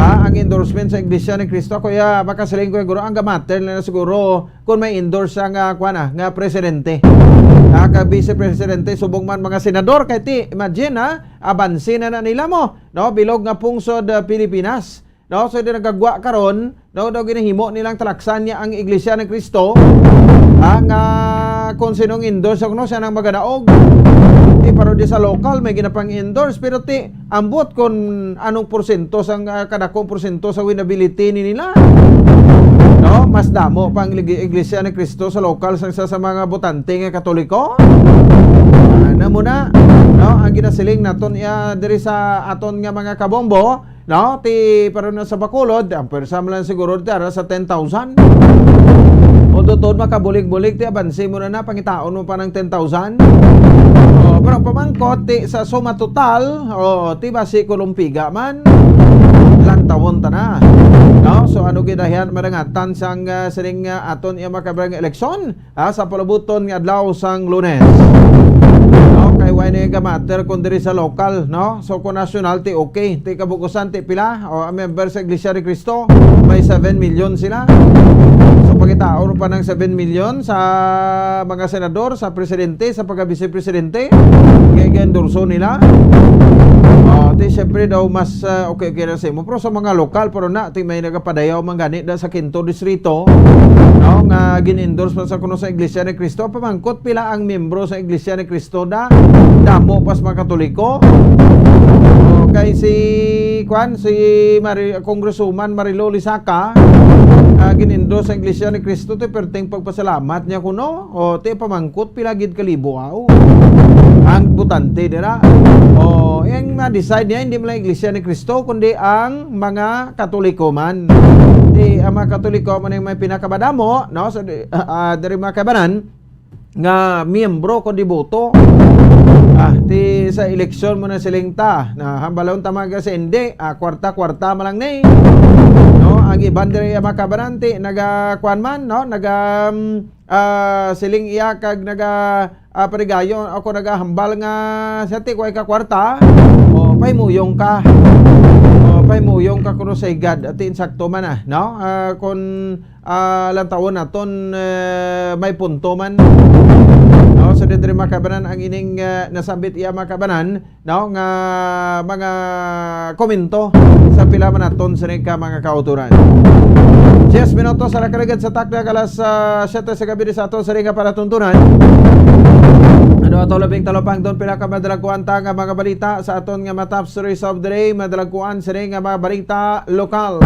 Ha? Ang endorsement sa Iglesia ni Cristo, kuya, makasiling ko, guro, ang gamater na siguro kung may endorse ang, ah, kuwan, ah, nga presidente. Ah, kag vice presidente, subong man mga senador, kay ti, imagine, ha, abanse na na nila mo, no? Bilog nga pungsod, ah, Pilipinas, no? So, di nagagwa karon, no? Daw ginahimo nilang talaksan niya ang Iglesia ni Cristo, ha, nga kung sinong endorse, no, siya nang maganaog. Ti, pero di sa local, may ginapang-endorse, pero ti, ambot kung anong porsyento sang, ah, kadakong porsyento sa winnability ni nila. No, mas damo pa ang ligi-, Iglesia ni Cristo sa local sang sa, sa mga botante nga Katoliko. Ano mo na, no, ang ginasiling naton iya diri sa aton nga mga kabombo, no, ti pero na sa Bacolod, ang pwersa mo lang siguro dara sa ten thousand. O tutod makabulig-bulig ti abanse mo na na, pangitaon mo pa ng ten thousand. O, pero pamangkot, ti sa suma total, o, ti ba si Columpiga man, lantawon ta na. No? So, ano ginahian madangatan sang, ah, sining, ah, aton iya makabarang eleksyon, ah, sa palabuton nga adlaw sang Lunes? No? Kay why na yung gamatter kung diri sa lokal, no? So, kung nasyonal, ti okay. Ti kabukusan, ti pila? O, ang member sa Iglesia ni Cristo, may seven million sila. So, pagkitaon pa ng seven million sa mga senador, sa presidente, sa pagka-vice presidente, kay endorso nila. Ah, ti, syempre daw, mas, ah, okay, okay na sa imo. Pero sa mga lokal, pero na, ti, may nagapadayaw man gani da sa Quinto Distrito, no, nga gin-endorse pa sa kuno sa Iglesia ni Cristo. Pamangkot, pila ang miyembro sa Iglesia ni Cristo da? Damo pas mga Katoliko. O, kay si, kwan, si Mari-, Congresswoman Marilo Lisaca, ah, gin-endorse sa Iglesia ni Cristo, ti perting pagpasalamat niya kuno. O, ti pamangkot, pila gid ka libo, aw, ang botante dira. O, ang ma-decide niya, hindi man lang Iglesia ni Cristo, kundi ang mga Katoliko man. Ti, ang mga Katoliko man ang may pinakamadamo, no? So, di, ah, ah, diri mga kabanan, nga miyembro ko diboto. Ah, ti sa eleksyon mo na siling ta, na hambalon ta mga kasi hindi, ah, kwarta-kwarta man lang ni. No, ang iban diri ang makabaranti, naga, kwan man, no, naga, mm, ah, siling iya kag naga, ah, parigayon, ako nagahambal nga sa ti ko ay ka kwarta, o pahimuyong ka. O pahimuyong ka kuno sa igad, ati insakto man, ah, no? Ah, kung ah, lantawon naton, eh, may punto man. No? So, diri mga kabanan ang ining, eh, nasambit iya mga kabanan, no? Nga mga komento sa pila man naton sa ka mga kauturan. Diyes minutos sa nakaligad sa takna alas, ah, siyete sa gabi sa aton sa nga palatuntunan. Ano ato labing talapang doon pila ka madalagkuan ta nga mga balita sa aton nga matap series of the day, madalagkuan sa nga mga balita lokal.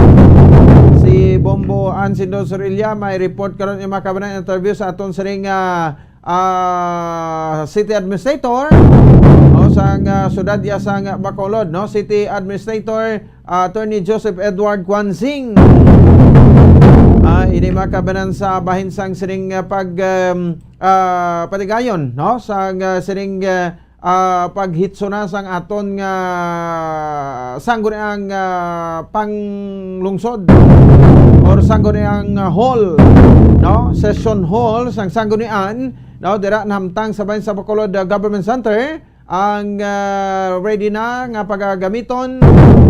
Si Bombo Ansindo Sorilla may report karon yung mga kabanan interview sa aton sining, ah, ah, city administrator o sa, ah, syudad ya sa, ah, Bacolod, no? City Administrator, ah, Attorney Joseph Edward Quanzing. Ah, ini mga kabanan sa bahin sang sining, ah, pag, um, ah, patigayon, no, sang, ah, sining, ah, ah, paghitsona sang aton nga sangguniang, ah, panglungsod or sangguniang, ah, hall, no, session hall sang sanggunian, no, dira nahamtang sa bahin sa Bacolod, ah, Government Center ang, ah, ready na nga pagagamiton,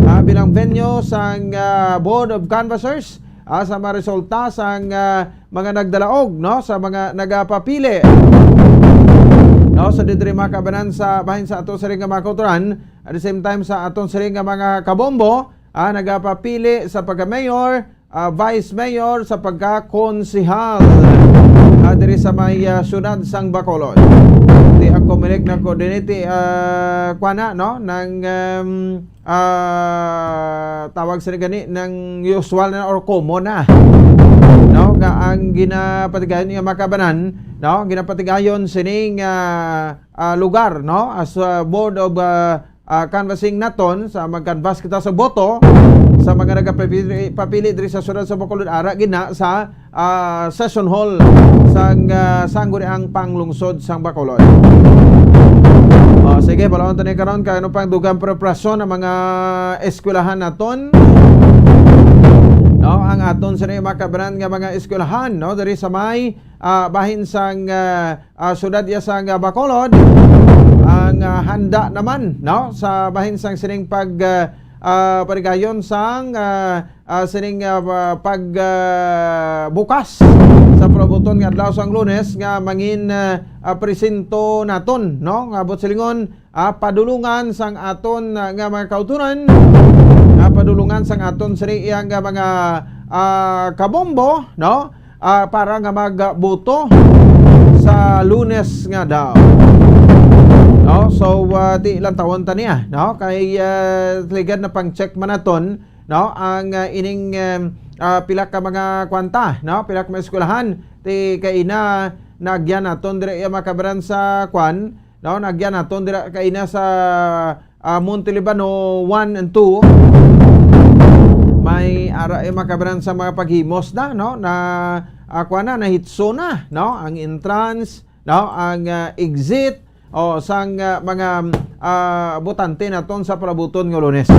ah, bilang venue sang, ah, Board of Canvassers, ah, sa mga resulta sang, ah, mga nagdalaog, no, sa mga nagapapili, no, sa didiri mga kabanan sa bahin sa aton siring nga mga kautoran, at the same time sa aton siring nga mga kabombo, ah, nagapapili sa pagka-mayor, ah, vice mayor sa pagkakonsehal, ah, diri sa may, ah, siyudad sang Bacolod. Ti ang Comelec na coordinate, ah, kuana, no, nang, um, ah, tawag sila gani, nang usual na or common na, no, nga ang ginapatigayon nga mga kabanan, no, ginapatigayon sining, ah, ah, lugar, no, as, ah, Board of, ah, ah, canvassing naton, sa mag-canvass kita sa boto sa mga nagapapili papili diri sa siyudad sa Bacolod, ara gina sa, ah, session hall sang, ah, sangguniang panglungsod sang Bacolod. O, sige, balawon ta ni karon kay ano pang dugang preparasyon ang mga eskwelahan naton. No, ang aton sa mga kabanan nga mga eskwelahan, no, diri sa may, ah, bahin sang, ah, ah, siyudad iya sang, ah, Bacolod, ang, ah, handa naman, no, sa bahin sang sining pag, ah, ah, parigayon sang, ah, ah, sining, ah, pa- pag, ah, bukas sa palabuton nga adlaw sang Lunes nga mangin, ah, ah, presinto naton, no, nga buot silingon, ah, padulungan sang aton, ah, nga mga kauturan, ah, padulungan sang aton sini iya nga mga, ah, kabombo, no? Ah, para nga magboto sa Lunes nga daw. No? So, ah, ti lang tawon ta niya, no? Kay, ah, ligad na pang-check man naton, no? Ang, ah, ining, em, ah, pila ka mga kwanta, no? Pila ka mga eskwelahan, ti kaina nagyan naton dire iya mga kabanan sa kwan, no? Nagyan naton dira kaina sa, ah, Monte Libano one and two. May ara, eh, mga kabanan sa mga paghimos na, no? Na, ah, kuwan na, nahitso na, no? Ang entrance, no? Ang, ah, exit, o sang, ah, mga, ah, botante naton sa palabuton nga Lunes.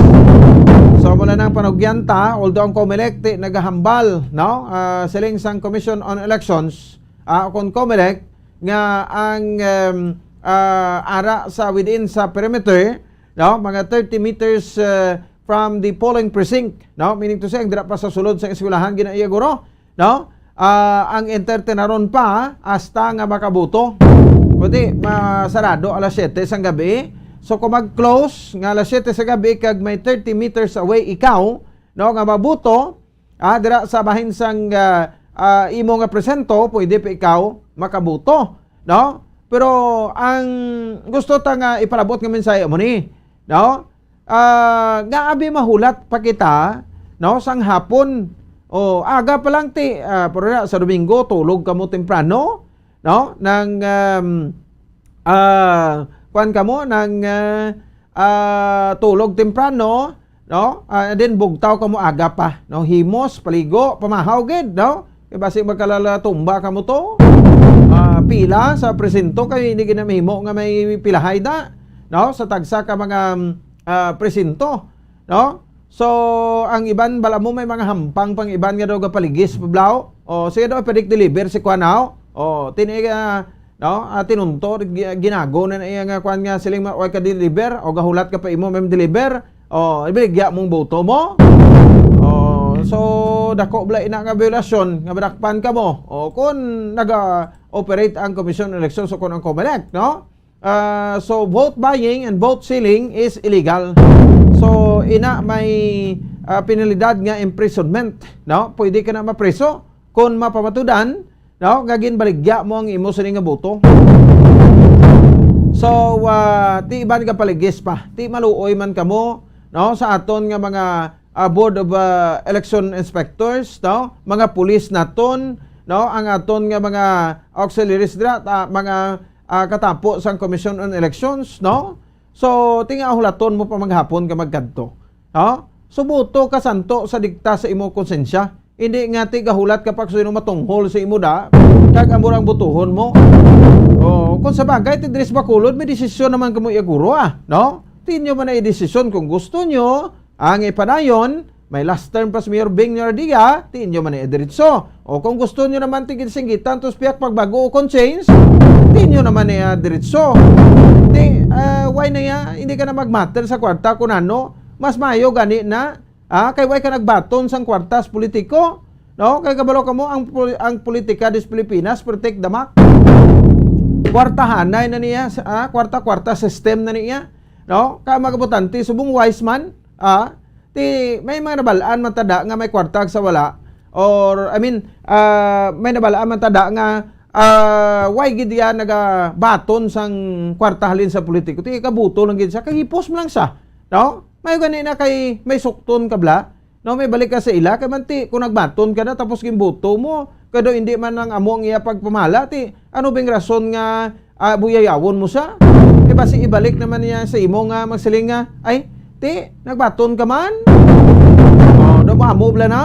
So, mula nang panugyan ta, although ang Comelec ti nagahambal, no? Ah, siling sang Commission on Elections, ah, kon Comelec, nga ang, um, ah, ara sa within sa perimeter, no, mga thirty meters, uh, from the polling precinct, no, meaning to say, ang dira pa sa sulod sa eskwelahan, ginaiya guro, no, ah, ang entertaineron pa hasta nga makaboto. Kundi masarado alas siyete sang gabi. So, kung mag-close nga alas siyete sa gabi kag may thirty meters away ikaw, no, nga maboto, ah, dira sa bahin sang, ah, ah, imo nga presento, pwede pa ikaw makaboto, no? Pero ang gusto ta nga ipalabot nga mensahe mo ni, no? Ah, nga abi mahulat pa kita, no, sang hapon. O, aga pa lang ti, ah, pero na, sa Domingo, tulog kamo temprano, no? Nang, um, ah, kuwan kamo, nang, ah, ah, tulog temprano, no? Ah, and then bugtaw kamo aga pa, no? Himos, paligo, pamahaw gid, no? Kay basi magkalala tumba kamo to. Ah, pila sa presinto kay hindi gid na mahimo nga may pilahay da, no? Sa tagsa ka mga, ah, presinto, no? So, ang iban bala mo may mga hampang pang iban nga daw gapaligis, pablaw. O, sige daw, pwede deliver si kuan, aw. O, tini, ah, no? Ah, tinunto, gi-, ginago na iya nga kuan nga siling ma-, way ka deliver, o gahulat ka pa imo, may deliver. O, ibaligya mong boto mo. O, so, dako bala ina nga violasyon, nga madakpan ka mo. O, kung naga-operate ang Commission on Elections o kung ang Comelec, no? Ah, so, vote buying and vote selling is illegal. So, ina may, ah, penalidad nga imprisonment, no? Pwede ka na mapriso kung mapamatudan, no, nga ginbaligya mo ang imo sini nga boto. So, ah, ti iban ka paligis pa, ti maluoy man kamo, no, sa aton nga mga, ah, Board of, ah, Election Inspectors, no, mga pulis naton, no, ang aton nga mga auxiliaries dira, ta, mga, ah, katapo sang Commission on Elections, no? So, tinga hulaton mo pa maghapon ka magkadto. Ha? So, boto ka santo sa dikta sa imo konsensya. Hindi nga ti gahulat ka pa kung sino matunghol sa imo da. Kag amo ra ang butuhon mo. O, kung sa bagay, ti diri sa Bacolod, may desisyon naman kamo iya guro, ah, no? Ti inyo man na idesisyon kung gusto nyo ang ipadayon, may last term pa si Mayor Bing Nardia, ti inyo man na idiretso. O kung gusto nyo naman ti ginsinggitan, tos piyak pagbago o kung change, ti inyo naman na diretso. Ti, ah, why na ya? Hindi ka na magmatter sa kwarta kung ano. Mas mayo gani na, ah, kay why ka nagbaton sang kwarta sa politiko? No? Kay kabalo kamo, ang poli-, ang politika dis Pilipinas, protect the mac. Kwartahanay na niya, ah, kwarta-kwarta system na niya. No? Kay mga botante, subong wise man, ah, ti may mga nabalaan man tada nga may kwarta sa wala. Or, I mean, ah, may nabalaan man tada nga, ah, why gid ya nagabaton sang kwarta halin sa politiko? Ti kabuto lang gid siya, kay hipos man lang siya. No? May gani na kay may sukton ka bala. No, may balik ka sa ila, kay manti, kung nagbaton ka na, tapos gimbuto mo, kay daw hindi man lang amo ang iya pagpamala, ti, ano bing rason nga, ah, buyayawon mo sa? Kay basi ibalik naman niya sa imo nga magsiling nga, "Ay, ti, nagbaton ka man?" Oh, daw amo bala na?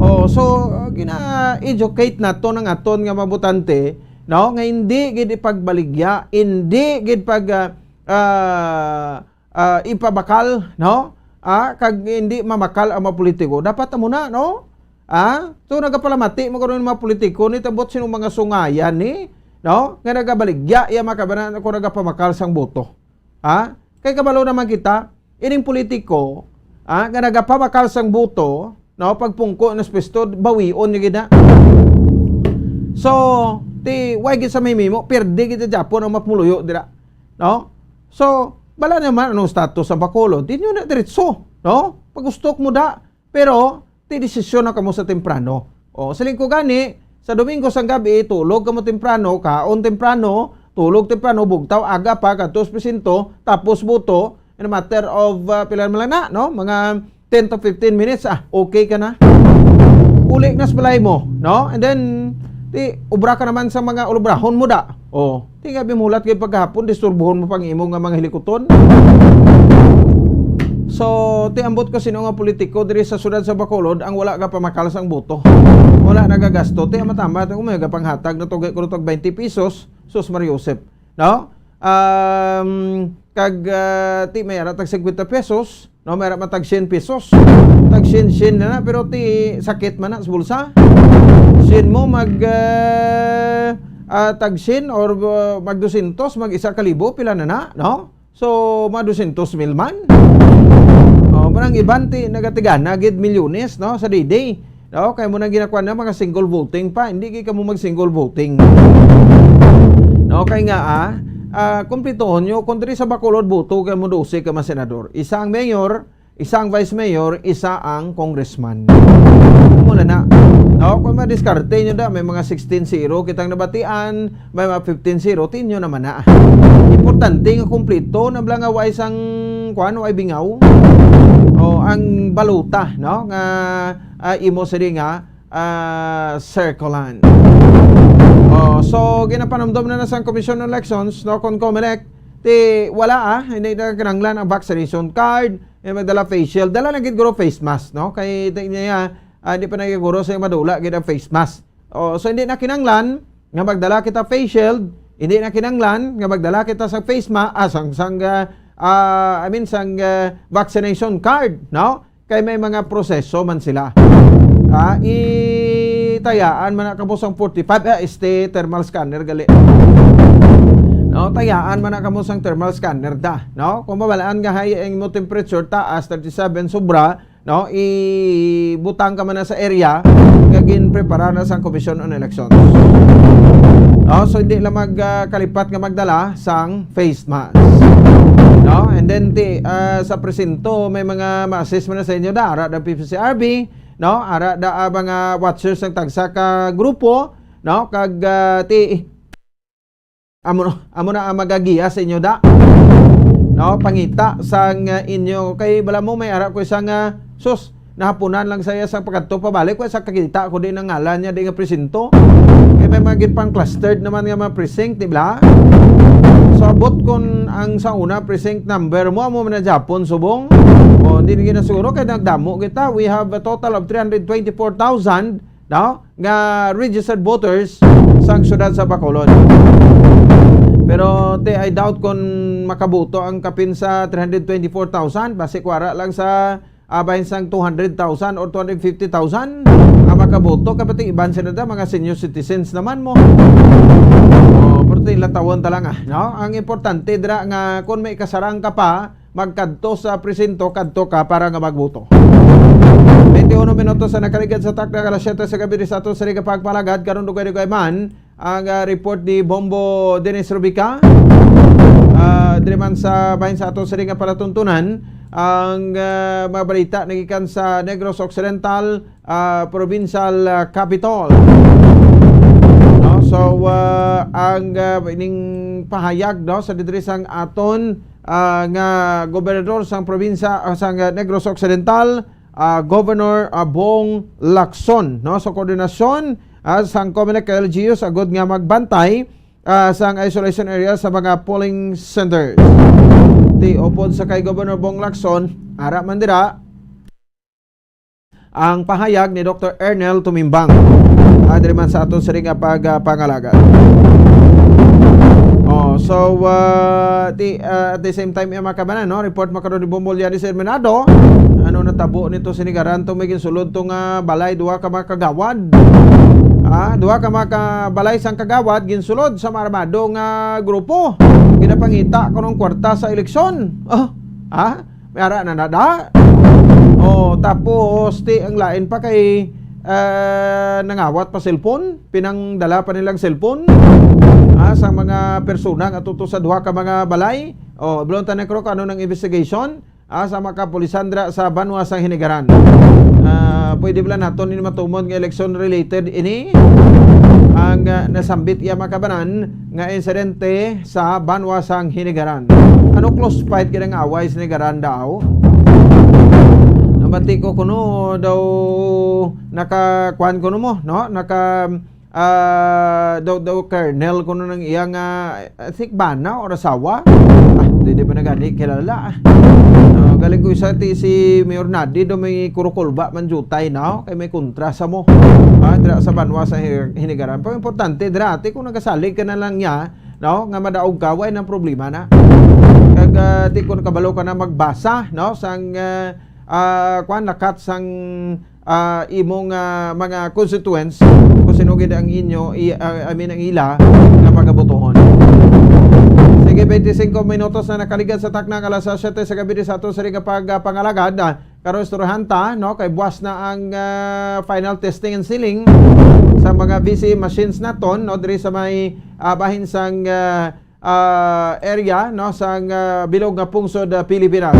Oh, so, gina-educate naton ang aton nga mga botante, no, nga hindi gid ipagbaligya, hindi gid pag, ah, ah, ah, ipabakal, no? Ah, kag hindi mamakal ang mga politiko. Dapat amo na, no? Ah, so nagapalamati mo karon mga politiko ni tabot sino mga sungayan ni, no? Nga nagabaligya iya mga kabanan kung nagapamakal sang boto. Ah, kay kabalo naman kita, ining politiko, ah, nga nagapamakal sang boto, no? Pagpungko na sa pwesto, bawion niya gid na. So, ti, why gid sa may mimo, pierde gid sa Japon ang mapumuloyo dira, no? So, bala naman anong status sa Bacolod, di nyo na diretso, no? Pag-ustok mo da, pero ti desisyon na kamo sa temprano. O, siling ko gani, sa Domingo sang gabi, tulog kamo temprano, kaon temprano, tulog temprano, bugtaw aga pa, kadto sa presinto, tapos buto, in a matter of, ah, pila man lang na, no? Mga ten to fifteen minutes, ah, okay ka na. Uli na sa balay mo, no? And then, ti, obra ka naman sa mga ulubrahon mo da. O, ti nga bimulat kay pagkahapon, disturbuhon mo pang imo nga mga hilikuton. So, ti ambot ko sino nga politiko diri sa siyudad sa Bacolod ang wala ka pamakal sang boto. Wala nagagasto. Ti amatama, ti kung may gapanghatag na tugay ko tag twenty pesos, sus Mariosep. No? Um, kag, ah, ti may ara tag fifty pesos, no? May ara man tag cien pesos. Tag cien, cien na na, pero ti sakit man na sa bulsa. Cien mo mag, ah, ah, tag cien or, ah, mag dosyentos, mag isa ka libo, pila na na, no? So, mga dosyentos mil man. Oh, marang iban ti nagatigana gid milyones, no, sa D D. No, kay mo nang ginakuan na mga single voting pa, hindi gid kamo mag single voting. No, kay nga, ah, ah, kumpletohon nyo, kung diri sa Bacolod, boto kay mo dose ka mga senador. Isa ang mayor, isa ang vice mayor, isa ang congressman. Muna na. No, kung madiskarte nyo da, may mga sixteen zero kitang nabatian, may mga fifteen zero, ti inyo naman na. Importante nga kumpleto, na bala nga way sang, kuan, way bingaw. O, ang balota, no, nga, ah, imo sini nga, ah, circulan. O, so, ginapanumdom na na sang Commission on Elections, no, kung Comelec, ti wala, ah, hindi na kinahanglan ang vaccination card, eh, may dala face shield, dala na gid guro face mask, no, kay ti niya, ah, di pa na guro sa madula gid ang face mask. O, so hindi na kinahanglan nga magdala kita face shield, hindi na kinahanglan nga magdala kita sa face mask, ah, sang, sang, ah, ah, I mean, sang, ah, vaccination card, no? Kay may mga proseso man sila. Ah, itayaan man na kamo sang forty-five, ah, este thermal scanner gali. No, tayaan man na kamo sang thermal scanner da, no? Kung mabalaan nga high ang imo temperature, taas, thirty-seven, sobra, no, ibutang ka man na sa area nga ginprepara na sang Commission on Elections. No, so hindi lang mag, ah, kalipat nga magdala sang face mask. No, and then ti, ah, sa presinto may mga ma-assist man na sa inyo da, ara da P P C R B, no, ara da, ah, mga watchers ng tagsa ka grupo, no, kag, ah, ti Amo, amo na ang magagiya sa inyo da. No, pangita sang, uh, inyo kay bala mo may ara ko isang, uh, sus, nahapunan lang saya sa pagkadto pabalik ko sa kakita ko di ang ngalan niya di nga presinto. Kay may mga ginpang-clustered naman nga mga precinct, di ba? So abot kon ang sa una precinct number mo amo man na Japon subong. O di na siguro kay nagdamo kita. We have a total of three hundred twenty-four thousand, no, nga registered voters, ang syudad sa Bacolod. Pero, ti, I doubt kung makaboto ang kapin sa three hundred twenty-four thousand, basi kuwara lang sa, ah, bahin sang two hundred thousand or two hundred fifty thousand ang makaboto. Kay pati iban sila da, mga senior citizens naman mo. Oh, pero ti, latawon ta lang, ah, no? Ang importante dira nga kung may kasarang ka pa, magkadto sa presinto, kadto ka para nga magboto. Twenty-one minutos sa nakaligad sa takna, alas siyete sa gabi sa aton sini nga pagpalagad, karon dugay-dugay man ang, ah, report ni Bombo Dennis Rubica. Ah, diri man sa bahin sa aton sini nga palatuntunan, ang, ah, mga balita nagikan sa Negros Occidental, ah, Provincial, ah, Capitol. No? So, ah, ang, ah, ining pahayag, no, sa didiri sang aton, ah, nga gobernador sang probinsya, ah, sang, ah, Negros Occidental, ah, Governor, ah, Bong Lacson, no, sa koordinasyon, ah, sang Comelec kag L G Us agud nga magbantay, ah, sang isolation area sa mga polling centers. Ti, upod sa kay Governor Bong Lacson, ara man dira ang pahayag ni Doktor Ernel Tumimbang, ah, diri man sa aton sini nga pag, ah, pangalaga. Oh, so, ah, ti, ah, at the same time, iya makabanan, no? Report makaron ni Bombo Lianis Herminado. Ano natabo nito sini nga ranto may ginsulod to nga balay, duha ka mga kagawad. Ah, duha ka mga ka-, balay sang kagawad ginsulod sa mga armado nga grupo. Ginapangita kuno ang kwarta sa eleksyon. Oh, ah, may ara na nada. Oh, tapos ti ang lain pa kay, ah, nangawat pa cellphone, pinangdala pa nilang cellphone. Ah, sa mga persona nga tuto sa duha ka mga balay. Oh, ibulong ta na kro kung ano nang investigation, ah, sa mga kapulisan dira sa banwa sang Hinigaran. Ah, pwede bala naton ini matumon nga election related ini ang, ah, nasambit iya makabanan nga insidente sa banwa sang Hinigaran. Ano, close fight gid ang away sa Hinigaran daw? Nabati ko kuno daw nakakuan kuno mo, no? Naka, ah, daw, daw colonel kuno nang iya nga, I think, bana or asawa. Ah, di, di ba na gani kilala? No, galing ko isa ti si Mayor Nadi daw may kurukulba man jutay, no? Kay may kontra sa mo. Ah, dira sa banwa sa Hi-, Hinigaran. Pero importante, dira, ti kung nagasalig ka na lang niya, no, nga madaog ka, way nang problema na. Kag, ah, ti kung kabalo ka na magbasa, no, sang, ah, ah, kwan, lakat sang, ah, imong, ah, mga constituents, kung sino gid ang inyo, i-, ah, I mean, ang ila nga pagabotohon. Sige, twenty-five minutos na nakaligad sa takna nga alas siyete sa gabi sa ato sa ring pag, ah, pangalagad. Ah, karon istoryahan ta, no, kay buwas na ang, ah, final testing and sealing sa mga V C machines naton, no, diri sa may, ah, bahin sang, ah, ah, area, no, sang, ah, bilog nga pungsod, ah, Pilipinas.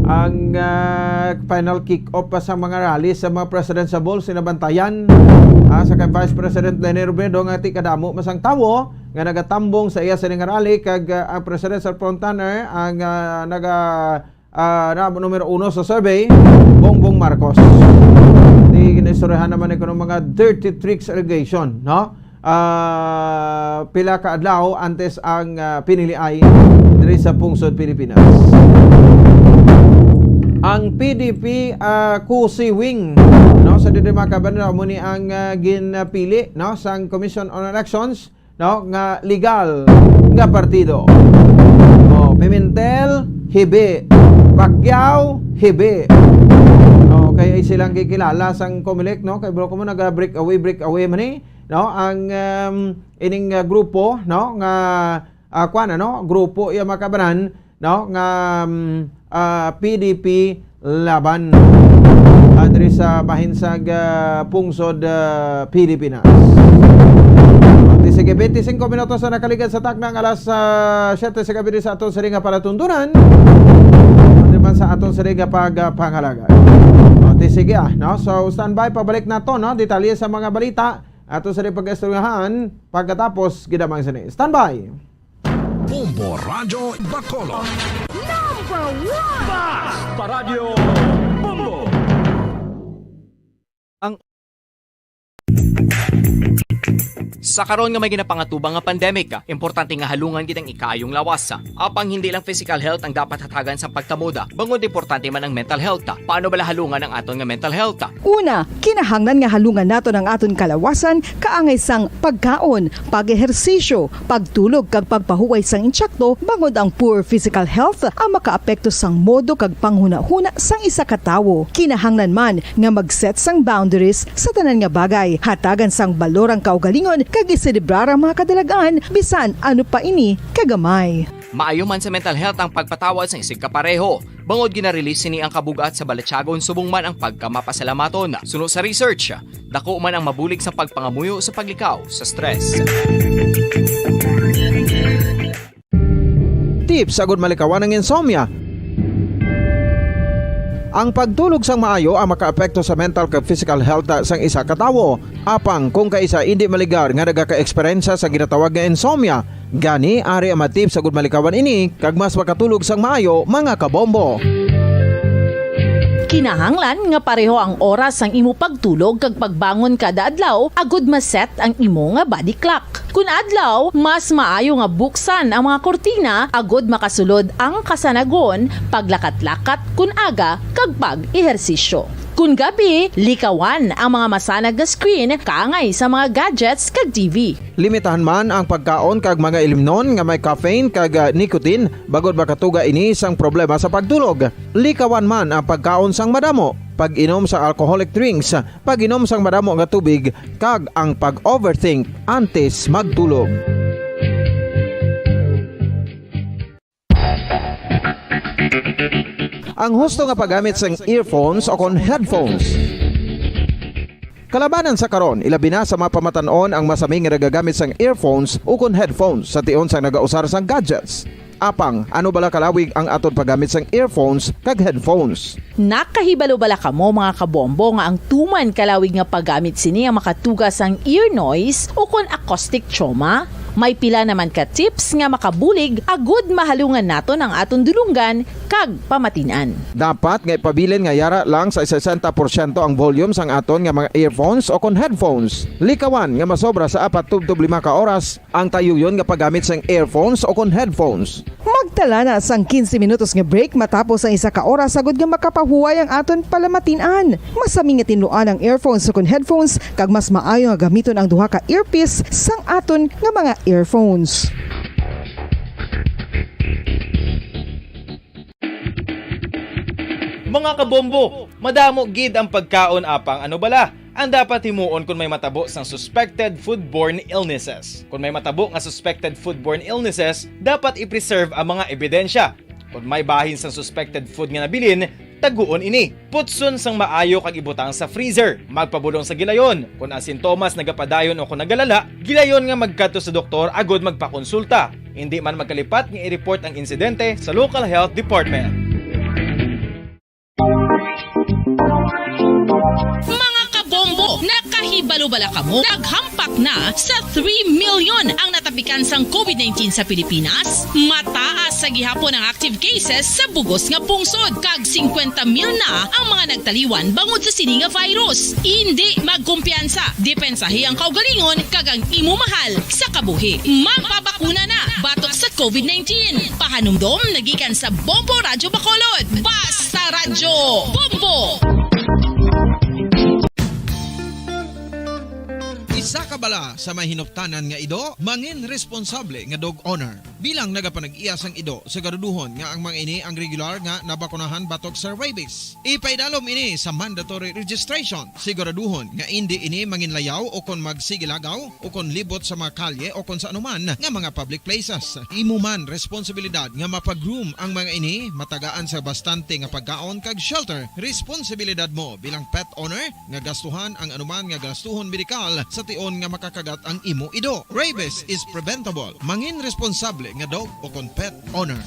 Ang, ah, final kick-off pa sa mga rally sa mga presidential balls sinabantayan, ah, sa kay Vice President Leni Robredo nga ti kadamo masang tawo nga nagatambong sa iya sining rally kag, ah, ang presidential frontrunner ang, ah, naga ah, na, numero uno sa survey, Bongbong Marcos. Di ginaistoryahan naman ni kuno mga dirty tricks allegation, no? Ah, pila ka adlaw antes ang, ah, piniliay diri sa pungsod Pilipinas. Ang P D P, ah, Kusi Wing, no, sa diri mga kabanan, amo ni ang, ah, ginpili, no, sang Commission on Elections, no, nga legal nga partido. Oh, Pimentel, hibi. Pacquiao, hibi. No, kay silang gikilala sang Comelec, no, kay bro ko mo naga break away, break away man eh, no, ang, um, ining, uh, grupo, no, nga, uh, kwan, ano, grupo iya makabanan, no, nga, um, ah, P D P Laban, ah, diri sa bahin sang, ah, pungsod, ah, Pilipinas. Di sige, twenty-five minutos na nakaligad sa takna nga alas, ah, siyete sa gabi sa aton sini nga palatuntunan. Di man sa aton sini nga pag, ah, pangalaga. O, di sige, ah, no? So, standby, pabalik nato, no? Detalye sa mga balita ato sa pag-istoryahan pagkatapos gid ang sini. Standby! Bombo Radyo Bacolod. Number one! Basta Radyo Bombo! Ang Sa karon nga may ginapangatubang nga pandemic, importante nga halungan gid ang ikaayong lawas. Apang hindi lang physical health ang dapat hatagan sa pagtamod, bangod importante man ang mental health. Paano bala halungan ang aton nga mental health? Una, kinahanglan nga halungan naton ang aton kalawasan kaangay sang pagkaon, pag-ehersisyo, pagtulog kag pagpahuway sang insakto, bangod ang poor physical health ang makaapekto sang modo kag panghunahuna sang isa ka tawo. Kinahanglan man nga mag-set sang boundaries sa tanan nga bagay. Hatagan sang balor ang kaugalingon kag iselebrar ang mga kadalagan, bisan ano pa ini kagamay. Maayo man sa mental health ang pagpatawad sang isigkapareho, bangod gina-release sini ang kabug-at sa balatyagon subong man ang pagkamapasalamaton. Suno sa research, dako man ang mabulig sa pagpangamuyo sa paglikaw sa stress. Tips agud malikawan ang insomnia. Ang pagtulog sang maayo ang makaapekto sa mental kag physical health sang isa ka tawo. Apang kung kaisa indi maligar nga nagaka-eksperyensya sa ginatawag nga insomnia, gani ari ang mga tips agud malikawan ini kag mas makatulog sang maayo, mga kabombo. Kinahanglan nga pareho ang oras sang imo pagtulog kag pagbangon kada adlaw agud ma-set ang imo nga body clock. Kun adlaw, mas maayo nga buksan ang mga kurtina agud makasulod ang kasanagon, paglakat-lakat kun aga, kag pag-ehersisyo. Kun gabi, likawan ang mga masanag nga screen kaangay sa mga gadgets kag T V. Limitahan man ang pagkaon kag mga ilimnon nga may caffeine kag, ah, nicotine, bangod makatuga ini sang problema sa pagtulog. Likawan man ang pagkaon sang madamo, pag-inom sa alcoholic drinks, pag-inom sang madamo nga tubig, kag ang pag-overthink antes magtulog. Ang husto nga paggamit sang earphones o kon headphones. Kalabanan sa karon, ilabi na sa mga pamatan-on ang masami nga nagagamit sang earphones o kon headphones sa tion sang nagausar sang gadgets. Apang, ano bala kalawig ang aton paggamit sang earphones kag headphones? Nakahibalo bala kamo, mga kabombo, nga ang tuman kalawig nga paggamit sini ang makatuga sang ear noise o kon acoustic trauma? May pila naman ka tips nga makabulig agud mahalungan naton ang aton dulonggan kag pamatin-an. Dapat nga ipabilin nga yara lang sa sesenta porsyento ang volume sang aton nga mga earphones o kon headphones. Likawan nga masobra sa apat tubtob lima ka oras ang tayuyon nga paggamit sang earphones o kon headphones. Magtala na sang quince minutos nga break matapos ang isa ka oras agud nga makapahuway ang aton palamatin-an. Masami nga tinluan ang earphones o kon headphones, kag mas maayo nga gamiton ang duha ka earpiece sang aton nga mga earphones. Mga kabombo, madamo gid ang pagkaon, apang ano bala ang dapat himuon kon may matabo sang suspected foodborne illnesses? Kon may matabo nga suspected foodborne illnesses, dapat i-preserve ang mga ebidensya. Kon may bahin sang suspected food nga nabilin, taguon ini. Putson sang maayo kag ibutang sa freezer. Magpabulong sa gilayon. Kon ang sintomas nagapadayon o kon nagalala, gilayon nga magkadto sa doktor agud magpakonsulta. Indi man magkalipat nga i-report ang insidente sa local health department. Mga kabombo, nakahibalo bala kamo? Naghampak na sa three million ang natapikan sang covid nineteen sa Pilipinas. Mataas sa gihapon ang active cases sa bugos nga pungsod, kag singkwenta mil na ang mga nagtaliwan bangod sa sini nga virus. Indi magkumpiyansa, depensahi ang kaugalingon kag ang imo mahal sa kabuhi. Magpabakuna na batok sa covid nineteen. Pahanumdom na gikan sa Bombo Radyo Bacolod. Basta Radyo Bombo! Isa ka bala sa may hinuptanan nga ido, mangin responsable nga dog owner. Bilang nagapanag-iya sang ido, siguraduhon nga ang mga ini ang regular nga nabakunahan batok sa rabies. Ipaidalom ini sa mandatory registration. Siguraduhon nga indi ini manginlayaw o kon magsigilagaw o kon libot sa mga kalye o kon sa anuman nga mga public places. Imo man responsibilidad nga mapa-groom ang mga ini, matagaan sa bastante nga pagkaon kag shelter. Responsibilidad mo bilang pet owner nga gastuhan ang anuman nga gastuhon medikal sa tion nga makakagat ang imo ido. Rabies is preventable. Mangin responsable nga dog o kon pet owner.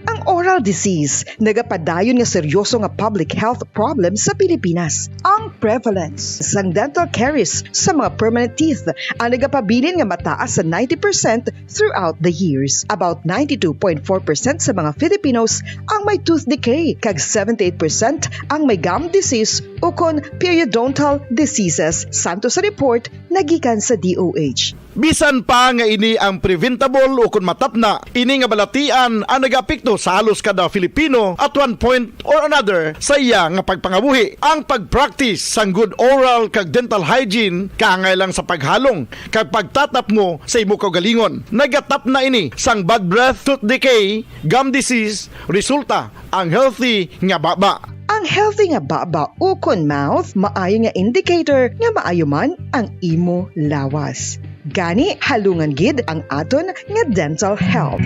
Ang oral disease, nagapadayon nga seryoso nga public health problem sa Pilipinas. Ang prevalence sang dental caries sa mga permanent teeth ang nagapabilin nga mataas sa ninety percent throughout the years. About ninety-two point four percent sa mga Filipinos ang may tooth decay, kag seventy-eight percent ang may gum disease ukon periodontal diseases, santo sa report nga gikan sa D O H. Bisan pa nga ini ang preventable ukon matapna, ini nga balatian ang nagaapekto sa halos kada Filipino at one point or another sa iya nga pagpangabuhi. Ang pag-practice sang good oral kag dental hygiene kaangay lang sa paghalong kag pagtatapngo sa imo kaugalingon. Nagatapna ini sang bad breath, tooth decay, gum disease, resulta ang healthy nga baba. Ang healthy nga baba ukon mouth maayo nga indicator nga maayo man ang imo lawas. Gani, halungan gid ang aton nga dental health.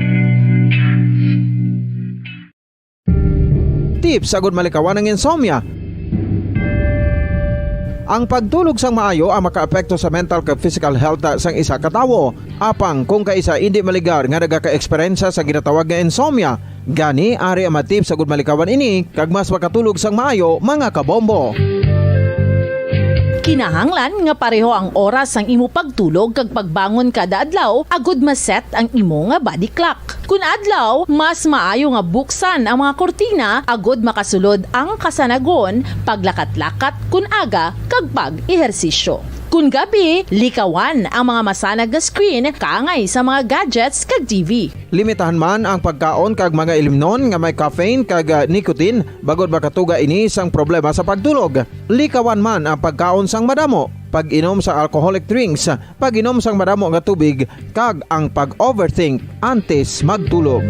Tips agud malikawan ang insomnia. Ang pagtulog sang maayo ang makaapekto sa mental kag physical health sang isa ka tawo. Apang kung kaisa indi maligar nga nagaka-eksperyensya sa ginatawag nga insomnia, gani ari ang mga tips agud malikawan ini kag mas makatulog sang maayo, mga kabombo. Kinahanglan nga pareho ang oras sang imo pagtulog kag pagbangon kada adlaw agud ma-set ang imo nga body clock. Kun adlaw, mas maayo nga buksan ang mga kurtina agud makasulod ang kasanagon, paglakat-lakat kun aga, kag pag-ehersisyo. Kun gabi, likawan ang mga masanag nga screen kaangay sa mga gadgets kag T V. Limitahan man ang pagkaon kag mga ilimnon nga may caffeine kag, ah, nicotine, bangod makatuga ini sang problema sa pagtulog. Likawan man ang pagkaon sang madamo, pag-inom sa alcoholic drinks, pag-inom sang madamo nga tubig, kag ang pag-overthink antes magtulog.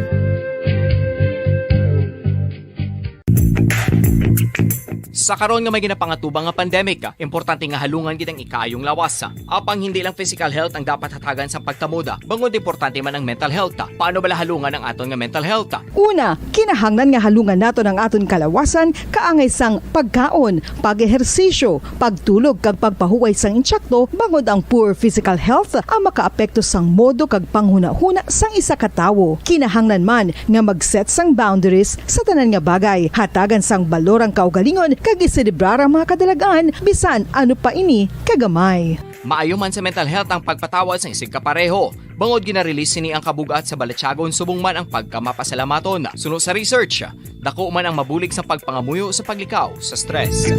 Sa karon nga may ginapangatubang nga pandemic, importante nga halungan gid ang ikaayong lawas. Apang hindi lang physical health ang dapat hatagan sang pagtamod, bangod importante man ang mental health. Paano bala halungan ang aton nga mental health? Una, kinahanglan nga halungan naton ang aton kalawasan kaangay sang pagkaon, pag-ehersisyo, pagtulog kag pagpahuway sang insakto, bangod ang poor physical health ang makaapekto sang modo kag panghunahuna sang isa ka tawo. Kinahanglan man nga mag-set sang boundaries sa tanan nga bagay, hatagan sang balor ang kaugalingon kag iselebrar ang mga kadalag-an bisan ano pa ini kagamay. Maayo man sa mental health ang pagpatawad sang isigg kapareho. Bangod gina-release sini ang kabug-at sa balatyagon subong man ang pagkamapasalamaton. Suno sa research, dako man ang mabulig sa pagpangamuyo sa paglikaw sa stress.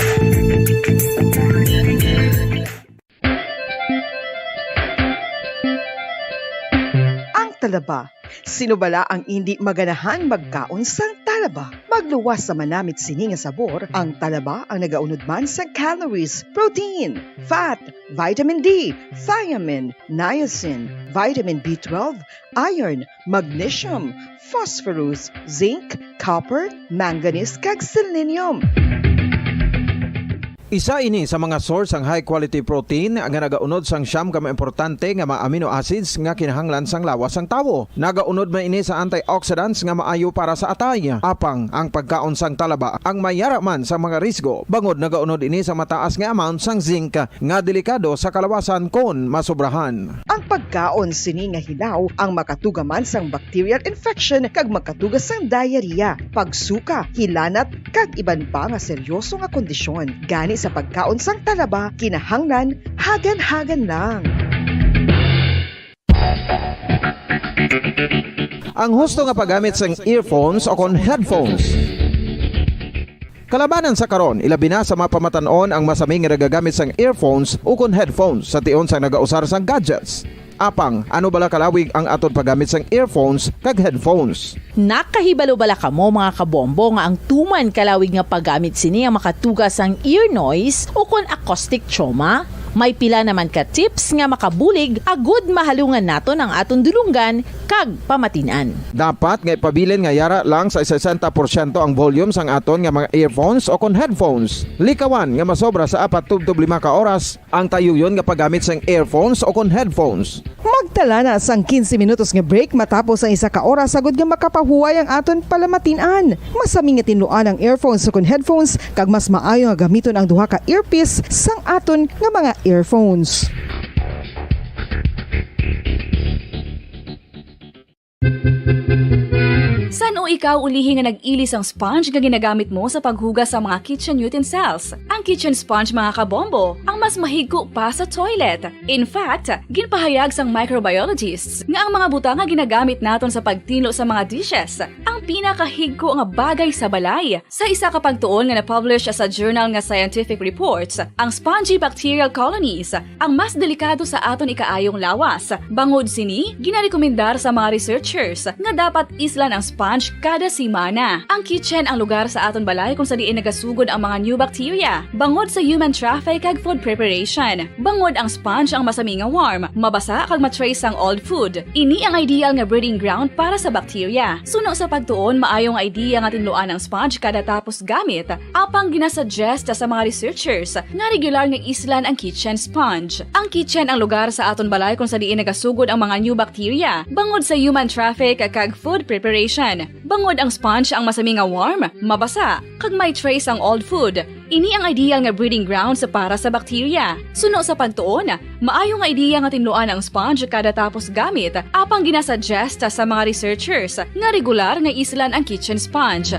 Ang talaba. Sino bala ang indi maganahan magkaon sang talaba? Magluwas sa manamit sini nga sabor, ang talaba ang nagaunod man sa calories, protein, fat, vitamin D, thiamine, niacin, vitamin B twelve, iron, magnesium, phosphorus, zinc, copper, manganese, kag selenium. Isa ini sa mga source sang high quality protein nga nagaunod sang siyam ka mga importante nga mga amino acids nga kinahanglan sang lawas sang tawo. Nagaunod man ini sa antioxidants nga maayo para sa atay. Apang ang pagkaon sang talaba ang may yara man sa mga risgo, bangod nagaunod ini sa mataas nga amount sang zinc nga delikado sa kalawasan kon masobrahan. Ang pagkaon sini nga hilaw ang makatuga man sang bacterial infection kag makatuga sang diarrhea, pagsuka, hilanat, kag iban pa nga seryoso nga kondisyon. Gani sa pagkaon sang talaba, kinahanglan hagan-hagan lang. Ang husto nga paggamit sang earphones o kon headphones. Kalabanan sa karon, ilabi na sa mga pamatan-on ang masami nga nagagamit sang earphones ukon headphones sa tion sang nagausar sang gadgets. Apang, ano bala kalawig ang aton paggamit sang earphones kag headphones? Nakahibalo bala kamo, mga kabombo, nga ang tuman kalawig nga paggamit sini ang makatuga sang ear noise ukon acoustic trauma? May pila naman ka tips nga makabulig agud mahalungan naton ang aton dulonggan kag pamatin-an. Dapat nga ipabilin nga yara lang sa sesenta porsyento ang volume sang aton nga mga earphones o kon headphones. Likawan nga masobra sa apat tubtob lima ka oras ang tayuyon nga paggamit sang earphones o kon headphones. Magtala na sang quince minutos nga break matapos ang isa ka oras agud nga makapahuway ang aton palamatin-an. Masami nga tinluan ang earphones o kon headphones, kag mas maayo nga gamiton ang duha ka earpiece sang aton nga mga earphones. San Ikaw ulihi nga nag-ili sang sponge nga ginagamit mo sa paghugas sa mga kitchen utensils. Ang kitchen sponge, mga kabombo, ang mas mahigko pa sa toilet. In fact, ginpahayag sang microbiologists nga ang mga butang nga ginagamit naton sa pagtinlo sa mga dishes ang pinakahigko nga bagay sa balay. Sa isa ka pagtuon nga na-publish sa journal nga Scientific Reports, ang spongy bacterial colonies ang mas delikado sa aton ikaayong lawas. Bangod sini, ginarekomendar sa mga researchers nga dapat islan ang sponge kada semana. Ang kitchen ang lugar sa aton balay kung sa diin nagasugod ang mga new bacteria, bangod sa human traffic kag food preparation. Bangod ang sponge ang masami nga warm, mabasa kag ma-trace ang old food. Ini ang ideal nga breeding ground para sa bacteria. Suno sa pagtuon, maayo nga idea nga tinluan ang sponge kada tapos gamit, apang ginasuggest sa mga researchers nga regular nga islan ang kitchen sponge. Ang kitchen ang lugar sa aton balay kung sa diin nagasugod ang mga new bacteria, bangod sa human traffic kag food preparation. Bangod ang sponge ang masami nga warm, mabasa, kag may trace ang old food. Ini ang ideal nga breeding grounds para sa bacteria. Suno sa pagtuon, maayo nga idea nga tinluan ang sponge kada tapos gamit, apang ginasuggest sa mga researchers nga regular nga islan ang kitchen sponge.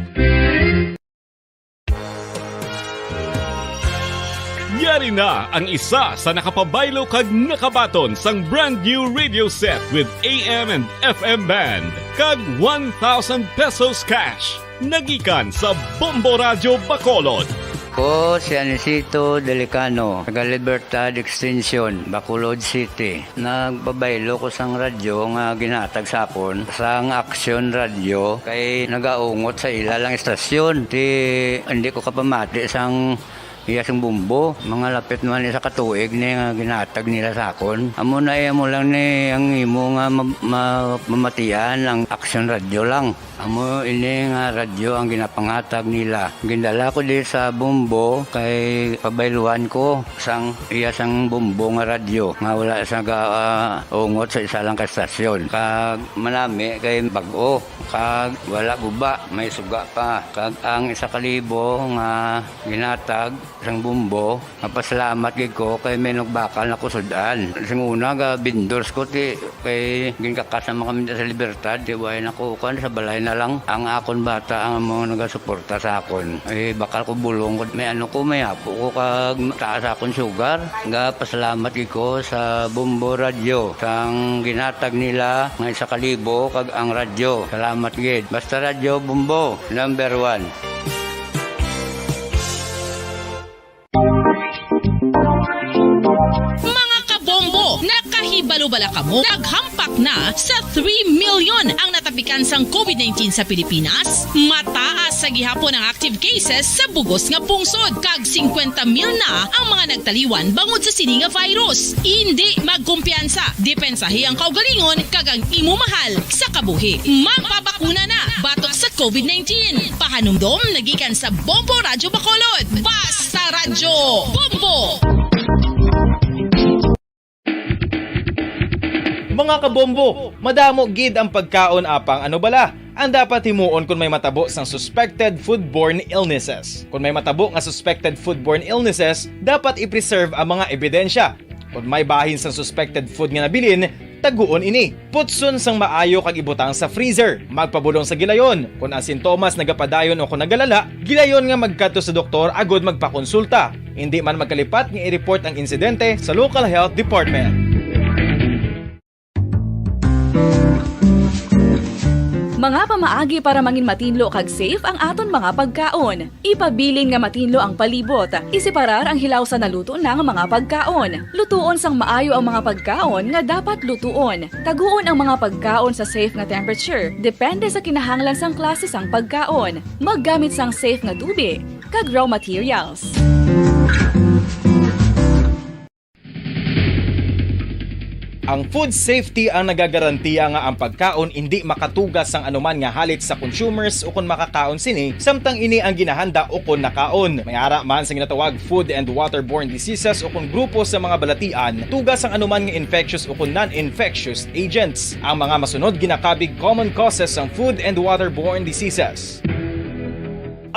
Yari na ang isa sa nakapabaylo kag nakabaton sang brand new radio set with A M and F M band kag one thousand pesos cash. Nagikan sa Bombo Radyo Bacolod. Ko si Anisito Delicano, taga Libertad Extension, Bacolod City. Nagpabaylo ko sang radyo nga ginatag sa akon sang Action Radio kay nagaungot sa ila lang istasyon. Ti hindi ko kapamati sang iya sang bumbo. Mga lapit naman isa ka tuig ni nga ginatag nila sa akon. Amo na iya mo lang ni ang imo nga ma- ma- mamatian ang Action Radio lang. Amo ini nga radyo ang ginapangatag nila. Gindala ko di sa Bombo kay pabayluan ko sang iya sang Bombo nga radyo nga wala sa gaungot sa isa lang ka estasyon. Kag manami kay bag-o kag wala guba, may suga pa. Kag ang isa ka libo nga ginatag sang Bombo, mapasalamat gid ko kay may nagbakal na kusud-an. Sing una ga vendors ko ti kay ginkakas naman kami sa Libertad, ti way na ko kan sa balay na lang ang akon bata ang mga nagasuporta sa akon. Eh bakal ko bulong ko may ano ko may apo ko kag taas akon sugar. Ga pasalamat gid ko sa Bombo Radio sang ginatag nila nga isa ka libo kag ang radyo. Salamat gid. Basta Radyo Bombo, number one. Mga kabombo, nakahibalo bala kamo? Naghampak na sa three million ang natapikan sang COVID nineteen sa Pilipinas. Mataas sa gihapon ang active cases sa bugos nga pungsod, kag singkwenta mil na ang mga nagtaliwan bangod sa sini nga virus. Indi magkumpiyansa, depensahi ang kaugalingon kag ang imo mahal sa kabuhi. Magpabakuna na batok sa COVID nineteen. Pahanumdom nagikan sa Bombo Radyo Bacolod. Basta Radyo Bombo! Mga kabombo, madamo gid ang pagkaon apang ano bala ang dapat himuon kon may matabo sang suspected foodborne illnesses. Kon may matabo nga suspected foodborne illnesses, dapat i-preserve ang mga ebidensya. Kon may bahin sang suspected food nga nabilin, taguon ini. Putson sang maayo kag ibutang sa freezer. Magpabulong sa gilayon. Kon ang sintomas nagapadayon o kon nagalala, gilayon nga magkadto sa doktor agud magpakonsulta. Indi man magkalipat nga i-report ang insidente sa local health department. Mga pamaagi para mangin matinlo kag safe ang aton mga pagkaon. Ipabilin nga matinlo ang palibot. Iseparar ang hilaw sa naluto na nga mga pagkaon. Lutuon sang maayo ang mga pagkaon nga dapat lutuon. Taguon ang mga pagkaon sa safe nga temperature, depende sa kinahanglan sang klase sang pagkaon. Maggamit sang safe nga tubig kag raw materials. Ang food safety ang nagagarantiya nga ang pagkaon indi makatugas sang anuman nga halit sa consumers ukon makakaon sini, samtang ini ang ginahanda ukon nakaon. May ara man sa ginatawag food and waterborne diseases ukon grupo sa mga balatian, tugas sang anuman nga infectious ukon non-infectious agents. Ang mga masunod ginakabig common causes sang food and waterborne diseases.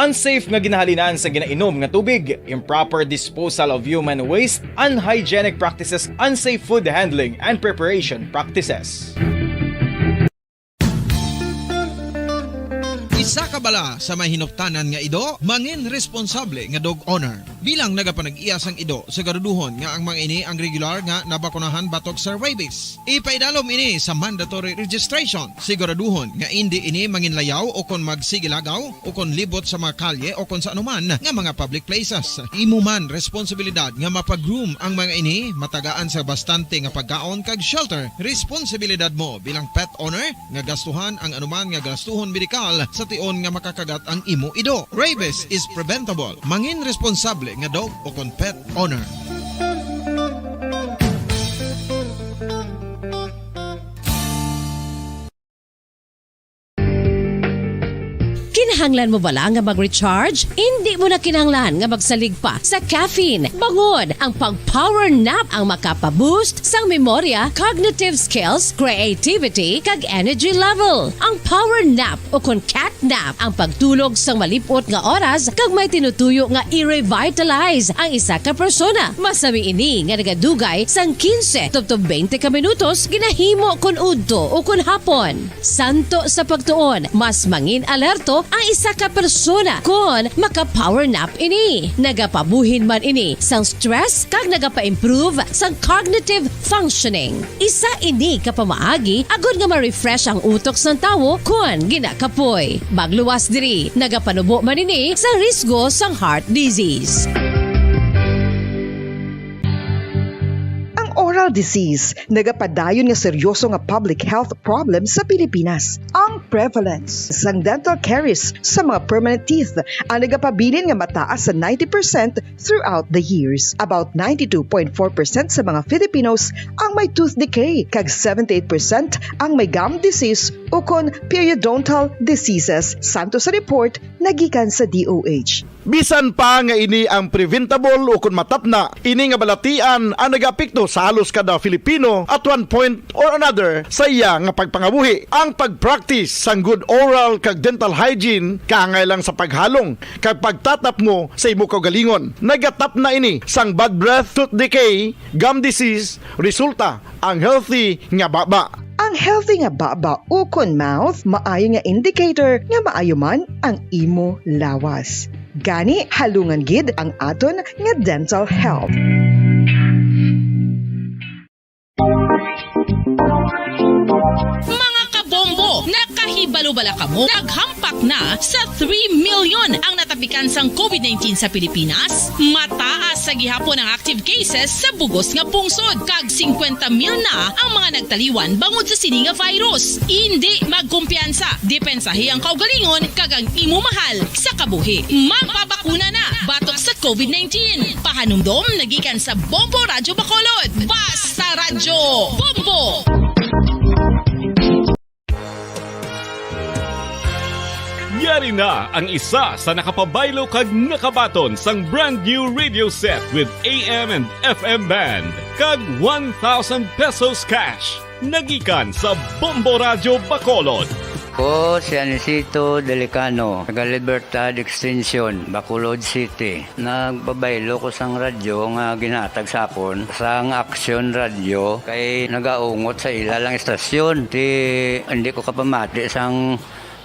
Unsafe nga ginahalinan sa ginainom nga tubig, improper disposal of human waste, unhygienic practices, unsafe food handling and preparation practices. Isa ka bala sa may hinuptanan nga ido, mangin responsable nga dog owner. Bilang nagapanag-iya sang ido, siguraduhon nga ang mga ini ang regular nga nabakunahan batok sa rabies. Ipaidalom ini sa mandatory registration. Siguraduhon nga indi ini manginlayaw o kon magsigilagaw o kon libot sa mga kalye o kon sa anuman nga mga public places. Imo man responsibilidad nga mapagroom ang mga ini, matagaan sa bastante nga pagkaon kag shelter. Responsibilidad mo bilang pet owner nga gastuhan ang anuman nga gastuhon medikal sa tion nga makakagat ang imo ido. Rabies is preventable. Mangin responsable nga dog o kon pet owner. Kinahanglan mo bala nga mag-recharge? Indi mo na kinahanglan nga magsalig pa sa caffeine. Bangod ang pag-power nap ang makapa-boost sang memorya, cognitive skills, creativity, kag energy level. Ang power nap o kon cat nap ang pagtulog sang malip-ot nga oras kag may tinutuyo nga i-revitalize ang isa ka persona. Masami ini nga nagadugay sang quince tubtob twenty ka minutos ginahimo kon udto o kon hapon. Santo sa pagtuon, mas mangin alerto ang isa ka persona kon maka-power nap ini. Nagapabuhin man ini sang stress kag nagapa-improve sang cognitive functioning. Isa ini ka pamaagi agod nga ma-refresh ang utok sang tawo kon ginakapoy. Magluwas diri, nagapanubo man ini sa risgo sang heart disease. Ang oral disease nagapadayon nga seryoso nga public health problem sa Pilipinas. Ang prevalence sang dental caries sa mga permanent teeth ang nagapabilin nga mataas sa ninety percent throughout the years. About ninety-two point four percent sa mga Filipinos ang may tooth decay, kag seventy-eight percent ang may gum disease ukon periodontal diseases, santo sa report nagikan sa D O H. Bisan pa nga ini ang preventable ukon matapna, ini nga balatian ang nagaapekto sa halos kada Filipino at one point or another sa iya nga pagpangabuhi. Ang pag-practice sang good oral kag dental hygiene kaangay lang sa paghalong kag pagtatapngo sa imo kaugalingon. Nagatapna ini sang bad breath, tooth decay, gum disease, resulta ang healthy nga baba. Ang healthy nga baba ukon mouth maayo nga indicator nga maayo man ang imo lawas. Gani, halungan gid ang aton nga dental health. Mga kabombo, nakahibalo bala kamo? Naghampak na sa three million ang natapikan sang COVID nineteen sa Pilipinas. Mataas sa gihapon ang active cases sa bugos nga pungsod, kag singkwenta mil na ang mga nagtaliwan bangod sa sini nga virus. Indi magkumpiyansa, depensahi ang kaugalingon kag ang imo mahal sa kabuhi. Magpabakuna na batok sa COVID nineteen. Pahanumdom nagikan sa Bombo Radyo Bacolod. Basta Radyo Bombo! Yari na ang isa sa nakapabaylo kag nakabaton sang brand new radio set with A M and F M band kag one thousand pesos cash. Nagikan sa Bombo Radyo Bacolod. Ko si Anisito Delicano, taga Libertad Extension, Bacolod City. Nagpabaylo ko sang radyo nga ginhatag sa akon sang Action Radio kay nagaungot sa ila lang istasyon. Ti, hindi ko kapamati sang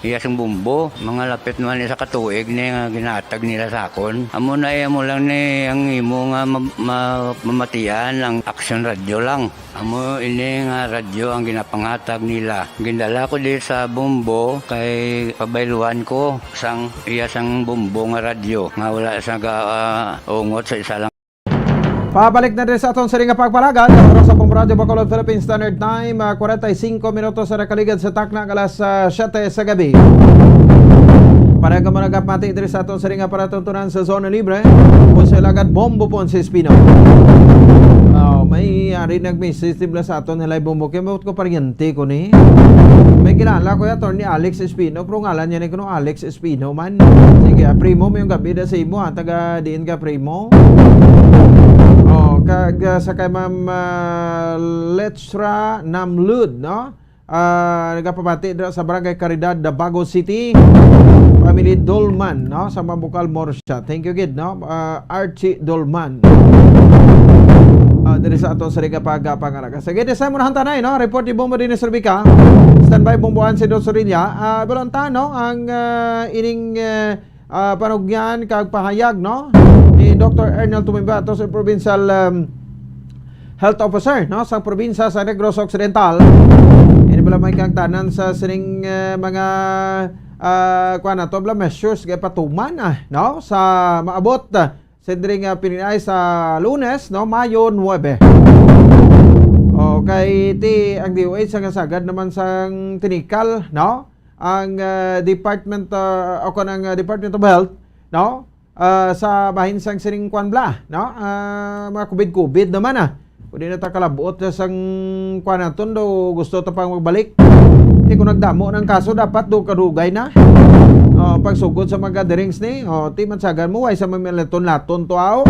iya sing bumbo. Mga lapit naman isa ka tuig ni nga ginhatag nila sa akon. Amo na, eh, amo lang ni ang imo nga ma-, ma-, mamatian ang Action Radio lang. Amo ini nga radyo ang ginapanghatag nila. Gindala ko di sa Bombo kay pabayluan ko sang iya sang Bombo nga radyo nga wala sa ga, ah, ungot sa isa lang. Pabalik na diri sa aton siring nga pagpalagad. Ang oras sa Bombo Radyo Bacolod, Philippine Standard Time, ah, kwarenta y singko minutos sa nakaligad sa takna nga alas, ah, siyete sa gabi. Para ka mo nagapati diri sa aton siring nga palatuntunan sa Zona Libre, Puso Lagad, Bombo Ponce Espino. Oh, may ari nag-message tibla sa aton nila Bombo. Kaya ko paryente ko ni. May kilala ko ya, Attorney Alex Espino, pero ngalan niya ni kuno Alex Espino man. Sige, ah, primo, may yung gabi na sa imo, ah, taga diin ka, primo? Oh, kag, ah, sa kay Ma'am, ah, Letra Namlud, no? Ah, nagapamati dira sa Barangay Caridad, Dabago City. Family Dolman, no? Sa Mabukal, Morsha. Thank you, gid, no? Ah, Archie Dolman. Ah, diri sa aton sa Liga Pagapangalaga. Sige, di sa mo nahantanay, no? Report ni Bombo Dennis Rubica. Standby, Bombo Ansi Dos Orilla. Ah, balanta, no? Ang ah, ining ah, ah, panugyan kag pahayag, no? Ni Doctor Ernel Tumimba, ato sa provincial um, health officer, no? Sa probinsya sa Negros Occidental. Ini pala may kagtanan sa sining ah, mga ah, kuwan na to, bala measures kay patuman, ah, no? Sa maabot ah, sa diri nga pininay sa Lunes, no, Mayo nuebe. Okay, ti ang D O H ang sagad naman sang tinikal, no? Ang ah, department ah, o kon ang ah, Department of Health, no? Ah, sa bahin sang sining kwan bala, no? Ah, mga covid-covid naman, ah. Pwede na ta kalabuot na sang kwan naton do gusto ta pang magbalik. Ti kung nagdamo ng kaso, dapat do kadugay na. Oh, pagsugod sa mga gatherings ni, oh, ti man sagan mo, way sa mga laton-laton to, aw.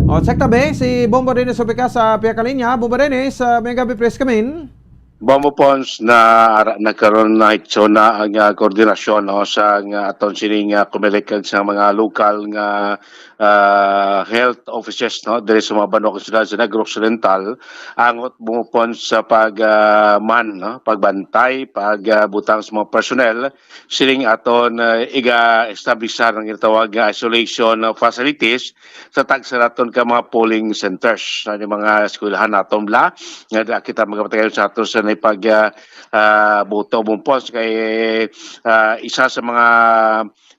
Oh, sa tabi, si Bombo Dennis Opica sa Pia Kalinya. Bombo Dennis, sa Mega Press Kamin. Bombo Pons, na ara na karon na itso na ang ah, koordinasyon, no, sa nga aton sining ah, Comelec kag sa mga lokal nga ah, health offices, no, diri sa mga banwa kag syudad sa Negros Occidental, angot Bombo Pons sa pag ah, man, no, pagbantay, pag ah, butang sa mga personnel sining aton ah, iga-establishar ang ginatawag nga isolation ah, facilities sa tagsa naton ka mga polling centers, sa mga eskwelahan naton bala, nga da kita magapatayon sa aton sa nay pag ah, ah, buto, Bombo Pons, kay ah, isa sa mga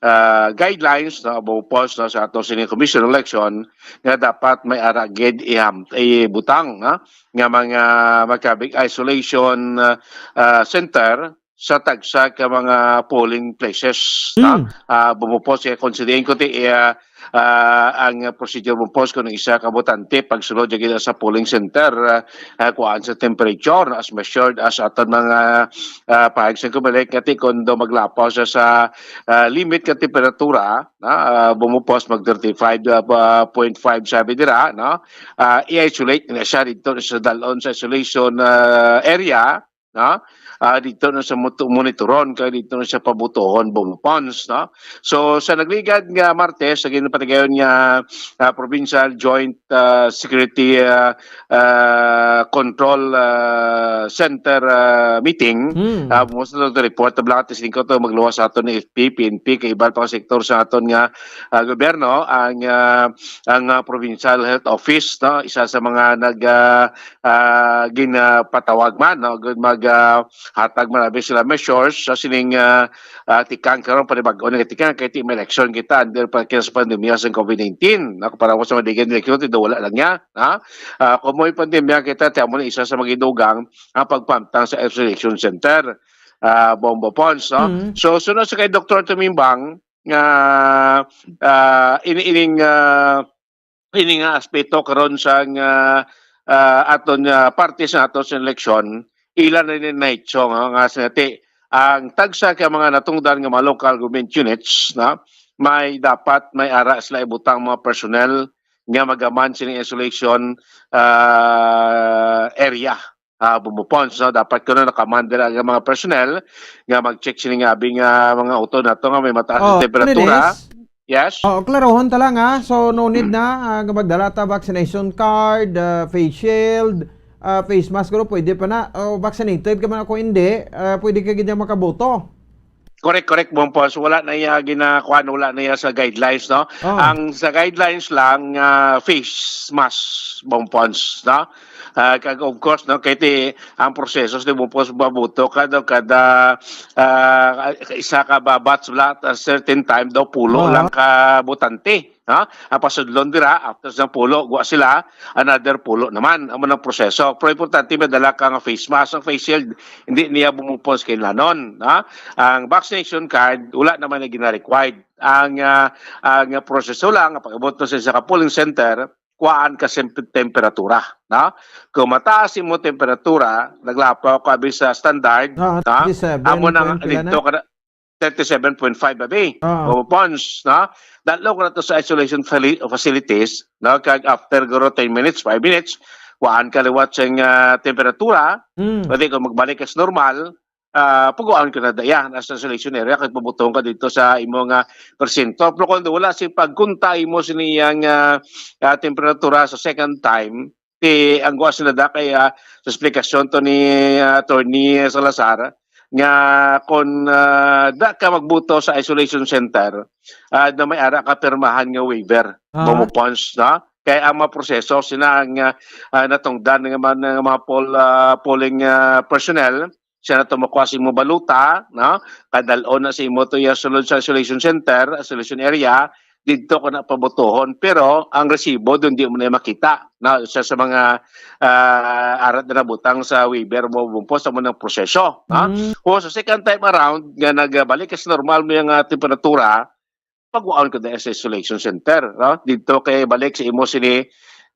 ah, guidelines, no, Bombo Pons, no, sa aton sining commission election nga dapat may ara gid iham ibutang, ha, nga mga magkabig isolation ah, ah, center sa tagsa ka mga polling places, no? Mm. Ah, Bombo Pons, kaya considering ko ti ah, ah, ang procedure, Bombo Pons, kung isa ka botante pagsulod dyan sa polling center, ah, ah, kuhaan sa temperature, no, as measured as aton mga ah, pahayag sa Comelec, nga ti kung do maglapaw sa, sa ah, limit ka temperatura, na ah, Bombo Pons, mag thirty-five point five sabi dira, no? Ah, i-isolate na siya dito sa dalon sa isolation ah, area, no? Ah, dito na sa mutu- monitoron kay dito na siya pabutuhon, Bombo Pons, no? So sa nagligad nga Martes, sa ginapatigayon nga ah, provincial joint ah, security ah, ah, control ah, center ah, meeting, Hmm. Ah, mo sa to report, tabla ka singko to magluwas sa ato ni F P, P N P, kay iban pa nga sektor sa aton nga ah, gobyerno, ang ah, ang ah, provincial health office, no, isa sa mga nag ah, ah, ginapatawag man, no, gud mag ah, hatag man abi sila measures sa sining ah, ah, tikang karon, panibag-o nga tikang kay ti may election kita under pa kaya sa pandemya sa covid nineteen, no, para mo sa maligid election ti wala lang niya, ha? Ah, kung may pandemya kita, ti amo na isa sa magidugang ang pagpamtang sa isolation center, ah, Bombo Pons, no? Mm. So sunod sa kay Doktor Tumimbang, nga ah, ini ining ah, ini nga aspeto karon sa nga ah, aton nga parte sa aton sa eleksyon, ila na ni naitso nga, nga sinati ang tagsa ka mga natungdan nga mga local government units, na may dapat may ara sila ibutang mga personnel nga magaman sining isolation ah, area, ah, Bombo Pons, no? Dapat kuno nakaman dira ang mga personnel nga mag-check sini nga abi nga mga utod nato nga may mataas na Oh, temperatura. Yes? Oh, klarohon ta lang, ha. So no need na ah, nga magdala ta vaccination card, ah, face shield, ah, face mask, pero pwede pa na. Oh, vaccinated ka man ako hindi, ah, pwede ka gid nga makaboto. Correct, correct, Bombo Pons. Wala na iya ginakuan, wala na iya sa guidelines, no? Oh. Ang sa guidelines lang, ah, face mask, Bombo Pons, no? Ah, kag of course, no, kay ti ang proseso sa Bombo Pons, mabuto ka daw kada ah, isa ka ba batch bala at a certain time daw pulo Ah. lang ka botante, ha? Ang pasudlon dira, after sa pulo, guwa sila, another pulo naman. Amo nang proseso. Pero importante, may dala ka nga face mask. Ang face shield, hindi niya Bombo Pons kinlanon, ha? Ang vaccination card, wala naman na gina-required. Ang ah, ang proseso lang, pag-abot mo sa isa ka polling center, kuhaan ka sa temp- temperatura, no? Kung mataas imo temperatura, naglapaw ka abi sa standard, Ah, no? thirty-seven Amo na nga, point pila na? Dito ka na, thirty-seven point five abi. Ah. Bombo Pons, no? Dadlo ka na to sa isolation fali- facilities, no? Kag after guro ten minutes, five minutes, kuhaan ka liwat sa ah, temperatura, Mm. pwede kung magbalik ka sa normal, ah, paguan ko na daya na sa isolation area kag pabutuhon ka dito sa imo nga presinto. Pero kung wala si pagkunta imo sa niyang ah, ah, temperatura sa second time, ti ang guas na da kay ah, sa esplikasyon to ni ah, Attorney Salazar nga kung ah, da ka magbuto sa isolation center, ah, na may ara ka pirmahan nga waiver, Ah. Bomo Pons, no? Kay ang mga proseso sina ang ah, ah, natungdan nga mga, nga mga poll, ah, polling ah, personnel, siya na tumukuha sa imo baluta, no? Kadalon na sa imo to iya sulod sa isolation center, isolation area, didto ko na pabutuhon. Pero ang resibo doon di mo na makita, no? Sa, sa mga ah, arat na nabutang sa waiver mo bumpo sa mo ng proseso, no? Mm. O sa second time around nga nagbalik ka sa normal mo yung ah, temperatura, pagwaon ko dahil sa isolation center, no? Dito kay balik sa imo sini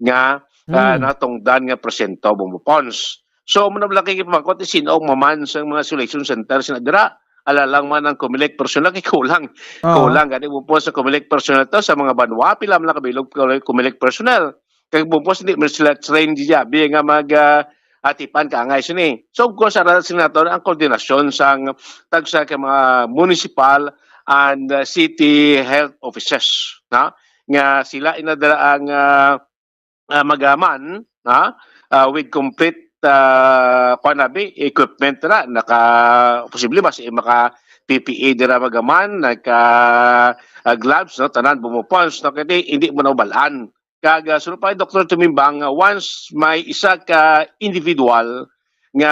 nga ah, Hmm. natungdan nga presento mo Pons. So, mo na lang kayo pamangkot, sino ang maman sa mga isolation center sa dira? Alalang man ang Comelec personnel, kay kulang. Oo. Kulang, gani mo po sa Comelec personnel to, sa mga banwa, pila man lang kabilog Comelec personnel. Kay mo po, hindi man sila trained diya, bi nga mag ah, atipan ka angay sini. So, of course, ara sila nato ang koordinasyon sang tagsa ka mga municipal and ah, city health offices, na nga sila inadala ang ah, ah, magaman, ha? Ah, with complete ah, kuwan na bi, equipment na, naka posible mas maka P P E dira magaman, naka ah, gloves, no, tanan bumupons, no, kay hindi mo na ubalaan. Kag ah, sino pa, Doktor Tumimbang, ah, once may isa ka individual nga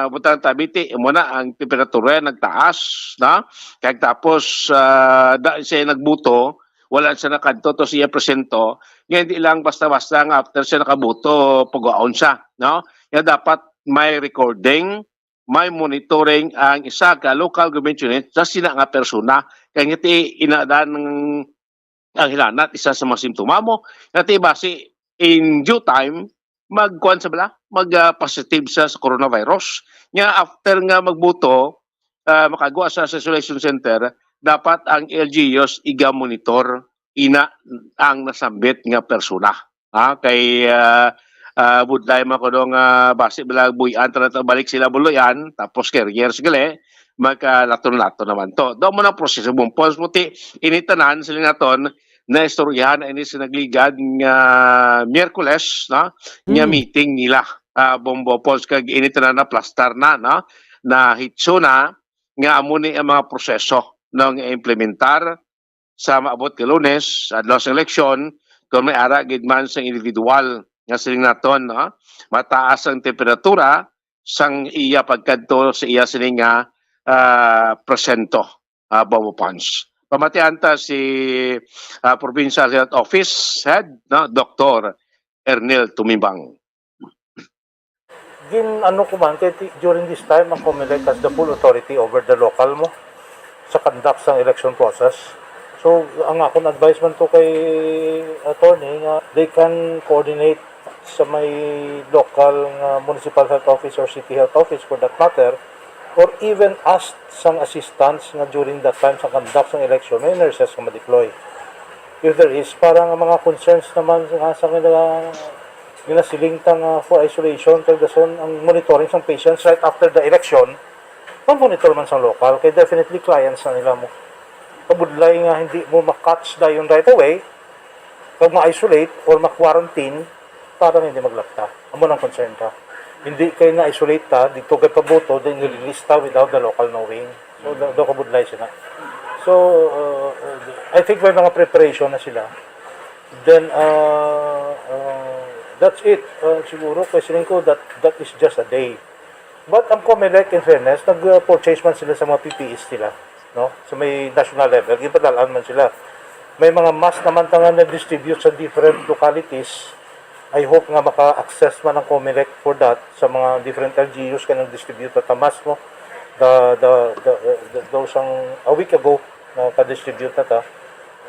butang tabiti mo na ang temperatura nagtaas, na, kag tapos ah, da siya nagbuto, wala siya nakadto to siya presento, nga hindi lang basta-basta nga after siya nakabuto, pagwaon siya, no? Nga dapat may recording, may monitoring ang isa ka local government unit sa sina nga persona. Kaya nga ti inadan ang hilanat, isa sa mga simptoma mo. Nga ti basi in due time, magkuan sa bala, mag ah, positive sa, sa coronavirus. Nga after nga magbuto, ah, makagwa sa, sa isolation center, dapat ang L G Us iga-monitor ina ang nasambit nga persona. Ha? Kay ah, ah, budlay man ko dong ah, basi bala buy-an, tara, tara, balik sila buloyan, tapos carriers gali, magkalaton-laton naman to. Daw mo ng proseso bumpons puti, ini tanan sila naton na istoryahan na ini sa nagligad nga Miyerkules, no? Nga Hmm. meeting nila, ah, Bombo Pons, kag ini tanan na plastar na, no? Na hitso na nga amo ni ang mga proseso, no, nga implementar sa maabot nga Lunes, adlaw sa eleksyon, kung may ara gid man sa individual nga siling naton, no? Mataas ang temperatura sang iya pagkadto sa iya sini nga ah, presento, ah, Bombo Pons. Pamatian ta si ah, Provincial Health Office Head, no, Doktor Ernil Tumimbang. Gin ano ko man kay ti- during this time ang Comelec has the full authority over the local mo sa conduct sang election process. So ang akon advice man to kay attorney nga they can coordinate sa may local nga municipal health office or city health office for that matter, or even ask sang assistance nga during that time sa conduct sang election may nurses nga ma-deploy. If there is, para nga mga concerns naman nga sa mga ginasiling ta nga for isolation, kag dason ang monitoring sang patients right after the election, ma-monitor man sang local, kay definitely clients na nila mo. Kabudlay nga hindi mo ma-catch dayon right away, kag ma-isolate or ma-quarantine para hindi maglapta. Amo nang concern ta. Hindi kay na-isolate ta, dito kay pabuto, then i-release ta without the local knowing. So, do, do kabudlay sila. So, uh, uh, I think may mga preparation na sila. Then, uh, uh, that's it. Uh, siguro, kay siling ko, that, that is just a day. But ang Comelec, in fairness, nag-purchase man sila sa mga P P Es nila, no? Sa may national level, gipadalaan man sila. May mga mask naman ta nga na-distribute sa different localities. I hope nga maka-access man ang Comelec for that sa mga different L G Us kay nag-distribute ta mask mo. The, the, the, the, those ang a week ago, naka-distribute na ta.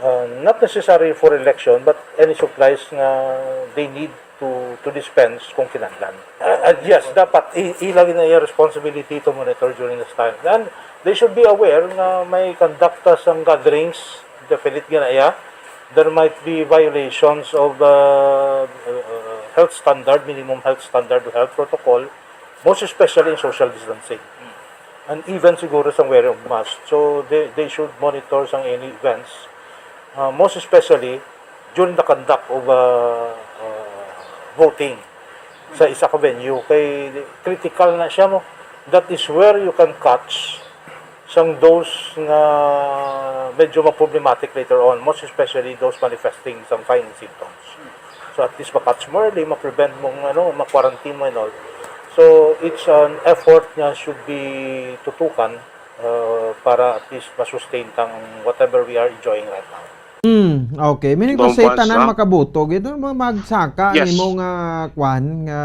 Uh, not necessary for election, but any supplies nga they need to to dispense kung kinahanglan. Uh, uh, yes, dapat i- ila gid na iya responsibility to monitor during this time. And they should be aware nga may conduct ta sang gatherings, definite gid na iya. There might be violations of uh, uh, health standard, minimum health standard, health protocol, most especially in social distancing. An event siguro sang wearing of mask. So, they, they should monitor sang any events. Uh, most especially during the conduct of uh, uh, voting sa isa ka venue. Kay critical na siya mo. That is where you can catch sang those nga medyo ma-problematic later on, most especially those manifesting some signs and symptoms. So at least ma-catch mo early, ma-prevent mo, ano, ma-quarantine mo and all. So it's an effort nga should be tutukan uh, para at least ma-sustain tang whatever we are enjoying right now. Hmm, okay. Meaning to Don't say, pass, tanan no? Makabuto, gid, no? Ma- magsaka ang Yes. imo nga kwan nga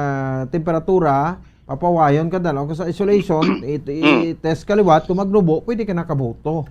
temperatura, papawayon ka dala ko sa isolation, i- i-test ka liwat kung magnubo, pwede ka nakabuto.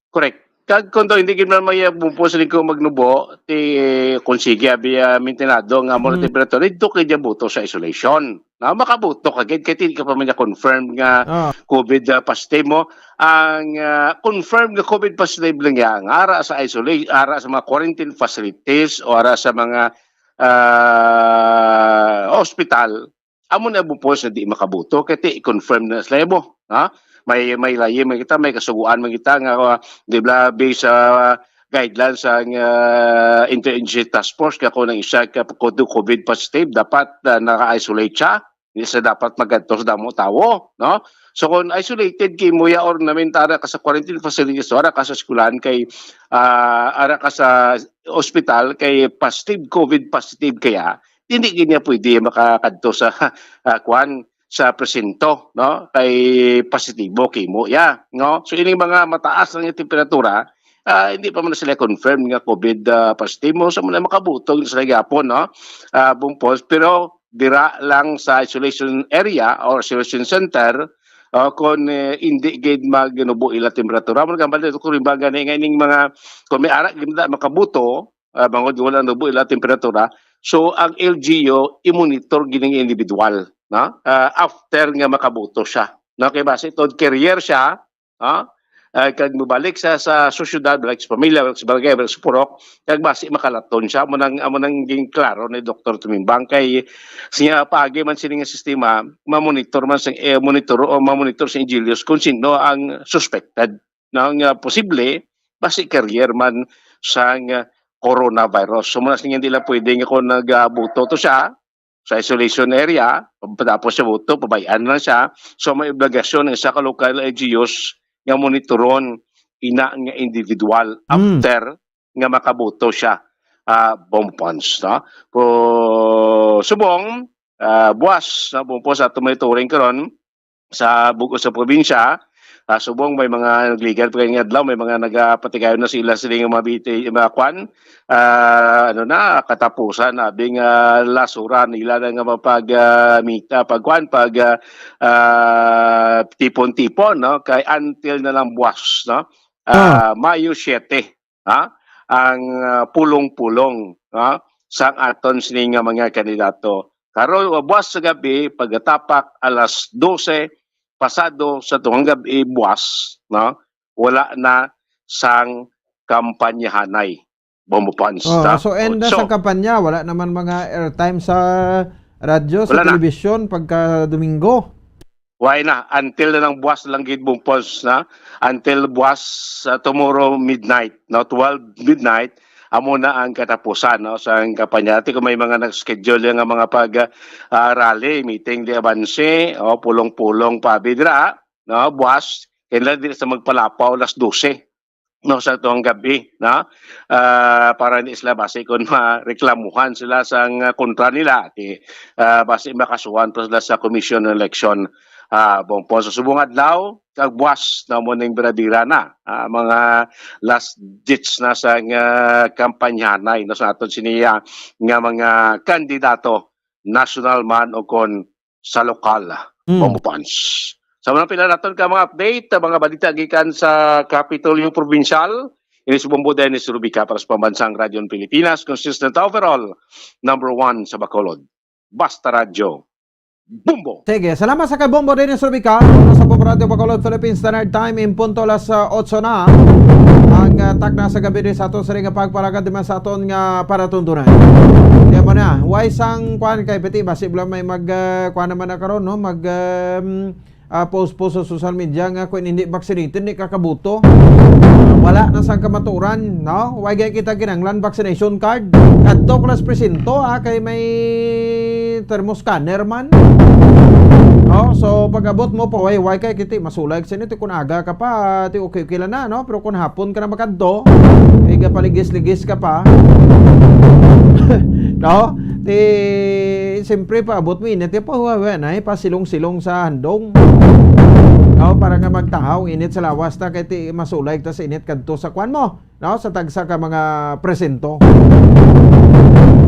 Correct. Kag kung daw hindi gid man may bumpo sa ko magnubo, ti kung sige abi ah, mintinado nga mo Mm. temperature, dito kay dia buto sa isolation. Na makabuto ka gid kay hindi ka pa man niya confirm nga Ah, COVID ah, positive mo. Ang ah, confirm nga COVID positive lang yan, nga ara sa isolation, ara sa mga quarantine facilities o ara sa mga ah, hospital, amo na bupos na di makabuto kay ti i-confirm na sila mo, ha? May may layi man kita, may kasuguan man kita nga ah, di ba, based sa guidelines sang ah, Interagency Task Force, nga kung ang isa ka COVID positive, dapat ah, naka-isolate siya. Hindi siya dapat magadto sa damo tawo, no? So kung isolated kay mo ya, or namin ara ka sa quarantine facilities, ara ka sa eskwelahan kay ah, ara ka sa ospital kay positive, COVID positive kaya, hindi gid niya pwede makakadto sa ah, kwan, sa presinto, no? Kay positibo kimo ya, no? So ining mga mataas ang temperatura, ah, hindi pa man sila confirm nga COVID ah, positive mo, sa muna makabutog sila gyapon, no? Ah, bumpos, pero dira lang sa isolation area or isolation center, ah, kung eh, hindi gid magnubo ila temperatura. Mo gambal dito kung rimba gani nga ining mga kung may ara gid na makabuto, ah, bangod wala nubo ila temperatura. So ang L G U i-monitor gining individual, no? Ah, after nga makabuto siya. No, kay base tod carrier siya, ha? Ah, kag mobalik sa sa sosyedad, balik sa pamilya, balik sa barangay, balik sa purok, kag basi makalaton siya. Amo nang amo nang ging klaro ni Doktor Tumimbang kay siya paagi man sini nga sistema, mamonitor man sa eh, monitor o mamonitor sa Ingelius kung sino ang suspected, no, nga posible basi carrier man sang coronavirus. So muna sa hindi lang pwede nga kung nagabuto to siya sa isolation area, tapos siya buto, pabayaan lang siya. So may obligasyon ang isa ka local L G Us nga monitoron ina nga individual Hmm. after nga makabuto siya, ah, bumpons, no? Pero subong, ah, buwas, no, bumpons sa ato monitoring karon sa bug-os sa probinsya, ah, subong may mga nagligan pa kay nga adlaw, may mga nagapatigayon na sila sila nga mga biti, mga kwan, ah, ano na, katapusan na, abi nga lasura nila na nga mapag, ah, mita, pag kwan, pag, ah, ah, tipon-tipon, no? Kay until na lang buwas, no? Ah, Mayo siyete, ha? Ang ah, pulong-pulong, ha? Sang aton sini nga mga kandidato. Karon, buwas sa gabi, pagkatapak alas dose, pasado sa tungang gabi, buwas, no? Wala na sang kampanyahanay. Bombo Pons, Oh, ta? so end na So, sa kampanya, wala naman mga airtime sa radyo, sa Wala na. telebisyon pagka Domingo. Why na? Until na lang buwas lang gid, Bong Pons, na? Until buwas, uh, tomorrow midnight, no? Twelve midnight, amo na ang katapusan, no? Sa ang kampanya. Ati kung may mga nag-schedule nga mga pag, ah, rally, meeting de avance, o pulong-pulong pa abi dira, no? Buwas, kailan di sa magpalapaw alas dose, no, sa tuong gabi, no? Ah, para hindi sila basi kung mareklamuhan sila sa nga kontra nila, ti, ah, basi makasuhan pa sila sa Commission on Election, ah, Bong Pons. Sa subong adlaw, kag buwas na mo ning bira-bira na, ah, mga last ditch na sa nga kampanyanay, no, sa aton siniya nga mga kandidato, national man o kon sa lokal, Mm. Bong Pons. Sa mga pila naton ka mga update, mga balita gikan sa Kapitolyo Provincial, ini si Bombo Dennis Rubica para sa Pambansang Radyo ng Pilipinas, consistent overall, number one sa Bacolod. Basta Radyo, Bombo! Sige, salamat sa kay Bombo Dennis Rubica sa Bombo Radio Bacolod, Philippine Standard Time. In punto alas ah, otso na ang ah, takna sa gabi diri sa aton sa ring pagpalagad naman sa aton nga paratundunan. Kaya mo na, why sang kwan kay Peti, basi bala may mag ah, kwan naman na karon, no? Mag um, ah, post-post sa social media nga kung hindi vaccinated, hindi ka kabuto. Ah, wala na sang kamatuoran, no? Why gaya kita kinanglan vaccination card? Kadto ka lang sa presinto, ah, kay may thermoscanner man. No? So, pag-abot mo, pawayway kay kiti, masulay sa init, kung aga ka pa, ti okay-okay lang na, no? Pero kung hapon ka na makadto, kay gapaligis-ligis ka pa, no? Ti, siyempre, paabot mo, init, eh, pahuwawa na, eh, pasilong-silong sa handong. No? Para nga magtahaw, init sa lawas ta, kay ti, masulay ta sa init kadto sa kwan mo, no? Sa tagsa ka mga presinto.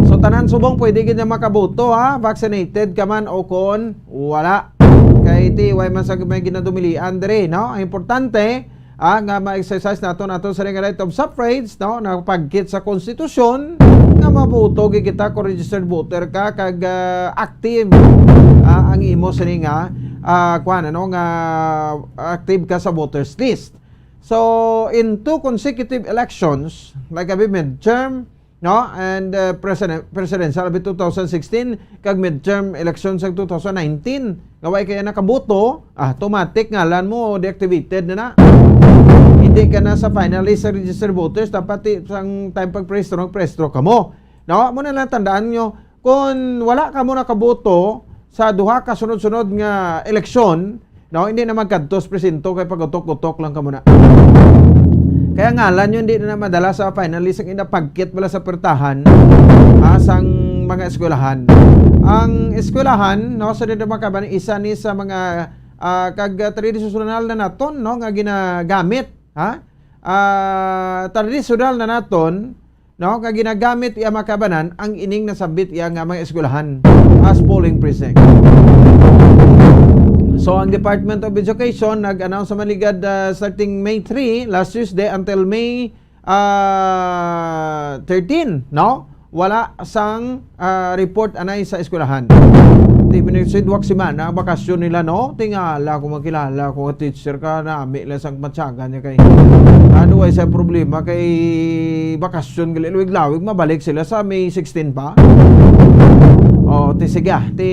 So, tanan subong pwede gid na makabuto, ha? Vaccinated ka man o kon wala. Kay ti, way man sa may ginadumilian diri, no? Ang importante, ah, nga ma-exercise naton ato sa ring right of suffrage, no? Napagkit sa konstitusyon nga mabuto gid kita kung registered voter ka kag, ah, active, ah, ang imo sini nga, ah, kuwan, ano, nga active ka sa voters list. So, in two consecutive elections, like abi midterm, no, and, uh, presiden-, presidential abi two thousand sixteen kag midterm election sa two thousand nineteen, nga way kaya nakaboto, ah, automatic ngalan mo deactivated na na. Hindi ka na sa finalist sa registered voters, dapat ti-, sang time pag-prehistro, nag-prehistro ka mo. No, mo na lang tandaan nyo, kung wala ka mo nakaboto sa duha ka sunod-sunod nga eleksyon, no, hindi na magkadto sa presinto kay pag-utok-utok lang ka mo na. Kaya ngalan nyo hindi na madala sa finalist ang inapagkit wala sa pertahan, ah, sang mga eskwelahan. Ang eskwelahan, no, sa Dida Makaban, isa ni sa mga, ah, kag, ah, tradisyonal na naton, no, nga ginagamit, ha? Ah, tradisyonal na naton, no, nga ginagamit iya makabanan ang ining nasambit iya nga mga eskwelahan as polling precinct. So, ang Department of Education nag-announce sa maligad, ah, starting May three, last Tuesday, until May, ah, thirteen, no? Wala sang, ah, report anay sa eskwelahan. Ti, binisidwak semana ang bakasyon nila, no? Tingala ko, magkilala ko nga teacher ka, nami lang sang matyagan niya kay. Ano ay sa problema kay bakasyon gali, lawig-lawig mabalik sila sa May sixteen pa. Oh, ti sige, ah, ti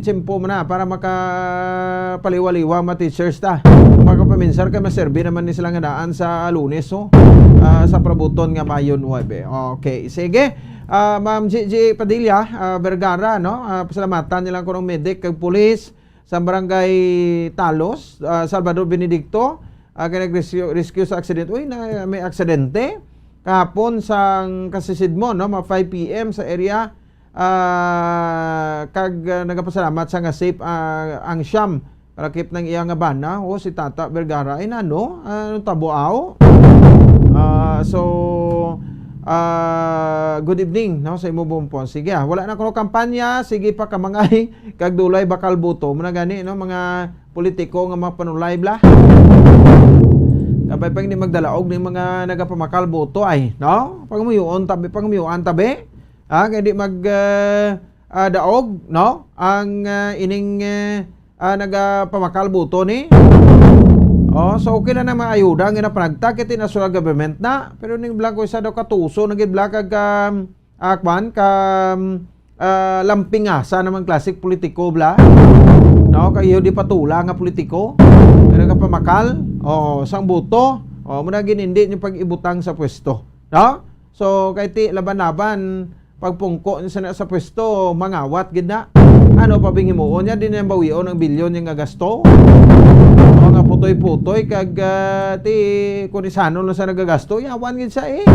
tiyempo mo na para makapaliwa-liwa mga teachers ta. Makapaminsar kay maserbi naman ni sila nga daan sa Lunes, oh. Ah, sa prabuton nga Mayo nuebe. Okay, sige. Ah, Ma'am Gigi Padilla, ah, Vergara, no? Ah, pasalamatan nila ko ng medic kag pulis sa barangay Talos, ah, Salvador Benedicto, ah, kay nag-rescue, rescue sa aksidente. Uy, na, may aksidente kahapon sang kasisidmo, no? Mga five P M sa area, ah, kag, ah, nagapasalamat sa nga safe, ah, ang siyam. Kalakip ng iya nga bana, o si Tata Vergara. Ay, nano? Anong tabo, aw? Ah, so, ah, good evening, no, sa imo, Bumpon. Sige, ah, wala na kuno kampanya. Sige pa kamangay kag dulay bakal buto. Muna gani, no, mga politiko nga mga panulay, bla. Kabay pa hindi magdalaog ni mga nagapamakal buto, ay, no? Pangmuyuon tabi, pangmuyuan tabi. Ah, kay di mag, ah, ah, daog, no? Ang, ah, ining, eh, ah, nagapamakal buto ni. Oh, so okay na na mga ayuda nga napanagta kay ti national government na. Pero ning blanco isa daw katuso na gid bla kag, um, ah, kwan, ka, um, ah, lampingasa naman klasik politiko bla. No, kayo di patula nga politiko. Pero kapamakal, oh, sang buto, oh, muna gin hindi niyo pag-ibutang sa pwesto. No? So, kay ti laban-laban, pagpungko niya sana sa pwesto, mangawat gid na. Ano pa bing himuon niya? Di na bawion ang bilyon niya nga gasto. Mga putoy-putoy, kag, ah, ti, kunisanon na sa nagagasto, yawan gid siya eh.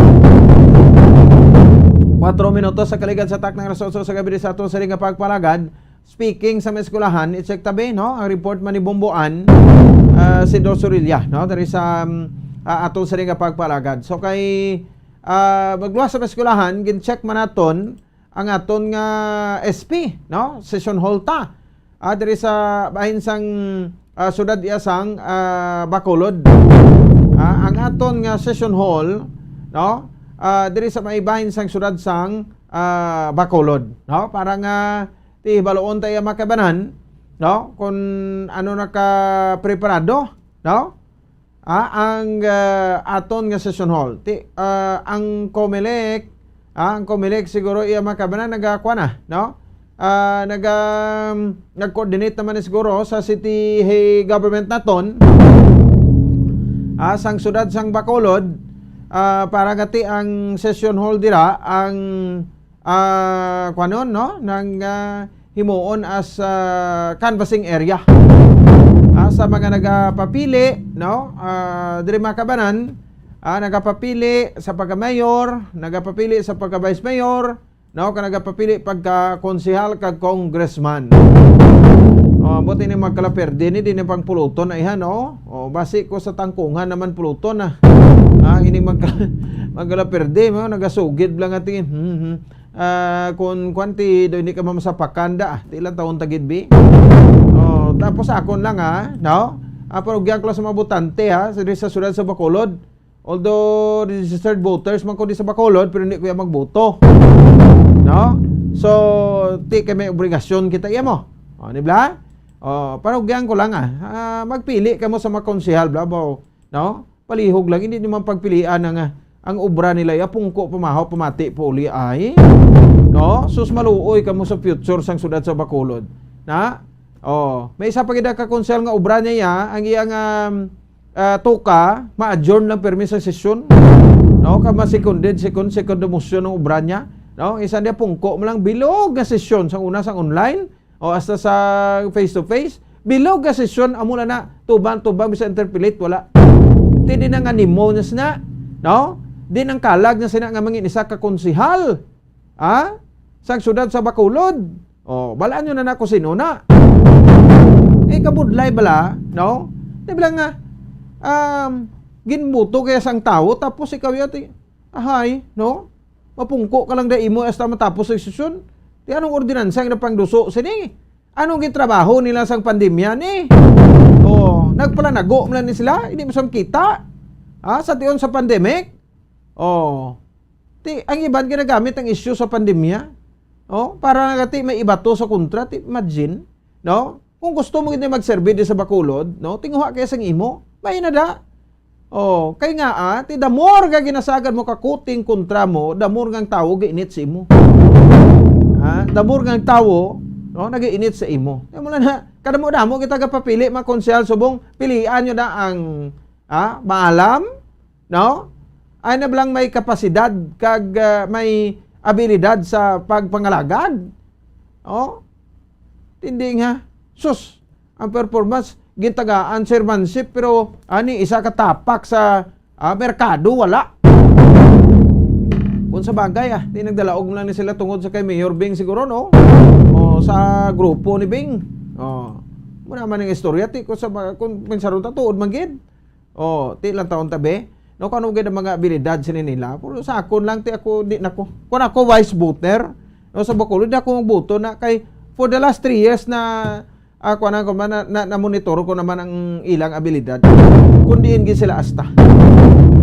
Kwatro minutos sa kaligad sa tak ng alas otso sa gabi sa ato sa ring nga pagpalagad. Speaking sa mga eskwelahan, i-check tabi, no? Ang report man ni Bomboan, ah, si Dos Sorilla, no? Dari sa, um, ah, ato sa ring nga pagpalagad. So kay, ah, magluwas sa mga eskwelahan, gin-check man naton ang aton nga S P, no? Session hall ta. Ah, diri sa bahin sang, ah, sudad iya sang, ah, Bacolod. Ah, ang aton nga session hall, no? Ah, diri sa may bahin sang sudad sang, ah, Bacolod, no? Para nga ti baloon ta iya makabanan, no? Kung ano nakapreparado, no? Ah, ang, ah, aton nga session hall. Ti, ah, ang Comelec, ah, ang Comelec siguro iya makabanan nagakuha na, no? ah, nag, um, nag-coordinate naman ni siguro sa city government naton, ah, sang siyudad sang Bacolod, ah, para gati ang session hall dira ang, ah, kuanon, no? Nang, ah, himuon as, ah, canvassing area. Ah, sa mga nagapapili, no? Ah, diri mga kabanan, ah, nagapapili sa pagka-mayor, nagapapili sa pagka-vice mayor, no? Kag nagapapili pagka konsehal kag congressman. Oh, buti ni magkalaperde ni, di ni pang puluton na ihan, no? Oh, basi ko sa tangkungan naman puluton na. Ah, ini magka-, magkalaperde mo, nagasugid lang ati. Hmm, hmm. Ah, kung kwanti do hindi ka mamasapakan da, ah. Di lang taon tagid bi. Oh, tapos akon lang, ah, no? Ah, parugyan ko lang sa mga botante, ha, sa, sa siyudad sa Bacolod. Although registered voters man ko di sa Bacolod, pero hindi ko yan magboto. No? So, ti kay may obligasyon kita iya mo. O, di ba? O, parugyan ko lang, ah. Ah, magpili kamo sa mga konsehal, bla, bla, no? Palihog lang, hindi naman pagpilian ang, ah, ang obra nila, ya, pungko, pamahaw, pamati, pauli, ay. No? Sus, maluoy kamo sa future sang siyudad sa Bacolod. Na? Oh, may isa pa gid ka konsehal nga obra niya, ya, ang iyang, um, ah, tuka, ma-adjourn lang permi sa sesyon. No? Kag ma-seconded, second, second motion ang obra niya. No? Isa niya pungko mo lang bilog nga sesyon, sang una sang online, o hasta sa face to face. Bilog nga sesyon, amo lang na, tubang-tubang, bisa interpolate, wala. Ti di na nga nimo na sina, no? Di nang kalag na sina nga mangin isa ka konsehal. Ha? Sang siyudad sa Bacolod. Oh, balaan nyo na nako sino na. Eh, kabudlay bala, no? Di bala nga, um, ginbuto kaya sang tawo, tapos ikaw yati, ahay, no? Mapungko ka lang da imo hasta matapos ang sesyon. Di anong ordinansa ang napangduso sini? Anong gitrabaho nila sang pandemya ni? Oh, nagpalanago man ni sila, hindi mo sam kita. Ha? Sa tion sa pandemic? Oh. Ti, ang iban ginagamit ang issue sa pandemya. Oh, para nga ti may ibato sa kontra, ti, imagine, no? Kung gusto mo gid magserbi di sa Bacolod, no? Tinguha kay sang imo. May na da. Oh, kay nga, ah, ti the more nga ginasagad mo ka kuting kontra mo, the more nga ang tawo gainit sa imo. Ha? The more nga ang tawo, no, nagainit sa imo. Kaya mo lang na, kadamo-damo kita gapapili, mga konsehal, subong, pilian nyo na ang, ah, maalam, no? Ay na lang may kapasidad kag, ah, may abilidad sa pagpangalagad. Oh? Tindi nga. Sus, ang performance, gintagaan chairmanship, pero ani isa ka tapak sa, ah, merkado, wala. Kung sa bagay, ah, di nagdalaog mo lang ni sila tungod sa kay Mayor Bing siguro, no? O sa grupo ni Bing. Oh. Mo naman ang istorya, ti, kung sa ba-, kung pensaron ta, tuod man gid. Oh, ti lang taon tabi. No, kung ano gid ang mga abilidad sini nila. Pero sa akon lang, ti ako, di na ko. Kung ako wise voter, no, sa Bacolod, di ako magboto na kay for the last three years na, ah, kuwan ko man, na, na, na-monitor ko naman ang ilang abilidad. Kung diin gid sila asta.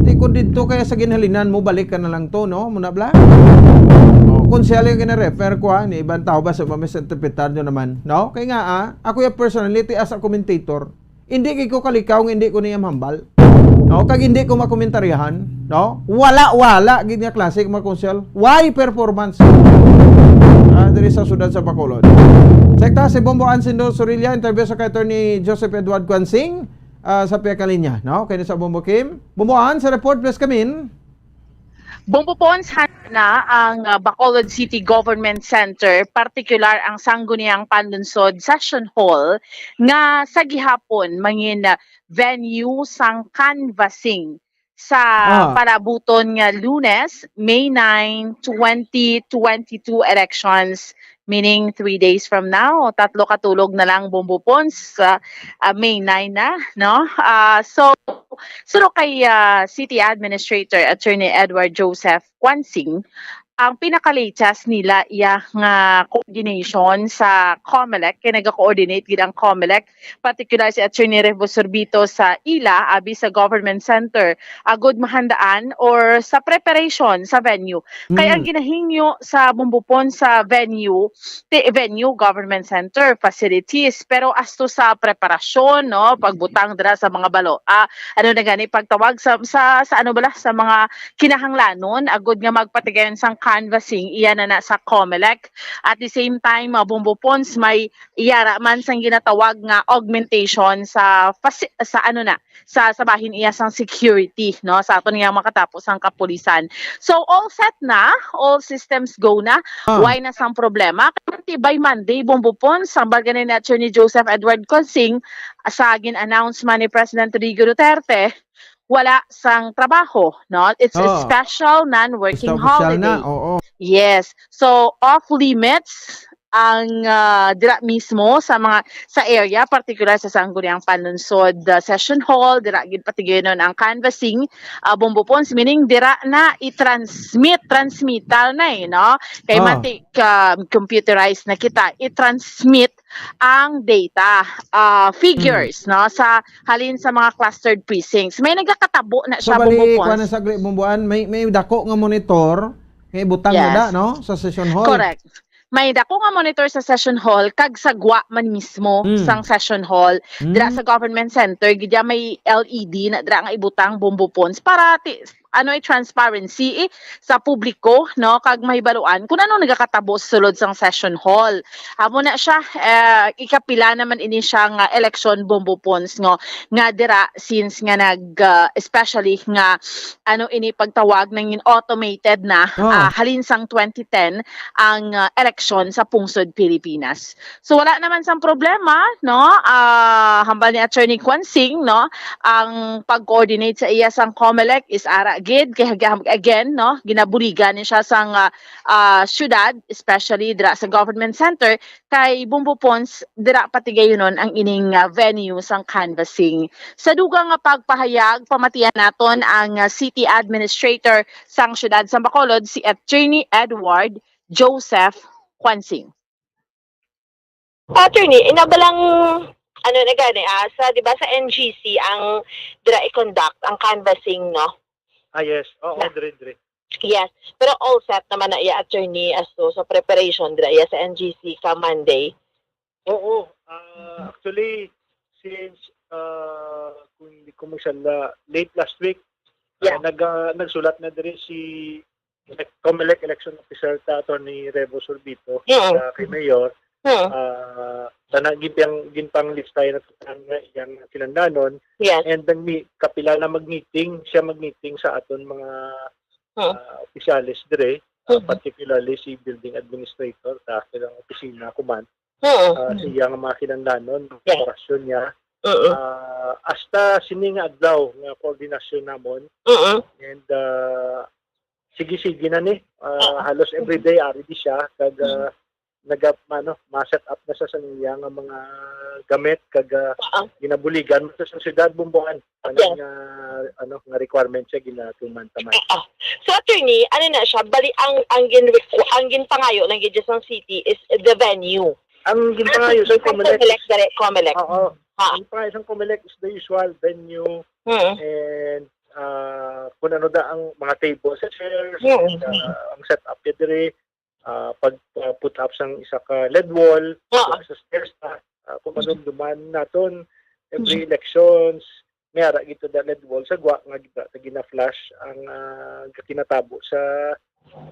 Ti kung didto kaya sa ginhalinan mo, balik ka na lang to, no? Muna bla? Oh, kung siya lang gina-refer ko, ah, ni ibang tao ba sa mga misinterpretar nyo naman, no? Kaya nga, ah, ako yung personality as a commentator, hindi kay ko kalikaw nga hindi ko niya mahambal. No? Kag hindi ko makomentaryahan, no? Wala, wala gid nga klase, mga konsehal. Why performance? Ah, diri sa siyudad sa Bacolod. Sekta si Bombo Ansindo Sorilla, interview sa kay Attorney Joseph Edward Quansing, ah, sa pihak kalinya, no? Kay ni sa Bombo Kim. Bombo An, sa report, please come in. Bombo Pons, handa na ang, ah, Bacolod City Government Center, partikular ang Sangguniang Panlungsod Session Hall, nga sa gihapon mangin, ah, venue sang canvassing sa Ah. palabuton nga Lunes, May nine, twenty twenty-two elections, meaning three days from now. Tatlo ka tulog na lang, Bombo Pons, sa, ah, May nine na, no? Ah, so, suno kay, ah, City Administrator Attorney Edward Joseph Quansing, ang pinaka-latest nila iya nga coordination sa COMELEC, kay naga-coordinate gid ang COMELEC, particular si Attorney Revo Sorbito sa ila, abi sa Government Center, agud mahandaan or sa preparation sa venue. Kay ang Mm. ginahingyo sa Bombo Pons sa venue, ti-, venue, government center, facilities, pero asto sa preparasyon, no, pagbutang dira sa mga balo, ah, ano na gani, pagtawag sa, sa, sa ano bala, sa mga kinahanglanon, agud nga magpatigayon sang canvassing, iya na na sa Comelec. At the same time, mga Bombo Pons, may iyara man sang ginatawag nga augmentation sa fasi-, sa ano na, sa, sa bahin iya sang security, no, sa aton nga makatapos ang kapulisan. So, all set na, all systems go na. Ah. Why na sang problema? Kay by Monday, Bombo Pons, ang baga ni Attorney Joseph Edward Quansing, sa gin-announce man ni President Rodrigo Duterte, wala sang trabaho, no? It's a Oh. special non-working Basta opisyal na, holiday. Oo. Yes. So, off limits ang, ah, dira mismo sa mga, sa area, partikular sa Sangguniang Panlungsod, ah, Session Hall, dira gid patigayonon ang canvassing, ah, Bombo Pons, meaning dira na i-transmit, transmittal na eh, no? Kay Ah. matik, ah, computerized na kita, i-transmit ang data, ah, figures, Mm. no, sa halin sa mga clustered precincts. May nagakatabo na So, siya, bali, Bombo kuha na Pons. Saglit, Bomboan, may, may dako nga monitor, may butang na Yes. da, no, sa session hall. Correct. May dako nga monitor sa session hall, kag sa gwa man mismo Mm. sang session hall. Dira Mm. sa government center, gid ya may L E D na dira nga ibutang, Bombo Pons, para ti-, ano, eh, transparency, eh, sa publiko, no, kag mahibaluan kung ano nagakatabo sulod sang session hall. Amo na siya, eh, ikapila naman ini siya nga eleksyon, Bombo Pons, ngo, nga dira since nga nag, ah, especially nga, ano, ini pagtawag nangin automated na, Oh. ah, halin sang twenty ten ang, ah, eleksyon sa pungsod Pilipinas. So, wala naman sang problema, no? Ah, hambal ni Attorney Quansing, no, ang pag-coordinate sa iya sang Comelec is ara gid, kay ag-, again, no, ginabuligan ni siya sang, ah, ah, syudad, especially dira sa government center, kay Bombo Pons, dira patigayonon ang ining, ah, venue sang canvassing. Sa dugang nga pagpahayag, pamatian naton ang, ah, city administrator sang syudad sa Bacolod, si Attorney Edward Joseph Quansing. Attorney, ina ba lang, ano na gani, ah, sa, di ba, sa N G C ang dira i-conduct ang canvassing, no? Ah, yes. Oo, Yeah. Dre, dre. Yes. Pero all set naman na iya, attorney, as to sa preparation dira iya sa N G C ka Monday. Oo. Ah, actually, since, ah, kung hindi ko magsala, late last week, ah, Yeah. nag-, ah, nagsulat na diri si elec-, Comelec election officer ta, Attorney Revo Sorbito, Mm. sa kay Mayor, Mm. ah, sana ginpang-, ginpanglistay na ang iyang kinahanglanon. Yes. And then mi-, kapila na mag-meeting, siya mag-meeting sa aton mga, Mm. ah, opisyales dire, ah, Mm. particularly si building administrator, sa ilang opisina, kuman, Mm. ah, sa iyang mga kinahanglanon, Yes. preparasyon niya. Mm. Ah, hasta sini nga adlaw nga koordinasyon namon. Mm. And, ah, sige-sige na ni. Ah, Oo. halos everyday ari di siya kag, ah, Mm. naga-, ano, ma-set up na sa, sa iya nga mga gamit kag, ah, Oo. ginabuligan mo sa syudad, Bomboan. Ano Yes. nga, ano, nga requirement siya ginatuman ta man. Oo. So, attorney, ano na siya? Bali, ang, ang gin-, ang ginpangayo lang gid sa city is the venue. Ang ginpangayo Ano, sa ang Comelec Comelec, is dali, Comelec. Oo. Ha. Ang ginpangayo sa Comelec is the usual venue Mm. and, ah, kung ano da ang mga tables and chairs, Mm. ah, ang setup niya diri, ah, pag, ah, put up sang isa ka L E D wall, Oo. sa stairs ta, ah, kung Mm. madumduman naton, every Mm. elections, may ara gid ta da L E D wall sa gwa nga gina-, gina-flash ang, ah, kinatabo sa,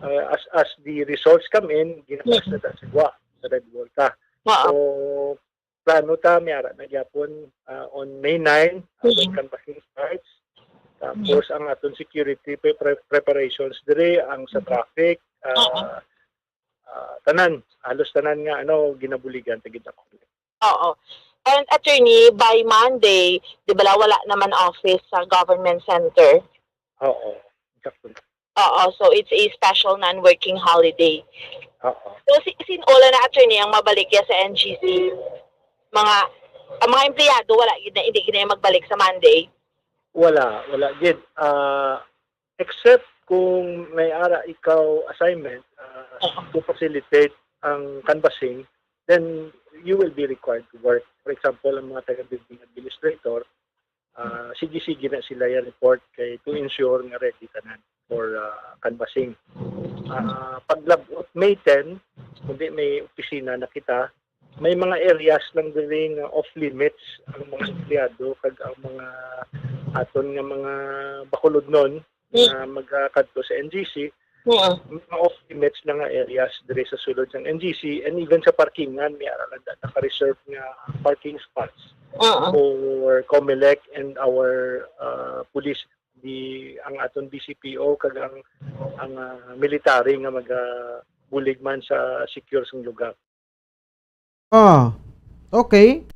ah, as, as the results come in, gina-flash Mm. na ta sa gwa, sa L E D wall ta. Oo. So, plano ta, may ara na gyapon, ah, on May nine, ah, when Mm. canvassing starts. Tapos, Mm. ang aton security pre-, pre-, preparations diri, ang sa Mm. traffic, ah, Oo. ah, tanan, halos tanan nga, ano, ginabuligan ta gid ako. Oo. And, attorney, by Monday, di ba, wala naman office sa government center? Oo, exactly. Oo, so it's a special non-working holiday. Oo. So, si, sin-o lang na, attorney, ang mabalik ya sa N G C? Mga, ang mga empleyado, wala gid na, hindi gid na magbalik sa Monday? Wala, wala gid. Ah, except kung may ara ikaw assignment, ah, Oo. to facilitate ang canvassing, then you will be required to work. For example, ang mga taga-building administrator, ah, sige-sige na sila i-report kay to ensure nga ready tanan for, ah, canvassing. Ah, paglabot May ten, kundi may opisina na kita. May mga areas lang diri nga off limits ang mga empleyado kag ang mga aton nga mga bakulodnon nga magakadto sa N G C. Mga off limits lang nga areas diri sa sulod sang N G C, and even sa parkingan may ara lang da naka-reserve nga parking spots for Comelec and our uh, police, di ang aton B C P O kag ang ang uh, military nga magabulig man sa secure sang lugar. Ah, okay.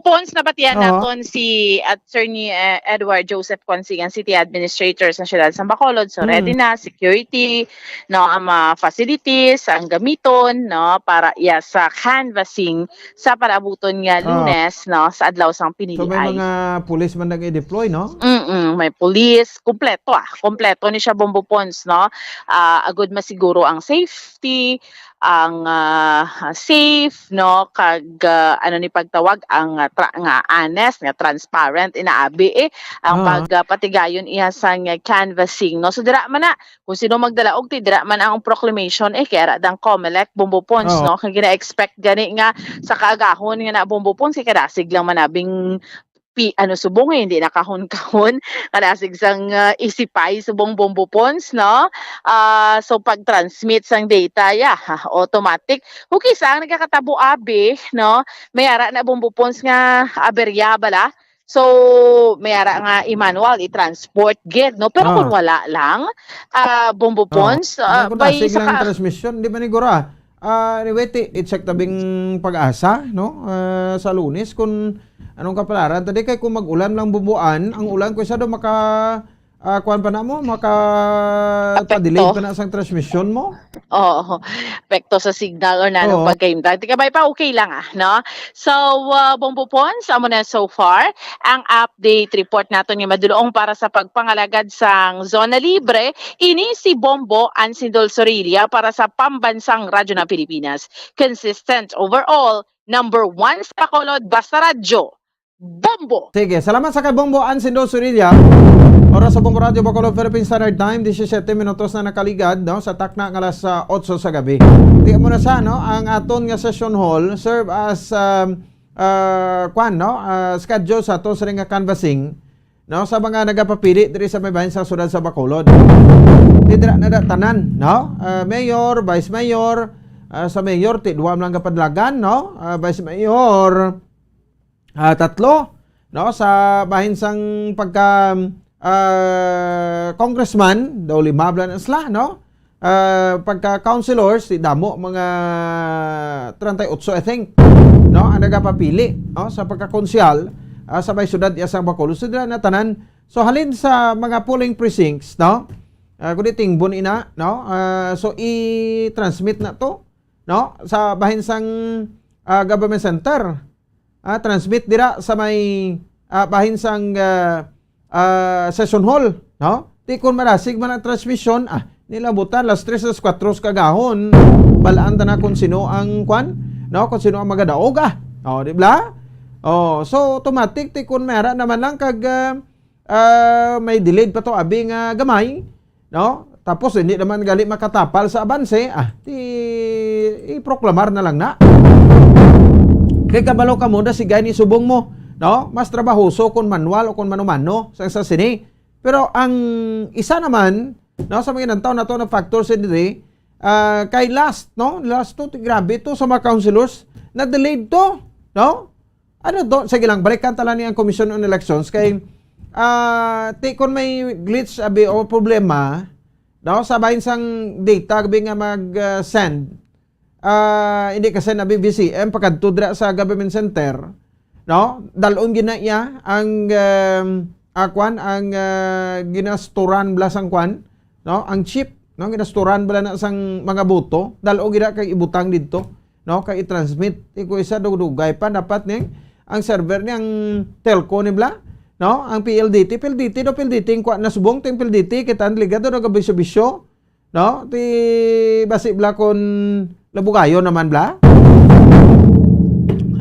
Pons, nabatian Oo. naton si Attorney eh, Edward Joseph Consigan, City Administrator sa Siyudad sa Bacolod. So, Mm. ready na, security, no, ang mga facilities, ang gamiton, no, para iya sa canvassing sa palaabuton nga Ah. Lunes, no, sa adlaw sang So, may piniliay. mga police man nag-i-deploy, no? Mm, may police, kompleto ah. Kompleto ni siya, Bombo Pons, no? Ah, agud masiguro ang safety, ang ah, safe, no? Kag ah, ano ni pagtawag, ang ah, tra- nga honest, nga transparent, inaabi eh, ang Ah. pagpatigayon iya sang canvassing, no? So dira man na, kung sino magdala og ti, dira man ang proclamation eh, kaya ra dang Comelec, Bombo Pons, Oo. no? Kag gina-expect gani nga sa kaagahon nga na Bombo Pons, kay kadasig lang manabing pi, ano subong eh, hindi nakahon-kahon kadasig sang uh, isipay subong Bombo Pons, no? Ah, so pag-transmit sang data, yeah, automatic. Okay, sa ang nagkakatabo abi, no? May ara na Bombo Pons nga aberya bala. So, may ara nga i-manual, i-transport gid, no? Pero Ah. kung wala lang, ah, Bombo Oh, Pons, ah, nagkudasig may lang saka transmission, di ba ni Gora? Ah, anyway, ti, i-check tabing pag-asa, no? Ah, sa Lunes kung anong kapalaran. Tadi kay kung mag-ulan lang bubuan, ang ulan ko isa do maka ah, kuan pa na mo, maka Apekto. delay pa na sang transmission mo. Oo. Pekto sa signal or nanong Oo. pagkainda. Di ka ba pa okay lang ah, no? So, uh, Bombo Pons, amo na so far ang update report naton nga madulong para sa pagpangalagad sang Zona Libre. Ini si Bombo Ansindol Sorilla para sa Pambansang Radyo ng Pilipinas. Consistent overall, number one sa Bacolod, basta radyo. Bombo! Sige, salamat sa kay Bombo Ansindo Surilla. Oras sa Bombo Radio Bacolod, Philippine Standard Time, disisiete minutos na nakaligad, no, sa takna nga alas ah, otso sa gabi. Di mo na sa, no, ang aton nga session hall serve as um, uh, kwan, no, uh, schedule sa aton sa nga canvassing, no, sa mga nagapapili diri sa may bahin sa sudad sa Bacolod. Di dira na da tanan, no? Uh, mayor, vice mayor, uh, sa mayor ti duwa lang kapadlagan, no? Uh, vice mayor, ah, tatlo, no, sa bahin sang pagka ah, congressman, daw lima bala na sila, no? Ah, pagka councilors, si damo mga treinta y ocho, I think, no, ang nagapapili, no, sa pagka-konsyal ah, sa may syudad iya sang Bacolod. So dira na tanan. So halin sa mga polling precincts, no? Ah, kundi tingbon ina, no? Ah, so i-transmit na to, no? Sa bahin sang ah, government center. Ah, transmit dira sa may ah, bahin sang ah, ah, session hall, no? Ti kon marasig man ang transmission, ah, nilabutan las tres, las kuwatro sa kagahon, balaan ta na kung sino ang kwan, no? Kung sino ang magadaog, ah. Oh, di ba? Oh, so automatic ti kon mera naman lang kag ah, ah, may delayed pa to abi nga gamay, no? Tapos hindi naman gali makatapal sa abanse, ah, ti iproklamar na lang na. Kay kabalo ka mo na si gani subong mo, no? Mas trabahoso kung manual o kung mano-mano sa, sa sini. Pero ang isa naman, no, sa mga nantaw na to na factor sa diri, ah, kay last, no? Last to, ti grabe to sa mga councilors, na delayed to, no? Ano to? Sige lang, balikan ta lang ni ang Commission on Elections kay ah, ti kon may glitch abi o problema, no, sa bahin sang data abi nga mag ah, send, ah, hindi ka send abi V C M pagkadto dira sa government center, no? Dalon gina iya ang um, ah, kwan, ang ah, ginasturan bala sang kwan, no? Ang chip, no? Ginasturan bala na sang mga boto, dalon gina kag ibutang didto, no, kay i-transmit. Ti ko isa dugdugay pa dapat ni ang server ni ang telco ni bla, no, ang P L D T, P L D T do, P L D T ang kuha na subong ting P L D T, kita ang ligado na bisyo-bisyo, no, ti basi bla kon labugayon naman bla.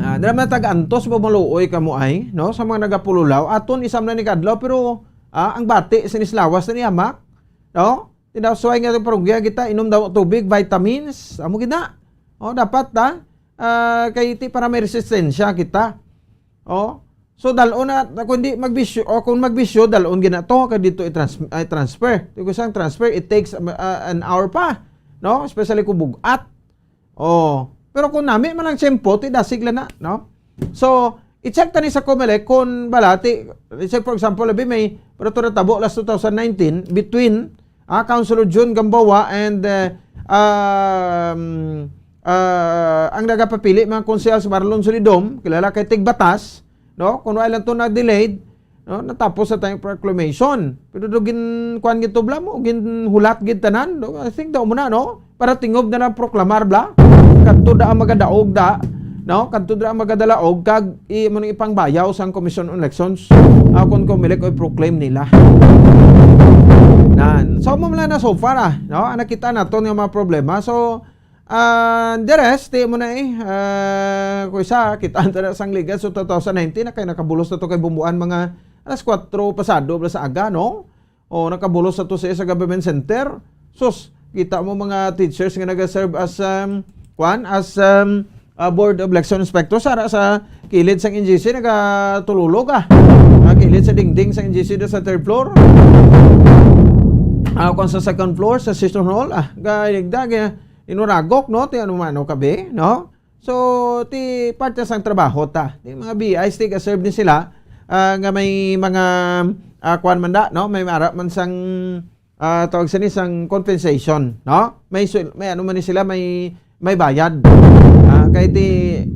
Ah, dira man tag-antos ba maluoy kamo ay, no, sa mga nagapululaw, aton isam na ni kadlaw, pero ah, ang bati sinis lawas na ni amak, no? Tinawsway nga parugya kita, inom daw tubig, vitamins, amo gid na. O, dapat ta, ah, kay ti para may resistensya kita. O, so dalon na, kung di magbisyo, o kung magbisyo, dalon gid na to, kay dito i-trans-, i-transfer. Di ko sang transfer, it takes, um, uh, an hour pa, no? Especially kung bugat. O, pero kung nami man ang tiyempo, ti dasig lang na, no? So, i-check tani sa Comelec kung bala, ti, let's say, for example, labi may, pero to natabo last two thousand nineteen, between, ah, Councilor Jun Gamboa and, eh, um, ah, ang nagapapili mga konsehal si Marlon Solidom, kilala kay Tigbatas, no? Kung wala lang to na-delayed, no? Natapos sa tayong proclamation. Pero do gin, kuwan gid to, bla, mo, ginhulat gid tanan, no? I think daw mo na, no? Para tingob na lang proklamar, bla. Kadto da ang magadaog da, no? Kadto da ang magadalaog, kag i-, mo nang ipangbayaw sang Commission on Elections, ah, kung Comelec o i-proclaim nila. Nan. So, mo lang na so far, ah, no? Ang nakita naton nga mga problema. So, ah, the rest, di mo na eh. Ah, kung isa, kitaan ta na sang ligas, so two thousand nineteen, na kay nakabulos na to kay bumbuan mga alas kuwatro pasado, bla sa aga, no? O, nakabulos na to sa, sa government center. Sus, kita mo mga teachers nga nag-serve as, um, kwan, as, um, ah, Board of Election Inspector, sara sa kilid sang N G C, nagatululog, ah. Ah, kilid sa dingding sa N G C do sa third floor. Ah, kung sa second floor, sa session hall, ah, ga-, ga-, ga-, inuragok, no? Ti ano man, no, kabi, no? So, ti parte sang trabaho ta. Ti mga B Is, ti ga-serve ni sila, ah, nga may mga, ah, kwan man da, no? May mara man sang, ah, tawag sini sang compensation, no? May sul-, may ano man ni sila, may, may bayad. Ah, kay ti,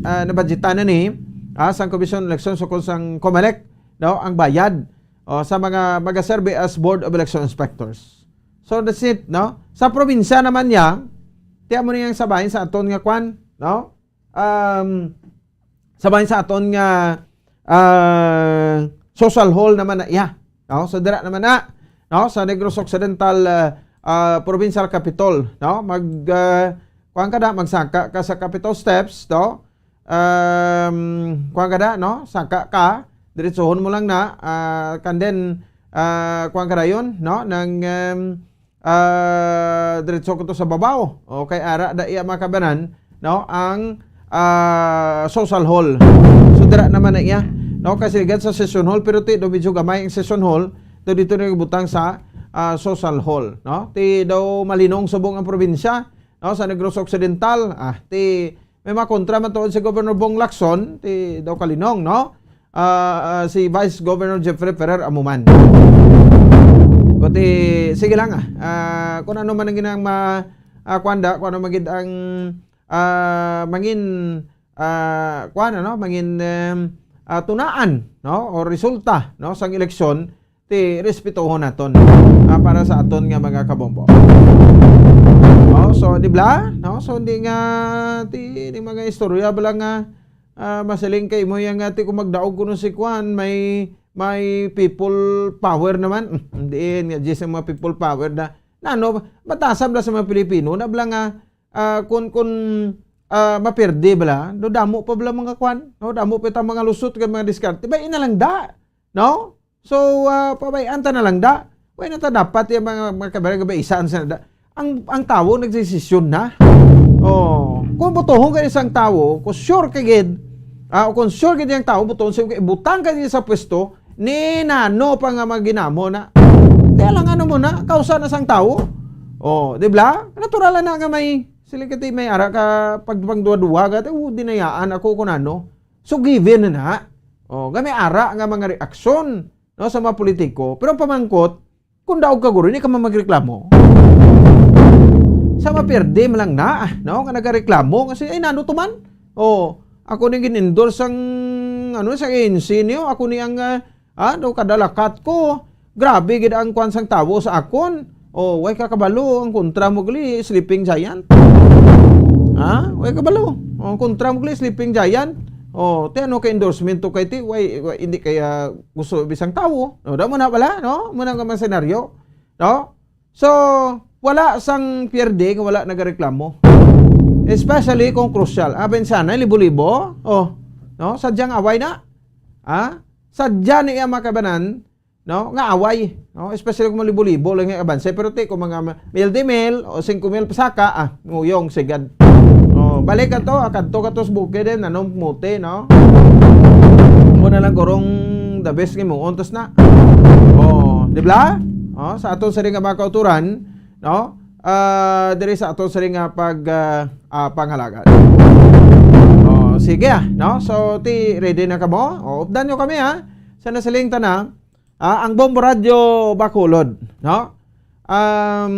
ah, nabudgetan na ni, ah, sang Commission on Elections o kung sang Comelec, no? Ang bayad, o, sa mga magaserve as Board of Election Inspectors. So, that's it, no? Sa probinsya naman niya, ti amo ni ang sabahin sa aton nga kwan, no? Um, sabahin sa aton nga, ah, social hall naman na iya, no? So, dira naman na, no? Sa Negros Occidental, ah, ah, Provincial Capitol, no? Mag, ah, kuwan ka na, magsaka ka sa Capitol Steps, no? Um, kuwan ka na, no? Saka ka, diretsohon mo lang na, ah, and then, ah, kuwan ka na yun, no? Nang, um, ah, diretso ko to sa babaw. Okay, ara da iya makabanan, no? Ang, ah, social hall. So, dira naman na iya, no? Kasi gad sa session hall, pero ti do medyo gamay ang session hall, do dito na butang sa, ah, social hall, no? Ti daw malinong subong ang probinsya, no? Sa Negros Occidental, ah, ti may mga kontra man tuod si Governor Bong Lacson, ti daw kalinong, no? Ah, ah, si Vice Governor Jeffrey Ferrer amo man. But, eh, sige lang, ah. Ah, kung ano man ang ginang ma-, ah, kuwan da, kung ano man gid ang, ah, mangin, ah, kuwan, ano, mangin, em, ah, tunaan, no? O resulta, no, sang eleksyon, ti respetuhon naton, ah, para sa aton nga mga kabombo. Oh, so, di bla? No? So, hindi nga, ti, di mga istorya bala nga, ah, masiling kay mo yang ati kung magdaog kuno si Kwan, may, may people power naman. Hindi, nga, Jis, ang mga people power na, na ano, batasan bala sa mga Pilipino, na bala nga, ah, kun, kun, ah, maperde bala, no, damo pa bala mga Kwan, no, damo pa itang mga lusot kay mga diskarte. Ba, ina lang da, no? So, ah, pabayaan ta na lang da. Way na ta dapat yung mga, mga kabarangay, isaan sa da. Ang, ang tawo nagdesisyon na. Oh, kung botohon ka isang tawo, kung sure ka gid, ah, o kung sure gid yung tawo, botohon siya, ibutang ka gid sa pwesto, ni nano pa nga maginamo na. Kaya lang ano mo na, kausa na sang tawo. Oh, di ba? Natural na nga may, sila kati may ara ka pagpangduwa-duwa, gati, oh, dinayaan ako kung ano. So, given na na. Oh, gamay ara nga mga reaksyon, no, sa mga politiko. Pero ang pamangkot, kung daog ka guro, hindi ka man magreklamo. Sa maperde man lang na, no, nga nagareklamo, kasi, "Ay, nano to man? Oh, ako ning gin-endorse ang, ano, sa A N C niyo, ako ni ang, ah, ah, no, kadalakat ko." Grabe gid ang kwan sang tawo sa akon. Oh, way ka kabalo, ang kontra mo gali, sleeping giant. Ha? Way kabalo. Oh, ang kontra mo gali, sleeping giant. Oh, ti ano ka endorsement to kay ti, way, way, hindi kaya gusto bisang tawo. No, da mo na pala, no? Mo na nga mga senaryo. No? So, wala sang pierde nga wala nagareklamo. Especially kung crucial. Aben sana, libo-libo. Oh, no? Sadyang away na. Ha? Sadya ni iya makabanan, no, nga away, no? Especially kung malibo-libo lang yung abanse, pero ti kung mga ma-, mil de mil o singko mil pasaka, ah, nguyong sigad. Oh, balik ka to, ah, kadto ka to sa bukid, eh, nanom muti, no? Mo na lang gurong the best nga mo, untas na. Oh, di ba? Oh, sa aton sa rin nga mga kauturan, no? Ah, diri sa aton sa rin nga pag, ah, ah, pangalagan. Oh, sige, ah, no? So, ti ready na kamo? Oh, updan nyo kami, ha? Sa nasiling ta na, ah, ang Bombo Radyo Bacolod, no? Um,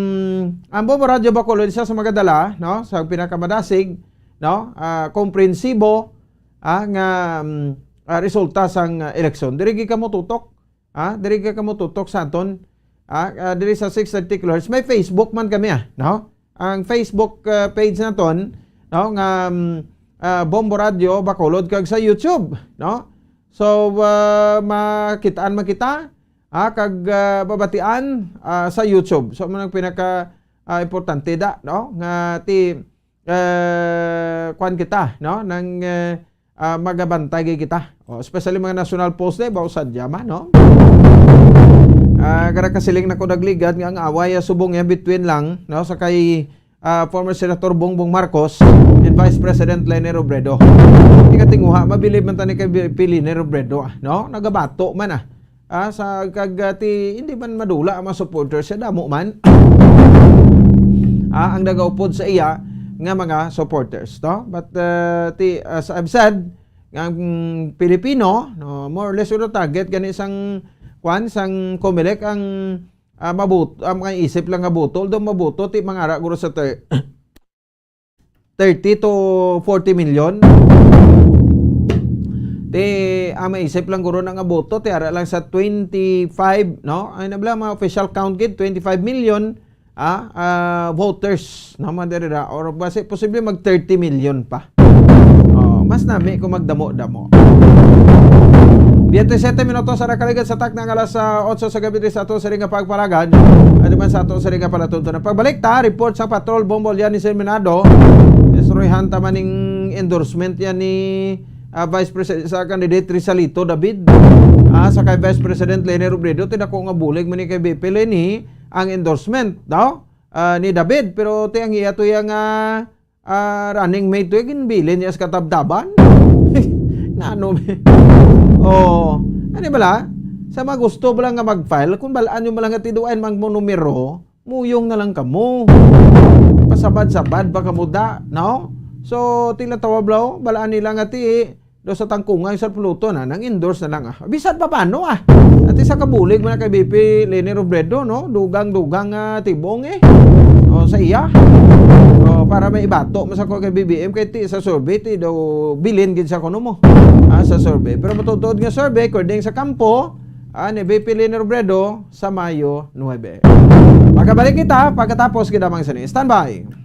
ang Bombo Radyo Bacolod, isa sa magadala, no? Sa pinakamadasig, no? Ah, komprensibo, ah, nga, um, ah, resulta sang, ah, eleksyon. Diri gid kamo tutok, ah, diri gid kamo tutok sa aton, ah, ah, diri sa six thirty kilohertz. May Facebook man kami, ah, no? Ang Facebook, ah, page naton, no? Nga, um, ah, Bombo Radyo Bacolod kag sa YouTube, no? So, ah, makitaan man kita, ah, kag, ah, babatian, ah, sa YouTube. So, mo nang pinaka, ah, importante da, no? Nga ti, eh, kwan kita, no? Nang, eh, ah, magabantay gid kita. O, especially mga national post na, ibaw sadya man, no? Ah, kada kasiling na ko nagligad nga ang away, ah, subong yan between lang, no? Sa kay, ah, former Senator Bongbong Marcos and Vice President Leni Robredo. Di ka tinguha, mabilib man tani kay Bi-, Pi Leni Robredo, ah, no? Nagabato man, ah. Ah, sa kag, ah, ti, hindi man madula ang mga supporters siya, damo man. Ah, ang nagaupod sa iya nga mga supporters, no? But, ah, ti, as I've said, ang Pilipino, no, more or less, uno target gani sang, kwan, sang Comelec ang, ah, mabut-, ang mga isip lang nga boto, although maboto, ti mangara guro sa ter-, thirty to forty million. Ti, ang maisip lang guro na nga boto, ti ara lang sa twenty-five, no? Ay, nabla, mga official count gid, twenty-five million, ah, ah, voters, no, man diri ra. Or basi, posible mag thirty million pa. Oh, mas nami kung magdamo-damo. Biyente sete minutos sa nakaligad sa takna nga alas, ah, otso sa gabi diri sa ato sa ring nga pagpalagan. Ano man sa ato sa ring nga palatuntunan. Pagbalik ta, report sa Patrol Bombo yan ni Seminado. Istoryahan ta man ning endorsement yan ni, ah, Vice President sa candidate Rizalito David. Ah, sa kay Vice President Leni Robredo, tinako nga bulig man ni kay V P Leni ang endorsement, daw, ah, ni David. Pero ti ang iya to yang, ah, ah, running mate to, eh, ginbilin niya sa katabtaban. Nano, oh, ano bala? Sa mga gusto bala nga mag-file, kung balaan nyo bala nga tiduan mang mo numero, muyong na lang kamo. Pasabad-sabad ba kamo da, no? So, tila tawa bala, balaan nila nga ti, do sa tangkungan sa puluto na, nang endorse na lang, ah. Bisan pa paano, ah. At isa ka bulig man kay V P Leni Robredo, no? Dugang-dugang, ah, tibong, eh. O, sa iya. O, para may ibato mo sa ko kay B B M, kay ti sa survey, ti daw bilin gid sa kuno mo. Ah, sa survey. Pero matutuod nga survey, according sa kampo, ah, ni V P Leni Robredo, sa Mayo nuebe. Magkabalik kita pagkatapos gid lamang sini. Standby.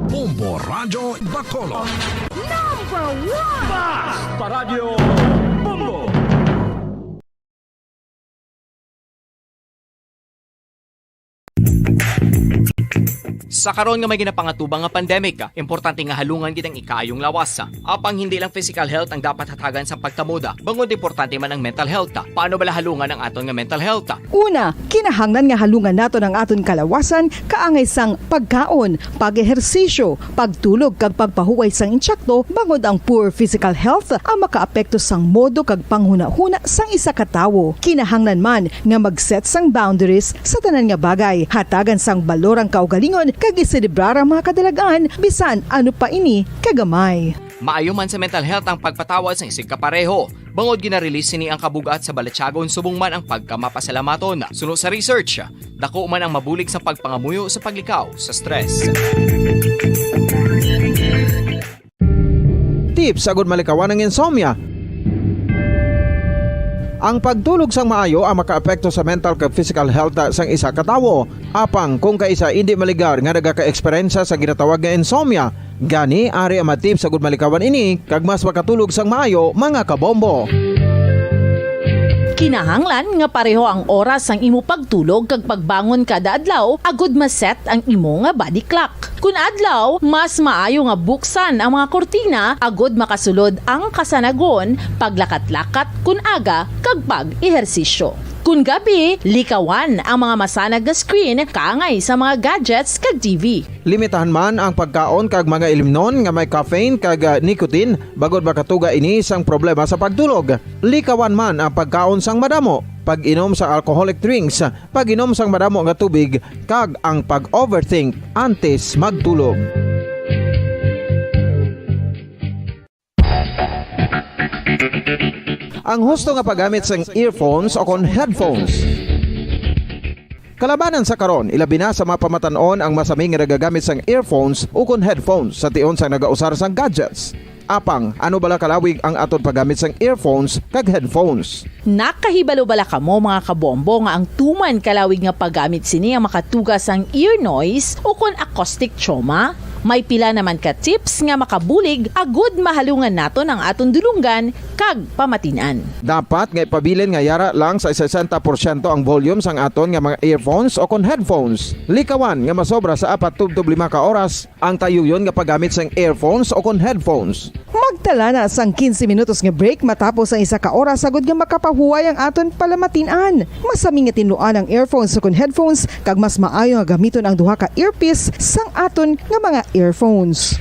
Bombo Radyo Bacolod. Number one! Basta Radyo Bombo! Sa karon nga may ginapangatubang nga pandemic, importante nga halungan gid ang ikaayong lawas. Apang hindi lang physical health ang dapat hatagan sa pagtamod, bangod importante man ang mental health. Paano bala halungan ang aton nga mental health? Una, kinahanglan nga halungan naton ang aton kalawasan kaangay sang pagkaon, pag-ehersisyo, pagtulog kag pagpahuway sang insakto, bangod ang poor physical health ang makaapekto sang modo kag panghunahuna sang isa ka tawo. Kinahanglan man nga mag-set sang boundaries sa tanan nga bagay, hatagan sang balor ang kaugalingon kag iselebrar ang mga kadalagan bisan ano pa ini kagamay. Maayo man sa mental health ang pagpatawad sang isigkapareho. Bangod gina-release sini ang kabug-at sa balatyagon subong man ang pagkamapasalamaton. Suno sa research, dako man ang mabulig sa pagpangamuyo sa paglikaw sa stress. Tips agud malikawan ang insomnia. Ang pagtulog sang maayo ang makaapekto sa mental kag physical health sang isa ka tawo. Apang kung kaisa indi maligar nga nagaka-eksperyensya sa ginatawag nga insomnia, gani ari ang mga tips agud malikawan ini kag mas makatulog sang maayo, mga kabombo. Kinahanglan nga pareho ang oras sang imo pagtulog kag pagbangon kada adlaw agud ma-set ang imo nga body clock. Kun adlaw, mas maayo nga buksan ang mga kurtina agud makasulod ang kasanagon, paglakat-lakat kun aga, kag pag-ehersisyo. Kun gabi, likawan ang mga masanag nga screen kaangay sa mga gadgets kag T V. Limitahan man ang pagkaon kag mga ilimnon nga may caffeine kag, ah, nicotine, bangod makatuga ini sang problema sa pagtulog. Likawan man ang pagkaon sang madamo, pag-inom sang alcoholic drinks, pag-inom sang madamo nga tubig, kag ang pag-overthink antes magtulog. Ang husto nga paggamit sang earphones o kon headphones. Kalabanan sa karon, ilabi na sa mga pamatan-on ang masami nga nagagamit sang earphones ukon headphones sa tion sang nagausar sang gadgets. Apang, ano bala kalawig ang aton paggamit sang earphones kag headphones? Nakahibalo bala kamo, mga kabombo, nga ang tuman kalawig nga paggamit sini ang makatuga sang ear noise ukon acoustic trauma? May pila naman ka tips nga makabulig agud mahalungan naton ang aton dulonggan kag pamatin-an. Dapat nga ipabilin nga yara lang sa sesenta porsyento ang volume sang aton nga mga earphones o kon headphones. Likawan nga masobra sa apat tubtob lima ka oras ang tayuyon nga paggamit sang earphones o kon headphones. Magtala na sang quince minutos nga break matapos ang isa ka oras, agud nga makapahuway ang aton palamatin-an. Masami nga tinluan ang earphones o kon headphones, kag mas maayo nga gamiton ang duha ka earpiece sang aton nga mga earphones.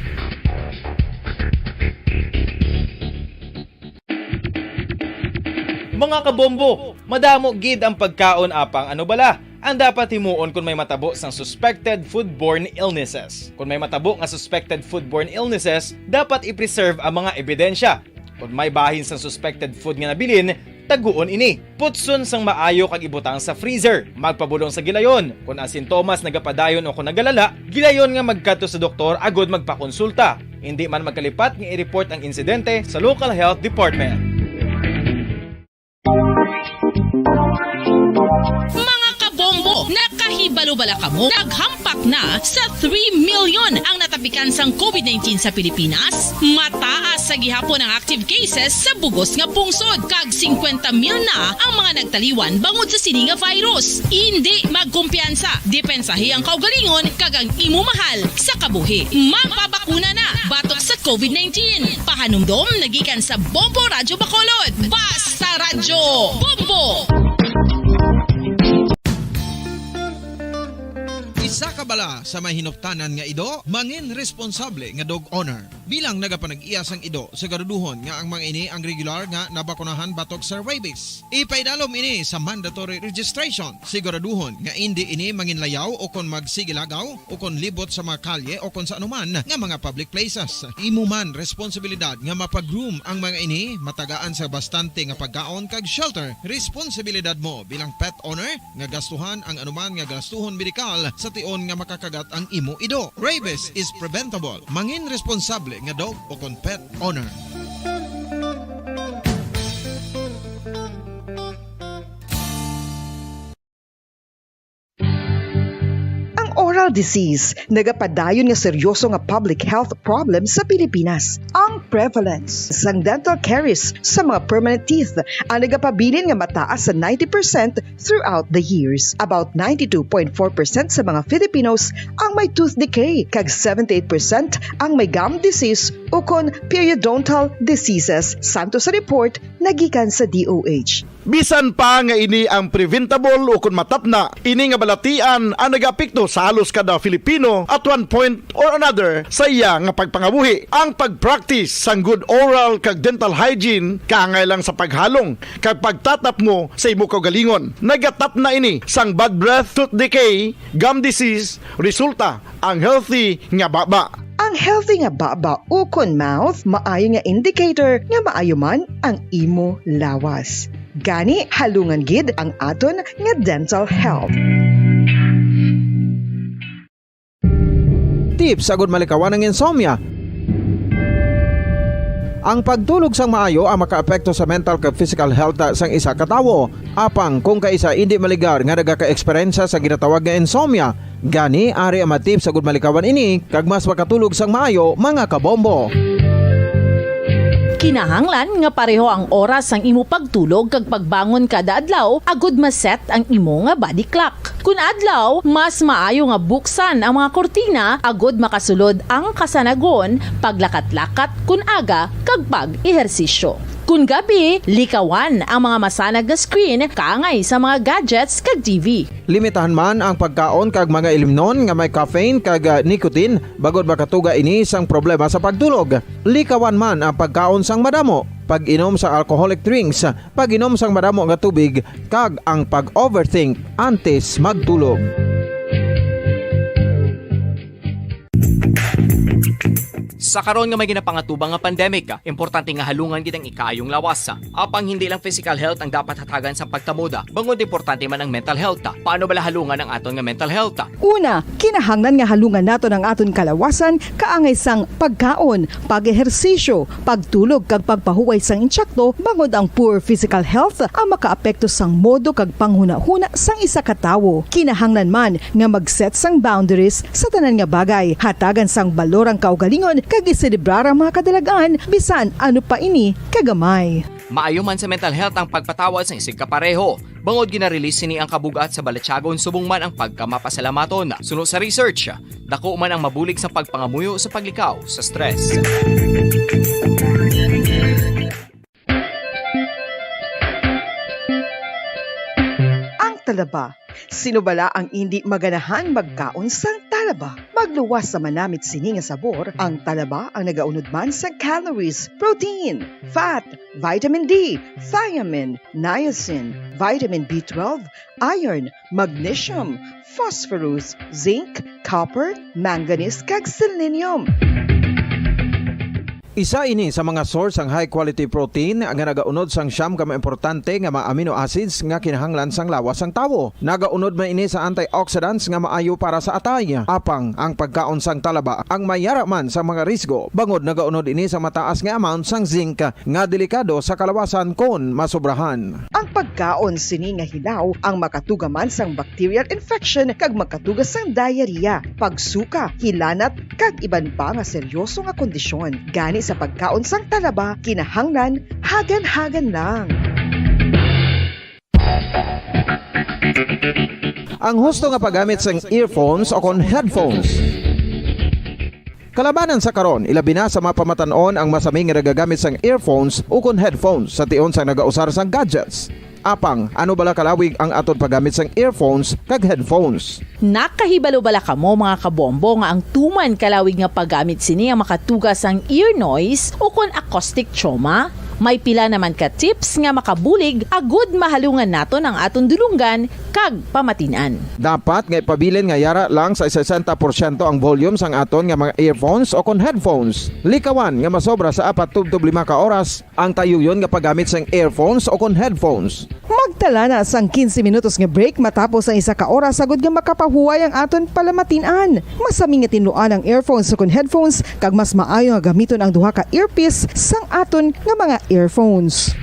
Mga kabombo, madamo gid ang pagkaon, apang ano bala ang dapat himuon kon may matabo sang suspected foodborne illnesses? Kon may matabo nga suspected foodborne illnesses, dapat i-preserve ang mga ebidensya. Kon may bahin sang suspected food nga nabilin, taguon ini. Putson sang maayo kag ibutang sa freezer. Magpabulong sa gilayon. Kon ang sintomas nagapadayon o kon nagalala, gilayon nga magkadto sa doktor agud magpakonsulta. Indi man magkalipat nga i-report ang insidente sa local health department. Mga kabombo, nakahibalo bala kamo? Naghampak na sa three million ang natapikan sang covid nineteen sa Pilipinas. Mataas sa gihapon ang active cases sa bugos nga pungsod, kag singkwenta mil na ang mga nagtaliwan bangod sa sini nga virus. Indi magkumpiyansa, depensahi ang kaugalingon kag ang imo mahal sa kabuhi. Magpabakuna na batok sa covid nineteen. Pahanumdom nagikan sa Bombo Radyo Bacolod. Basta Radyo Bombo! Isa ka bala sa may hinuptanan nga ido, mangin responsable nga dog owner. Bilang nagapanag-iya sang ido, siguraduhon nga ang mga ini ang regular nga nabakunahan batok sa rabies. Ipaidalom ini sa mandatory registration. Siguraduhon nga indi ini manginlayaw o kon magsigilagaw o kon libot sa mga kalye o kon sa anuman nga mga public places. Imo man responsibilidad nga mapa-groom ang mga ini, matagaan sa bastante nga pagkaon kag shelter. Responsibilidad mo bilang pet owner nga gastuhan ang anuman nga gastuhon medikal sa tion nga makakagat ang imo ido. Rabies is preventable. Mangin responsable nga dog o kon pet owner. Ang oral disease nagapadayon nga seryoso nga public health problem sa Pilipinas. Ang prevalence sang dental caries sa mga permanent teeth ang nagapabilin nga mataas sa ninety percent throughout the years. About ninety-two point four percent sa mga Filipinos ang may tooth decay, kag seventy-eight percent ang may gum disease ukon periodontal diseases, santo sa report nagikan sa D O H. Bisan pa nga ini ang preventable ukon matapna, ini nga balatian ang nagaapekto sa halos kada Filipino at one point or another sa iya nga pagpangabuhi. Ang pag-practice sang good oral kag dental hygiene kaangay lang sa paghalong kag pagtatapngo sa imo kaugalingon. Nagatapna ini sang bad breath, tooth decay, gum disease, resulta ang healthy nga baba. Ang healthy nga baba ukon mouth maayo nga indicator nga maayo man ang imo lawas. Gani, halungan gid ang aton nga dental health. Tips agud malikawan ang insomnia. Ang pagtulog sang maayo ang makaapekto sa mental kag physical health sang isa ka tawo. Apang kung kaisa indi maligar nga nagaka-eksperyensya sa ginatawag nga insomnia, gani ari ang mga tips agud malikawan ini kag mas makatulog sang maayo, mga kabombo. Kinahanglan nga pareho ang oras sang imo pagtulog kag pagbangon kada adlaw agud ma-set ang imo nga body clock. Kun adlaw, mas maayo nga buksan ang mga kurtina agud makasulod ang kasanagon, paglakat-lakat kun aga, kag pag-ehersisyo. Kun gabi, likawan ang mga masanag nga screen kaangay sa mga gadgets kag T V. Limitahan man ang pagkaon kag mga ilimnon nga may caffeine kag, ah, nicotine, bangod makatuga ini sang problema sa pagtulog. Likawan man ang pagkaon sang madamo, pag-inom sang alcoholic drinks, pag-inom sang madamo nga tubig, kag ang pag-overthink antes magtulog. Sa karon nga may ginapangatubang nga pandemic, importante nga halungan gid ang ikaayong lawas. Apang hindi lang physical health ang dapat hatagan sang pagtamuda, bangod importante man ang mental health. Paano bala halungan ang aton nga mental health? Una, kinahanglan nga halungan naton ang aton kalawasan kaangay sang pagkaon, pag-ehersisyo, pagtulog kag pagpahuway sang insakto, bangod ang poor physical health ang makaapekto sang modo kag panghunahuna sang isa ka tawo. Kinahanglan man nga mag-set sang boundaries sa tanan nga bagay, hatagan sang balor ang kaugalingon kag iselebrar ang mga kadalag-an, bisan ano pa ini kagamay. Maayo man sa mental health ang pagpatawad sang isigkapareho, bangod gina-release sini ang kabug-at sa balatyagon subong man ang pagkamapasalamaton. Suno sa research, dako man ang mabulig sa pagpangamuyo sa paglikaw sa stress. Ang talaba. Sino bala ang indi maganahan magkaon sang talaba? Magluwas sa manamit sini nga sabor, ang talaba ang nagaunod man sa calories, protein, fat, vitamin D, thiamine, niacin, vitamin B twelve, iron, magnesium, phosphorus, zinc, copper, manganese, kag selenium. Isa ini sa mga source sang high quality protein nga nagaunod sang siyam ka mga importante nga mga amino acids nga kinahanglan sang lawas sang tawo. Nagaunod man ini sa antioxidants nga maayo para sa atay. Apang ang pagkaon sang talaba ang may yara man sa mga risgo, bangod nagaunod ini sa mataas nga amount sang zinc nga delikado sa kalawasan kon masobrahan. Ang pagkaon sini nga hilaw ang makatuga man sang bacterial infection kag makatuga sang diarrhea, pagsuka, hilanat, kag iban pa nga seryoso nga kondisyon. Gani sa pagkaon sang talaba, kinahanglan hagan-hagan lang. Ang husto nga paggamit sang earphones o kon headphones. Kalabanan sa karon, ilabi na sa mga pamatan-on ang masami nga nagagamit sang earphones ukon headphones sa tion sang nagausar sang gadgets. Apang, ano bala kalawig ang aton paggamit sang earphones kag headphones? Nakahibalo bala kamo, mga kabombo, nga ang tuman kalawig nga paggamit sini ang makatuga sang ear noise ukon acoustic trauma? May pila naman ka tips nga makabulig agud mahalungan naton ang aton dulonggan kag pamatin-an. Dapat nga ipabilin nga yara lang sa sesenta porsyento ang volume sang aton nga mga earphones o kon headphones. Likawan nga masobra sa apat tubtob lima ka oras ang tayuyon nga paggamit sang earphones o kon headphones. Magtala na sang quince minutos nga break matapos ang isa ka oras, agud nga makapahuway ang aton palamatin-an. Masami nga tinluan ang earphones o kon headphones, kag mas maayo nga gamiton ang duha ka earpiece sang aton nga mga earphones.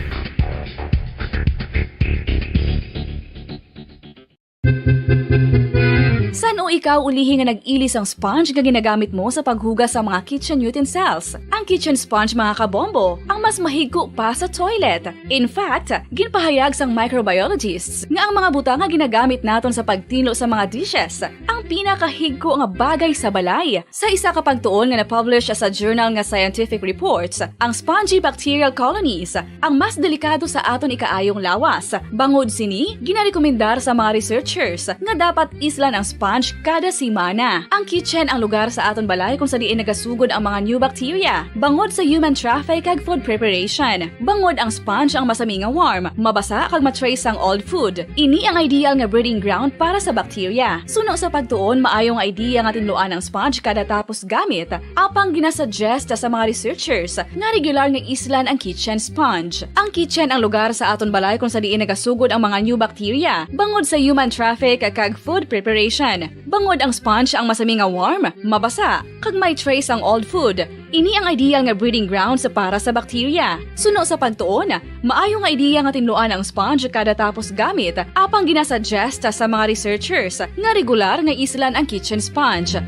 San-o ikaw ulihi nga nag-ili sang sponge nga ginagamit mo sa paghugas sa mga kitchen utensils? Ang kitchen sponge, mga kabombo, ang mas mahigko pa sa toilet. In fact, ginpahayag sang microbiologists nga ang mga butang nga ginagamit naton sa pagtinlo sa mga dishes ang pinakahigko nga bagay sa balay. Sa isa ka pagtuon nga na-publish sa journal nga Scientific Reports, ang spongy bacterial colonies ang mas delikado sa aton ikaayong lawas. Bangod sini, ginarekomendar sa mga researchers nga dapat islan ang sponge kada semana. Ang kitchen ang lugar sa aton balay kung sa diin nagasugod ang mga new bacteria, bangod sa human traffic kag food preparation. Bangod ang sponge ang masami nga warm, mabasa kag ma-trace ang old food. Ini ang ideal nga breeding ground para sa bacteria. Suno sa pagtuon, maayo nga idea nga tinluan ang sponge kada tapos gamit, apang ginasuggest sa mga researchers nga regular nga islan ang kitchen sponge. Ang kitchen ang lugar sa aton balay kung sa diin nagasugod ang mga new bacteria, bangod sa human traffic kag food preparation. Bangod ang sponge ang masami nga warm, mabasa, kag may trace ang old food, ini ang ideal nga breeding grounds para sa bacteria. Suno sa pagtuon, maayo nga idea nga tinluan ang sponge kada tapos gamit, apang ginasuggest sa mga researchers nga regular nga islan ang kitchen sponge.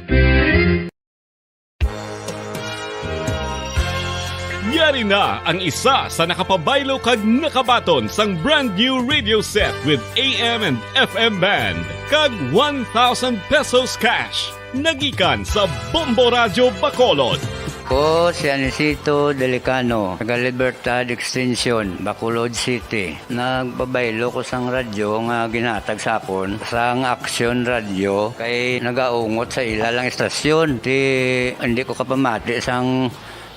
Yari na ang isa sa nakapabaylo kag nakabaton sang brand new radio set with A M and F M band kag one thousand pesos cash. Nagikan sa Bombo Radyo Bacolod. Ko si Anisito Delicano, taga Libertad Extension, Bacolod City. Nagpabaylo ko sang radyo nga ginhatag sa akon sang Action Radio kay nagaungot sa ila lang istasyon. Ti, hindi ko kapamati sang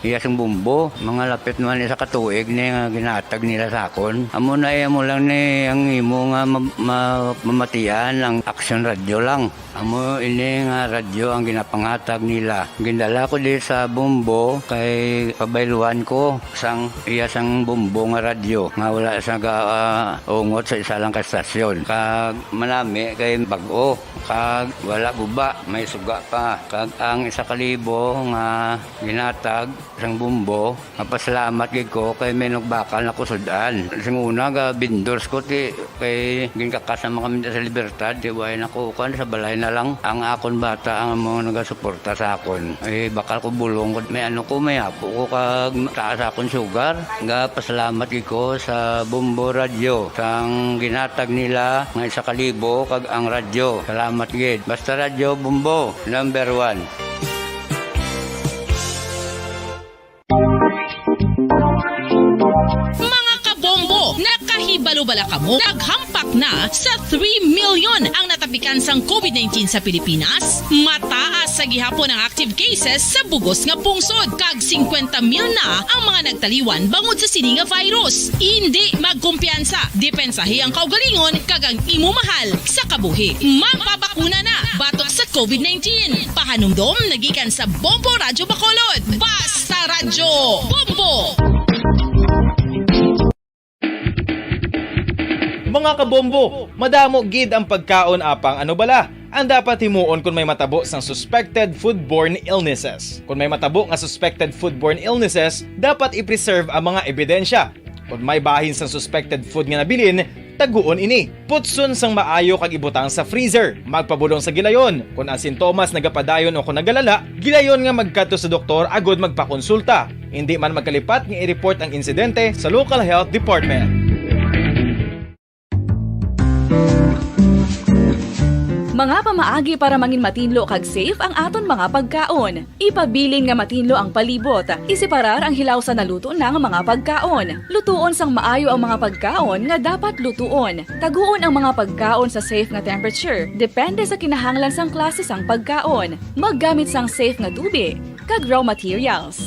iya sang Bombo. Mga lapit naman isa ka tuig ni nga ginhatag nila sa akon. Amo na, eh, amo lang ni ang imo nga ma-, ma-, mamatian ang Action Radio lang. Amo ini nga radyo ang ginapangatag nila. Gindala ko di sa Bombo kay pabayluan ko sang iya sang Bombo nga radyo nga wala sa ga, ah, ungot sa isa lang ka stasyon. Kag manami kay bag-o, kag wala guba, may suga pa. Kag ang isa ka libo nga ginatag sang Bombo, mapasalamat gid ko kay may nagbakal na ko sud-an. Sing una, ga vendors ko, ti, kay ginkakas naman kami sa Libertad, ti, way na ko, kuwan, sa balay na lang. Ang akon bata ang mga nagasuporta sa akon. Eh, bakal ko bulong ko, may ano ko, may apo ko, kag taas akon sugar. Ga pasalamat gid ko sa Bombo Radio, sang ginatag nila nga isa ka libo, kag ang radyo. Salamat gid. Basta Radyo Bombo, number one. Mga kabombo, nakahibalo bala kamo? Naghampak na sa three million ang natapikan sang covid nineteen sa Pilipinas. Mataas sa gihapon ang active cases sa bugos nga pungsod, kag singkwenta mil na ang mga nagtaliwan bangod sa sini nga virus. Indi magkumpiyansa, depensahi ang kaugalingon kag ang imo mahal sa kabuhi. Magpabakuna na batok sa covid nineteen. Pahanumdom nagikan sa Bombo Radyo Bacolod. Basta Radyo Bombo! Mga kabombo, madamo gid ang pagkaon, apang ano bala ang dapat himuon kon may matabo sang suspected foodborne illnesses? Kon may matabo nga suspected foodborne illnesses, dapat i-preserve ang mga ebidensya. Kon may bahin sang suspected food nga nabilin, taguon ini. Putson sang maayo kag ibutang sa freezer. Magpabulong sa gilayon. Kon ang sintomas nagapadayon o kon nagalala, gilayon nga magkadto sa doktor agud magpakonsulta. Indi man magkalipat nga i-report ang insidente sa local health department. Mga pamaagi para mangin matinlo kag safe ang aton mga pagkaon. Ipabilin nga matinlo ang palibot. Iseparar ang hilaw sa naluto na nga mga pagkaon. Lutuon sang maayo ang mga pagkaon nga dapat lutuon. Taguon ang mga pagkaon sa safe nga temperature, depende sa kinahanglan sang klase sang pagkaon. Maggamit sang safe nga tubig kag raw materials.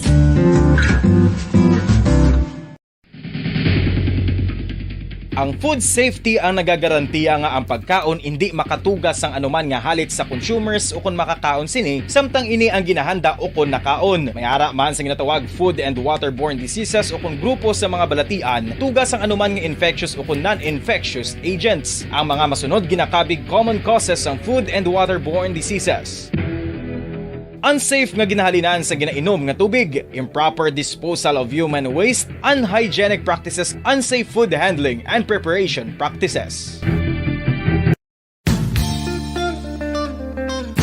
Ang food safety ang nagagarantiya nga ang pagkaon indi makatugas sang anuman nga halit sa consumers ukon makakaon sini, samtang ini ang ginahanda ukon nakaon. May ara man sa ginatawag food and waterborne diseases ukon grupo sa mga balatian, tugas sang anuman nga infectious ukon non-infectious agents. Ang mga masunod ginakabig common causes sang food and waterborne diseases. Unsafe nga ginahalinan sa ginainom nga tubig, improper disposal of human waste, unhygienic practices, unsafe food handling and preparation practices.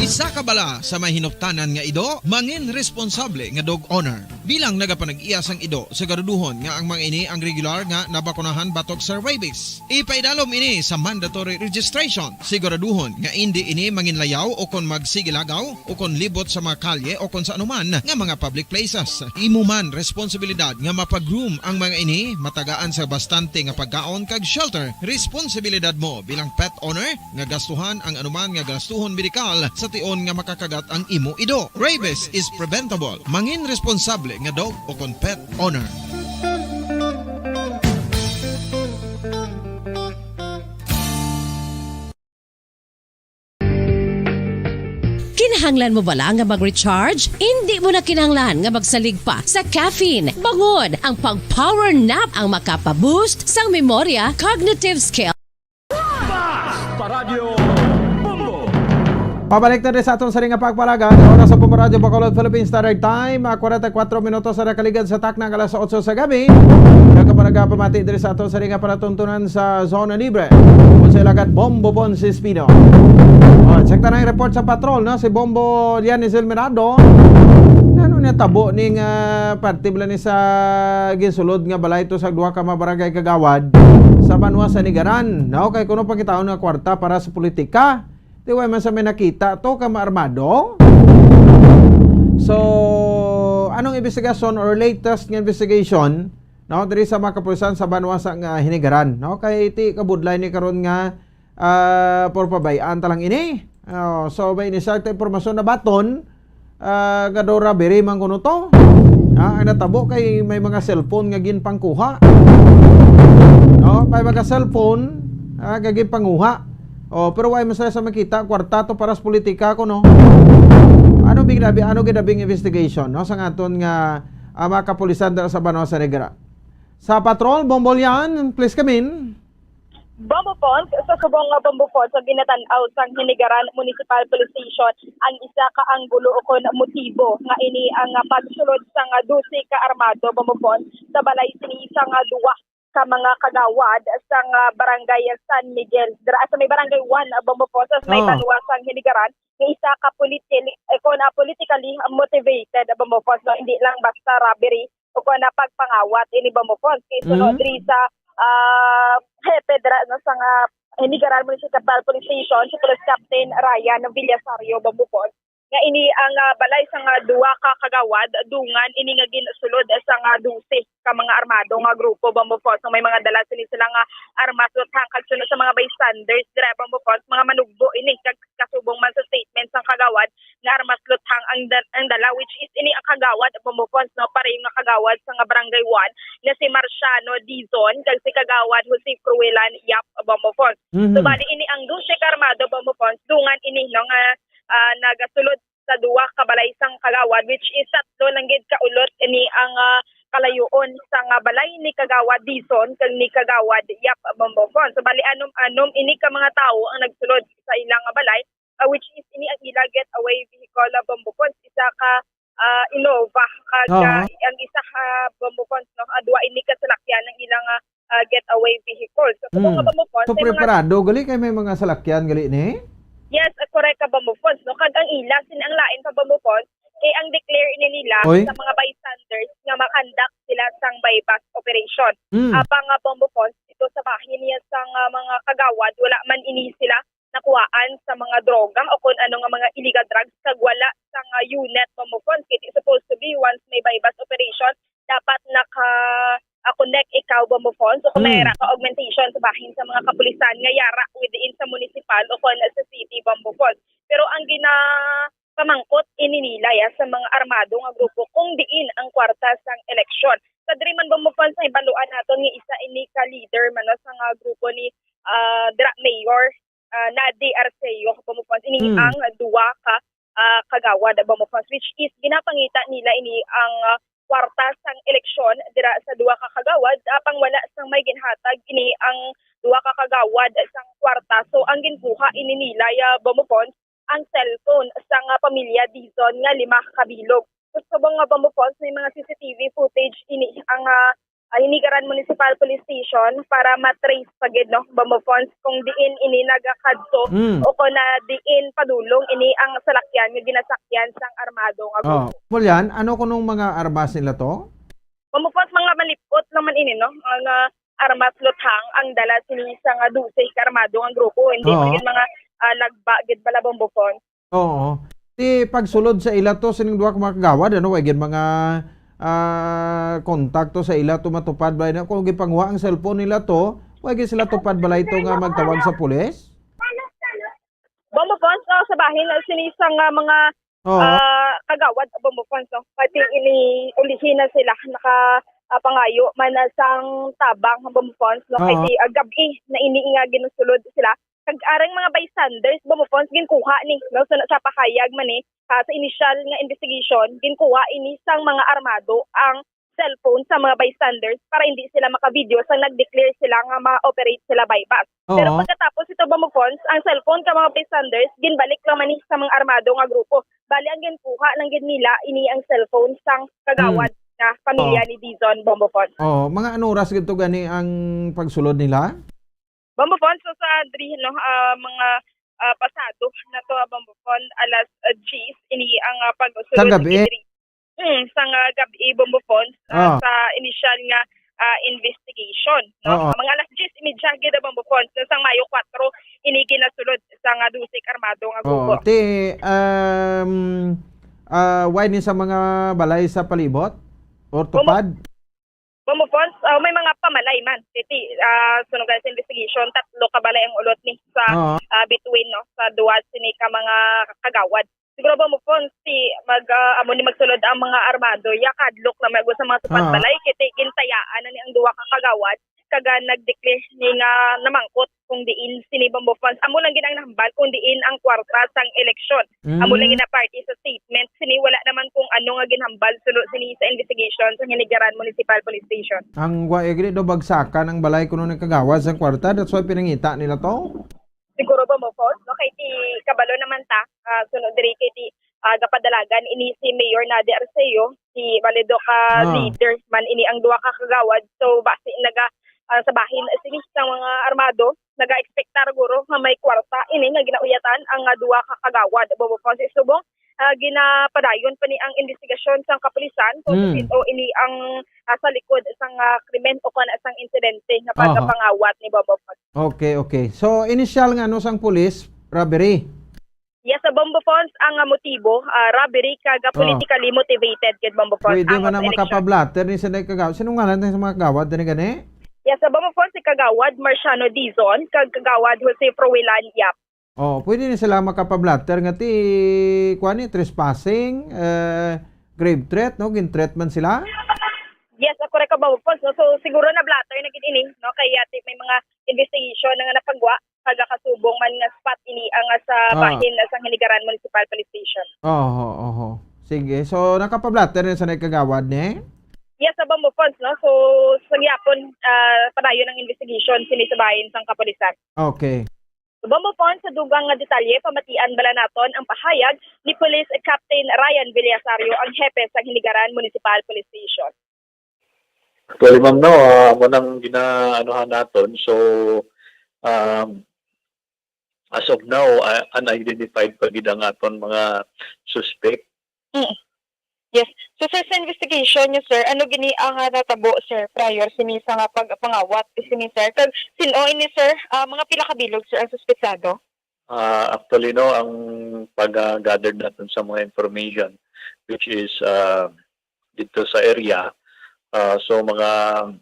Isa ka bala sa may hinuptanan nga ido, mangin responsable nga dog owner. Bilang nagapanag-iya sang ido, siguraduhon nga ang mga ini ang regular nga nabakunahan batok sa rabies. Ipaidalom ini sa mandatory registration. Siguraduhon nga indi ini manginlayaw o kon magsigilagaw o kon libot sa mga kalye o kon sa anuman nga mga public places. Imo man responsibilidad nga mapa-groom ang mga ini, matagaan sa bastante nga pagkaon kag shelter. Responsibilidad mo bilang pet owner nga gastuhan ang anuman nga gastuhon medikal sa tion nga makakagat ang imo ido. Rabies is preventable. Mangin responsable nga dog o kon pet owner. Kinahanglan mo bala nga mag-recharge? Indi mo na kinahanglan nga magsalig pa sa caffeine, bangod ang pag-power nap ang makapa-boost sang memorya, cognitive skill. Basta Radyo Bombo! Pabalik na rin sa aton sa ring nga pagpalagan. Oras sa Bombo Radyo Bacolod, Philippine Standard Time, ah, forty-four minutos na nakaligad sa takna nga alas otso sa gabi. Nagkapanagapamati diri sa aton sa ring nga palatuntunan sa Zona Libre. Kung sa ilagat, Bombo Bon Espino. Oh, check ta na yung report sa patrol, no? Si Bombo Lianis Elmerado. Ano na tabo ni nga parte bala ni sa ginsulod nga balay to sa duha ka mga barangay kagawad sa banwa sa Hinigaran? No, kay kuno pangitaon nga kwarta para sa politika. Di way man sa may nakita to ka maarmado. So, anong investigasyon or latest nga investigation, no, diri sa mga kapulisan sa banwa sa nga Hinigaran, no? Kay ti kabudlay ni karon nga ah, por pabayaan ta lang ini. Oh, so may inisial ta impormasyon na baton, ah, nga daw robbery man kuno to. Ah, ang natabo kay may mga cellphone nga ginpangkuha. No, may mga cellphone, ah, nga ginpanguha. Oh, pero way man sa makita kwarta to para sa politika ko, no. Ano big dabi, ano gid dabi ang investigation, no, sa ngaton nga, ah, mga kapulisan dira sa banwa sa Hinigaran? Sa patrol, Bombolyan, please come in. Bombo Fons, sa subong nga Bombo Fons, ang ginatan-aw sang Hinigaran Municipal Police Station ang isa ka anggulo ukon motibo nga ini ang pagsulod sang dose ka armado, Bombo Fons, sa balay sini sang duha ka mga kagawad sang Barangay San Miguel. Dira sa may Barangay one, Bombo Fons, sa may Oh. banwa sang Hinigaran, nga isa ka politically, eh, kon, ah, politically motivated, Bombo Fons, no? Hindi lang basta robbery o kon, ah, pagpangawat ini, Bombo Fons. Kay suno Mm. diri sa, ah, hepe dira, no, sa nga Hinigaran Municipal Police Station, si Police Captain Ryan Villasario, Bombo Fons, nga ini ang, ah, balay sa nga duha ka kagawad, dungan ini nga ginsulod sa nga dose ka mga armado nga grupo, Bombo Fons, nga may mga dala sini sila nga armas, luthang, kag suno sa mga bystanders dira, Bombo Fons, mga manugbo ini, kag kasubong man sa statement sang kagawad nga armas, luthang ang da-, ang dala, which is ini ang kagawad, Bombo Fons, no, pareho nga kagawad sa nga Barangay one nga si Marciano Dizon kag si kagawad Jose Cruelan Yap, Bombo Fons. Mhm. So, bali ini ang dose ka armado, Bombo Fons, dungan ini, no, nga, ah, nagasulod sa duha ka balay sang kagawad, which is tatlo lang gid ka ulot ini ang, ah, kalayoon sa nga balay ni Kagawad Dizon kag ni Kagawad Yap, Bombo Fons. So, bali anom-anom ini ka mga tawo ang nagsulod sa ilang nga balay, ah, which is ini ang ila getaway vehicle, ah, Bombo Fons, isa ka, ah, Innova, kag, Oo. ah, ang isa ka, Bombo Fons, no, ah, duha ini ka salakyan ang ilang, ah, ah, getaway vehicle. So, kung Mm. mga Bombo Fons, So, may mga preparado gali kay may mga salakyan gali ni? Yes, ah, correct ka, Bombo Fons, no? Kag ang ila, sin ang lain pa, Bombo Fons, kay ang declare ini nila Oy. sa mga bystanders nga makandak sila sang buy-bust operation. Mm. Apang nga, Bombo Fons, dito sa bahin niya sang, ah, mga kagawad, wala man ini sila nakuhaan sa mga droga o kung ano nga mga illegal drugs, kag wala sa nga unit, Bombo Fons. Kay supposed to be, once may buy-bust operation, dapat naka, ah, connect ikaw, Bombo Fons, o kung may Mm. ra ka augmentation sa bahin sa mga kapulisan nga yara within sa municipal o kung sa city, Bombo Fons. Pero ang gina-, pamangkot ini nila, ya, sa mga armado nga grupo kung diin ang kwarta sang eleksyon. Sa diri man, Bombo Fons, nahibaluan naton nga isa ini ka leader man, no, sa nga grupo ni, ah, dira Mayor, ah, Nadi Arceo, Bombo Fons, ini Mm. ang duha ka, ah, kagawad, Bombo Fons, which is ginapangita nila ini ang, ah, kwarta sang eleksyon dira sa duha ka kagawad, apang wala sang may ginhatag ini ang duha ka kagawad sang kwarta. So, ang ginkuha ini nila, ya, Bombo Fons, ang cellphone sang, ah, pamilya Dizon nga lima ka bilog. Sa subong nga, Bombo Fons, may mga C C T V footage ini ang, ah, ah, Hinigaran Municipal Police Station para ma-trace pa gid, no, Bombo Fons, kung diin ini nagakadto Mm. o kung na diin padulong ini ang salakyan nga ginasakyan sang armado nga Oh, grupo. Julian, ano kunong mga armas nila to? Bombo Fons, mga malipot lang man ini, no? Ang, ah, armas luthang ang dala sini sa nga dose ka armado nga grupo. Hindi Oo. man gid mga, ah, lagba gid bala, Bombo Fons. Oo. Ti pagsulod sa ila to sining duha ka mga kagawad, ano, way gid mga, ah, kontakto sa ila to matupad balay na kung gipanguha ang cellphone nila to, way gid sila tupad balay to nga magtawag sa pulis? Bombo Fons, no, sa bahin na sini sa nga mga, Oo. ah, kagawad, Bombo Fons, no? Pati ini ulihi na sila naka, ah, pangayo man na sang tabang, Bombo Fons, no? Kay Oo. si, ah, gab-i na ini nga ginusulod sila. Kag arang mga bystanders, Bombo Fons, ginkuha ni, no? So, sa pahayag man ni, ah, sa initial nga investigation, ginkuha ini sang mga armado ang cellphone sa mga bystanders para hindi sila maka-video sa nag-declare sila nga ma-operate sila buy-bust. Pero Oo. pagkatapos ito, Bombo Fons, ang cellphone ka mga bystanders, ginbalik lang man ni sa mga armado nga grupo. Bali, ang ginkuha lang gid nila, ini ang cellphone sang kagawad Mm. nga pamilya Oo. ni Dizon, Bombo Fons. Oo. Mga anong oras gid to gani ang pagsulod nila? Bombo Fons, so sa diri, no, ah, mga, ah, pasado na to, ah, Bombo Fons, alas, ah, diyes, ini ang, ah, pagsulod Sa gabi? diri. Hmm, sa nga gab-i, Bombo Fons, ah, Ah. sa initial nga, ah, investigation, no? Oo. Mga alas diyes y media gid, Bombo Fons, no, sang Mayo kuwatro, ini ginasulod sa nga dose ka armado nga Oo, grupo. Ti, um, ah, why ni sa mga balay sa palibot or Bombo tupad? Bombo Fons, ah, may mga pamalay man. Titi, ah, sunugan sa investigation, tatlo ka balay ang ulot ni sa, Oo. ah, between, no, sa duwa sini ka mga kagawad. Siguro, Bombo Fons, si mag, ah, amo ni magsulod ang mga armado, ya kadlok na may sa mga tupad Ah. balay, kay ti gintayaan na ni ang duwa ka kagawad, kaga nagdeklar ni nga namangkot kung diin sini, Bombo Fons. Amo lang gid ang nahambal kung diin ang kwarta sang eleksyon. Amo lang Mm. gid na parte sa statement sini, wala naman kung ano nga ginhambal suno sini sa investigation sa Hinigaran Municipal Police Station. Ang wa, eh, gid daw bagsakan ang balay kuno ni kagawad sang kwarta, that's why pinangita nila to? Siguro, Bombo Fons, no? Kay ti kabalo naman ta, ah, suno diri kay ti, ah, gapadalagan ini si Mayor Nader Arceo, si balido ka Ah. leader man ini ang duha ka kagawad. So, basi naga, ah, sa bahin sini sa mga armado, naga-expectar guro nga may kwarta ini nga ginauyatan ang, ah, duha ka kagawad. Bombo Fons, subong, ah, ginapadayon pa ni ang investigasyon sang kapulisan kung Hmm. sino ini ang, ah, sa likod sang, ah, krimen o kon sang insidente nga Aha. pagkapangawat ni Bombo Fons. Okay, okay. So, initial nga, ano, sang pulis, robbery? Yes, sa Bombo Fons ang, ah, motibo, ah, robbery kag, ah, Oh. politically motivated gid, Bombo Fons, Pwede ang man na election. Makapablatter ni sa nagkagaw-, sino ngalan sa mga kagawad, dali gani? Yes, sa Bombo Fons, si Kagawad Marciano Dizon kag Kagawad Jose Froilan Yap. Oh, pwede ni sila makapablatter nga ti, kuwan ni, trespassing, eh, grave threat, no? Gin-threat man sila? Yes, ako rin ka, Bombo Fons, no? So, siguro na-blatter na gid ini, no? Kaya ti, may mga investigation na nga napagwa, kagakasubong man nga spot ini ang, ah, sa Ah. bahin na sa Hinigaran Municipal Police Station. Oho, oho. Sige, so nakapablatter na sa nagkagawad, ne? Yes, sa Bombo Fons, no? So, sa gyapon, ah, padayon ang investigation sini sa bahin sang kapulisan. Okay. Bombo Fons, sa dugang nga detalye, pamatian bala naton ang pahayag ni Police Captain Ryan Villasario, ang hepe sa Hinigaran Municipal Police Station. Actually, ma'am, no, ah, amo nang gina-, anuhan naton. So, um, as of now, ah, unidentified pa gid ang aton mga suspect. Mm. Yes. So, sir, sa investigation niyo, sir, ano gini ang, ah, natabo, sir, prior sini sa nga pagpangawat sini, sir? Kag sin-o ini, sir? Ah, mga pila ka bilog, sir, ang suspetsado? Ah, actually, no, ang pag-gather natin sa mga information, which is, ah, dito sa area, ah, so mga,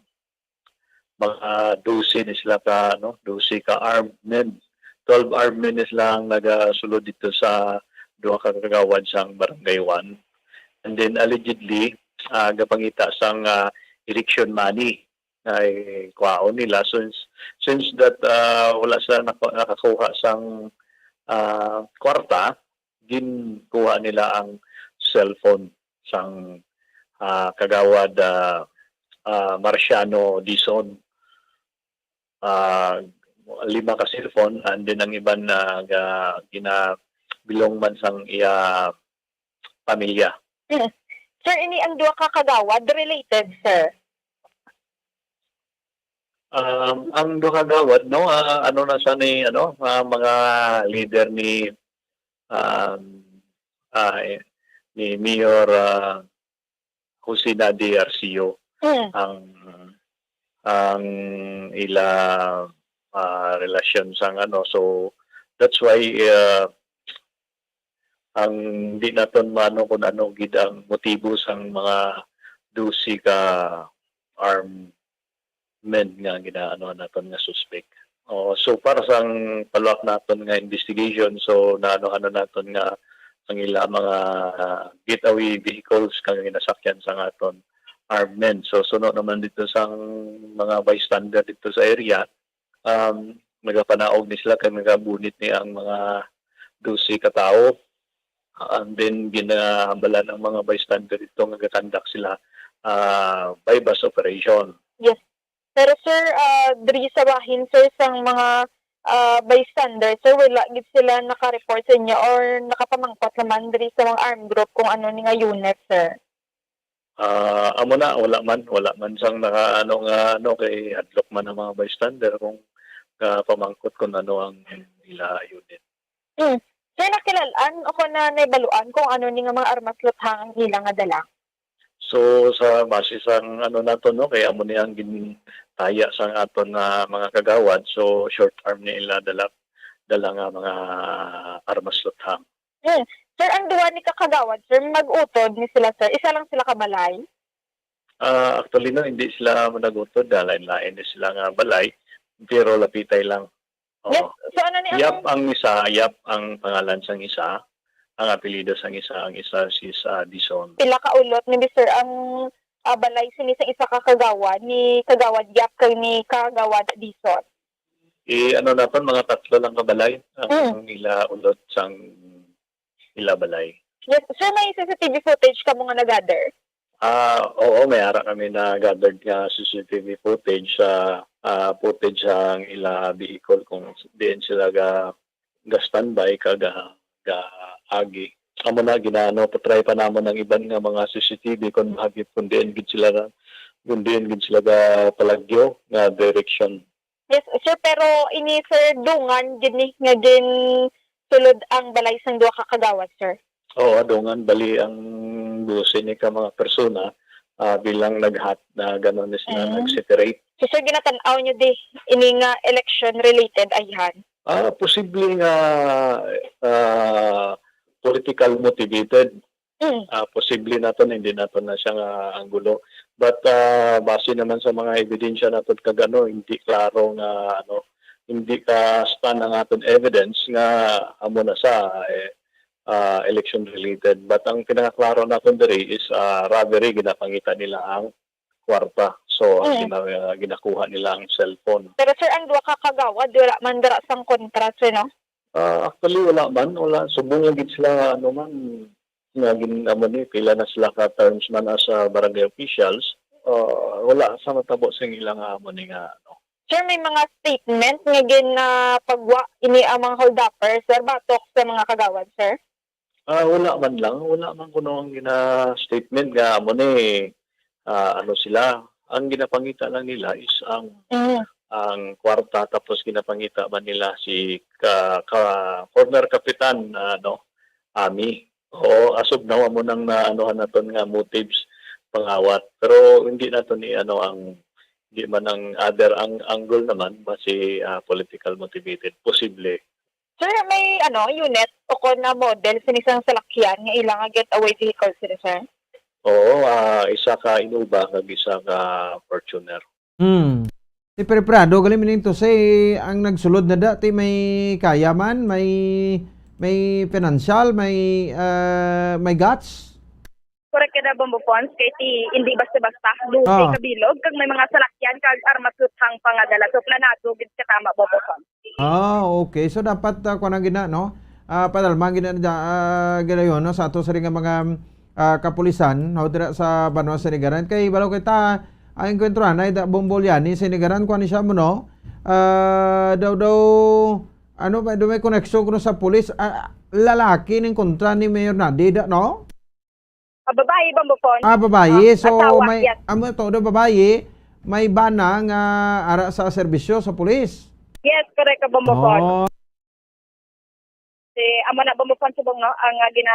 mga dose ni sila ka, ano, dose ka armed men. Twelve armed men ni sila ang nagasulod dito sa duha ka kagawad sang Barangay One. And then, allegedly, ah, gapangita sang, ah, election money ay kwaon nila. Since, since that, ah, wala sila naka-, nakakuha sang, ah, kwarta, ginkuha nila ang cellphone sang, ah, kagawad, ah, ah, Marciano Dizon. Ah, lima ka cellphone, and then ang iban na ga-, gina-, belong man sang iya pamilya. Mm. Sir, ini ang duha ka kagawad related, sir? Um, ang duha ka gawad, no, ah, ano na sa ni, ano, ah, mga leader ni, um, ah, eh, ni Mayor, ah, Jose Nadi Arceo Mm. ang, ang ila, ah, relasyon sang ano. So, that's why, ah, ang di naton maano kung ano gid ang motibo sang mga dose ka armed men nga ginaano naton nga suspect. Oh, so para sang follow-up naton nga investigation, so naano-ano naton nga ang ila mga getaway vehicles nga ginasakyan sang aton armed men. So suno naman dito sang mga bystander dito sa area, um, nagapanaog ni sila kay nagabunit ni ang mga dose ka tawo. And then, ginahambalan ang mga bystander dito nga gakandak sila, ah, buy-bust operation. Yes. Pero, sir, ah, diri sa bahin, sir, sang mga, ah, bystander, sir, wala gid sila naka-report sa inyo or nakapamangkot naman diri sa mga armed group kung ano ni nga unit, sir? Ah, amo na, wala man, wala man sang naka-, ano nga, ano, kay hadlok man ang mga bystander kung, ah, pamangkot kung ano ang ila unit. Hmm. Sir, nakilal-an o kon na nahibaluan kung ano ni nga mga armas luthang ang ila nga dala? So, sa base sang ano nato, no, kay amo ni ang gintaya sang aton nga mga kagawad. So, short arm ni ila dala, dala nga mga armas luthang. Hmm. Sir, ang duha ni ka kagawad, sir, mag-utod ni sila, sir. Isa lang sila ka balay? Ah, actually, no, hindi sila managutod. Ah, lain-lain ni sila nga balay, pero lapitay lang. Yes. Oo. So, ano ni Yap ang ang isa, Yap ang pangalan sang isa, ang apelyido sang isa, ang isa si sa Dizon. Pila ka ulot ni Mister ang, ah, balay sini sa isa ka kagawad, ni Kagawad Yap kag ni Kagawad Dizon? Eh, ano naton, mga tatlo lang ka balay ang Mm. ila ulot sang ila balay. Yes, sir, may C C T V footage kamo nga na-gather? Ah, oo, may ara kami na gathered nga C C T V footage sa, ah, footage sang ila vehicle kung diin sila ga, ga-standby kag ga, ga-agi. Amo na, ginaano, patry pa namon ang iban nga mga C C T V kung mahagip kung diin gid sila na, kung diin gid sila ga palagyo nga direction. Yes, sir, pero ini, sir, dungan gid ni nga ginsulod ang balay sang duha ka kagawad, sir? Oo, dungan, bali ang dose ni ka mga persona, ah, bilang naghat na gano'n na sila Mm. nag-separate. So, sir, ginatan-aw nyo di ini nga election related ayhan? Ah, posible nga, ah, political motivated. Mm. Ah, posible naton, hindi naton na siya nga anggulo. But, ah, base naman sa mga ebidensya naton kag ano, hindi klaro nga, ano, hindi ka-stand ang aton evidence nga amo na sa, eh, ah, election related. But ang pinakaklaro naton diri is, ah, robbery, ginapangita nila ang kwarta. So, ang Mm. gina-, ginakuha nila ang cellphone. Pero, sir, ang duha ka kagawad, wala man dira sang kontra, sir, no? Ah, actually, wala man. Wala. Subong lang gid sila, ano man, nga gin-, amo ni, pila na sila ka terms man as, ah, barangay officials. Ah, wala sa matabo sa ilang, ah, amo ni nga, ano. Sir, may mga statement nga ginapagwa ini ang mga holduppers, sir, batok sa mga kagawad, sir? Ah, wala man lang. Wala man kuno ang gina-statement nga amo ni, ah, ano sila. Ang ginapangita lang nila is ang, Mm. ang kwarta, tapos ginapangita man nila si ka, ka, former Kapitan, ah, ano, Ami. Oo, as of now, amo nang naanuhan naton nga motives pangawat. Pero hindi naton i-ano ang, di man ang other ang angle naman, basi, ah, political motivated. Posible. Sir, may, ano, unit o kon na model sini sang salakyan nga ila nga getaway vehicle sini, sir? Oo, ah, isa ka Innova kag isa ka Fortuner. Hmm. Si Preprado, gali man to say, ang nagsulod na da, ti may kaya man, may, may financial, may, ah, may guts. Correct ka na, Bombo Pons, kay ti, hindi basta-basta, dose Ah. ka bilog, kag may mga salakyan, kag armas luthang pangadala. So, planado gid ka tama, Bombo Pons. Ah, okay. So, dapat, ah, kuwan ang gina, no? Ah, padalman gina, ah, ginayon, no? Sa ato sa nga mga, ah, kapulisan, no? Dira sa banwa sa Sinigaran. Kay, balo kita, ang enkwentro, anay, da, Bombo Liani, Sinigaran, kuwan ni siya mo, no? Ah, daw, daw, ano ba, daw may koneksyon kuno sa pulis, ah, lalaki ning kontra ni Mayor Nadi, da, no? Ah, babayi, Bombo Pons. Ah, babayi. Ah, So, asawa, may, yes. amo to, do babayi, may bana nga ara sa serbisyo sa pulis. Yes, correct ka, Bombo Pons. Oh. Si, amo na, Bombo Pons, subong, no, ang, ah, gina,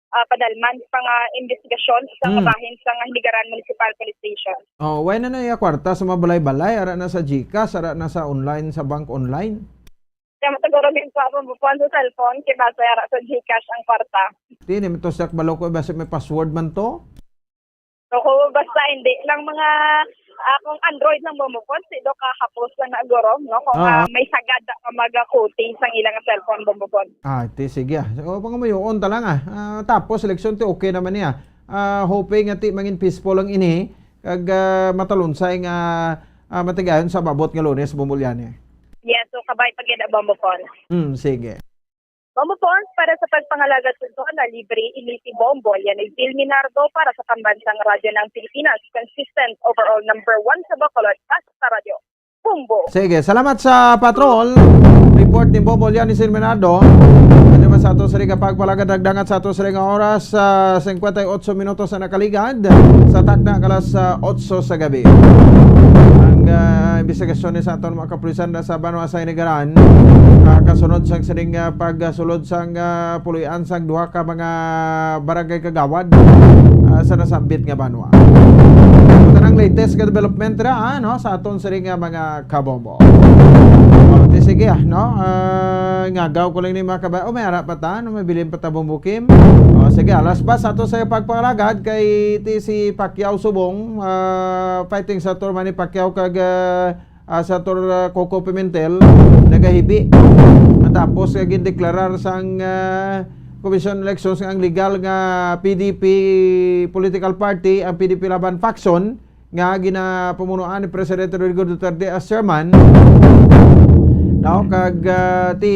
ah, padalman pa nga investigasyon sa Hmm. kabahin sa nga Hinigaran Municipal Police Station. Oh, why na na iya kwarta sa mabalay-balay? Ara na sa GCash, ara na sa online, sa bank online? Kaya mataguro din po ako bukuan sa cellphone, kay basta yara sa GCash ang kwarta. Di, di man to siya kabalo ko, basta may password man to. So, kung basta hindi lang mga, ah, kung Android lang bumukod, si do kahapos lang na guro, no? Kung, Ah. ah, may sagad na ka mag-coding sang ilang cellphone bumukod. Ah, ti, sige, ah. So, pangamuyoon ta lang, ah. Ah, tapos, eleksyon, ti, okay naman niya. Ah, hoping nga, ti, mangin peaceful lang ini. Kag, ah, matalunsay nga, ah, matigayon sa maabot nga Lunes, Bombo Liani. Yes, so kabay pa gid, Bombo Pons. Hmm, sige. Bombo Pons, para sa pagpangalagad sa zona libre, ini si Bombo Liani Zil Minardo para sa Pambansang Radyo ng Pilipinas, consistent overall number one sa Bacolod, basta sa radyo. Bombo. Sige, salamat sa patrol. Report ni Bombo Liani Zil Minardo. Ano ba sa ato sa nga pagpalagad, nagdangat sa ato sa nga oras, ah, singkwenta y otso minutos na nakaligad sa takna kalas, ah, otso sa gabi. Ang, ah, investigasyon ni sa aton mga kapulisan na sa Banwa sa Inigaran, ah, kasunod sang sining, ah, pagsulod sang, ah, puloy-an sang duha ka mga barangay kagawad, ah, sa nasambit nga banwa. Ito ang latest nga development ra, ah, no, sa aton sini nga mga kabombo. O, di sige, ah, no? Ah, ngagaw ko lang ni mga kaba-, o, may ara pa ta, no? May bilin pa ta, Bombo Kim. O, sige, alas pa sa ato sa pagpangalagad kay ti si Pacquiao subong, ah, fighting sa tournament ni Pacquiao kag, ah, ah, sa Tor, ah, Coco Pimentel, nagahibi. Matapos nga gindeklarar sang, ah, Commission on Elections nga ang legal nga P D P political party, ang P D P Laban faction, nga ginapamunuan ni Presidente Rodrigo Duterte as chairman, no? Kag, ah, ti,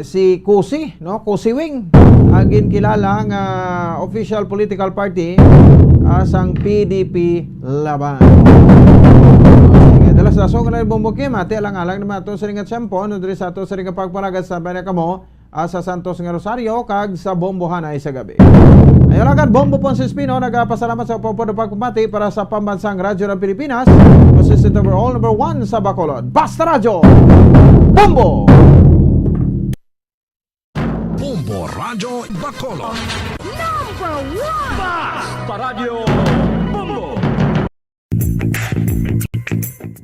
si Kusi, no? Kusi Wing, ang ginkilala nga official political party, ah, sang P D P Laban. Sige, dalas na so nga Bombo Kim, ati alang-alang naman ato sa ringat siyampo, no, diri sa ato sa ringat pagpalagat sa bayan kamo, ah, sa Santos nga Rosario, kag sa Bombohanay sa gabi. Ayo lang kan Bombo Ponce Espino, nagapasalamat sa upod pagpamati para sa Pambansang Radyo ng Pilipinas, consistent overall number one sa Bacolod. Basta Radyo, Bombo! Bombo Radyo Bacolod. Number one! Basta Radyo Bombo!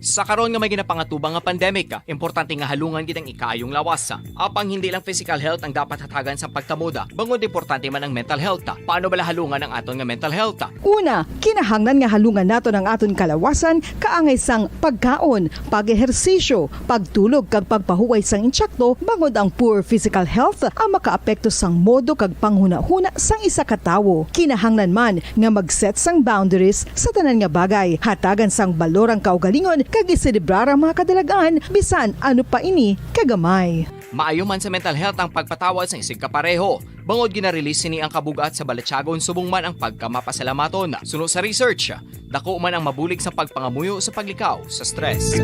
Sa karon nga may ginapangatubang nga pandemic, importante nga halungan gid ang ikaayong lawas. Apang hindi lang physical health ang dapat hatagan sa pagtamod, bangod importante man ang mental health. Paano bala halungan ang aton nga mental health? Una, kinahanglan nga halungan naton ang aton kalawasan kaangay sang pagkaon, pag-ehersisyo, pagtulog kag pagpahuway sang intsakto, bangod ang poor physical health ang makaapekto sang modo kag panghunahuna sang isa ka tawo. Kinahanglan man nga mag-set sang boundaries sa tanan nga bagay, hatagan sang balor ang kaugalingon kag iselebrar ang mga kadalagan, bisan ano pa ini kagamay. Maayo man sa mental health ang pagpatawad sang isigkapareho, bangod gina-release sini ang kabug-at sa balatyagon subong man ang pagkamapasalamaton. Suno sa research, dako man ang mabulig sa pagpangamuyo sa paglikaw sa stress.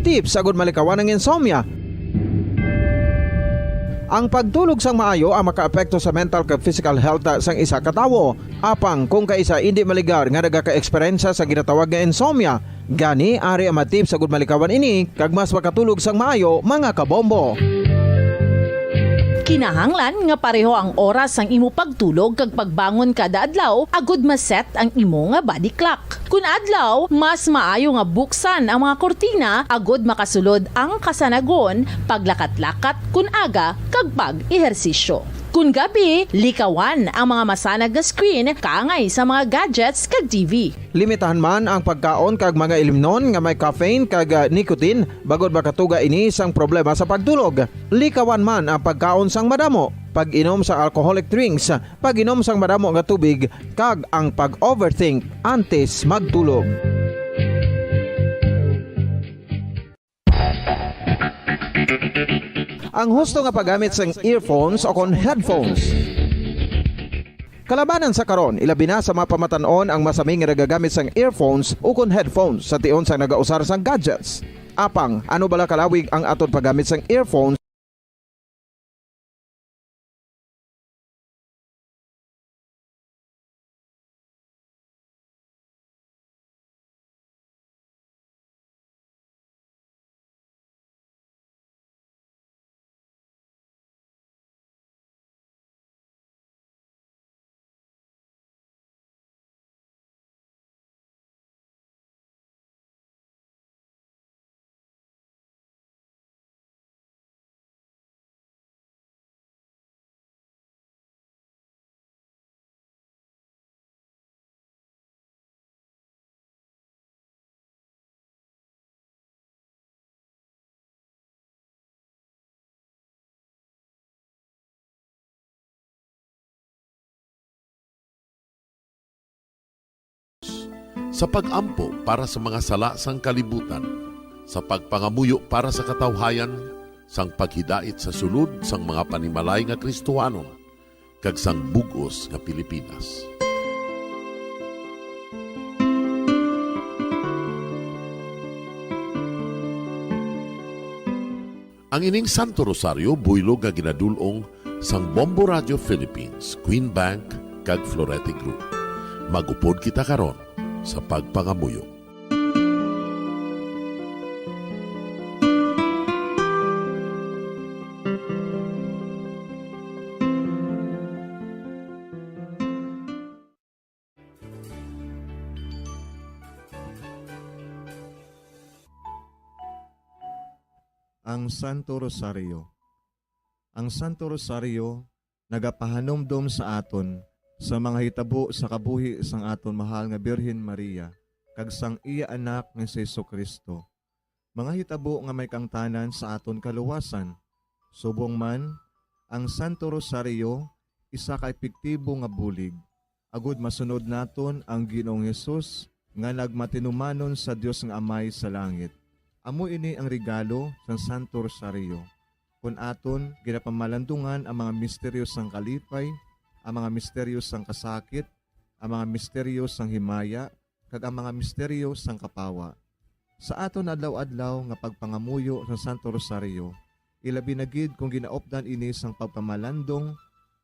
Tips agud malikawan ang insomnia. Ang pagtulog sang maayo ang makaapekto sa mental kag physical health sang isa ka tawo. Apang kung kaisa indi maligar nga nagaka-eksperyensya sa ginatawag nga insomnia, gani ari ang mga tips agud malikawan ini kag mas makatulog sang maayo, mga kabombo. Kinahanglan nga pareho ang oras sang imo pagtulog kag pagbangon kada adlaw agud ma-set ang imo nga body clock. Kun adlaw, mas maayo nga buksan ang mga kurtina agud makasulod ang kasanagon, paglakat-lakat kun aga, kag pag-ehersisyo. Kun gabi, likawan ang mga masanag nga screen kaangay sa mga gadgets kag T V. Limitahan man ang pagkaon kag mga ilimnon nga may caffeine kag, ah, nicotine, bangod makatuga ini sang problema sa pagtulog. Likawan man ang pagkaon sang madamo, pag-inom sa alcoholic drinks, pag-inom sang madamo nga tubig, kag ang pag-overthink antes magtulog. Ang husto nga paggamit sang earphones o kon headphones. Kalabanan sa karon, ilabi na sa mga pamatan-on ang masami nga nagagamit sang earphones o kon headphones sa tion sang nagausar sang gadgets. Apang, ano bala kalawig ang aton paggamit sang earphones? Sa pag-ampo para sa mga sala sang kalibutan, sa pagpangamuyo para sa katawhayan, sang paghidait sa sulod sang mga panimalay nga Kristohanon, kag sang bug-os nga Pilipinas. Ang ining Santo Rosario buylog nga ginadul-ong sang Bombo Radio Philippines, Queen Bank, kag Florete Group. Mag-upod kita karon sa pagpangamuyo. Ang Santo Rosario. Ang Santo Rosario nagapahanumdom sa aton sa mga hitabo sa kabuhi sang aton mahal nga Birhen Maria kag sang iya Anak nga si Jesu-Cristo, mga hitabo nga may kaangtanan sa aton kaluwasan. Subong man, ang Santo Rosario isa ka epektibo nga bulig agud masunod naton ang Ginoong Hesus nga nagmatinumanon sa Dios nga Amay sa langit. Amo ini ang regalo sang Santo Rosario, kon aton ginapamalandungan ang mga misteryo sang kalipay, ang mga misteryo sang kasakit, ang mga misteryo sang himaya, kag ang mga misteryo sang kapawa. Sa aton adlaw-adlaw nga pagpangamuyo sa Santo Rosario, ilabi na gid kon ginaupdan ini sang pagpamalandong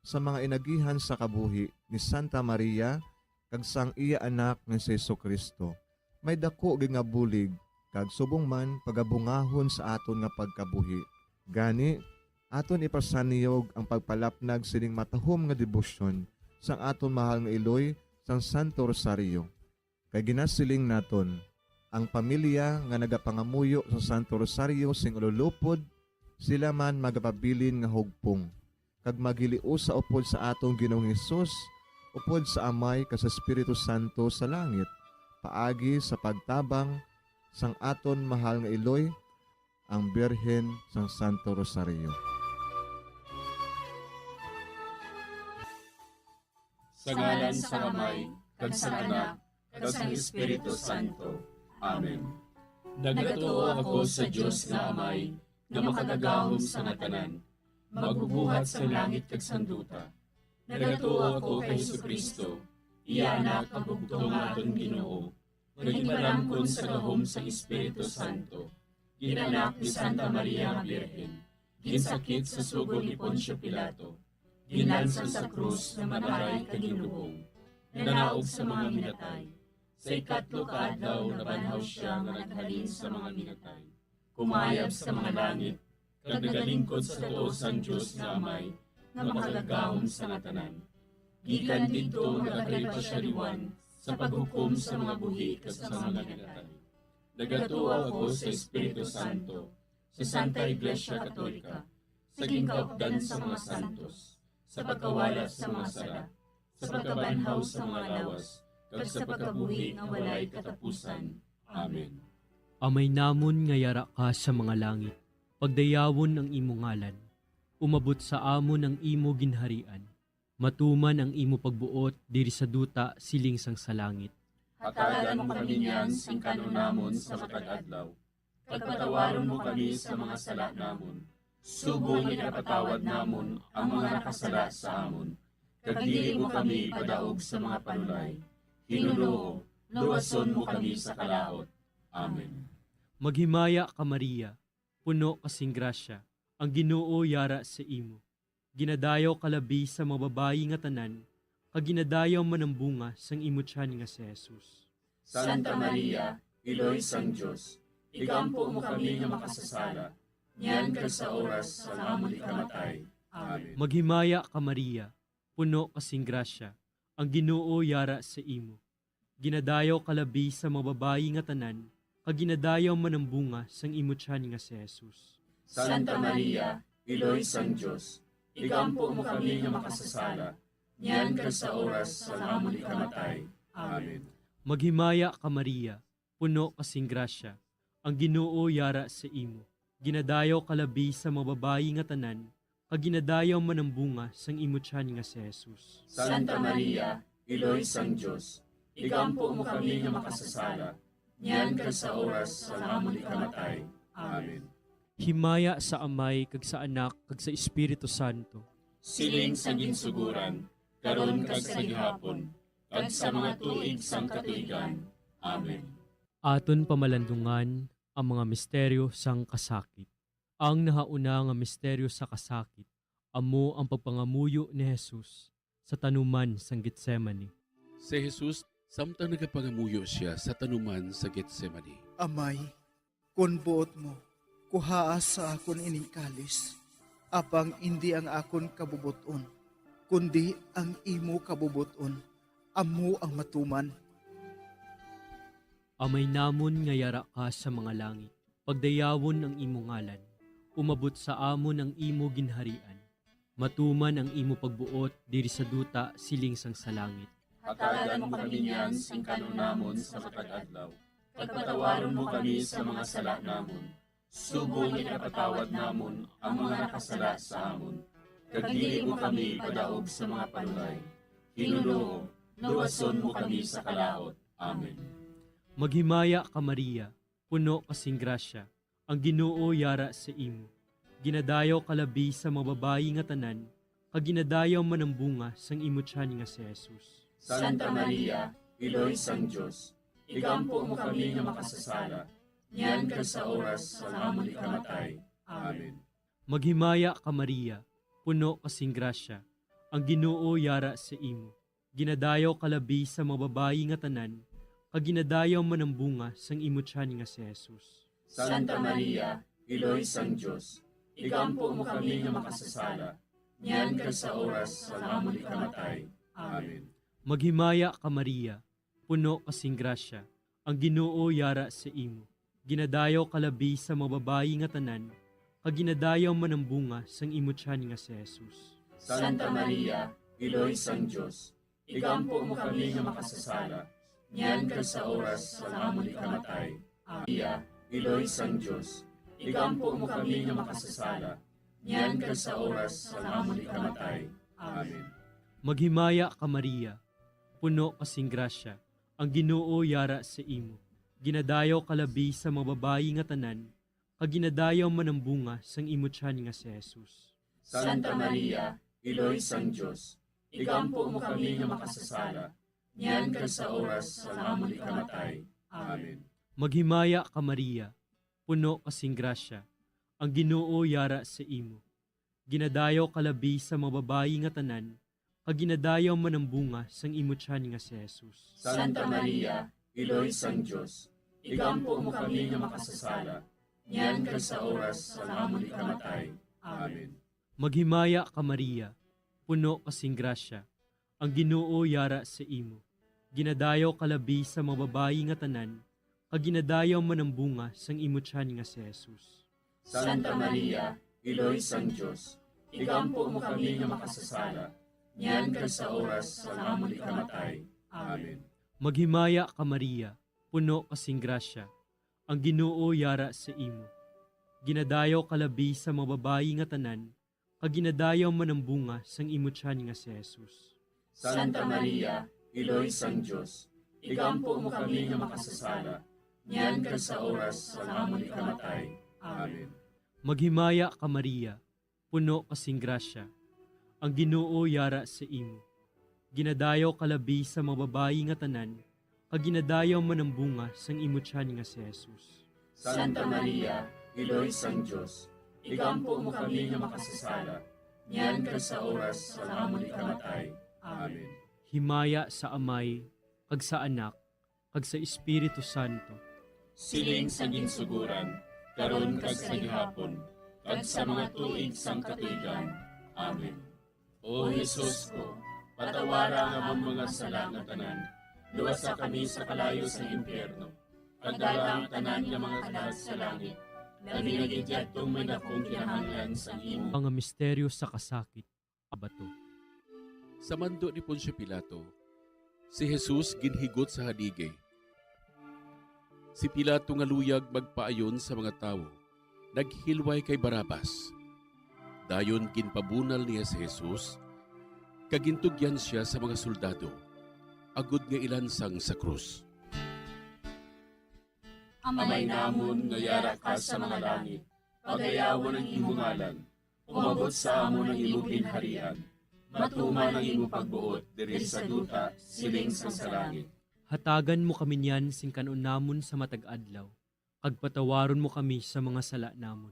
sa mga inagihan sa kabuhi ni Santa Maria kag sang iya Anak nga si Jesu-Cristo, may daku gid nga bulig kag subong man pagabungahon sa aton nga pagkabuhi. Gani, aton ipasanyog ang pagpalapnag sining matahom nga debosyon sang aton mahal nga iloy sang Santo Rosario. Kay ginasiling naton, ang pamilya nga nagapangamuyo sa Santo Rosario sing ululupod, sila man magapabilin nga hugpong, kag maghiliusa upod sa aton Ginoong Hesus, upod sa Amay kag sa Espiritu Santo sa langit, paagi sa pagtabang sang aton mahal nga iloy, ang Birhen sang Santo Rosario. Sa ngalan sang Amay, kag sang Anak, kag sang Espiritu Santo. Amen. Nagatuo ako sa Dios nga Amay, nga makagagahom sa nga tanan, magbubuhat sang langit kag sang duta. Nagatuo ako kay Jesu-Cristo, iya Anak nga bugtong nga aton Ginoo, nga ginpalamkon sa gahom sang Espiritu Santo, gin-anak ni Santa Maria nga Birhen, ginsakit sa sugo ni Poncio Pilato, ginlansa sa krus, namatay kag ginlubong, nanaog sa mga minatay. Sa ikatlo ka adlaw nabanhaw sia nga naghalin sa mga minatay, kumayab sa mga langit, kag nagalingkod sa tuo sang Dios nga Amay, nga makagagahom sa nga tanan. Gikan didto nagakari pa sia liwat sa paghukom sa mga buhi kag sa mga minatay. Nagatuo ako sa Espiritu Santo, sa Santa Iglesia Katolika, sa ginkaupdan sa mga santos, sa pagkawala sa mga sala, sa pagkabanhaw sa mga lawas, kag sa pagkabuhi nga walay katapusan. Amen. Amay namon nga yara ka sa mga langit, pagdayawon ang imo ngalan. Umabot sa amon ang imo ginharian. Matuman ang imo pagbuot diri sa duta siling sang sa langit. Hatagan mo kami niyan sing kan-on namon sa matag adlaw, kag patawaron mo kami sa mga sala namon, subong nga ginapatawad namon ang mga nakasala sa amon, kag dili mo kami ipadaog sa mga panulay. Ginoo, luwason mo kami sa kalaut. Amen. Maghimaya ka, Maria, puno ka sing grasya, ang Ginoo yara sa imo. Ginadayaw ka labi sa mga babayi nga tanan, kag ginadayaw man ang bunga sang imo tiyan nga si Jesus. Santa Maria, Iloy sang Dios, igampo mo kami nga makasasala, niyan kag sa oras sang amon ikamatay. Amen. Maghimaya ka, Maria, puno ka sing grasya, ang Ginoo yara sa imo. Ginadayaw ka labi sa mga babayi nga tanan, kag ginadayaw man ang bunga sang imo tiyan nga si Jesus. Santa Maria, Iloy sang Dios, igampo mo kami nga makasasala, niyan kag sa oras sang amon ikamatay. Amen. Maghimaya ka, Maria, puno ka sing grasya, ang Ginoo yara sa imo. Ginadayaw ka labi sa mga babayi nga tanan, kag ginadayaw man ang bunga sang imo tiyan nga si Jesus. Santa Maria, Iloy sang Dios, igampo mo kami nga makasasala, niyan kag sa oras sang amon ikamatay. Amen. Himaya sa Amay, kag sa Anak, kag sa Espiritu Santo. Siling sa ginsugoran, karon kag sa gihapon, kag sa mga tuig sang katuigan. Amen. Aton pamalandungan ang mga misteryo sang kasakit. Ang nahauna nga misteryo sa kasakit amo ang pagpangamuyo ni Jesus sa tanuman sang Getsemani. Si Jesus, samtang nagapangamuyo sia sa tanuman sa Getsemani. Amay, kon buot mo, kuhaa sa akon ining kalis, apang indi ang akon kabubot-on, kundi ang imo kabubot-on, amo ang matuman. Amay namon nga yara ka sa mga langit, pagdayawon ang imo ngalan. Umabot sa amon ang imo ginharian. Matuman ang imo pagbuot diri sa duta siling sang sa langit. Hatagan mo kami niyan sing kan-on namon sa matag adlaw, kag patawaron mo kami sa mga sala namon, subong nga ginapatawad namon ang mga nakasala sa amon, kag dili mo kami ipadaog sa mga panulay. Hinunoo, luwason mo kami sa kalaut. Amen. Maghimaya ka, Maria, puno ka sing grasya, ang Ginoo yara sa imo. Ginadayaw ka labi sa mga babayi nga tanan, kag ginadayaw man ang bunga sang imo tiyan nga si Jesus. Santa Maria, Iloy sang Dios, igampo mo kami nga makasasala, niyan kag sa oras sang amon ikamatay. Amen. Maghimaya ka, Maria, puno ka sing grasya, ang Ginoo yara sa imo. Ginadayaw ka labi sa mga babayi nga tanan, kag ginadayaw man ang bunga sang imo tiyan nga si Jesus. Santa Maria, Iloy sang Dios, igampo mo kami nga makasasala, niyan kag sa oras sang amon ikamatay. Amen. Maghimaya ka, Maria, puno ka sing grasya, ang Ginoo yara sa imo. Ginadayaw ka labi sa mga babayi nga tanan, kag ginadayaw man ang bunga sang imo tiyan nga si Jesus. Santa Maria, Iloy sang Dios, igampo mo kami nga makasasala, niyan kag sa oras sang amon ikamatay. Maria, Iloy sang Dios, igampo mo kami nga makasasala, niyan kag sa oras sang amon ikamatay. Amen. Maghimaya ka, Maria, puno ka sing grasya, ang Ginoo yara sa imo. Ginadayaw ka labi sa mga babayi nga tanan, kag ginadayaw man ang bunga sang imo tiyan nga si Jesus. Santa Maria, Iloy sang Dios, igampo mo kami nga makasasala, niyan kag sa oras sang amon ikamatay. Amen. Maghimaya ka, Maria, puno ka sing grasya, ang Ginoo yara sa imo. Ginadayaw ka labi sa mga babayi nga tanan, kag ginadayaw man ang bunga sang imo tiyan nga si Jesus. Santa Maria, Iloy sang Dios, igampo mo kami nga makasasala, niyan kag sa oras sang amon ikamatay. Amen. Maghimaya ka, Maria, puno ka sing grasya, ang Ginoo yara sa imo. Ginadayaw ka labi sa mga babayi nga tanan, kag ginadayaw man ang bunga sang imo tiyan nga si Jesus. Santa Maria, Iloy sang Dios, igampo mo kami nga makasasala, niyan kag sa oras sang amon ikamatay. Amen. Maghimaya ka, Maria, puno ka sing grasya, ang Ginoo yara sa imo. Ginadayaw ka labi sa mga babayi nga tanan, kag ginadayaw man ang bunga sang imo tiyan nga si Jesus. Santa Maria, Iloy sang Dios, igampo mo kami nga makasasala, niyan kag sa oras sang amon ikamatay. Amen. Maghimaya ka, Maria, puno ka sing grasya, ang Ginoo yara sa imo. Ginadayaw ka labi sa mga babayi nga tanan, kag ginadayaw man ang bunga sang imo tiyan nga si Jesus. Santa Maria, Iloy sang Dios, igampo mo kami nga makasasala, niyan kag sa oras sang amon ikamatay. Amen. Himaya sa Amay, kag sa Anak, kag sa Espiritu Santo. Siling sa ginsugoran, karon kag sa gihapon, kag sa mga tuig sang katuigan. Amen. O Jesus ko, patawara ang amon mga sala nga tanan, luwasa kami sa kalayo sang impyerno, kag dala ang tanan nga mga kalag sa langit, labi na gid yadtong may dakong kinahanglan sang imo. Mga misteryo sa kasakit, abato. Sa mando ni Poncio Pilato, si Jesus ginhigot sa haligi. Si Pilato nga luyag magpaayon sa mga tawo, naghilway kay Barrabas. Dayon ginpabunal niya si Jesus, kag gintugyan sia sa mga soldado, agod nga ilansang sa krus. Amay namon nga yara ka sa mga langit, pagayawon ang imo ngalan. Umabot sa amon ang imo ginharian. Matuman ang imo pagbuot diri sa duta, siling sang sa langit. Hatagan mo kami niyan sing kan-on namon sa matag adlaw, kag patawaron mo kami sa mga sala namon,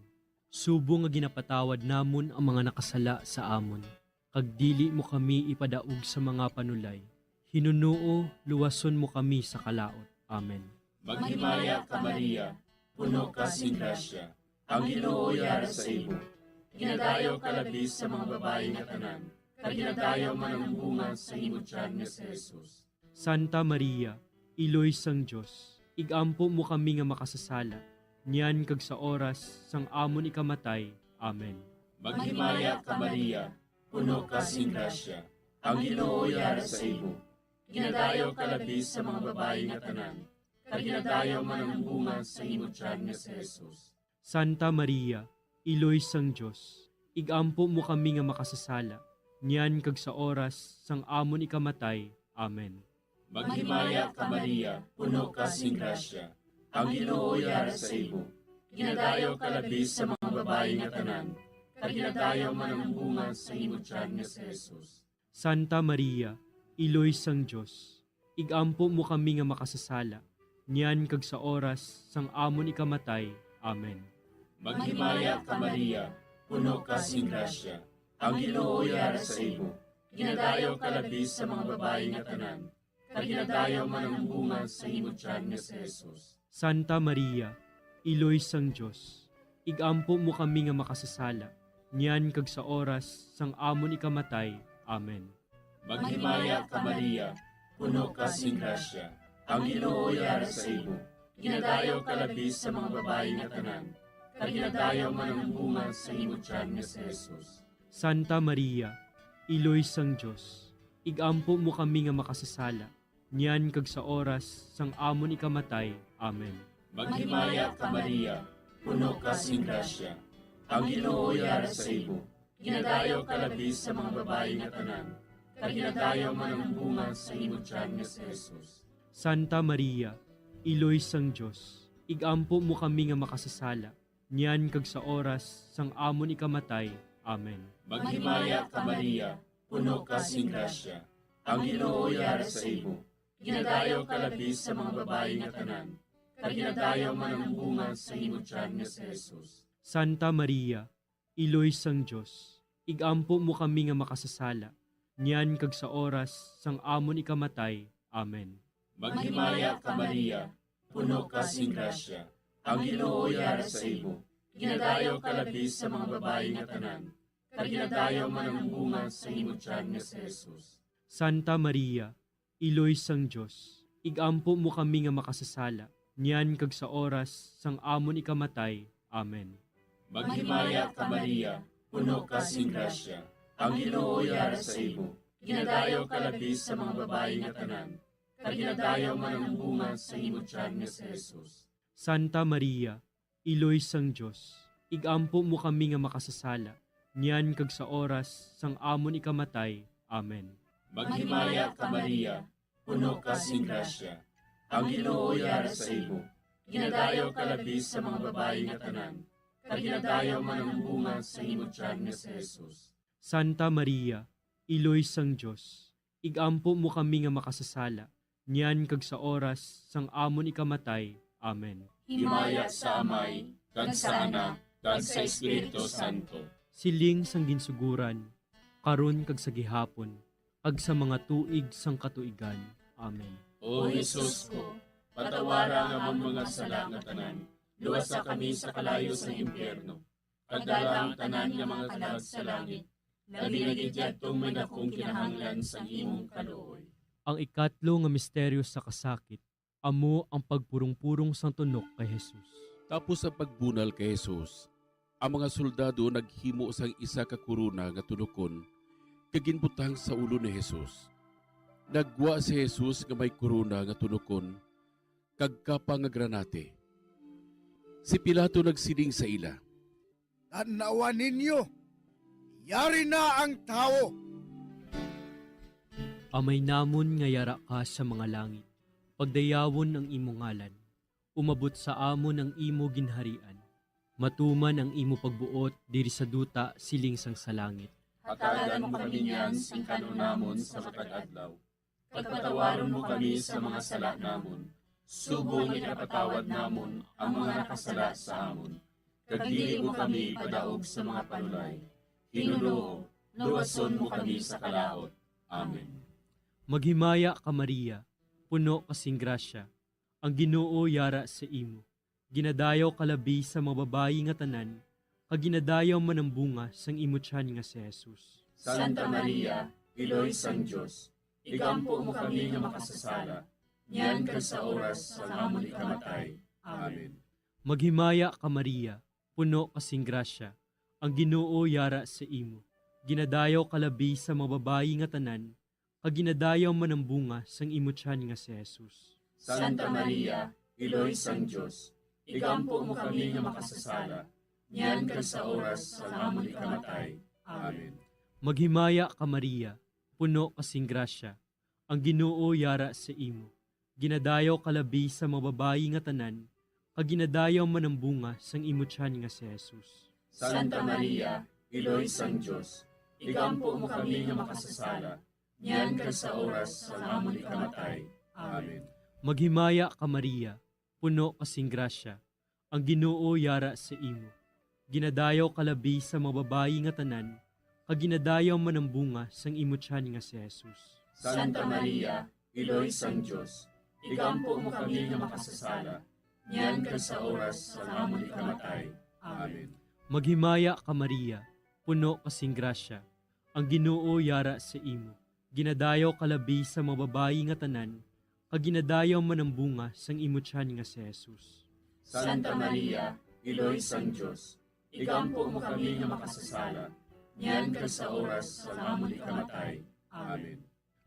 subong nga ginapatawad namon ang mga nakasala sa amon, kag dili mo kami ipadaog sa mga panulay. Hinunoo, luwason mo kami sa kalaut. Amen. Maghimaya ka, Maria, puno ka sing grasya, ang Ginoo yara sa imo. Ginadayaw ka labi sa mga babayi nga tanan, kag ginadayaw man ang bunga sa imo tiyan nga si Jesus. Santa Maria, Iloy sang Dios, igampo mo kami nga makasasala, niyan kag sa oras sang amon ikamatay. Amen. Maghimaya ka, Maria, puno ka sing grasya, ang Ginoo yara sa imo. Ginadayaw ka labi sa mga babayi nga tanan, kag ginadayaw man ang bunga sa imo tiyan nga si Jesus. Santa Maria, Iloy sang Dios, igampo mo kami nga makasasala, niyan kag sa oras sang amon ikamatay. Amen. Maghimaya ka, Maria, puno ka sing grasya, ang Ginoo yara sa imo. Ginadayaw ka labi sa mga babayi nga tanan, kag ginadayaw man ang bunga sa imo tiyan nga si Jesus. Santa Maria, Iloy sang Dios, igampo mo kami nga makasasala, niyan kag sa oras sang amon ikamatay. Amen. Maghimaya ka, Maria, puno ka sing grasya, ang Ginoo yara sa imo. Ginadayaw ka labi sa mga babayi nga tanan, kag ginadayaw man ang bunga sa imo tiyan nga si Jesus. Santa Maria, Iloy sang Dios, igampo mo kami nga makasasala, niyan kag sa oras sang amon ikamatay. Amen. Maghimaya ka, Maria, puno ka sing grasya, ang Ginoo yara sa imo. Ginadayaw ka labi sa mga babayi nga tanan, kag ginadayaw man ang bunga sa imo tiyan nga si Jesus. Santa Maria, Iloy sang Dios, igampo mo kami nga makasasala, niyan kag sa oras sang amon ikamatay. Amen. Maghimaya ka, Maria, puno ka sing grasya, ang Ginoo yara sa imo. Ginadayaw ka labi sa mga babayi nga tanan, kag ginadayaw man ang bunga sa imo tiyan nga si Jesus. Santa Maria, Iloy sang Dios, igampo mo kami nga makasasala, niyan kag sa oras sang amon ikamatay. Amen. Maghimaya ka, Maria, puno ka sing grasya, ang Ginoo yara sa imo. Ginadayaw ka labi sa mga babayi nga tanan, kag ginadayaw man ang bunga sa imo tiyan nga si Jesus. Santa Maria, Iloy sang Dios, igampo mo kami nga makasasala, niyan kag sa oras sang amon ikamatay. Amen. Maghimaya ka, Maria, puno ka sing grasya, ang Ginoo yara sa imo. Ginadayaw ka labi sa mga babayi nga tanan, kag ginadayaw man ang bunga sa imo tiyan nga si Jesus. Santa Maria, Iloy sang Dios, igampo mo kami nga makasasala, niyan kag sa oras sang amon ikamatay. Amen. Maghimaya ka, Maria, puno ka sing grasya, ang Ginoo yara sa imo. Ginadayaw ka labi sa mga babayi nga tanan, kag ginadayaw man ang bunga sa imo tiyan nga si Jesus. Santa Maria, Iloy sang Dios, igampo mo kami nga makasasala, niyan kag sa oras sang amon ikamatay. Amen. Maghimaya ka, Maria, puno ka sing grasya, ang Ginoo yara sa imo. Ginadayaw ka labi sa mga babayi nga tanan, kag ginadayaw man ang bunga sa imo tiyan nga si Jesus. Santa Maria, Iloy sang Dios, igampo mo kami nga makasasala, niyan kag sa oras sang amon ikamatay. Amen. Himaya sa Amay, kag sa Anak, kag sa Espiritu Santo. Siling sang ginsuguran, karon kag sa gihapon, kag sa mga tuig sang katuigan. Amen. O Jesus ko, patawara ang amon mga sala nga tanan, luwasa kami sa kalayo sang impyerno, kag dala ang tanan nga mga kalag sa langit, labi na gid yadtong may dakong kinahanglan sang imong kaluoy. Ang ikatlo nga misteryo sa kasakit amo ang pagpurong-purong sang tunok kay Jesus. Tapos sa pagbunal kay Jesus, ang mga soldado naghimo sang isa ka korona nga tunokon kag ginbutang sa ulo ni Jesus. Naggwa si Jesus nga may korona nga tunokon kag kapa nga granate. Si Pilato nagsiling sa ila, "Tan-awa ninyo, yari na ang tawo." Amay namon nga yara ka sa mga langit, pagdayawon ang imo ngalan. Umabot sa amon ang imo ginharian. Matuman ang imo pagbuot diri sa duta siling sang sa langit. Hatagan mo kami niyan sing kan-on namon sa matag adlaw. Kag patawaron mo kami sa mga sala namon, subong nga ginapatawad namon ang mga nakasala sa amon. Kag dili mo kami ipadaog sa mga panulay. Ginoo, luwason mo kami sa kalaut. Amen. Maghimaya ka, Maria, puno ka sing grasya, ang Ginoo yara sa imo. Ginadayaw ka labi sa mga babayi nga tanan, kag ginadayaw man ang bunga sang imo tiyan nga si Jesus. Santa Maria, Iloy sang Dios, igampo mo kami nga makasasala, niyan kag sa oras sang amon ikamatay. Amen. Maghimaya ka, Maria, puno ka sing grasya, ang Ginoo yara sa imo. Ginadayaw ka labi sa mga babayi nga tanan, kag ginadayaw man ang bunga sang imo tiyan nga si Jesus. Santa Maria, Iloy sang Dios, igampo mo kami nga makasasala, niyan kag sa oras sang amon ikamatay. Amen. Maghimaya ka, Maria, puno ka sing grasya, ang Ginoo yara sa imo. Ginadayaw ka labi sa mga babayi nga tanan, kag ginadayaw man ang bunga sang imo tiyan nga si Jesus. Santa Maria, Iloy sang Dios, igampo mo kami nga makasasala, niyan kag sa oras sang amon ikamatay. Amen. Maghimaya ka, Maria, puno ka sing grasya, ang Ginoo yara sa imo. Ginadayaw ka labi sa mga babayi nga tanan, kag ginadayaw man ang bunga sang imo tiyan nga si Jesus. Santa Maria, Iloy sang Dios, igampo mo kami nga makasasala, niyan kag sa oras sang amon ikamatay. Amen. Maghimaya ka, Maria, puno ka sing grasya, ang Ginoo yara sa imo. Ginadayaw ka labi sa mga babayi nga tanan, kag ginadayaw man ang bunga sang imo tiyan nga si Jesus. Santa Maria, Iloy sang Dios, igampo mo kami nga makasasala, niyan kag sa oras sang amon ikamatay. Amen.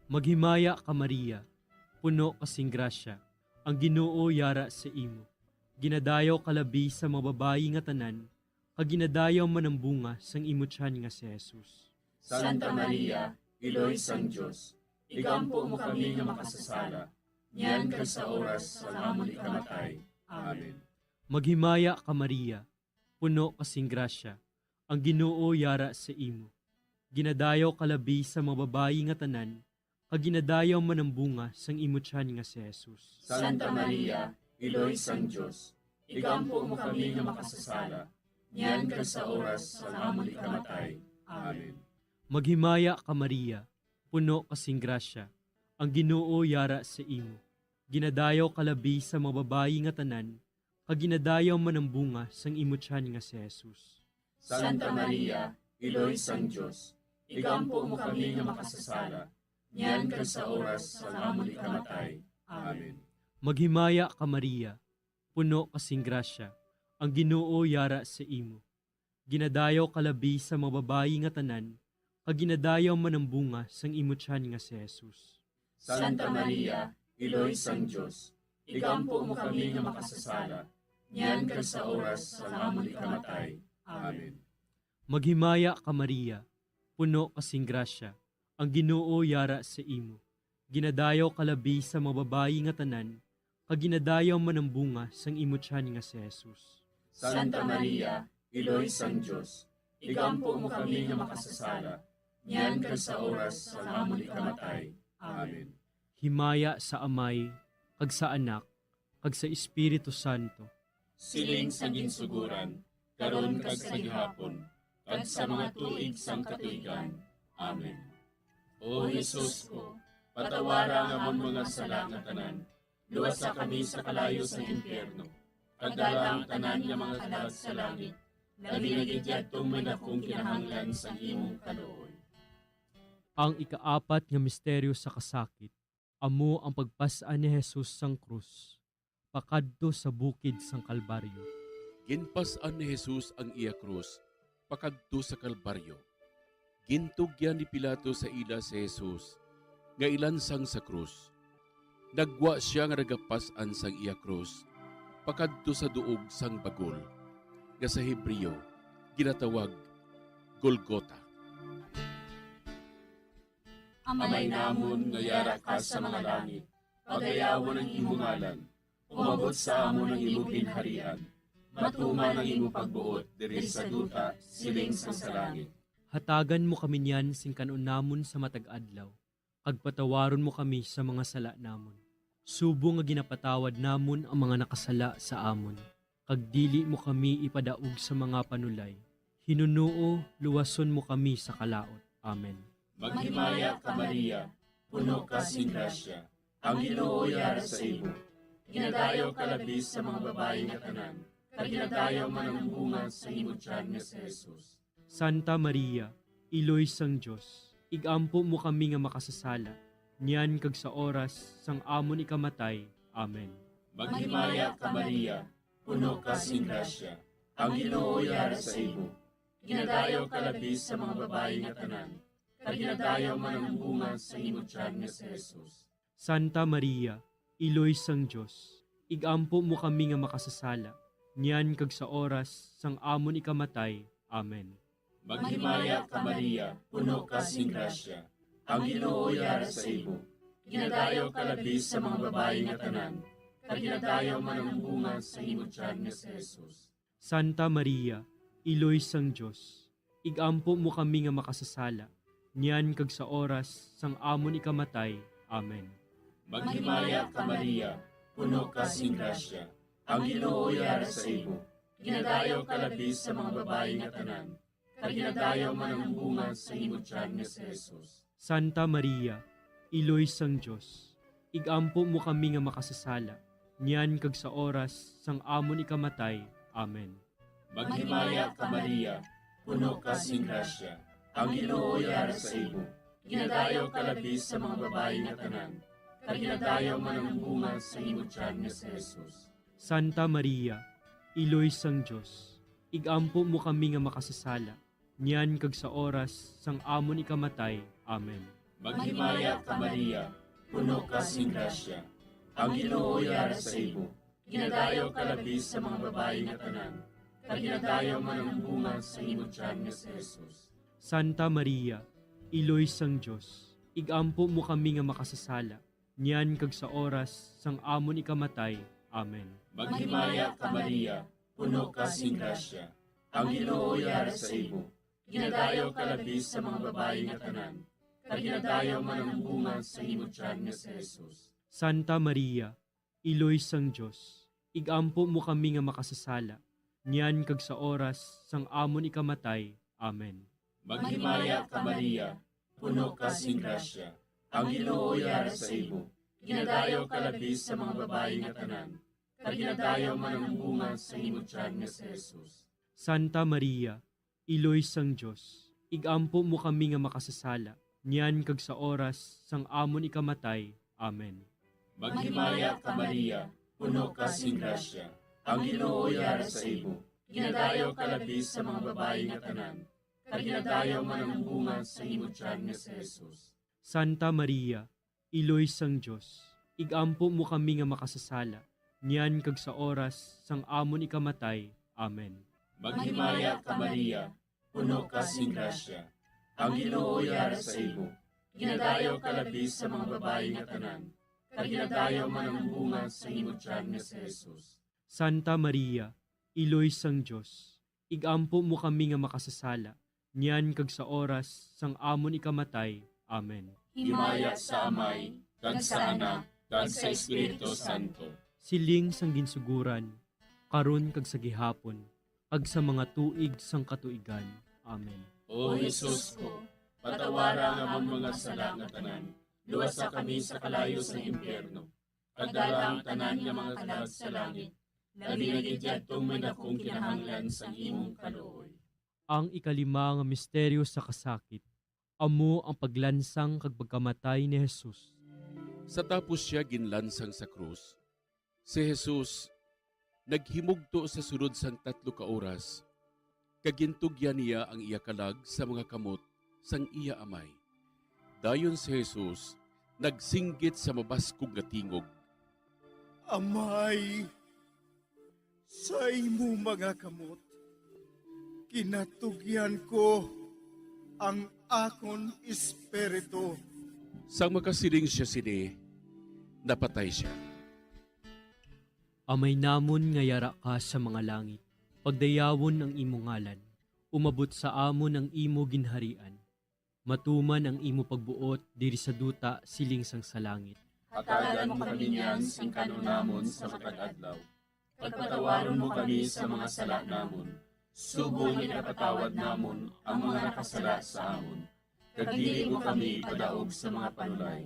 Maghimaya ka, Maria, puno ka sing grasya, ang Ginoo yara sa imo. Ginadayaw ka labi sa mga babayi nga tanan, kag ginadayaw man ang bunga sang imo tiyan nga si Jesus. Santa Maria, Iloy sang Dios, igampo mo kami nga makasasala, niyan kag sa oras sang amon ikamatay. Amen. Maghimaya ka, Maria, puno ka sing grasya, ang Ginoo yara sa imo. Ginadayaw ka labi sa mga babayi nga tanan, kag ginadayaw man ang bunga sang imo tiyan nga si Jesus. Santa Maria, Iloy sang Dios, igampo mo kami nga makasasala, niyan kag sa oras sang amon ikamatay. Amen. Maghimaya ka, Maria, puno ka sing grasya, ang Ginoo yara sa imo. Ginadayaw ka labi sa mga babayi nga tanan, kag ginadayaw man ang bunga sang imo tiyan nga si Jesus. Santa Maria, Iloy sang Dios, igampo mo kami nga makasasala, niyan kag sa oras sang amon ikamatay. Amen. Maghimaya ka, Maria, puno ka sing grasya, ang Ginoo yara sa imo. Ginadayaw ka labi sa mga babayi nga tanan, kag ginadayaw man ang bunga sang imo tiyan nga si Jesus. Santa Maria, Iloy sang Dios, igampo mo kami nga makasasala, niyan kag sa oras sang amon ikamatay. Amen. Maghimaya ka, Maria, puno ka sing grasya, ang Ginoo yara sa imo. Ginadayaw ka labi sa mga babayi nga tanan, kag ginadayaw man ang bunga sang imo tiyan nga si Jesus. Santa Maria, Iloy sang Dios, igampo mo kami nga makasasala, niyan kag sa oras sang amon ikamatay. Amen. Himaya sa Amay, kag sa Anak, kag sa Espiritu Santo. Siling sa ginsugoran, karon kag sa gihapon, kag sa mga tuig sang katuigan. Amen. O Jesus ko, patawara ang amon mga sala nga tanan, luwasa kami sa kalayo sang impyerno, kag dala ang tanan nga mga kalag sa langit, labi na gid yadtong may dakong kinahanglan sang imong kaluoy. Ang ikaapat nga misteryo sa kasakit, amo ang pagpas-an ni Jesus sang krus pakadto sa bukid sang Kalbaryo. Ginpas-an ni Jesus ang iya krus pakadto sa Kalbaryo. Gintugyan ni Pilato sa ila si Jesus nga ilansang sa krus. Naggwa sia nga nagapas-an sang iya krus pakadto sa duog sang bagol, nga sa Hebreo ginatawag Golgota. Amay namon nga yara ka sa mga langit, pagayawon ang imo ngalan. Umabot sa amon ang imo ginharian. Matuman ang imo pagbuot diri sa duta, siling sang sa langit. Hatagan mo kami niyan sing kan-on namon sa matag adlaw, kag patawaron mo kami sa mga sala namon, subong nga ginapatawad namon ang mga nakasala sa amon. Kag dili mo kami ipadaog sa mga panulay. Hinunoo, luwason mo kami sa kalaut. Amen. Maghimaya ka, Maria, puno ka sing grasya, ang Ginoo yara sa imo. Ginadayaw ka labi sa mga babayi nga tanan, kag ginadayaw man ang bunga sa imo tiyan nga si Jesus. Santa Maria, Iloy sang Dios, igampo mo kami nga makasasala, niyan kag sa oras sang amon ikamatay. Amen. Maghimaya ka, Maria, puno ka sing grasya. Ang Ginoo yara sa imo. Ginadayaw ka labi sa mga babayi nga tanan, kag ginadayaw man ang bunga sa imo tiyan nga si Jesus. Santa Maria, Iloy sang Dios, ig-ampo mo kami nga makasasala, niyan kag sa oras sang amon ikamatay. Amen. Maghimaya ka, Maria, puno ka sing grasya. Ang Ginoo yara sa imo. Ginadayaw ka labi sa mga babayi nga tanan, kag ginadayaw man ang bunga sa imo tiyan nga si Jesus. Santa Maria, Iloy sang Dios, ig-ampo mo kami nga makasasala, niyan kag sa oras sang amon ikamatay. Amen. Maghimaya ka, Maria, puno ka sing grasya. Ang Ginoo yara sa imo. Ginadayaw ka labi sa mga babayi nga tanan, kag ginadayaw man ang bunga sa imo tiyan nga si Jesus. Santa Maria, Iloy sang Dios, ig-ampo mo kami nga makasasala, niyan kag sa oras sang amon ikamatay. Amen. Maghimaya ka, Maria, puno ka sing grasya. Ang Ginoo yara sa imo. Ginadayaw ka labi sa mga babayi nga tanan, kag ginadayaw man ang bunga sa imo tiyan nga si Jesus. Santa Maria, Iloy sang Dios, ig-ampo mo kami nga makasasala, niyan kag sa oras sang amon ikamatay. Amen. Maghimaya ka, Maria, puno ka sing grasya. Ang Ginoo yara sa imo. Ginadayaw ka labi sa mga babayi nga tanan, kag ginadayaw man ang bunga sa imo tiyan nga si Jesus. Santa Maria, Iloy sang Dios, ig-ampo mo kami nga makasasala, niyan kag sa oras sang amon ikamatay. Amen. Maghimaya ka, Maria, puno ka sing grasya. Ang Ginoo yara sa imo. Ginadayaw ka labi sa mga babayi nga tanan, kag ginadayaw man ang bunga sa imo tiyan nga si Jesus. Santa Maria, Iloy sang Dios, ig-ampo mo kami nga makasasala, niyan kag sa oras sang amon ikamatay. Amen. Maghimaya ka, Maria, puno ka sing grasya. Ang Ginoo yara sa imo. Ginadayaw ka labi sa mga babayi nga tanan, kag ginadayaw man ang bunga sa imo tiyan nga si Jesus. Santa Maria, Iloy sang Dios, ig-ampo mo kami nga makasasala, niyan kag sa oras sang amon ikamatay. Amen. Maghimaya ka, Maria, puno ka sing grasya. Ang Ginoo yara sa imo. Ginadayaw ka labi sa mga babayi nga tanan, kag ginadayaw man ang bunga sa imo tiyan nga si Jesus. Santa Maria, Iloy sang Dios, ig-ampo mo kami nga makasasala, niyan kag sa oras sang amon ikamatay. Amen. Maghimaya ka, Maria, puno ka sing grasya. Ang Ginoo yara sa imo. Ginadayaw ka labi sa mga babayi nga tanan, kag ginadayaw man ang bunga sa imo tiyan nga si Jesus. Santa Maria, Iloy sang Dios, ig-ampo mo kami nga makasasala, niyan kag sa oras sang amon ikamatay. Amen. Himaya sa Amay, kag sa Anak, kag sa Espiritu Santo. Siling sang ginsuguran, karon kag sa gihapon, kag sa mga tuig sang katuigan. Amen. O Jesus ko, patawara ang amon mga sala nga tanan, luwasa kami sa kalayo sang impyerno, kag dala ang tanan nga mga kalag sa langit, labi na gid yadtong may dakong kinahanglan sang imong kaluoy. Ang ikalima nga misteryo sa kasakit, amo ang paglansang kag pagkamatay ni Jesus. Sa tapos sia ginlansang sa krus, si Jesus naghimugto sa sulod sang tatlo ka oras, kag gintugyan niya ang iya kalag sa mga kamot sang iya Amay. Dayon si Jesus nagsinggit sa mabaskog nga tingog, "Amay, sa imo mga kamot, ginatugyan ko ang akon espiritu." Sang makasiling sia sini, napatay sia. Amay namon nga yara ka sa mga langit, pagdayawon ang imo ngalan. Umabot sa amon ang imo ginharian. Matuman ang imo pagbuot diri sa duta siling sang sa langit. Hatagan mo kami niyan sing kan-on namon sa matag adlaw. Kag patawaron mo kami sa mga sala namon, subong nga ginapatawad namon ang mga nakasala sa amon. Kag dili mo kami ipadaog sa mga panulay.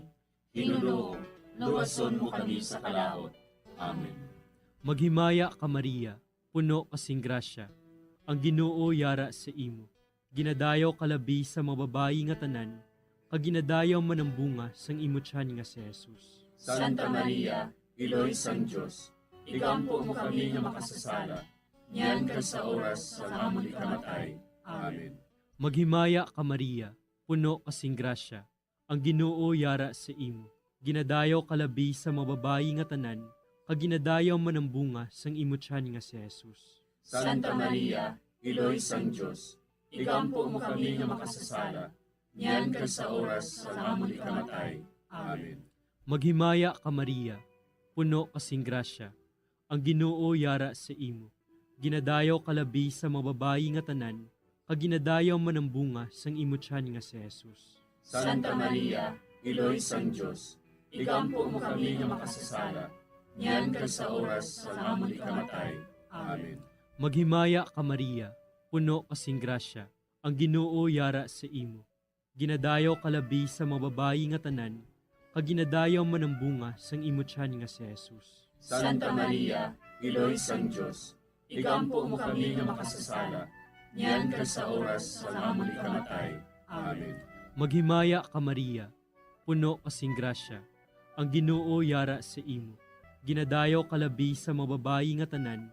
Ginoo, luwason mo kami sa kalaut. Amen. Maghimaya ka, Maria, puno ka sing grasya. Ang Ginoo yara sa imo. Ginadayaw ka labi sa mga babayi nga tanan, kag ginadayaw man ang bunga sang imo tiyan nga si Jesus. Santa Maria, Iloy sang Dios, igampo mo kami nga makasasala, niyan kag sa oras sang amon ikamatay. Amen. Maghimaya ka, Maria, puno ka sing grasya, ang Ginoo yara sa imo. Ginadayaw ka labi sa mga babayi nga tanan, kag ginadayaw man ang bunga sang imo tiyan nga si Jesus. Santa Maria, Iloy sang Dios, igampo mo kami nga makasasala, niyan kag sa oras sang amon ikamatay. Amen. Maghimaya ka, Maria, puno ka sing grasya, ang Ginoo yara sa imo. Ginadayaw ka labi sa mga babayi nga tanan, kag ginadayaw man ang bunga sang imo tiyan nga si Jesus. Santa Maria, Iloy sang Dios, igampo mo kami nga makasasala, niyan kag sa oras sang amon ikamatay. Amen. Maghimaya ka, Maria, puno ka sing grasya, ang Ginoo yara sa imo. Ginadayaw ka labi sa mga babayi nga tanan, kag ginadayaw man ang bunga sang imo tiyan nga si Jesus. Santa Maria, Iloy sang Dios, igampo mo kami nga makasasala, niyan kag sa oras sang amon ikamatay. Amen. Maghimaya ka, Maria, puno ka sing grasya, ang Ginoo yara sa imo. Ginadayaw ka labi sa mga babayi nga tanan,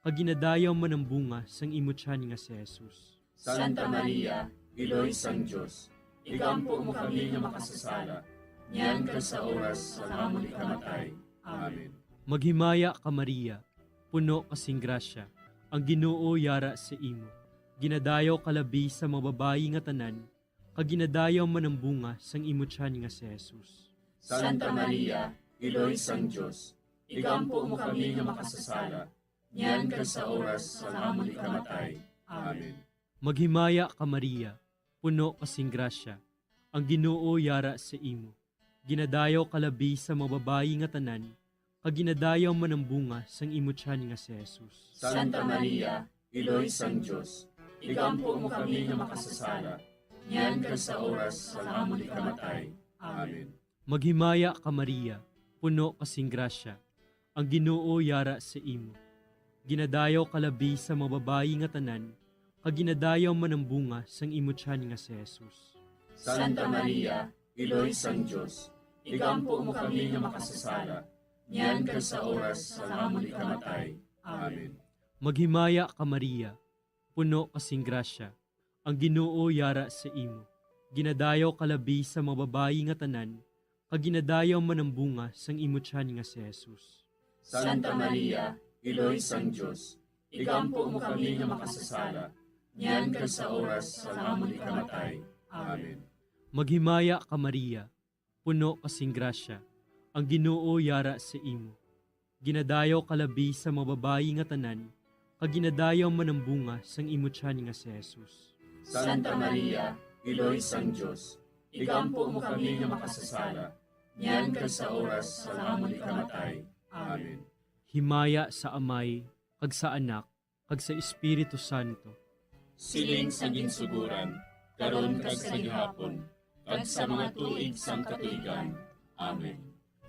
kag ginadayaw man ang bunga sang imo tiyan nga si Jesus. Santa Maria, Iloy sang Dios, igampo mo kami nga makasasala, niyan kag sa oras sang amon ikamatay. Amen. Maghimaya ka, Maria, puno ka sing grasya, ang Ginoo yara sa imo. Ginadayaw ka labi sa mga babayi nga tanan, kag ginadayaw man ang bunga sang imo tiyan nga si Jesus. Santa Maria, Iloy sang Dios, igampo mo kami nga makasasala, niyan kag sa oras sang amon ikamatay. Amen. Maghimaya ka, Maria, puno ka sing grasya, ang Ginoo yara sa imo. Ginadayaw ka labi sa mga babayi nga tanan, kag ginadayaw man ang bunga sang imo tiyan nga si Jesus. Santa Maria, Iloy sang Dios, igampo mo kami nga makasasala, niyan kag sa oras sang amon ikamatay. Amen. Maghimaya ka, Maria, puno ka sing grasya, ang Ginoo yara sa imo. Ginadayaw ka labi sa mga babayi nga tanan, kag ginadayaw man ang bunga sang imo tiyan nga si Jesus. Santa Maria, Iloy sang Dios, igampo mo kami nga makasasala, niyan kag sa oras sang amon ikamatay. Amen. Maghimaya ka, Maria, puno ka sing grasya, ang Ginoo yara sa imo. Ginadayaw ka labi sa mga babayi nga tanan, kag ginadayaw man ang bunga sang imo tiyan nga si Jesus. Santa Maria, Iloy sang Dios, igampo mo kami nga makasasala, niyan kag sa oras sang amon ikamatay. Amen. Maghimaya ka, Maria, puno ka sing grasya, ang Ginoo yara sa imo. Ginadayaw ka labi sa mga babayi nga tanan, kag ginadayaw man ang bunga sang imo tiyan nga si Jesus. Santa Maria, Iloy sang Dios, igampo mo kami nga makasasala, niyan kag sa oras sang amon ikamatay. Amen. Himaya sa Amay, kag sa Anak, kag sa Espiritu Santo. Siling sa ginsuguran, karon kag sa gihapon, kag sa mga tuig sang katuigan. Amen.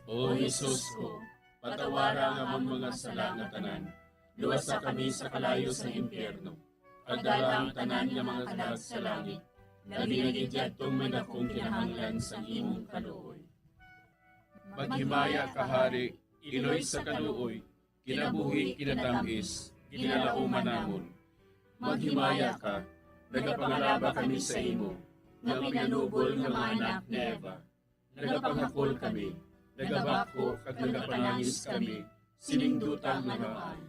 O Jesus ko, patawara ang amon mga sala nga tanan, luwasa kami sa kalayo sang impyerno, kag dala ang tanan nga mga kalag sa langit, labi na gid yadtong may dakong kinahanglan sang imong kaluoy. Maghimaya ka, Hari, Iloy sa kaluoy, kinabuhi, kinatamis, ginalauman namon. Maghimaya ka, nagapangalaba kami sa imo, nga pinanubol nga mga anak ni Eva. Nagapangakol kami, nagabako kag nagapanangis kami sining duta nga luhaan.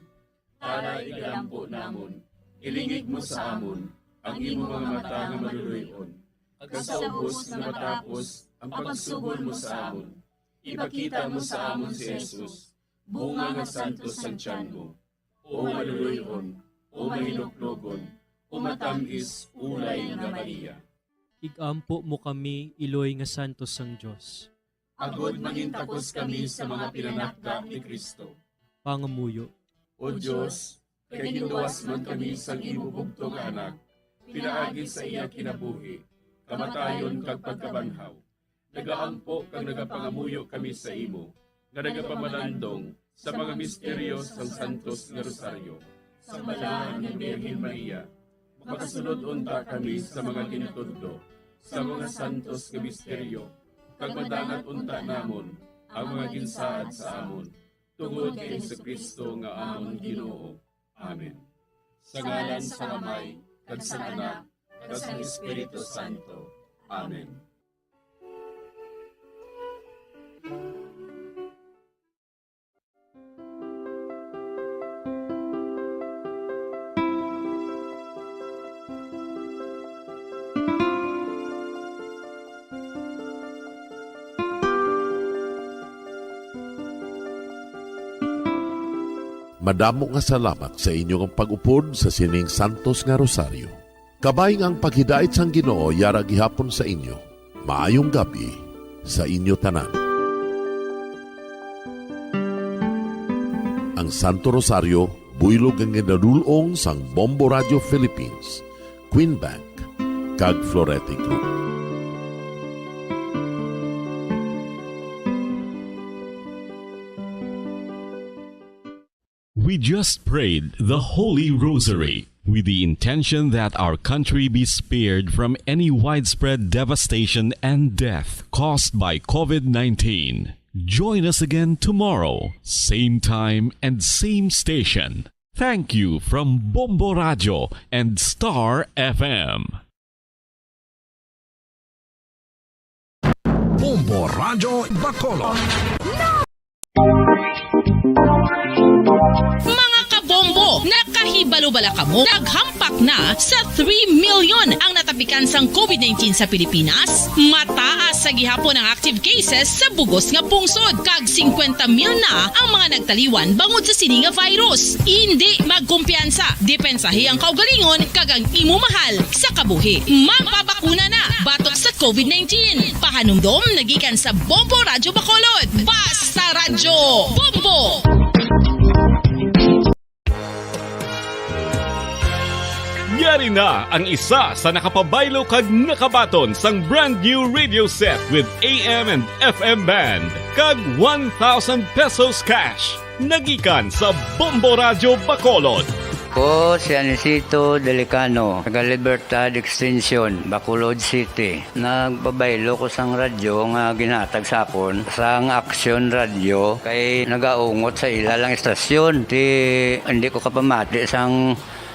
Tara, igalampo namon, ilingig mo sa amon ang imo mga mata nga maluloy-on, kag sa ubos nga matapos ang pagsugol mo sa amon, ipakita mo sa amon si Jesus, bunga nga santos sang tiyan mo. O maluloy-on, o mahinuklogon, o matamis ulay nga Maria. Igampo mo kami, iloy nga santos sang Dios. Agod mangintakos kami sa mga pinanakda ni Cristo. Pangamuyo. O Dios, kay ginluwas man kami sang imo bugtong nga Anak, pinaagi sa iya kinabuhi, kamatayon kag pagkabanhaw, nagaampo kag nagapangamuyo kami sa imo, nga nagapamalandong sa mga misteryo sang Santos nga Rosaryo. Sa Balaan nga Birhen Maria, makasulod unta kami sa mga ginatudlo sa mga santos nga misteryo, kag madangat unta namon ang mga ginsaad sa amon. Tungod kay Jesu-Cristo nga amon Ginoo. Amen. Sa ngalan sang Amay, kag sang Anak, kag sang Espiritu Santo. Amen. Madamo nga salamat sa inyo nga pag-upod sa sining santos nga rosaryo. Kabay nga ang paghidait sang Ginoo yara gihapon sa inyo. Maayong gab-i sa inyo tanan. Ang Santo Rosario, buylog nga ginadul-ong sang Bombo Radio Philippines, Queen Bank, kag Florete Group. We just prayed the Holy Rosary with the intention that our country be spared from any widespread devastation and death caused by COVID nineteen. Join us again tomorrow, same time and same station. Thank you from Bombo Radio and Star F M. Bombo Radyo Bacolod. Mga kabombo, nakahibalo bala kamo? Naghampak na sa three million ang natapikan sang COVID nineteen sa Pilipinas. Mataas sa gihapon ang active cases sa bugos nga pungsod, kag singkwenta mil na ang mga nagtaliwan bangod sa sini nga virus. Indi magkumpiyansa, depensahi ang kaugalingon kag ang imo mahal sa kabuhi. Magpabakuna na batok sa COVID nineteen. Pahanumdom nagikan sa Bombo Radyo Bacolod. Basta Radyo Bombo! Yari na ang isa sa nakapabaylo kag nakabaton sang brand new radio set with A M and F M band, kag one thousand pesos cash. Nagikan sa Bombo Radyo Bacolod. Ko si Anisito Delicano, taga Libertad Extension, Bacolod City. Nagpabaylo ko sang radyo nga ginhatag sa akon sang Aksyon Radyo, kay nagaungot sa ila lang istasyon. Ti, hindi ko kapamati sang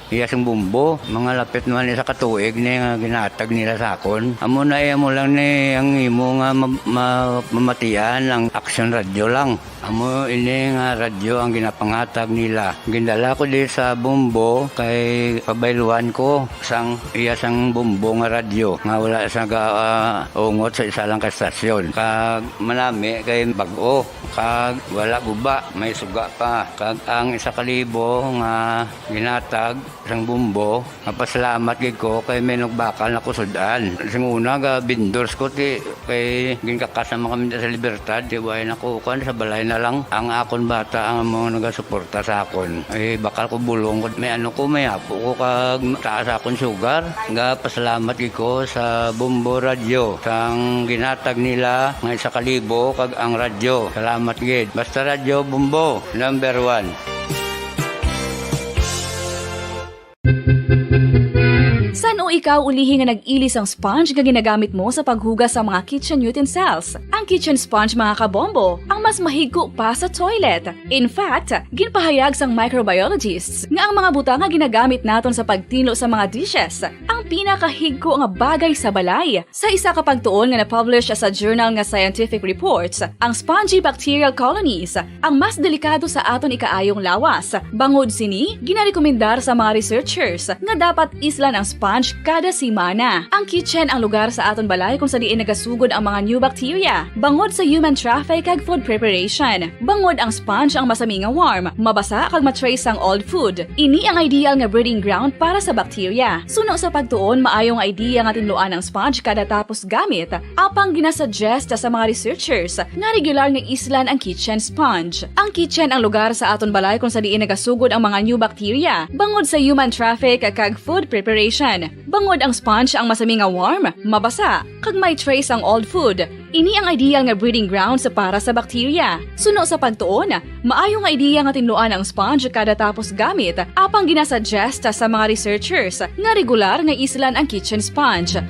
iya sing bumbo. Mga lapit naman isa ka tuig ni nga ginhatag nila sa akon. Amo na, eh, amo lang ni ang imo nga ma-, ma-, mamatian ang Aksyon Radyo lang. Amo ini nga radyo ang ginapanghatag nila. Gindala ko di sa Bombo kay pabayluan ko sang iya sang Bombo nga radyo nga wala sa ga-, ah, ungot sa isa lang ka estasyon. Kag manami kay bag-o, kag wala guba, may suga pa. Kag ang isa ka libo nga ginhatag sang Bombo, mapasalamat gid ko kay may nagbakal na ko sud-an. Sing una, ga vendors ko, ti, kay ginkakas naman kami sa Libertad, ti, way na ko, kuan, sa balay na lang. Ang akon bata ang mga nagasuporta sa akon. Ay, bakal ko bulong ko, may ano ko, may apo ko, kag taas akon sugar. Ga pasalamat gid ko sa Bombo Radyo, sang ginhatag nila nga isa ka libo, kag ang radyo. Salamat gid. Basta Radyo Bombo, number one. San-o ikaw ulihi nga nag-ili sang sponge nga ginagamit mo sa paghugas sa mga kitchen utensils? Ang kitchen sponge, mga kabombo, ang mas mahigko pa sa toilet. In fact, ginpahayag sang microbiologists nga ang mga butang nga ginagamit naton sa pagtinlo sa mga dishes ang pinakahigko nga bagay sa balay. Sa isa ka pagtuon nga na-publish sa journal nga Scientific Reports, ang spongy bacterial colonies ang mas delikado sa aton ikaayong lawas. Bangod sini, ginarekomendar sa mga researchers nga dapat islan ang sponge kada semana. Ang kitchen ang lugar sa aton balay kung sa diin nagasugod ang mga new bacteria, bangod sa human traffic kag food preparation. Bangod ang sponge ang masami nga warm, mabasa kag ma-trace ang old food. Ini ang ideal nga breeding ground para sa bacteria. Suno sa pagtuon, maayo nga idea nga tinluan ang sponge kada tapos gamit, apang ginasuggest sa mga researchers nga regular nga islan ang kitchen sponge. Ang kitchen ang lugar sa aton balay kung sa diin nagasugod ang mga new bacteria, bangod sa human traffic kag food preparation. Bangod ang sponge ang masami nga warm, mabasa, kag may trace ang old food. Ini ang ideal nga breeding grounds para sa bacteria. Suno sa pagtuon, maayo nga idea nga tinluan ang sponge kada tapos gamit, apang ginasuggest sa mga researchers nga regular nga islan ang kitchen sponge.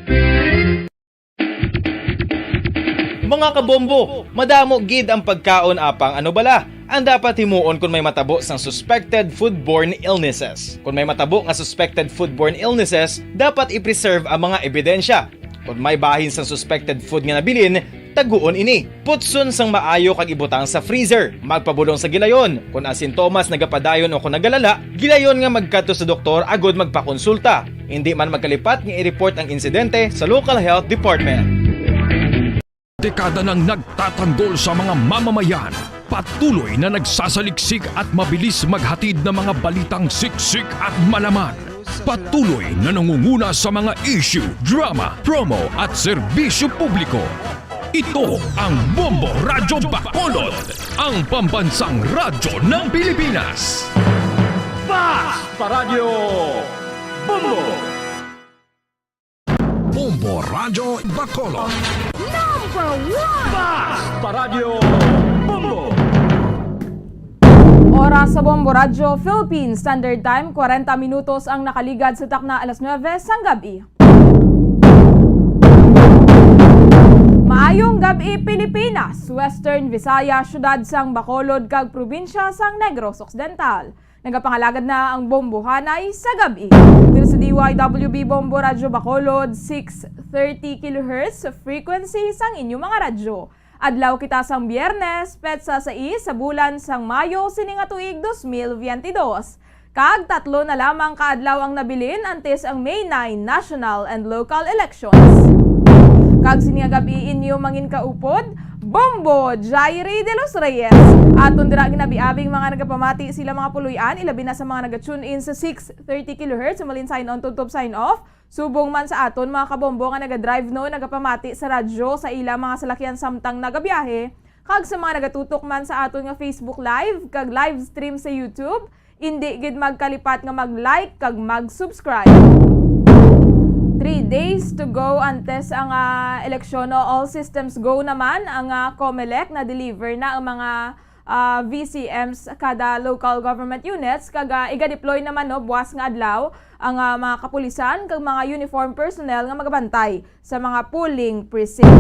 Mga kabombo, madamo gid ang pagkaon, apang ano bala? Ang dapat himuon kon may matabo sang suspected foodborne illnesses. Kon may matabo nga suspected foodborne illnesses, dapat i-preserve ang mga ebidensya. Kon may bahin sang suspected food nga nabilin, taguon ini. Putson sang maayo kag ibutang sa freezer. Magpabulong sa gilayon. Kon ang sintomas nagapadayon o kon nagalala, gilayon nga magkadto sa doktor agud magpakonsulta. Indi man magkalipat nga i-report ang insidente sa local health department. Dekada nang nagtatanggol sa mga mamamayan, patuloy na nagsasaliksik at mabilis maghatid ng mga balitang siksik at malaman. Patuloy na nangunguna sa mga issue, drama, promo at serbisyo publiko. Ito ang Bombo Radyo Bacolod, ang pambansang radyo ng Pilipinas. Fast Paradyo Bombo! Bombo Radyo Bacolod. Number one! Fast Paradyo Bombo! Oras sa Bombo Radyo Philippines Standard Time, kwarenta minutos ang nakaligad sa takna alas nuebe sang gab-i. Maayong gab-i, Pilipinas, Western Visayas, siyudad sang Bacolod kag probinsya sang Negros Occidental. Nagapangalagad na ang bombohanay sa gab-i. Diri sa D Y W B Bombo Radyo Bacolod, six thirty kilohertz frequency sang inyo mga radyo. Adlaw kita sang Biyernes, petsa sais sa bulan sang Mayo sini nga tuig dos mil biyente dos. Kag tatlo na lamang ka adlaw ang nabilin antes ang May nine national and local elections. Kag sini nga gab-i inyo mangin kaupod, Bombo Jairi de los Reyes. Aton dira ginabiabing mga nagapamati sila mga puloy-an, ilabi na sa mga naga-tune in sa six thirty kilohertz, sa Malin Sign On, Tubtob Sign Off. Subong man sa aton mga kabombo nga naga-drive, no, nagapamati sa radyo sa ila mga salakyan samtang nagabiyahe, kag sa mga nagatutok man sa aton nga Facebook Live kag live stream sa YouTube, indi gid magkalipat nga mag-like kag mag-subscribe. Three days to go antes ang, ah, eleksyon, no? All systems go naman ang, ah, Comelec. Na-deliver na ang mga, ah, V C Ms kada local government units, kag, ah, iga-deploy naman, no, buwas nga adlaw ang, ah, mga kapulisan kag mga uniform personnel nga magabantay sa mga polling precinct.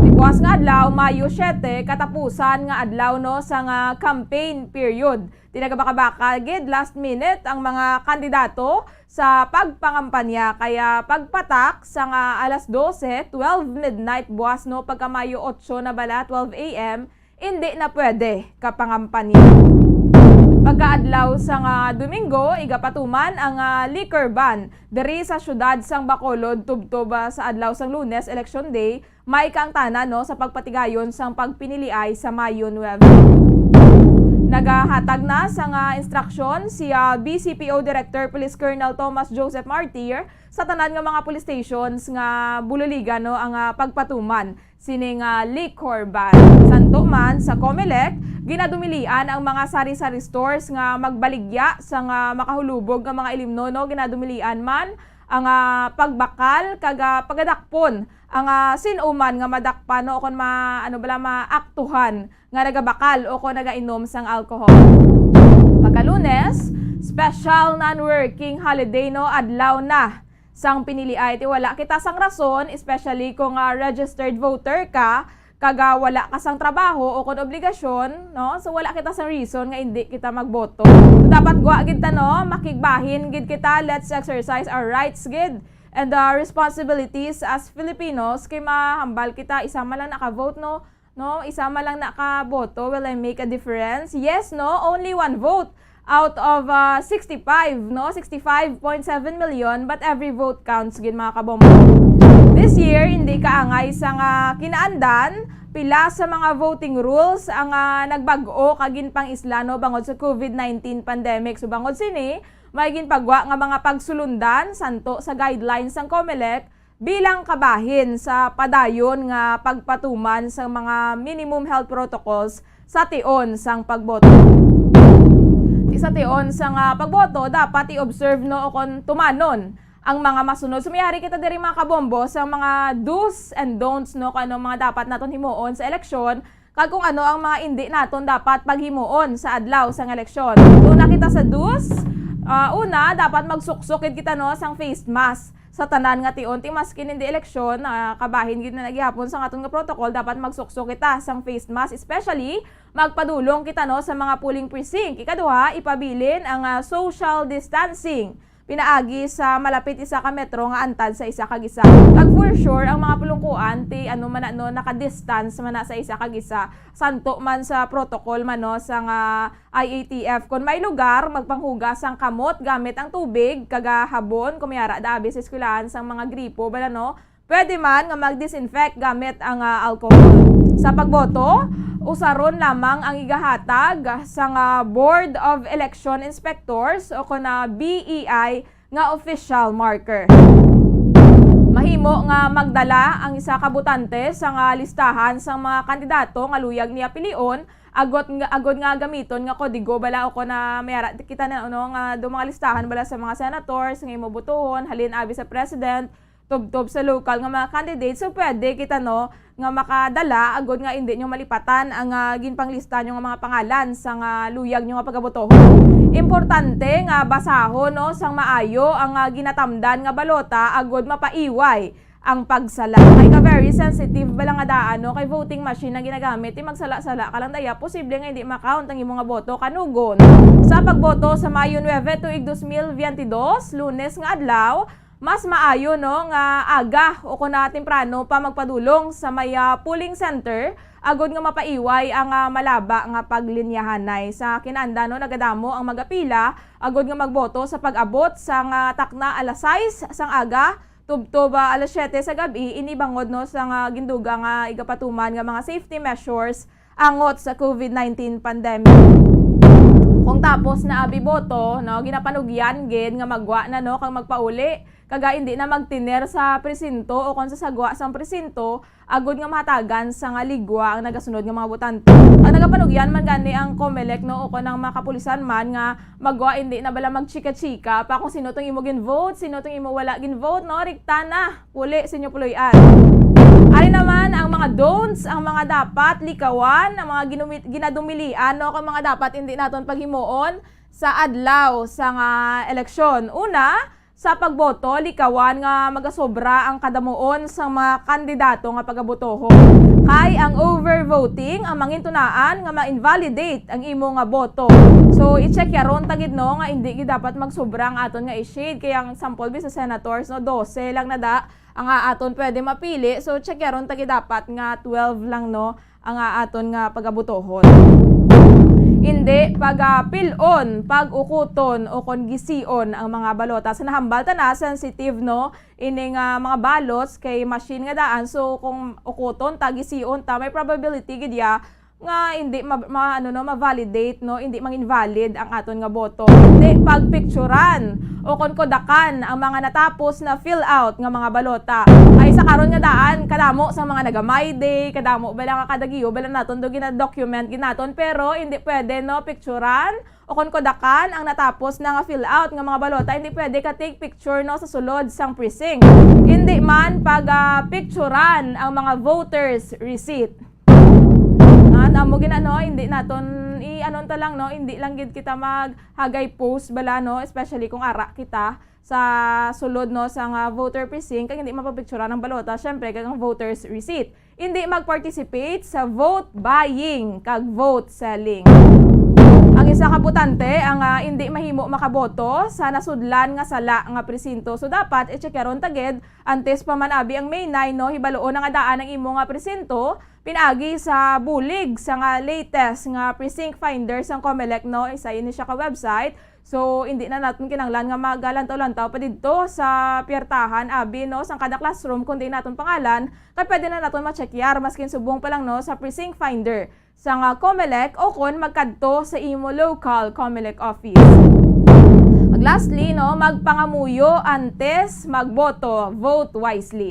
Di buwas nga adlaw, Mayo siete, katapusan nga adlaw, no, sang, ah, campaign period. Di nagabakabaka gid last minute ang mga kandidato sa pagpangampanya, kaya pagpatak sang, ah, alas dose, twelve midnight buwas, no, pagka Mayo otso na bala, twelve A M, indi na pwede kapangampanya. Pagkaadlaw sang, ah, Domingo, igapatuman ang, ah, liquor ban diri sa siyudad sang Bacolod tubtob, ah, sa adlaw sang Lunes, Election Day, may kaangtanan, no, sa pagpatigayon sang pagpiniliay sa Mayo nuebe. Nagahatag na sang, ah, instruksyon si, ah, B C P O Director Police Colonel Thomas Joseph Martir sa tanan nga mga police stations nga bululigan, no, ang, ah, pagpatuman sini nga liquor ban. Santo man sa Comelec, ginadumilian ang mga sari-sari stores nga magbaligya sang, ah, makahulubog nga mga ilimnon, no, ginadumilian man ang, ah, pagbakal kag, ah, pagadakpon ang, ah, sin-o man nga madakpan, no, o kon ma-, ano bala, maaktuhan nga nagabakal o kon nagainom sang alcohol. Pagka Lunes, special non-working holiday, no, adlaw na sang piniliay. Ti wala kita sang rason, especially kung, ah, registered voter ka, kag, ah, wala ka sang trabaho o kon obligasyon, no? So, wala kita sang reason nga indi kita magboto. So, dapat gwa gid ta, no? Makigbahin gid kita. Let's exercise our rights gid and, ah, responsibilities as Filipinos. Kay mahambal kita, isa man lang naka-vote, no? No? Isa man lang nakaboto. Will I make a difference? Yes, no? Only one vote out of, ah, sixty-five, no? Sixty-five point seven million, but every vote counts gid, mga kabombo. This year, hindi kaangay sang kinaandan, pila sa mga voting rules ang, ah, nagbag-o kag ginpang-isla, no, bangod sa COVID nineteen pandemic. So, bangod sini, may ginpagwa nga mga pagsulundan santo sa guidelines sang Comelec bilang kabahin sa padayon nga pagpatuman sa mga minimum health protocols sa tion sang pagboto. Ti sa tion sang, ah, pagboto, dapat i-observe, no, o kon tumanon ang mga masunod. So, may ari kita diri, mga kabombo, sa mga do's and don'ts, no, kung ano ang mga dapat naton himuon sa eleksyon, kag kung ano ang mga indi naton dapat paghimuon sa adlaw sang eleksyon. Una kita sa do's. Ah, una, dapat magsuksok gid kita, no, sang face mask. sa tanan nga tion, ti maskin hindi eleksyon, ah, kabahin gid na gihapon sang aton nga protocol, dapat magsuksok kita sang face mask, especially magpadulong kita, no, sa mga polling precinct. Ikaduha, ipabilin ang, ah, social distancing pinaagi sa malapit isa ka metro nga antad sa isa kag isa. Kag for sure, ang mga pulungkuan, ti ano man na, no, naka-distance man na sa isa kag isa, santo man sa protocol man, no, sa nga I A T F. Kon may lugar, magpanghugas sang kamot gamit ang tubig kag, ah, habon, kon may ara da abi sa eskwelahan sang mga gripo, bala, no? Pwede man nga mag-disinfect gamit ang, ah, alcohol. Sa pagboto, usaron lamang ang igahatag sang, ah, Board of Election Inspectors o kon, ah, B E I nga official marker. Mahimo nga magdala ang isa ka botante sang, ah, listahan sang mga kandidato nga luyag niya pilion, agod nga, agod nga gamiton nga kodigo bala o kon, ah, may ara kita na, ano, nga do mga listahan bala sa mga senators nga imo botohon, halin abi sa president, tubtob sa local nga mga candidates. So, pwede kita, no, nga makadala agod nga indi nyo malipatan ang, ah, ginpanglista nyo nga mga pangalan sa nga luyag nyo nga pagabotohon. Importante nga basahon, no, sang maayo ang, ah, ginatamdan nga balota agod mapaiway ang pagsala. Kay ka very sensitive bala nga daan, no, kay voting machine ang ginagamit, ti magsala-sala ka lang daya, posible nga hindi ma-count ang imo nga boto. Kanugon, sa pagboto sa Mayo nuebe tuig dos mil veintidós, Lunes nga adlaw, mas maayo, no, nga aga o kon na temprano pa magpadulong sa may, ah, polling center agod nga mapaiway ang, ah, malaba nga paglinyahanay. Sa kinaanda, no, nagadamo ang magapila agod nga magboto sa pag-abot sa nga takna alas sais sang aga tubtob, ah, alas siyete sa gab-i, ini bangod, no, sa nga ginduga nga igapatuman nga mga safety measures angot sa COVID nineteen pandemic. Kung tapos na abi boto, no, ginapanugyan gid nga magwa na, no, kag magpauli, kag, ah, indi na magtener sa presinto o kon sa sagwa sang presinto, agod nga mahatagan sa nga ligwa ang nagasunod nga mga botante. Ang nagapanugyan man gani ang Comelec, no, o kon ang mga kapulisan man nga magwa, indi na bala magchika-chika pa kung sino tong imo gin-vote, sino tong imo wala gin-vote, no? Rikta na, puli sa inyo puloy-an. Ari naman ang mga don'ts, ang mga dapat likawan, ang mga ginumi-, ginadumilian, no? Kung mga dapat hindi naton paghimuon sa adlaw sa nga eleksyon. Una, sa pagboto, likawan nga magasobra ang kadamuon sang mga kandidato nga pagabotohon. Kay ang overvoting ang mangintunaan nga ma-invalidate ang imo nga boto. So, i-check yaron ta gid, no, nga indi gid dapat magsobra ang aton nga i-shade. Kay ang sample, bi sa senators, no, dose lang na da ang aton pwede mapili. So, check yaron ta gid dapat nga twelve lang, no, ang, ah, aton nga pagabutohon. Hindi pagapil-on, pag-ukuton, o kon gision ang mga balota. Sa nahambal ta na, sensitive, no, ini nga mga ballots kay machine nga daan. So, kung ukuton ta, gision ta, may probability gid ya nga hindi ma-, ma-, ano, no, ma-validate, no, hindi mang-invalid ang aton nga boto. Hindi pagpicturan o kon kodakan ang mga natapos na fill out nga mga balota. Ay sa karon nga daan, kadamo sa mga naga-My Day, kadamo bala nga kada giyo bala naton do gina-document gid naton, pero hindi pwede, no, picturan o kon kodakan ang natapos na nga fill out nga mga balota. Hindi pwede ka take picture, no, sa sulod sang precinct. Hindi man pag, ah, picturan ang mga voters receipt. Ah, namo gina, no, hindi naton i-anon ta lang, no, hindi lang gid kita maghagay post bala, no, especially kung ara kita sa sulod, no, sa nga voter precinct, kag hindi mapapicturan ang balota, syempre, kag ang voters receipt. Hindi mag-participate sa vote buying kag vote selling. Ang isa ka botante ang, ah, hindi mahimo makaboto sa nasudlan nga sala nga presinto. So, dapat i-check yaron ta gid antes pa man abi ang May nine, no, hibaluon na nga daan ang imo nga presinto pinaagi sa bulig sa nga latest nga precinct finder sang Comelec, no, isa ini siya ka website. So, hindi na naton kinahanglan nga magalantaw-lantaw pa didto sa piyertahan, abi, no, sang kada classroom, kundi naton pangalan, kay pwede na naton ma-check yar, maskin subong pa lang, no, sa precinct finder sang, ah, Comelec o kon magkadto sa imo local Comelec office. Ag lastly, no, magpangamuyo antes magboto, vote wisely.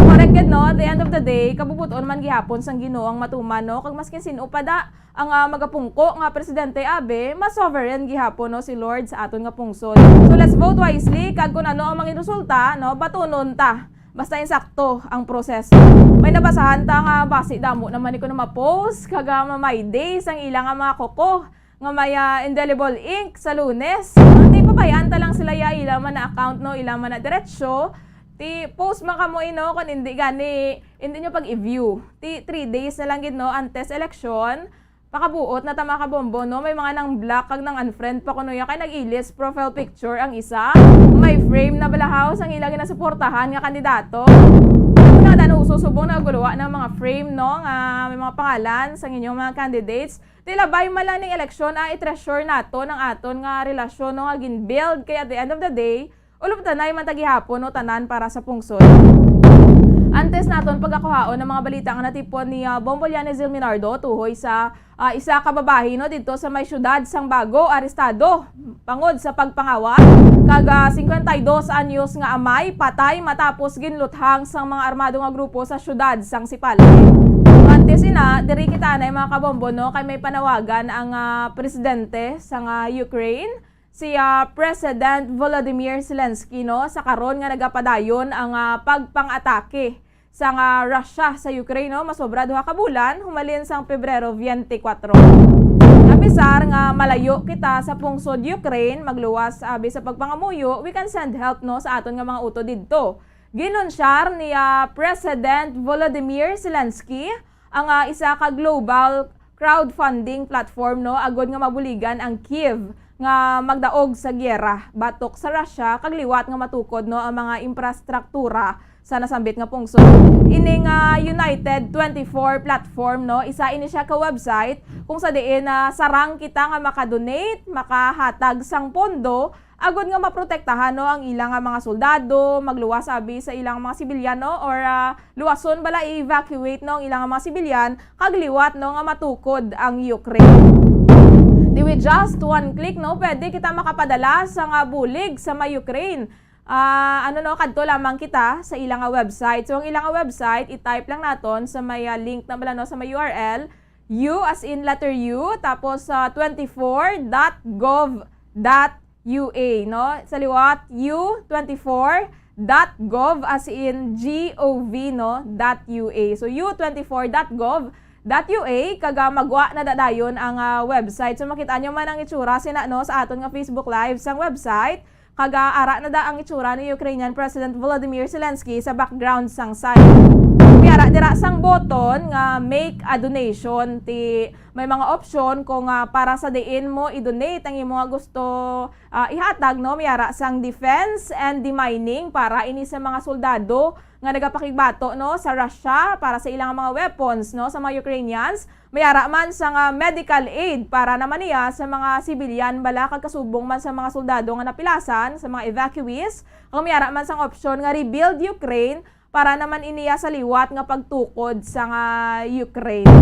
Correct gid, no? At the end of the day, kabubot-on man gihapon sang Ginoo ang matuman, no? Kag maskin sin-o pa da, ang, ah, magapungko nga presidente, abi, mas sovereign gihapon, no, si Lord sa aton nga pungsod. So, let's vote wisely, kag kun ano ang mangin resulta, no, batunon ta. Basta insakto ang proseso. May nabasahan ta nga basi damo naman ni kuno ma-post, kag, ah, ma-My Day sang ila nga mga kuko. nga may, ah, indelible ink sa Lunes. Ang di pabayaan ta lang sila ya, ila man na account, no, ila man na diretsyo. Ti post man kamo, ino, kung hindi gani, hindi nyo pag-i-view. Ti three days na lang gid, no, antes election. Pakabuot na ta, mga kabombo, no? May mga nang-block kag nang-unfriend pa kuno ya kay nag-ilis profile picture ang isa. May frame na balahaw sang ila ginasuportahan nga kandidato. Ano na dan uso subong nagaguluwa ng mga frame, no? Nga may mga pangalan sang inyong mga candidates. Ti labay man lang ning eleksyon, ah, i-treasure nato ang aton nga relasyon, no, nga gin-build, kay at the end of the day, uluptanay man ta gihapon, no, tanan para sa pungsod. Antes naton pagakuhaon ang mga balita nga natipon ni, ah, Bombo Liane Zilminardo tuhoy sa, ah, isa ka babayi, no, didto sa may siyudad sang Bago, arestado bangod sa pagpangawat kag, ah, cincuenta y dos anyos nga amay patay matapos ginluthang sang mga armado nga grupo sa siyudad sang Sipalay. Antes ina, diri kita anay, mga kabombo, no, kay may panawagan ang, ah, presidente sang, ah, Ukraine, si, ah, President Volodymyr Zelensky, no, sa karon nga nagapadayon ang, ah, pagpang-atake sang, ah, Russia sa Ukraine, no, masobra duha ka bulan humalin sang Pebrero twenty-four. Apisar nga malayo kita sa pungsod Ukraine, magluwas abi sa pagpangamuyo, we can send help, no, sa aton nga mga utod didto. Ginunsyar ni, ah, President Volodymyr Zelensky ang, ah, isa ka global crowdfunding platform, no, agod nga mabuligan ang Kyiv nga magdaog sa giyera batok sa Russia kag liwat nga matukod, no, ang mga infrastruktura sa nasambit nga pungsod. Ini nga United twenty-four platform, no, isa ini siya ka website kung sa diin na sarang kita nga makadonate, makahatag sang pondo agod nga maprotektahan, no, ang ila nga mga soldado, magluwas abi sa ilang mga sibilyan, no, or, ah, luwason bala i-evacuate, no, ang ila nga mga sibilyan kag liwat, no, nga matukod ang Ukraine. Di with just one click, no, pwede kita makapadala sa nga bulig sa may Ukraine. Ah, ano, no, kadto lamang kita sa ila nga website. So ang ila nga website, i-type lang naton sa may, ah, link na bala, no, sa may U R L. U as in letter U, tapos, ah, twenty-four dot gov dot U A, no? Sa liwat, U twenty-four dot gov as in G O V, no? Dot U A. So, U twenty-four dot gov dot U A, kag, ah, magwa na da dayon ang, ah, website. So, makita nyo man ang itsura sina, no, sa aton nga Facebook Live sang website. Kag, ah, ara na da ang itsura ni Ukrainian President Volodymyr Zelensky sa background sang site. May ara dira sang button nga make a donation. Ti may mga option kung, ah, para sa diin mo i-donate ang imo nga gusto, ah, ihatag, no? May ara sang defense and demining para ini sa mga soldado nga nagapakigbato, no, sa Russia para sa ilang mga weapons, no, sa mga Ukrainians. May ara man sang, ah, medical aid para naman niya sa mga sibilyan bala kag kasubong man sa mga soldado nga napilasan, sa mga evacuees. Kag may ara man sang opsyon nga Rebuild Ukraine para naman iniya sa liwat nga pagtukod sa nga Ukraine.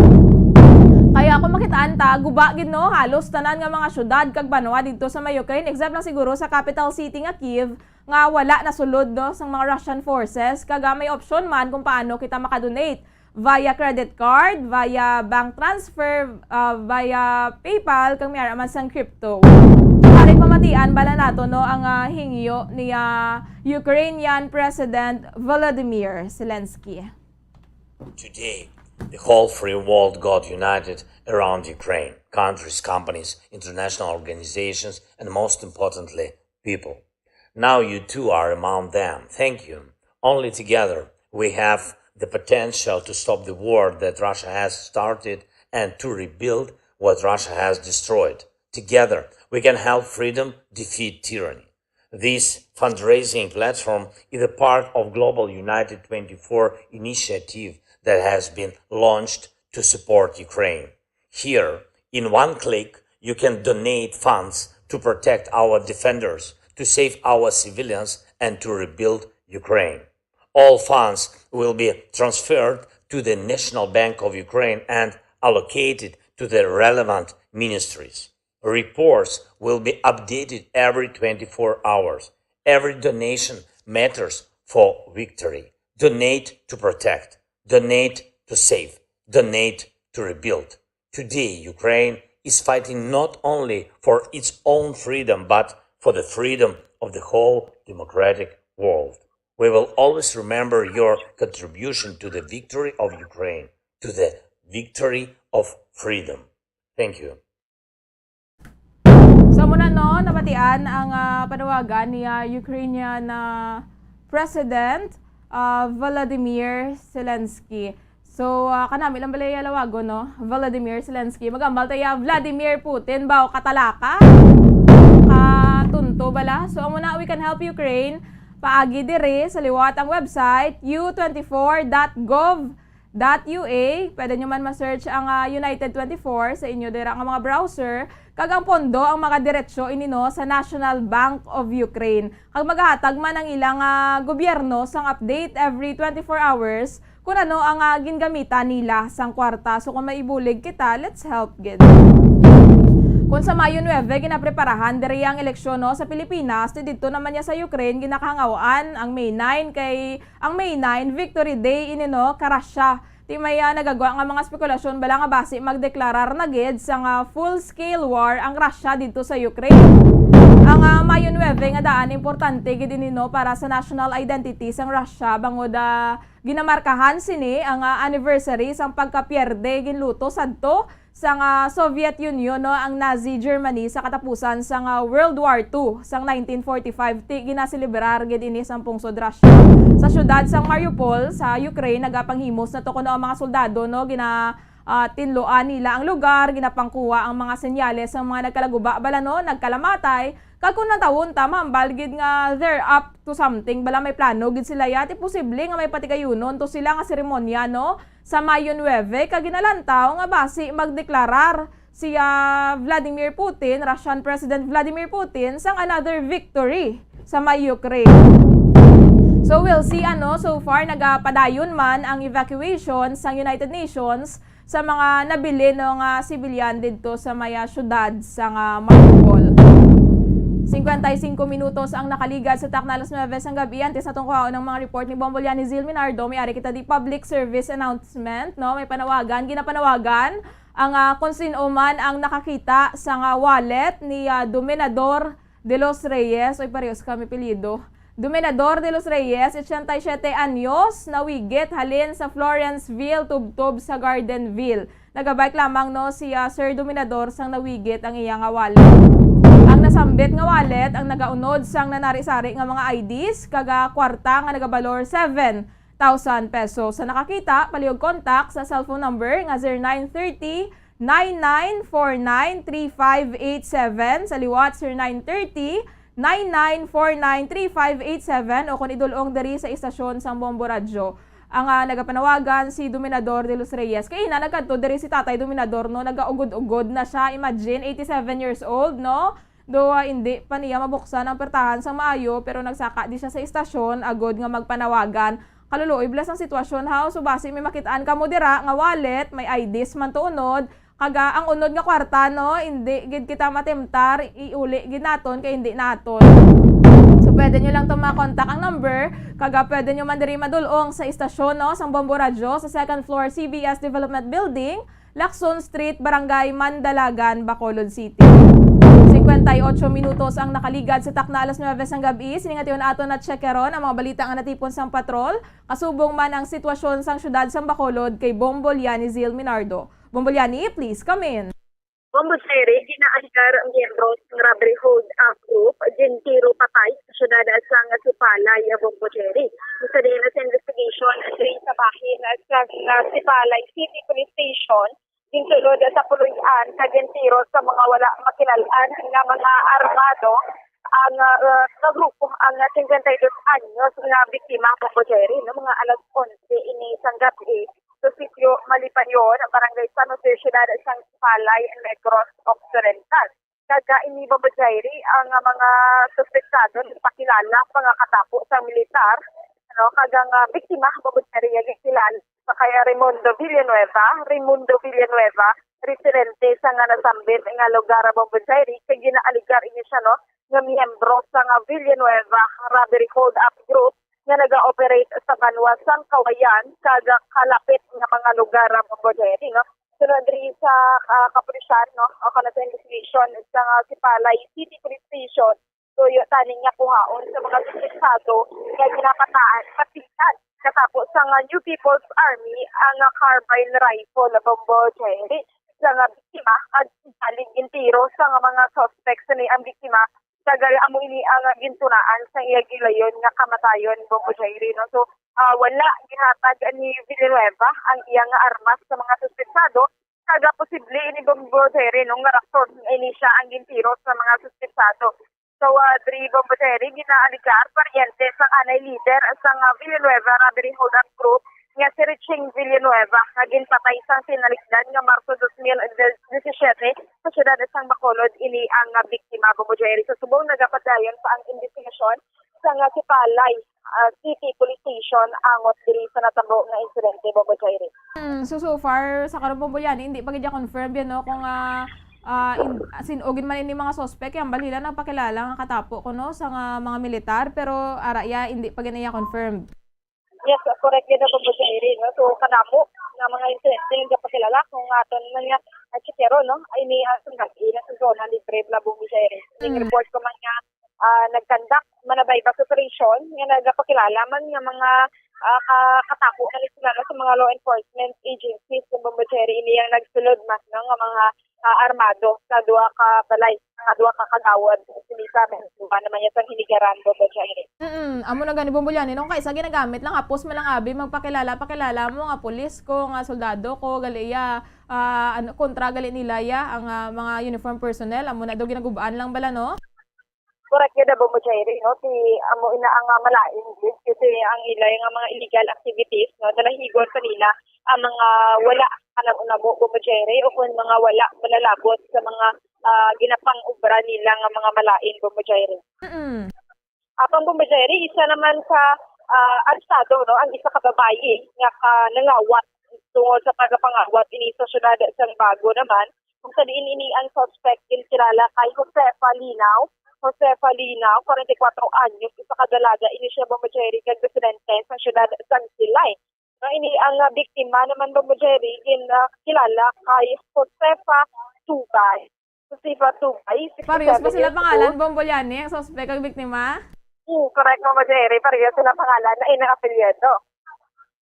Kaya kung makitaan ta, guba gid, no, halos tanan nga mga syudad kag banwa didto sa may Ukraine, except lang siguro sa capital city nga Kyiv, nga wala nasulod, no, sang mga Russian forces, kag, ah, may opsyon man kung paano kita makadonate via credit card, via bank transfer, ah, via PayPal, kag may ara man sang crypto. Paring pamatian bala nato, no, ang, ah, hingyo ni, ah, Ukrainian President Volodymyr Zelensky. Today, the whole free world got united around Ukraine. Countries, companies, international organizations, and most importantly, people. Now you too are among them. Thank you. Only together we have the potential to stop the war that Russia has started and to rebuild what Russia has destroyed. Together, we can help freedom defeat tyranny. This fundraising platform is a part of Global United twenty-four initiative that has been launched to support Ukraine. Here, in one click, you can donate funds to protect our defenders, to save our civilians, and to rebuild Ukraine. All funds will be transferred to the National Bank of Ukraine and allocated to the relevant ministries. Reports will be updated every twenty-four hours. Every donation matters for victory. Donate to protect. Donate to save. Donate to rebuild. Today, Ukraine is fighting not only for its own freedom, but for the freedom of the whole democratic world. We will always remember your contribution to the victory of Ukraine, to the victory of freedom. Thank you. No, nabatian ang, ah, panawagan ni, ah, Ukrainian, ah, President, ah, Volodymyr Zelensky. So, ah, kanami lang bala iya lawagon, no? Volodymyr Zelensky. Magambal ta iya Vladimir Putin ba o katalaka? Katunto bala? So, amo na, we can help Ukraine. Paagi diri sa liwat ang website, u twenty-four dot gov dot u a. Pwede nyo man ma-search ang, ah, United twenty-four sa inyo dira nga mga browser, kag ang pondo ang magadiretso ini, no, sa National Bank of Ukraine. Kag magahatag man ang ilang, ah, gobyerno sang update every twenty-four hours kung ano ang, ah, gingamitan nila sang kwarta. So kung maibulig kita, let's help gid. Kung sa Mayo nuebe ginapreparahan diri ang eleksyon, no, sa Pilipinas, ti didto naman niya sa Ukraine ginakahangawan ang May nine kay ang May nine, Victory Day ini, no, ka Russia. Ti may, ah, nagagwa nga mga spekulasyon bala nga basi magdeklarar na gid sang, ah, full-scale war ang Russia didto sa Ukraine. Ang, ah, Mayo nuebe nga daan importante gid ini, no, para sa national identity sang Russia bangod, ah, ginamarkahan sini ang, ah, anniversary sang pagkapierde gin luto sadto sang, ah, Soviet Union, no, ang Nazi Germany sa katapusan sang, ah, World War Two sang nineteen forty-five, ti ginaselebrar gid ini sang pungsod Russia. Sa siyudad sang Mariupol sa Ukraine, nagapanghimos na to kuno ang mga soldado, no, gina, ah, tinluan nila ang lugar, ginapangkuha ang mga senyales sang mga nagkalaguba bala, no, nagkalamatay, kag kung natawon ta, mahambal gid nga they're up to something bala, may plano gid sila ya, ti posible nga may patigayunon to sila nga seremonya, no, sa Mayo nuebe, kag ginalantaw nga basi magdeklarar si, ah, Vladimir Putin, Russian President Vladimir Putin, sang another victory sa may Ukraine. So we'll see, ano, so far nagapadayon man ang evacuation sang United Nations sa mga nabilin, no, nga sibilyan didto sa may, ah, syudad sang, ah, Mariupol. Cincuenta y cinco minutos ang nakaligad sa takna alas nuebe sang gab-i. Antes natong kuhaon ang mga report ni Bombo Liani Zil Minardo, may ari kita di public service announcement, no? May panawagan, ginapanawagan ang, ah, kung sin-o man ang nakakita sang, ah, wallet ni, ah, Dominador de los Reyes, oy, parehas kami apelyido. Dominador de los Reyes, ochenta y siete anyos, nawigit halin sa Florenceville, tubtob sa Gardenville. Nagabike lamang, no, si, ah, Sir Dominador sang nawigit ang iya nga wallet. Ang nasambit nga wallet ang nagaunod sang nanari-sari nga mga I Ds kag, ah, kwarta nga nagabalor seven thousand pesos. Sa nakakita, palihog contact sa cellphone number nga zero nine thirty, nine nine four nine, three five eight seven, sa liwat zero nine thirty, nine nine four nine, three five eight seven, o kon idul-ong diri sa istasyon sang Bombo Radyo. Ang, ah, nagapanawagan si Dominador de los Reyes. Kay ina nagkadto diri si Tatay Dominador, no, nagaugod-ugod na siya. Imagine, eighty-seven years old, no? Do, ah, indi pa niya mabuksan ang pertahan sang maayo, pero nagsaka di siya sa istasyon agod nga magpanawagan. Kaluluoy bala sang sitwasyon, ha? So basi may makit-an kamo dira nga wallet, may I Ds man to unod, kag, ah, ang unod nga kwarta, no, indi gid kita matemtar, iuli gid naton kay indi naton. So pwede nyo lang to ma-contact ang number, kag, ah, pwede nyo man diri madul-ong sa istasyon, no, sang Bombo Radyo sa second floor C B S Development Building, Lacson Street, Barangay Mandalagan, Bacolod City. Cincuenta y ocho minutos ang nakaligad sa takna alas nuebe sang gab-i. Sini nga tion aton na-checkeron ang mga balita nga natipon sang patrol, kasubong man ang sitwasyon sang siyudad sang Bacolod kay Bombo Liani Zil Minardo. Bombo Liani, please come in. Bombo Cherry, ginaaligar ang miyembro sang Robbery Hold Up Group, gintiro patay sa siyudad sang Sipalay, Bombo Cherry. Sa D N S investigation, diri sa bahin sa Sipalay City Police Station, ginsulod sa puloy-an kag gintiro sa mga wala makilal-an nga mga armado ang, ah, nga grupo ang cincuenta y dos anyos nga biktima, Bombo Cherry, no, mga alas onse ini sang gab-i sa sitio Malipayon, Barangay San Jose, siyudad sang Sipalay, Negros Occidental. Kag, ah, ini, Bombo Cherry, ang, ah, mga suspetsado nagpakilala pa nga katapo sang militar, ano, kag ang, ah, biktima, Bombo Cherry, ginakilala sa kay Raimundo Villanueva, Raimundo Villanueva, residente sa nga nasambit nga lugar, Bombo Cherry, kag ginaaligar ini siya, no, nga miyembro sa nga Villanueva Robbery Hold Up Group nga naga-operate sa banwa sang Cauayan kag kalapit nga mga lugar, Bombo Cherry, no? Sunod diri sa, ah, kapulisan, no, o kana sa investigation sa Sipalay City Police Station, tuyo tani nga kuhaon sa mga suspetsado nga ginapatahan, patihan, katapo sa nga New People's Army ang carbine rifle, Bombo Cherry. sa nga biktima, kag bali gintiro sa nga mga suspects ni ang biktima, kag amo ini ang gintunaan sa iya gilayon nga kamatayon, Bombo Jairi, no? So, ah, wala gihatag ni Villanueva ang iya nga armas sa mga suspetsado, kag posible ini, Bombo Jairi, no, nga rason ini siya ang gintiro sa mga suspetsado. So, ah, diri, Bombo Jairi, ginaaligar paryente sang anay lider sang, ah, Villanueva Robbery Hold-up Group nga si Riching Villanueva, nga ginpatay sang tinalikdan nga Marso dos mil disisiete sa siyudad sang Bacolod ini ang, ah, biktima, Bombo Jairi. Sa subong, nagapadayon pa ang imbestigasyon sang, ah, Sipalay, ah, City Police Station angot diri sa natabo nga insidente, Bombo Jairi. Hmm, so, so far, sa karon, Bombo Jairi, hindi pa gid ya confirm yan, no, kung, ah, ah, in-, sin-o gid man ini mga suspect, kay ang balhila nagpakilala nga katapo kuno sa nga mga militar, pero ara ya, hindi pa gid niya confirmed. Yes, correct gid na, Bombo Jairi, no? So, kadamo nga mga insidente nga gapakilala kung aton man nga, ah, tsikero, no? Ay, ni, ah, sundagi na sa zona libre bala, Bombo Jairi. Ning Mm. report ko man nga, ah, nag-conduct man na buy-bust operation nga nagapakilala man nga mga, ah, ka-, katapo na ni sila, no, sa mga law enforcement agencies, Bombo Jairi, ini ang nagsulod man, no, nga mga, ah, armado sa duha ka balay, sa duha ka kagawad sini sa Manila naman ya sang Hinigaran, Bombo Jairi. Mm, amo na gani, Bombo Jairi, no, kay sa ginagamit lang, hapos man lang abi, magpakilala, pakilala mo nga pulis ko, nga soldado ko, gali ya, ah, ano, kontra gali nila ya ang, ah, mga uniform personnel, amo na daw ginagubaan lang bala, no? Correct gid, Bombo Jairi, no? Si, amo ina ang, ah, malain gid, kasi ang ila nga mga illegal activities, no, nalahigon pa nila ang mga wala kanamo-namo, Bombo Jairi, o kung mga wala malalabot sa mga, ah, ginapang-obra nila nga mga malain, Bombo Jairi. Mm. Atong, Bombo Jairi, isa naman ka, ah, arestado, no, ang isa ka babayi nga ka nangawat tungod sa pagpangawat ini sa siyudad sang Bago naman, kung sa diin ini ang suspect ginkilala kay Josefa Linaw. Josefa Linaw, forty-four anyos, isa ka dalaga ini siya, Bombo Jairi, kag residente sa siyudad sang Silay. Nga ini ang, ah, biktima naman, Bombo Jairi, gin, ah, kilala kay Josefa Tubay. Josefa Tubay, Parehas ba sila sixty-seven years pangalan, old. Bombo Jairi, ang suspect kag biktima? Hmm, correct, Bombo Jairi. Parehas sila pangalan na inang apelyido.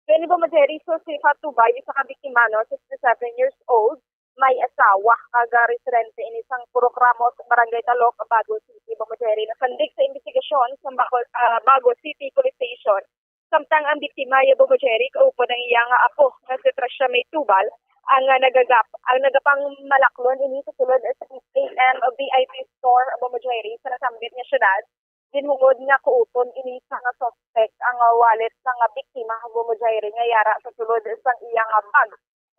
Kini, Bombo Jairi, Josefa Tubay, isa ka biktima, no, sixty-seven years old, may asawa, kag, ah, residente ini sang Purok Ramos, Barangay Talok, Bago City, Bombo Jairi. Nasandig sa investigasyon sa Bago, ah, Bago City Police Station. Samtang ang biktima, ya, Bombo Jairi, kaupod ang iya nga apo nga si Tresha May Tubal, ang, ah, nagagap-, ang nagapangmalaklon ini sa sulod sa A M V I P store, Bombo Jairi, sa nasambit nga syudad. Ginhungod nga kuuton ini sa nga suspect ang, ah, wallet sa nga biktima, Bombo Jairi, nga yara sa sulod sang iya nga bag,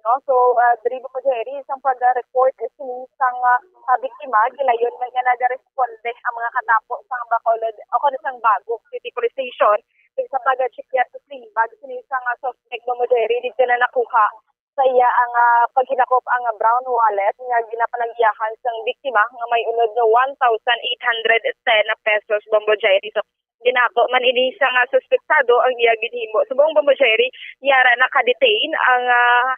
no? So, ah, diri, Bombo Jairi, sang pag-report sini sang, ah, ah, biktima, gilayon man nga nagaresponde ang mga katapo sang Bacolod, o kuno sang Bago City Police Station, sa pag-check sa sling bag sini sang, ah, suspect, Bombo Jairi, didto na nakuha sa iya ang, ah, paghinakop ang brown wallet nga ginapanag-iyahan sang biktima nga may unod nga one thousand eight hundred ten pesos, Bombo Jairi. So, ginako man ini sang suspetsado ang iya ginhimo. Subong, Bombo Jairi, yara naka-detain ang, ah,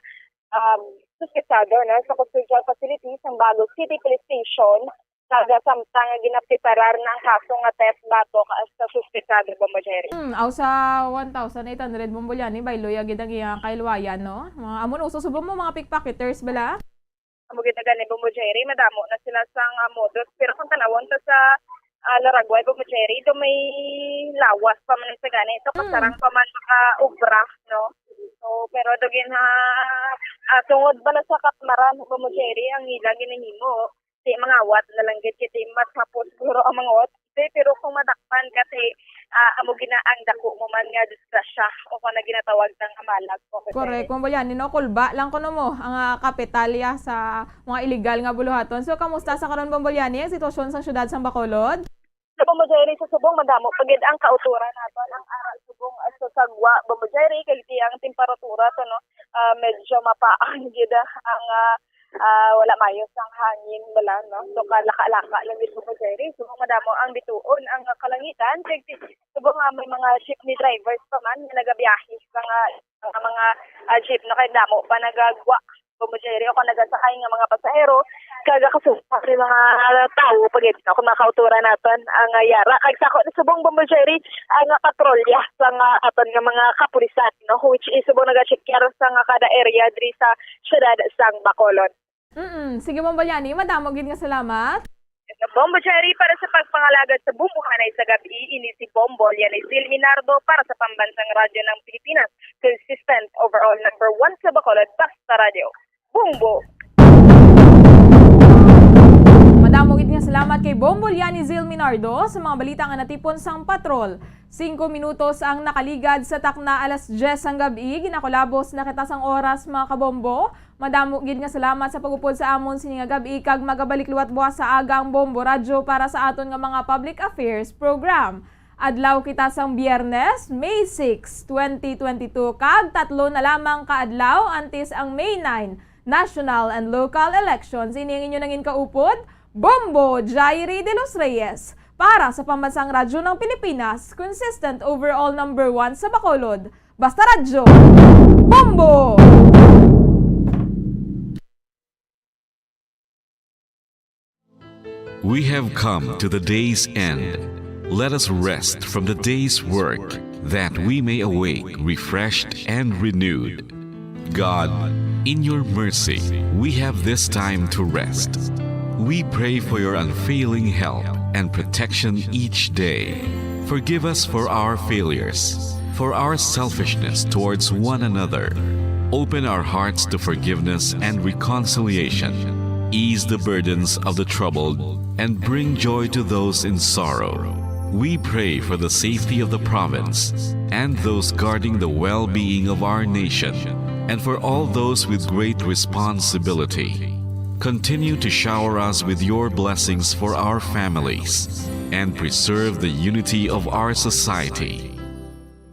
um, suspetsado, no, sa custodial facility sang Bago City Police Station, kag samtang ginapreparar na ang kaso nga theft batok sa suspetsado, Bombo Jairi. Hmm, aw sa one thousand eight hundred, Bombo Jairi, baylo ya gid ang iyang kahiluwayan, no? Mga amo na uso, subong mo, mga pickpocketers bala? Amo gid na gani, Bombo Jairi, madamo na sila sang, ah, modus. Pero kung tanawon ta sa, ah, Laragway, Bombo Jairi, do may lawas pa man sa gani. Ito, Mm. kasarang pa man maka-obra, no? So, pero do gin-, ah, ah, tungod bala sa katmaran, Bombo Jairi, ang ila ginahimo, di mangawat na lang gid, kay di mas hapos siguro ang manguot. Di, pero kung madakpan ka, ti, ah, amo gina ang dako mo man nga disgrasya o kung na ginatawag nga malag, Bombo Jairi. Correct, Bombo Jairi, no? Kulba lang kuno mo ang, ah, kapital ya sa mga illegal nga buluhaton. So, kamusta sa karon, Bombo Jairi, ang sitwasyon sa siyudad sang Bacolod? Sa, Bombo Jairi, sa subong, madamo pa gid ang kauturan naton ang ara subong, ah, sa sagwa, Bombo Jairi, kay di ang temperatura to, no, ah, medyo mapaang gid, ah, ang, ah, ah, wala maayo sang hangin bala, no? So, kalaka-laka lang gid, Bombo Jairi. Subong madamo ang bituon ang kalangitan, kay ti-, subong nga may mga jeepney drivers pa man nga nagabiyahe sa mga, mga, ah, jeep, no? Kay damo pa nagagwa, Bombo Jairi, o kung nagasakay nga mga pasahero, kag kasupak ni mga tawo pa gid, no? Kung makauturan naton ang, ah, yara. Kag sa ako, subong, Bombo Jairi, ang, ah, patrolya sa nga aton nga mga kapulisan, no? Which is subong nagacheck sa nga kada area diri sa siyudad sang Bacolod. Mm, sige, Bombo Liani, madamo gid nga salamat. Bombo Cherry, para sa pagpangalagad sa bumbuhanay sa gabi, ini si Bombo Liani Zil Minardo para sa Pambansang Radyo ng Pilipinas, consistent overall number one sa Bacolod, Basta Radyo. Bombo! Madamo gid nga salamat kay Bombo Liani Zil Minardo sa mga balita nga natipon sang patrol. Singko minutos ang nakaligad sa takna alas diyes sang gab-i. Ginakulabos na kita sang oras, mga kabombo. Madamo gid nga salamat sa pag-upod sa amon sini nga gab-i, kag magabalik liwat buwas sa aga ang Bombo Radyo para sa aton nga mga public affairs program. Adlaw kita sang Biyernes, May six, twenty twenty-two, kag tatlo na lamang ka adlaw antes ang May nine, national and local elections. Ini ang inyo nangin kaupod, Bombo Jairi de los Reyes, para sa Pambansang Radyo ng Pilipinas, consistent overall number one sa Bacolod. Basta Radyo, Bombo! We have come to the day's end. Let us rest from the day's work, that we may awake refreshed and renewed. God, in your mercy, we have this time to rest. We pray for your unfailing help and protection each day. Forgive us for our failures, for our selfishness towards one another. Open our hearts to forgiveness and reconciliation. Ease the burdens of the troubled and bring joy to those in sorrow. We pray for the safety of the province and those guarding the well-being of our nation, and for all those with great responsibility. Continue to shower us with your blessings for our families and preserve the unity of our society.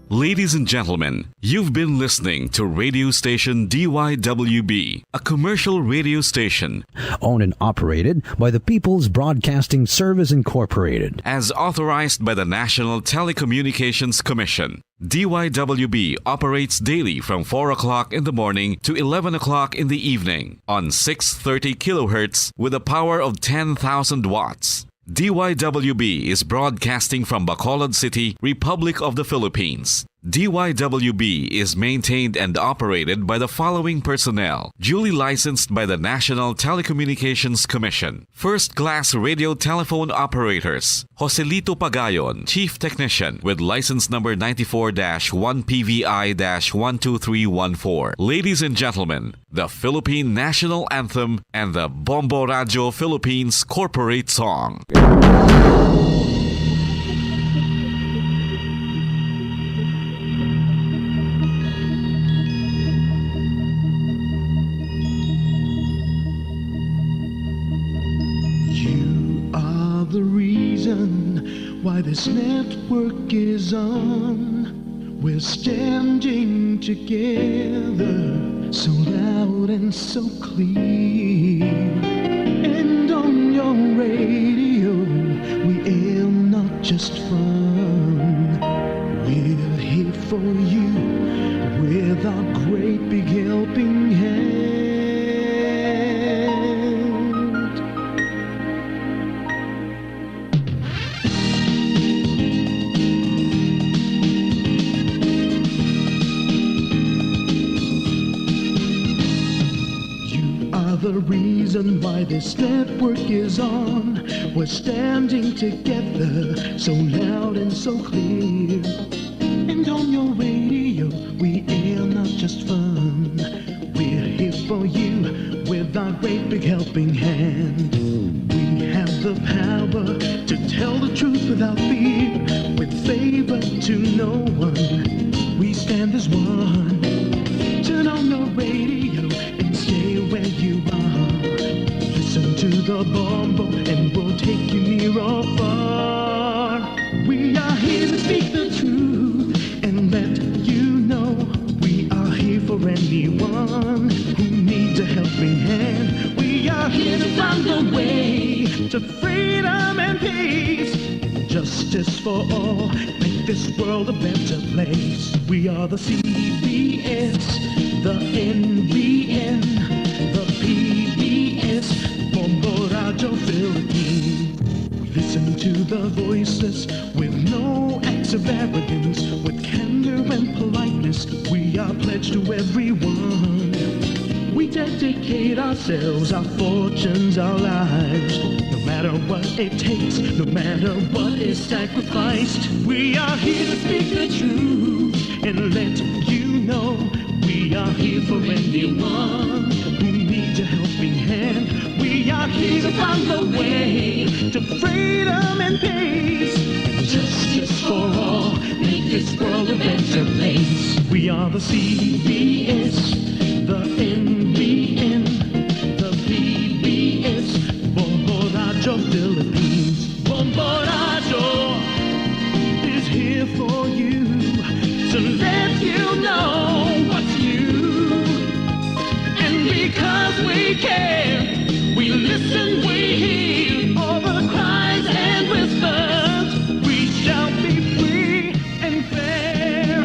Ladies and gentlemen, you've been listening to radio station D Y W B, a commercial radio station owned and operated by the People's Broadcasting Service Incorporated, as authorized by the National Telecommunications Commission. D Y W B operates daily from four o'clock in the morning to eleven o'clock in the evening on six thirty kilohertz with a power of ten thousand watts. D Y W B is broadcasting from Bacolod City, Republic of the Philippines. D Y W B is maintained and operated by the following personnel, duly licensed by the National Telecommunications Commission. First class radio telephone operators, Joselito Pagayon, Chief Technician, with license number ninety-four dash one P V I dash one two three one four. Ladies and gentlemen, the Philippine National Anthem and the Bombo Radyo Philippines Corporate Song. You are the reason why this network is on. We're standing together, so loud and so clear. And on your radio, we air not just fun. We're here for you with our great big helping hand. You are the reason why this network is on. We're standing together, so loud and so clear. And on your radio, we air not just fun. We're here for you with our great big helping hand. We have the power to tell the truth without fear, with favor to no one. We stand as one. Turn on your radio and stay where you are. Listen to the Bombo and we'll take you near or far. We are here to speak the truth and let you know we are here for anyone who needs a helping hand. We are here to find the way to freedom and peace, justice for all, make this world a better place. We are the C B S, the N B N, the P B S, Bombo Radyo Philippines. Listen to the voices with no acts of arrogance, with candor and politeness. We are pledged to everyone. We dedicate ourselves, our fortunes, our lives. No matter what it takes, no matter what is sacrificed, we are here to speak the truth and let you know we are here for anyone who needs a helping hand. We are here to find the way to freedom and peace and justice for all. Make this world a better place. We are the C B S, the N B N, the P B S, Bombo Radyo Philippines. Bombo Radyo is here for you to let you know what's new. And because we care, we listen, we hear all the cries and whispers. We shall be free and fair.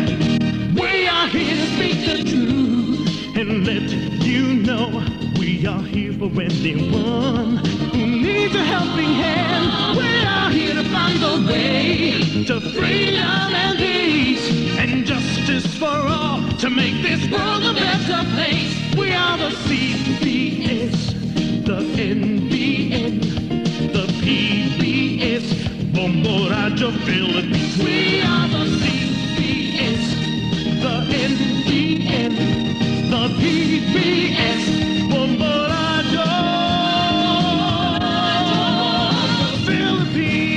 We are here to speak the truth and let you know we are here for anyone who needs a helping hand. We are here to find the way to freedom and peace and justice for all to make this world a better place. We are the C B S, the N B N, the P B S, Bombo Radyo Philippines. We are the C B S, the N B N, the P B S, Bombo Radyo Philippines.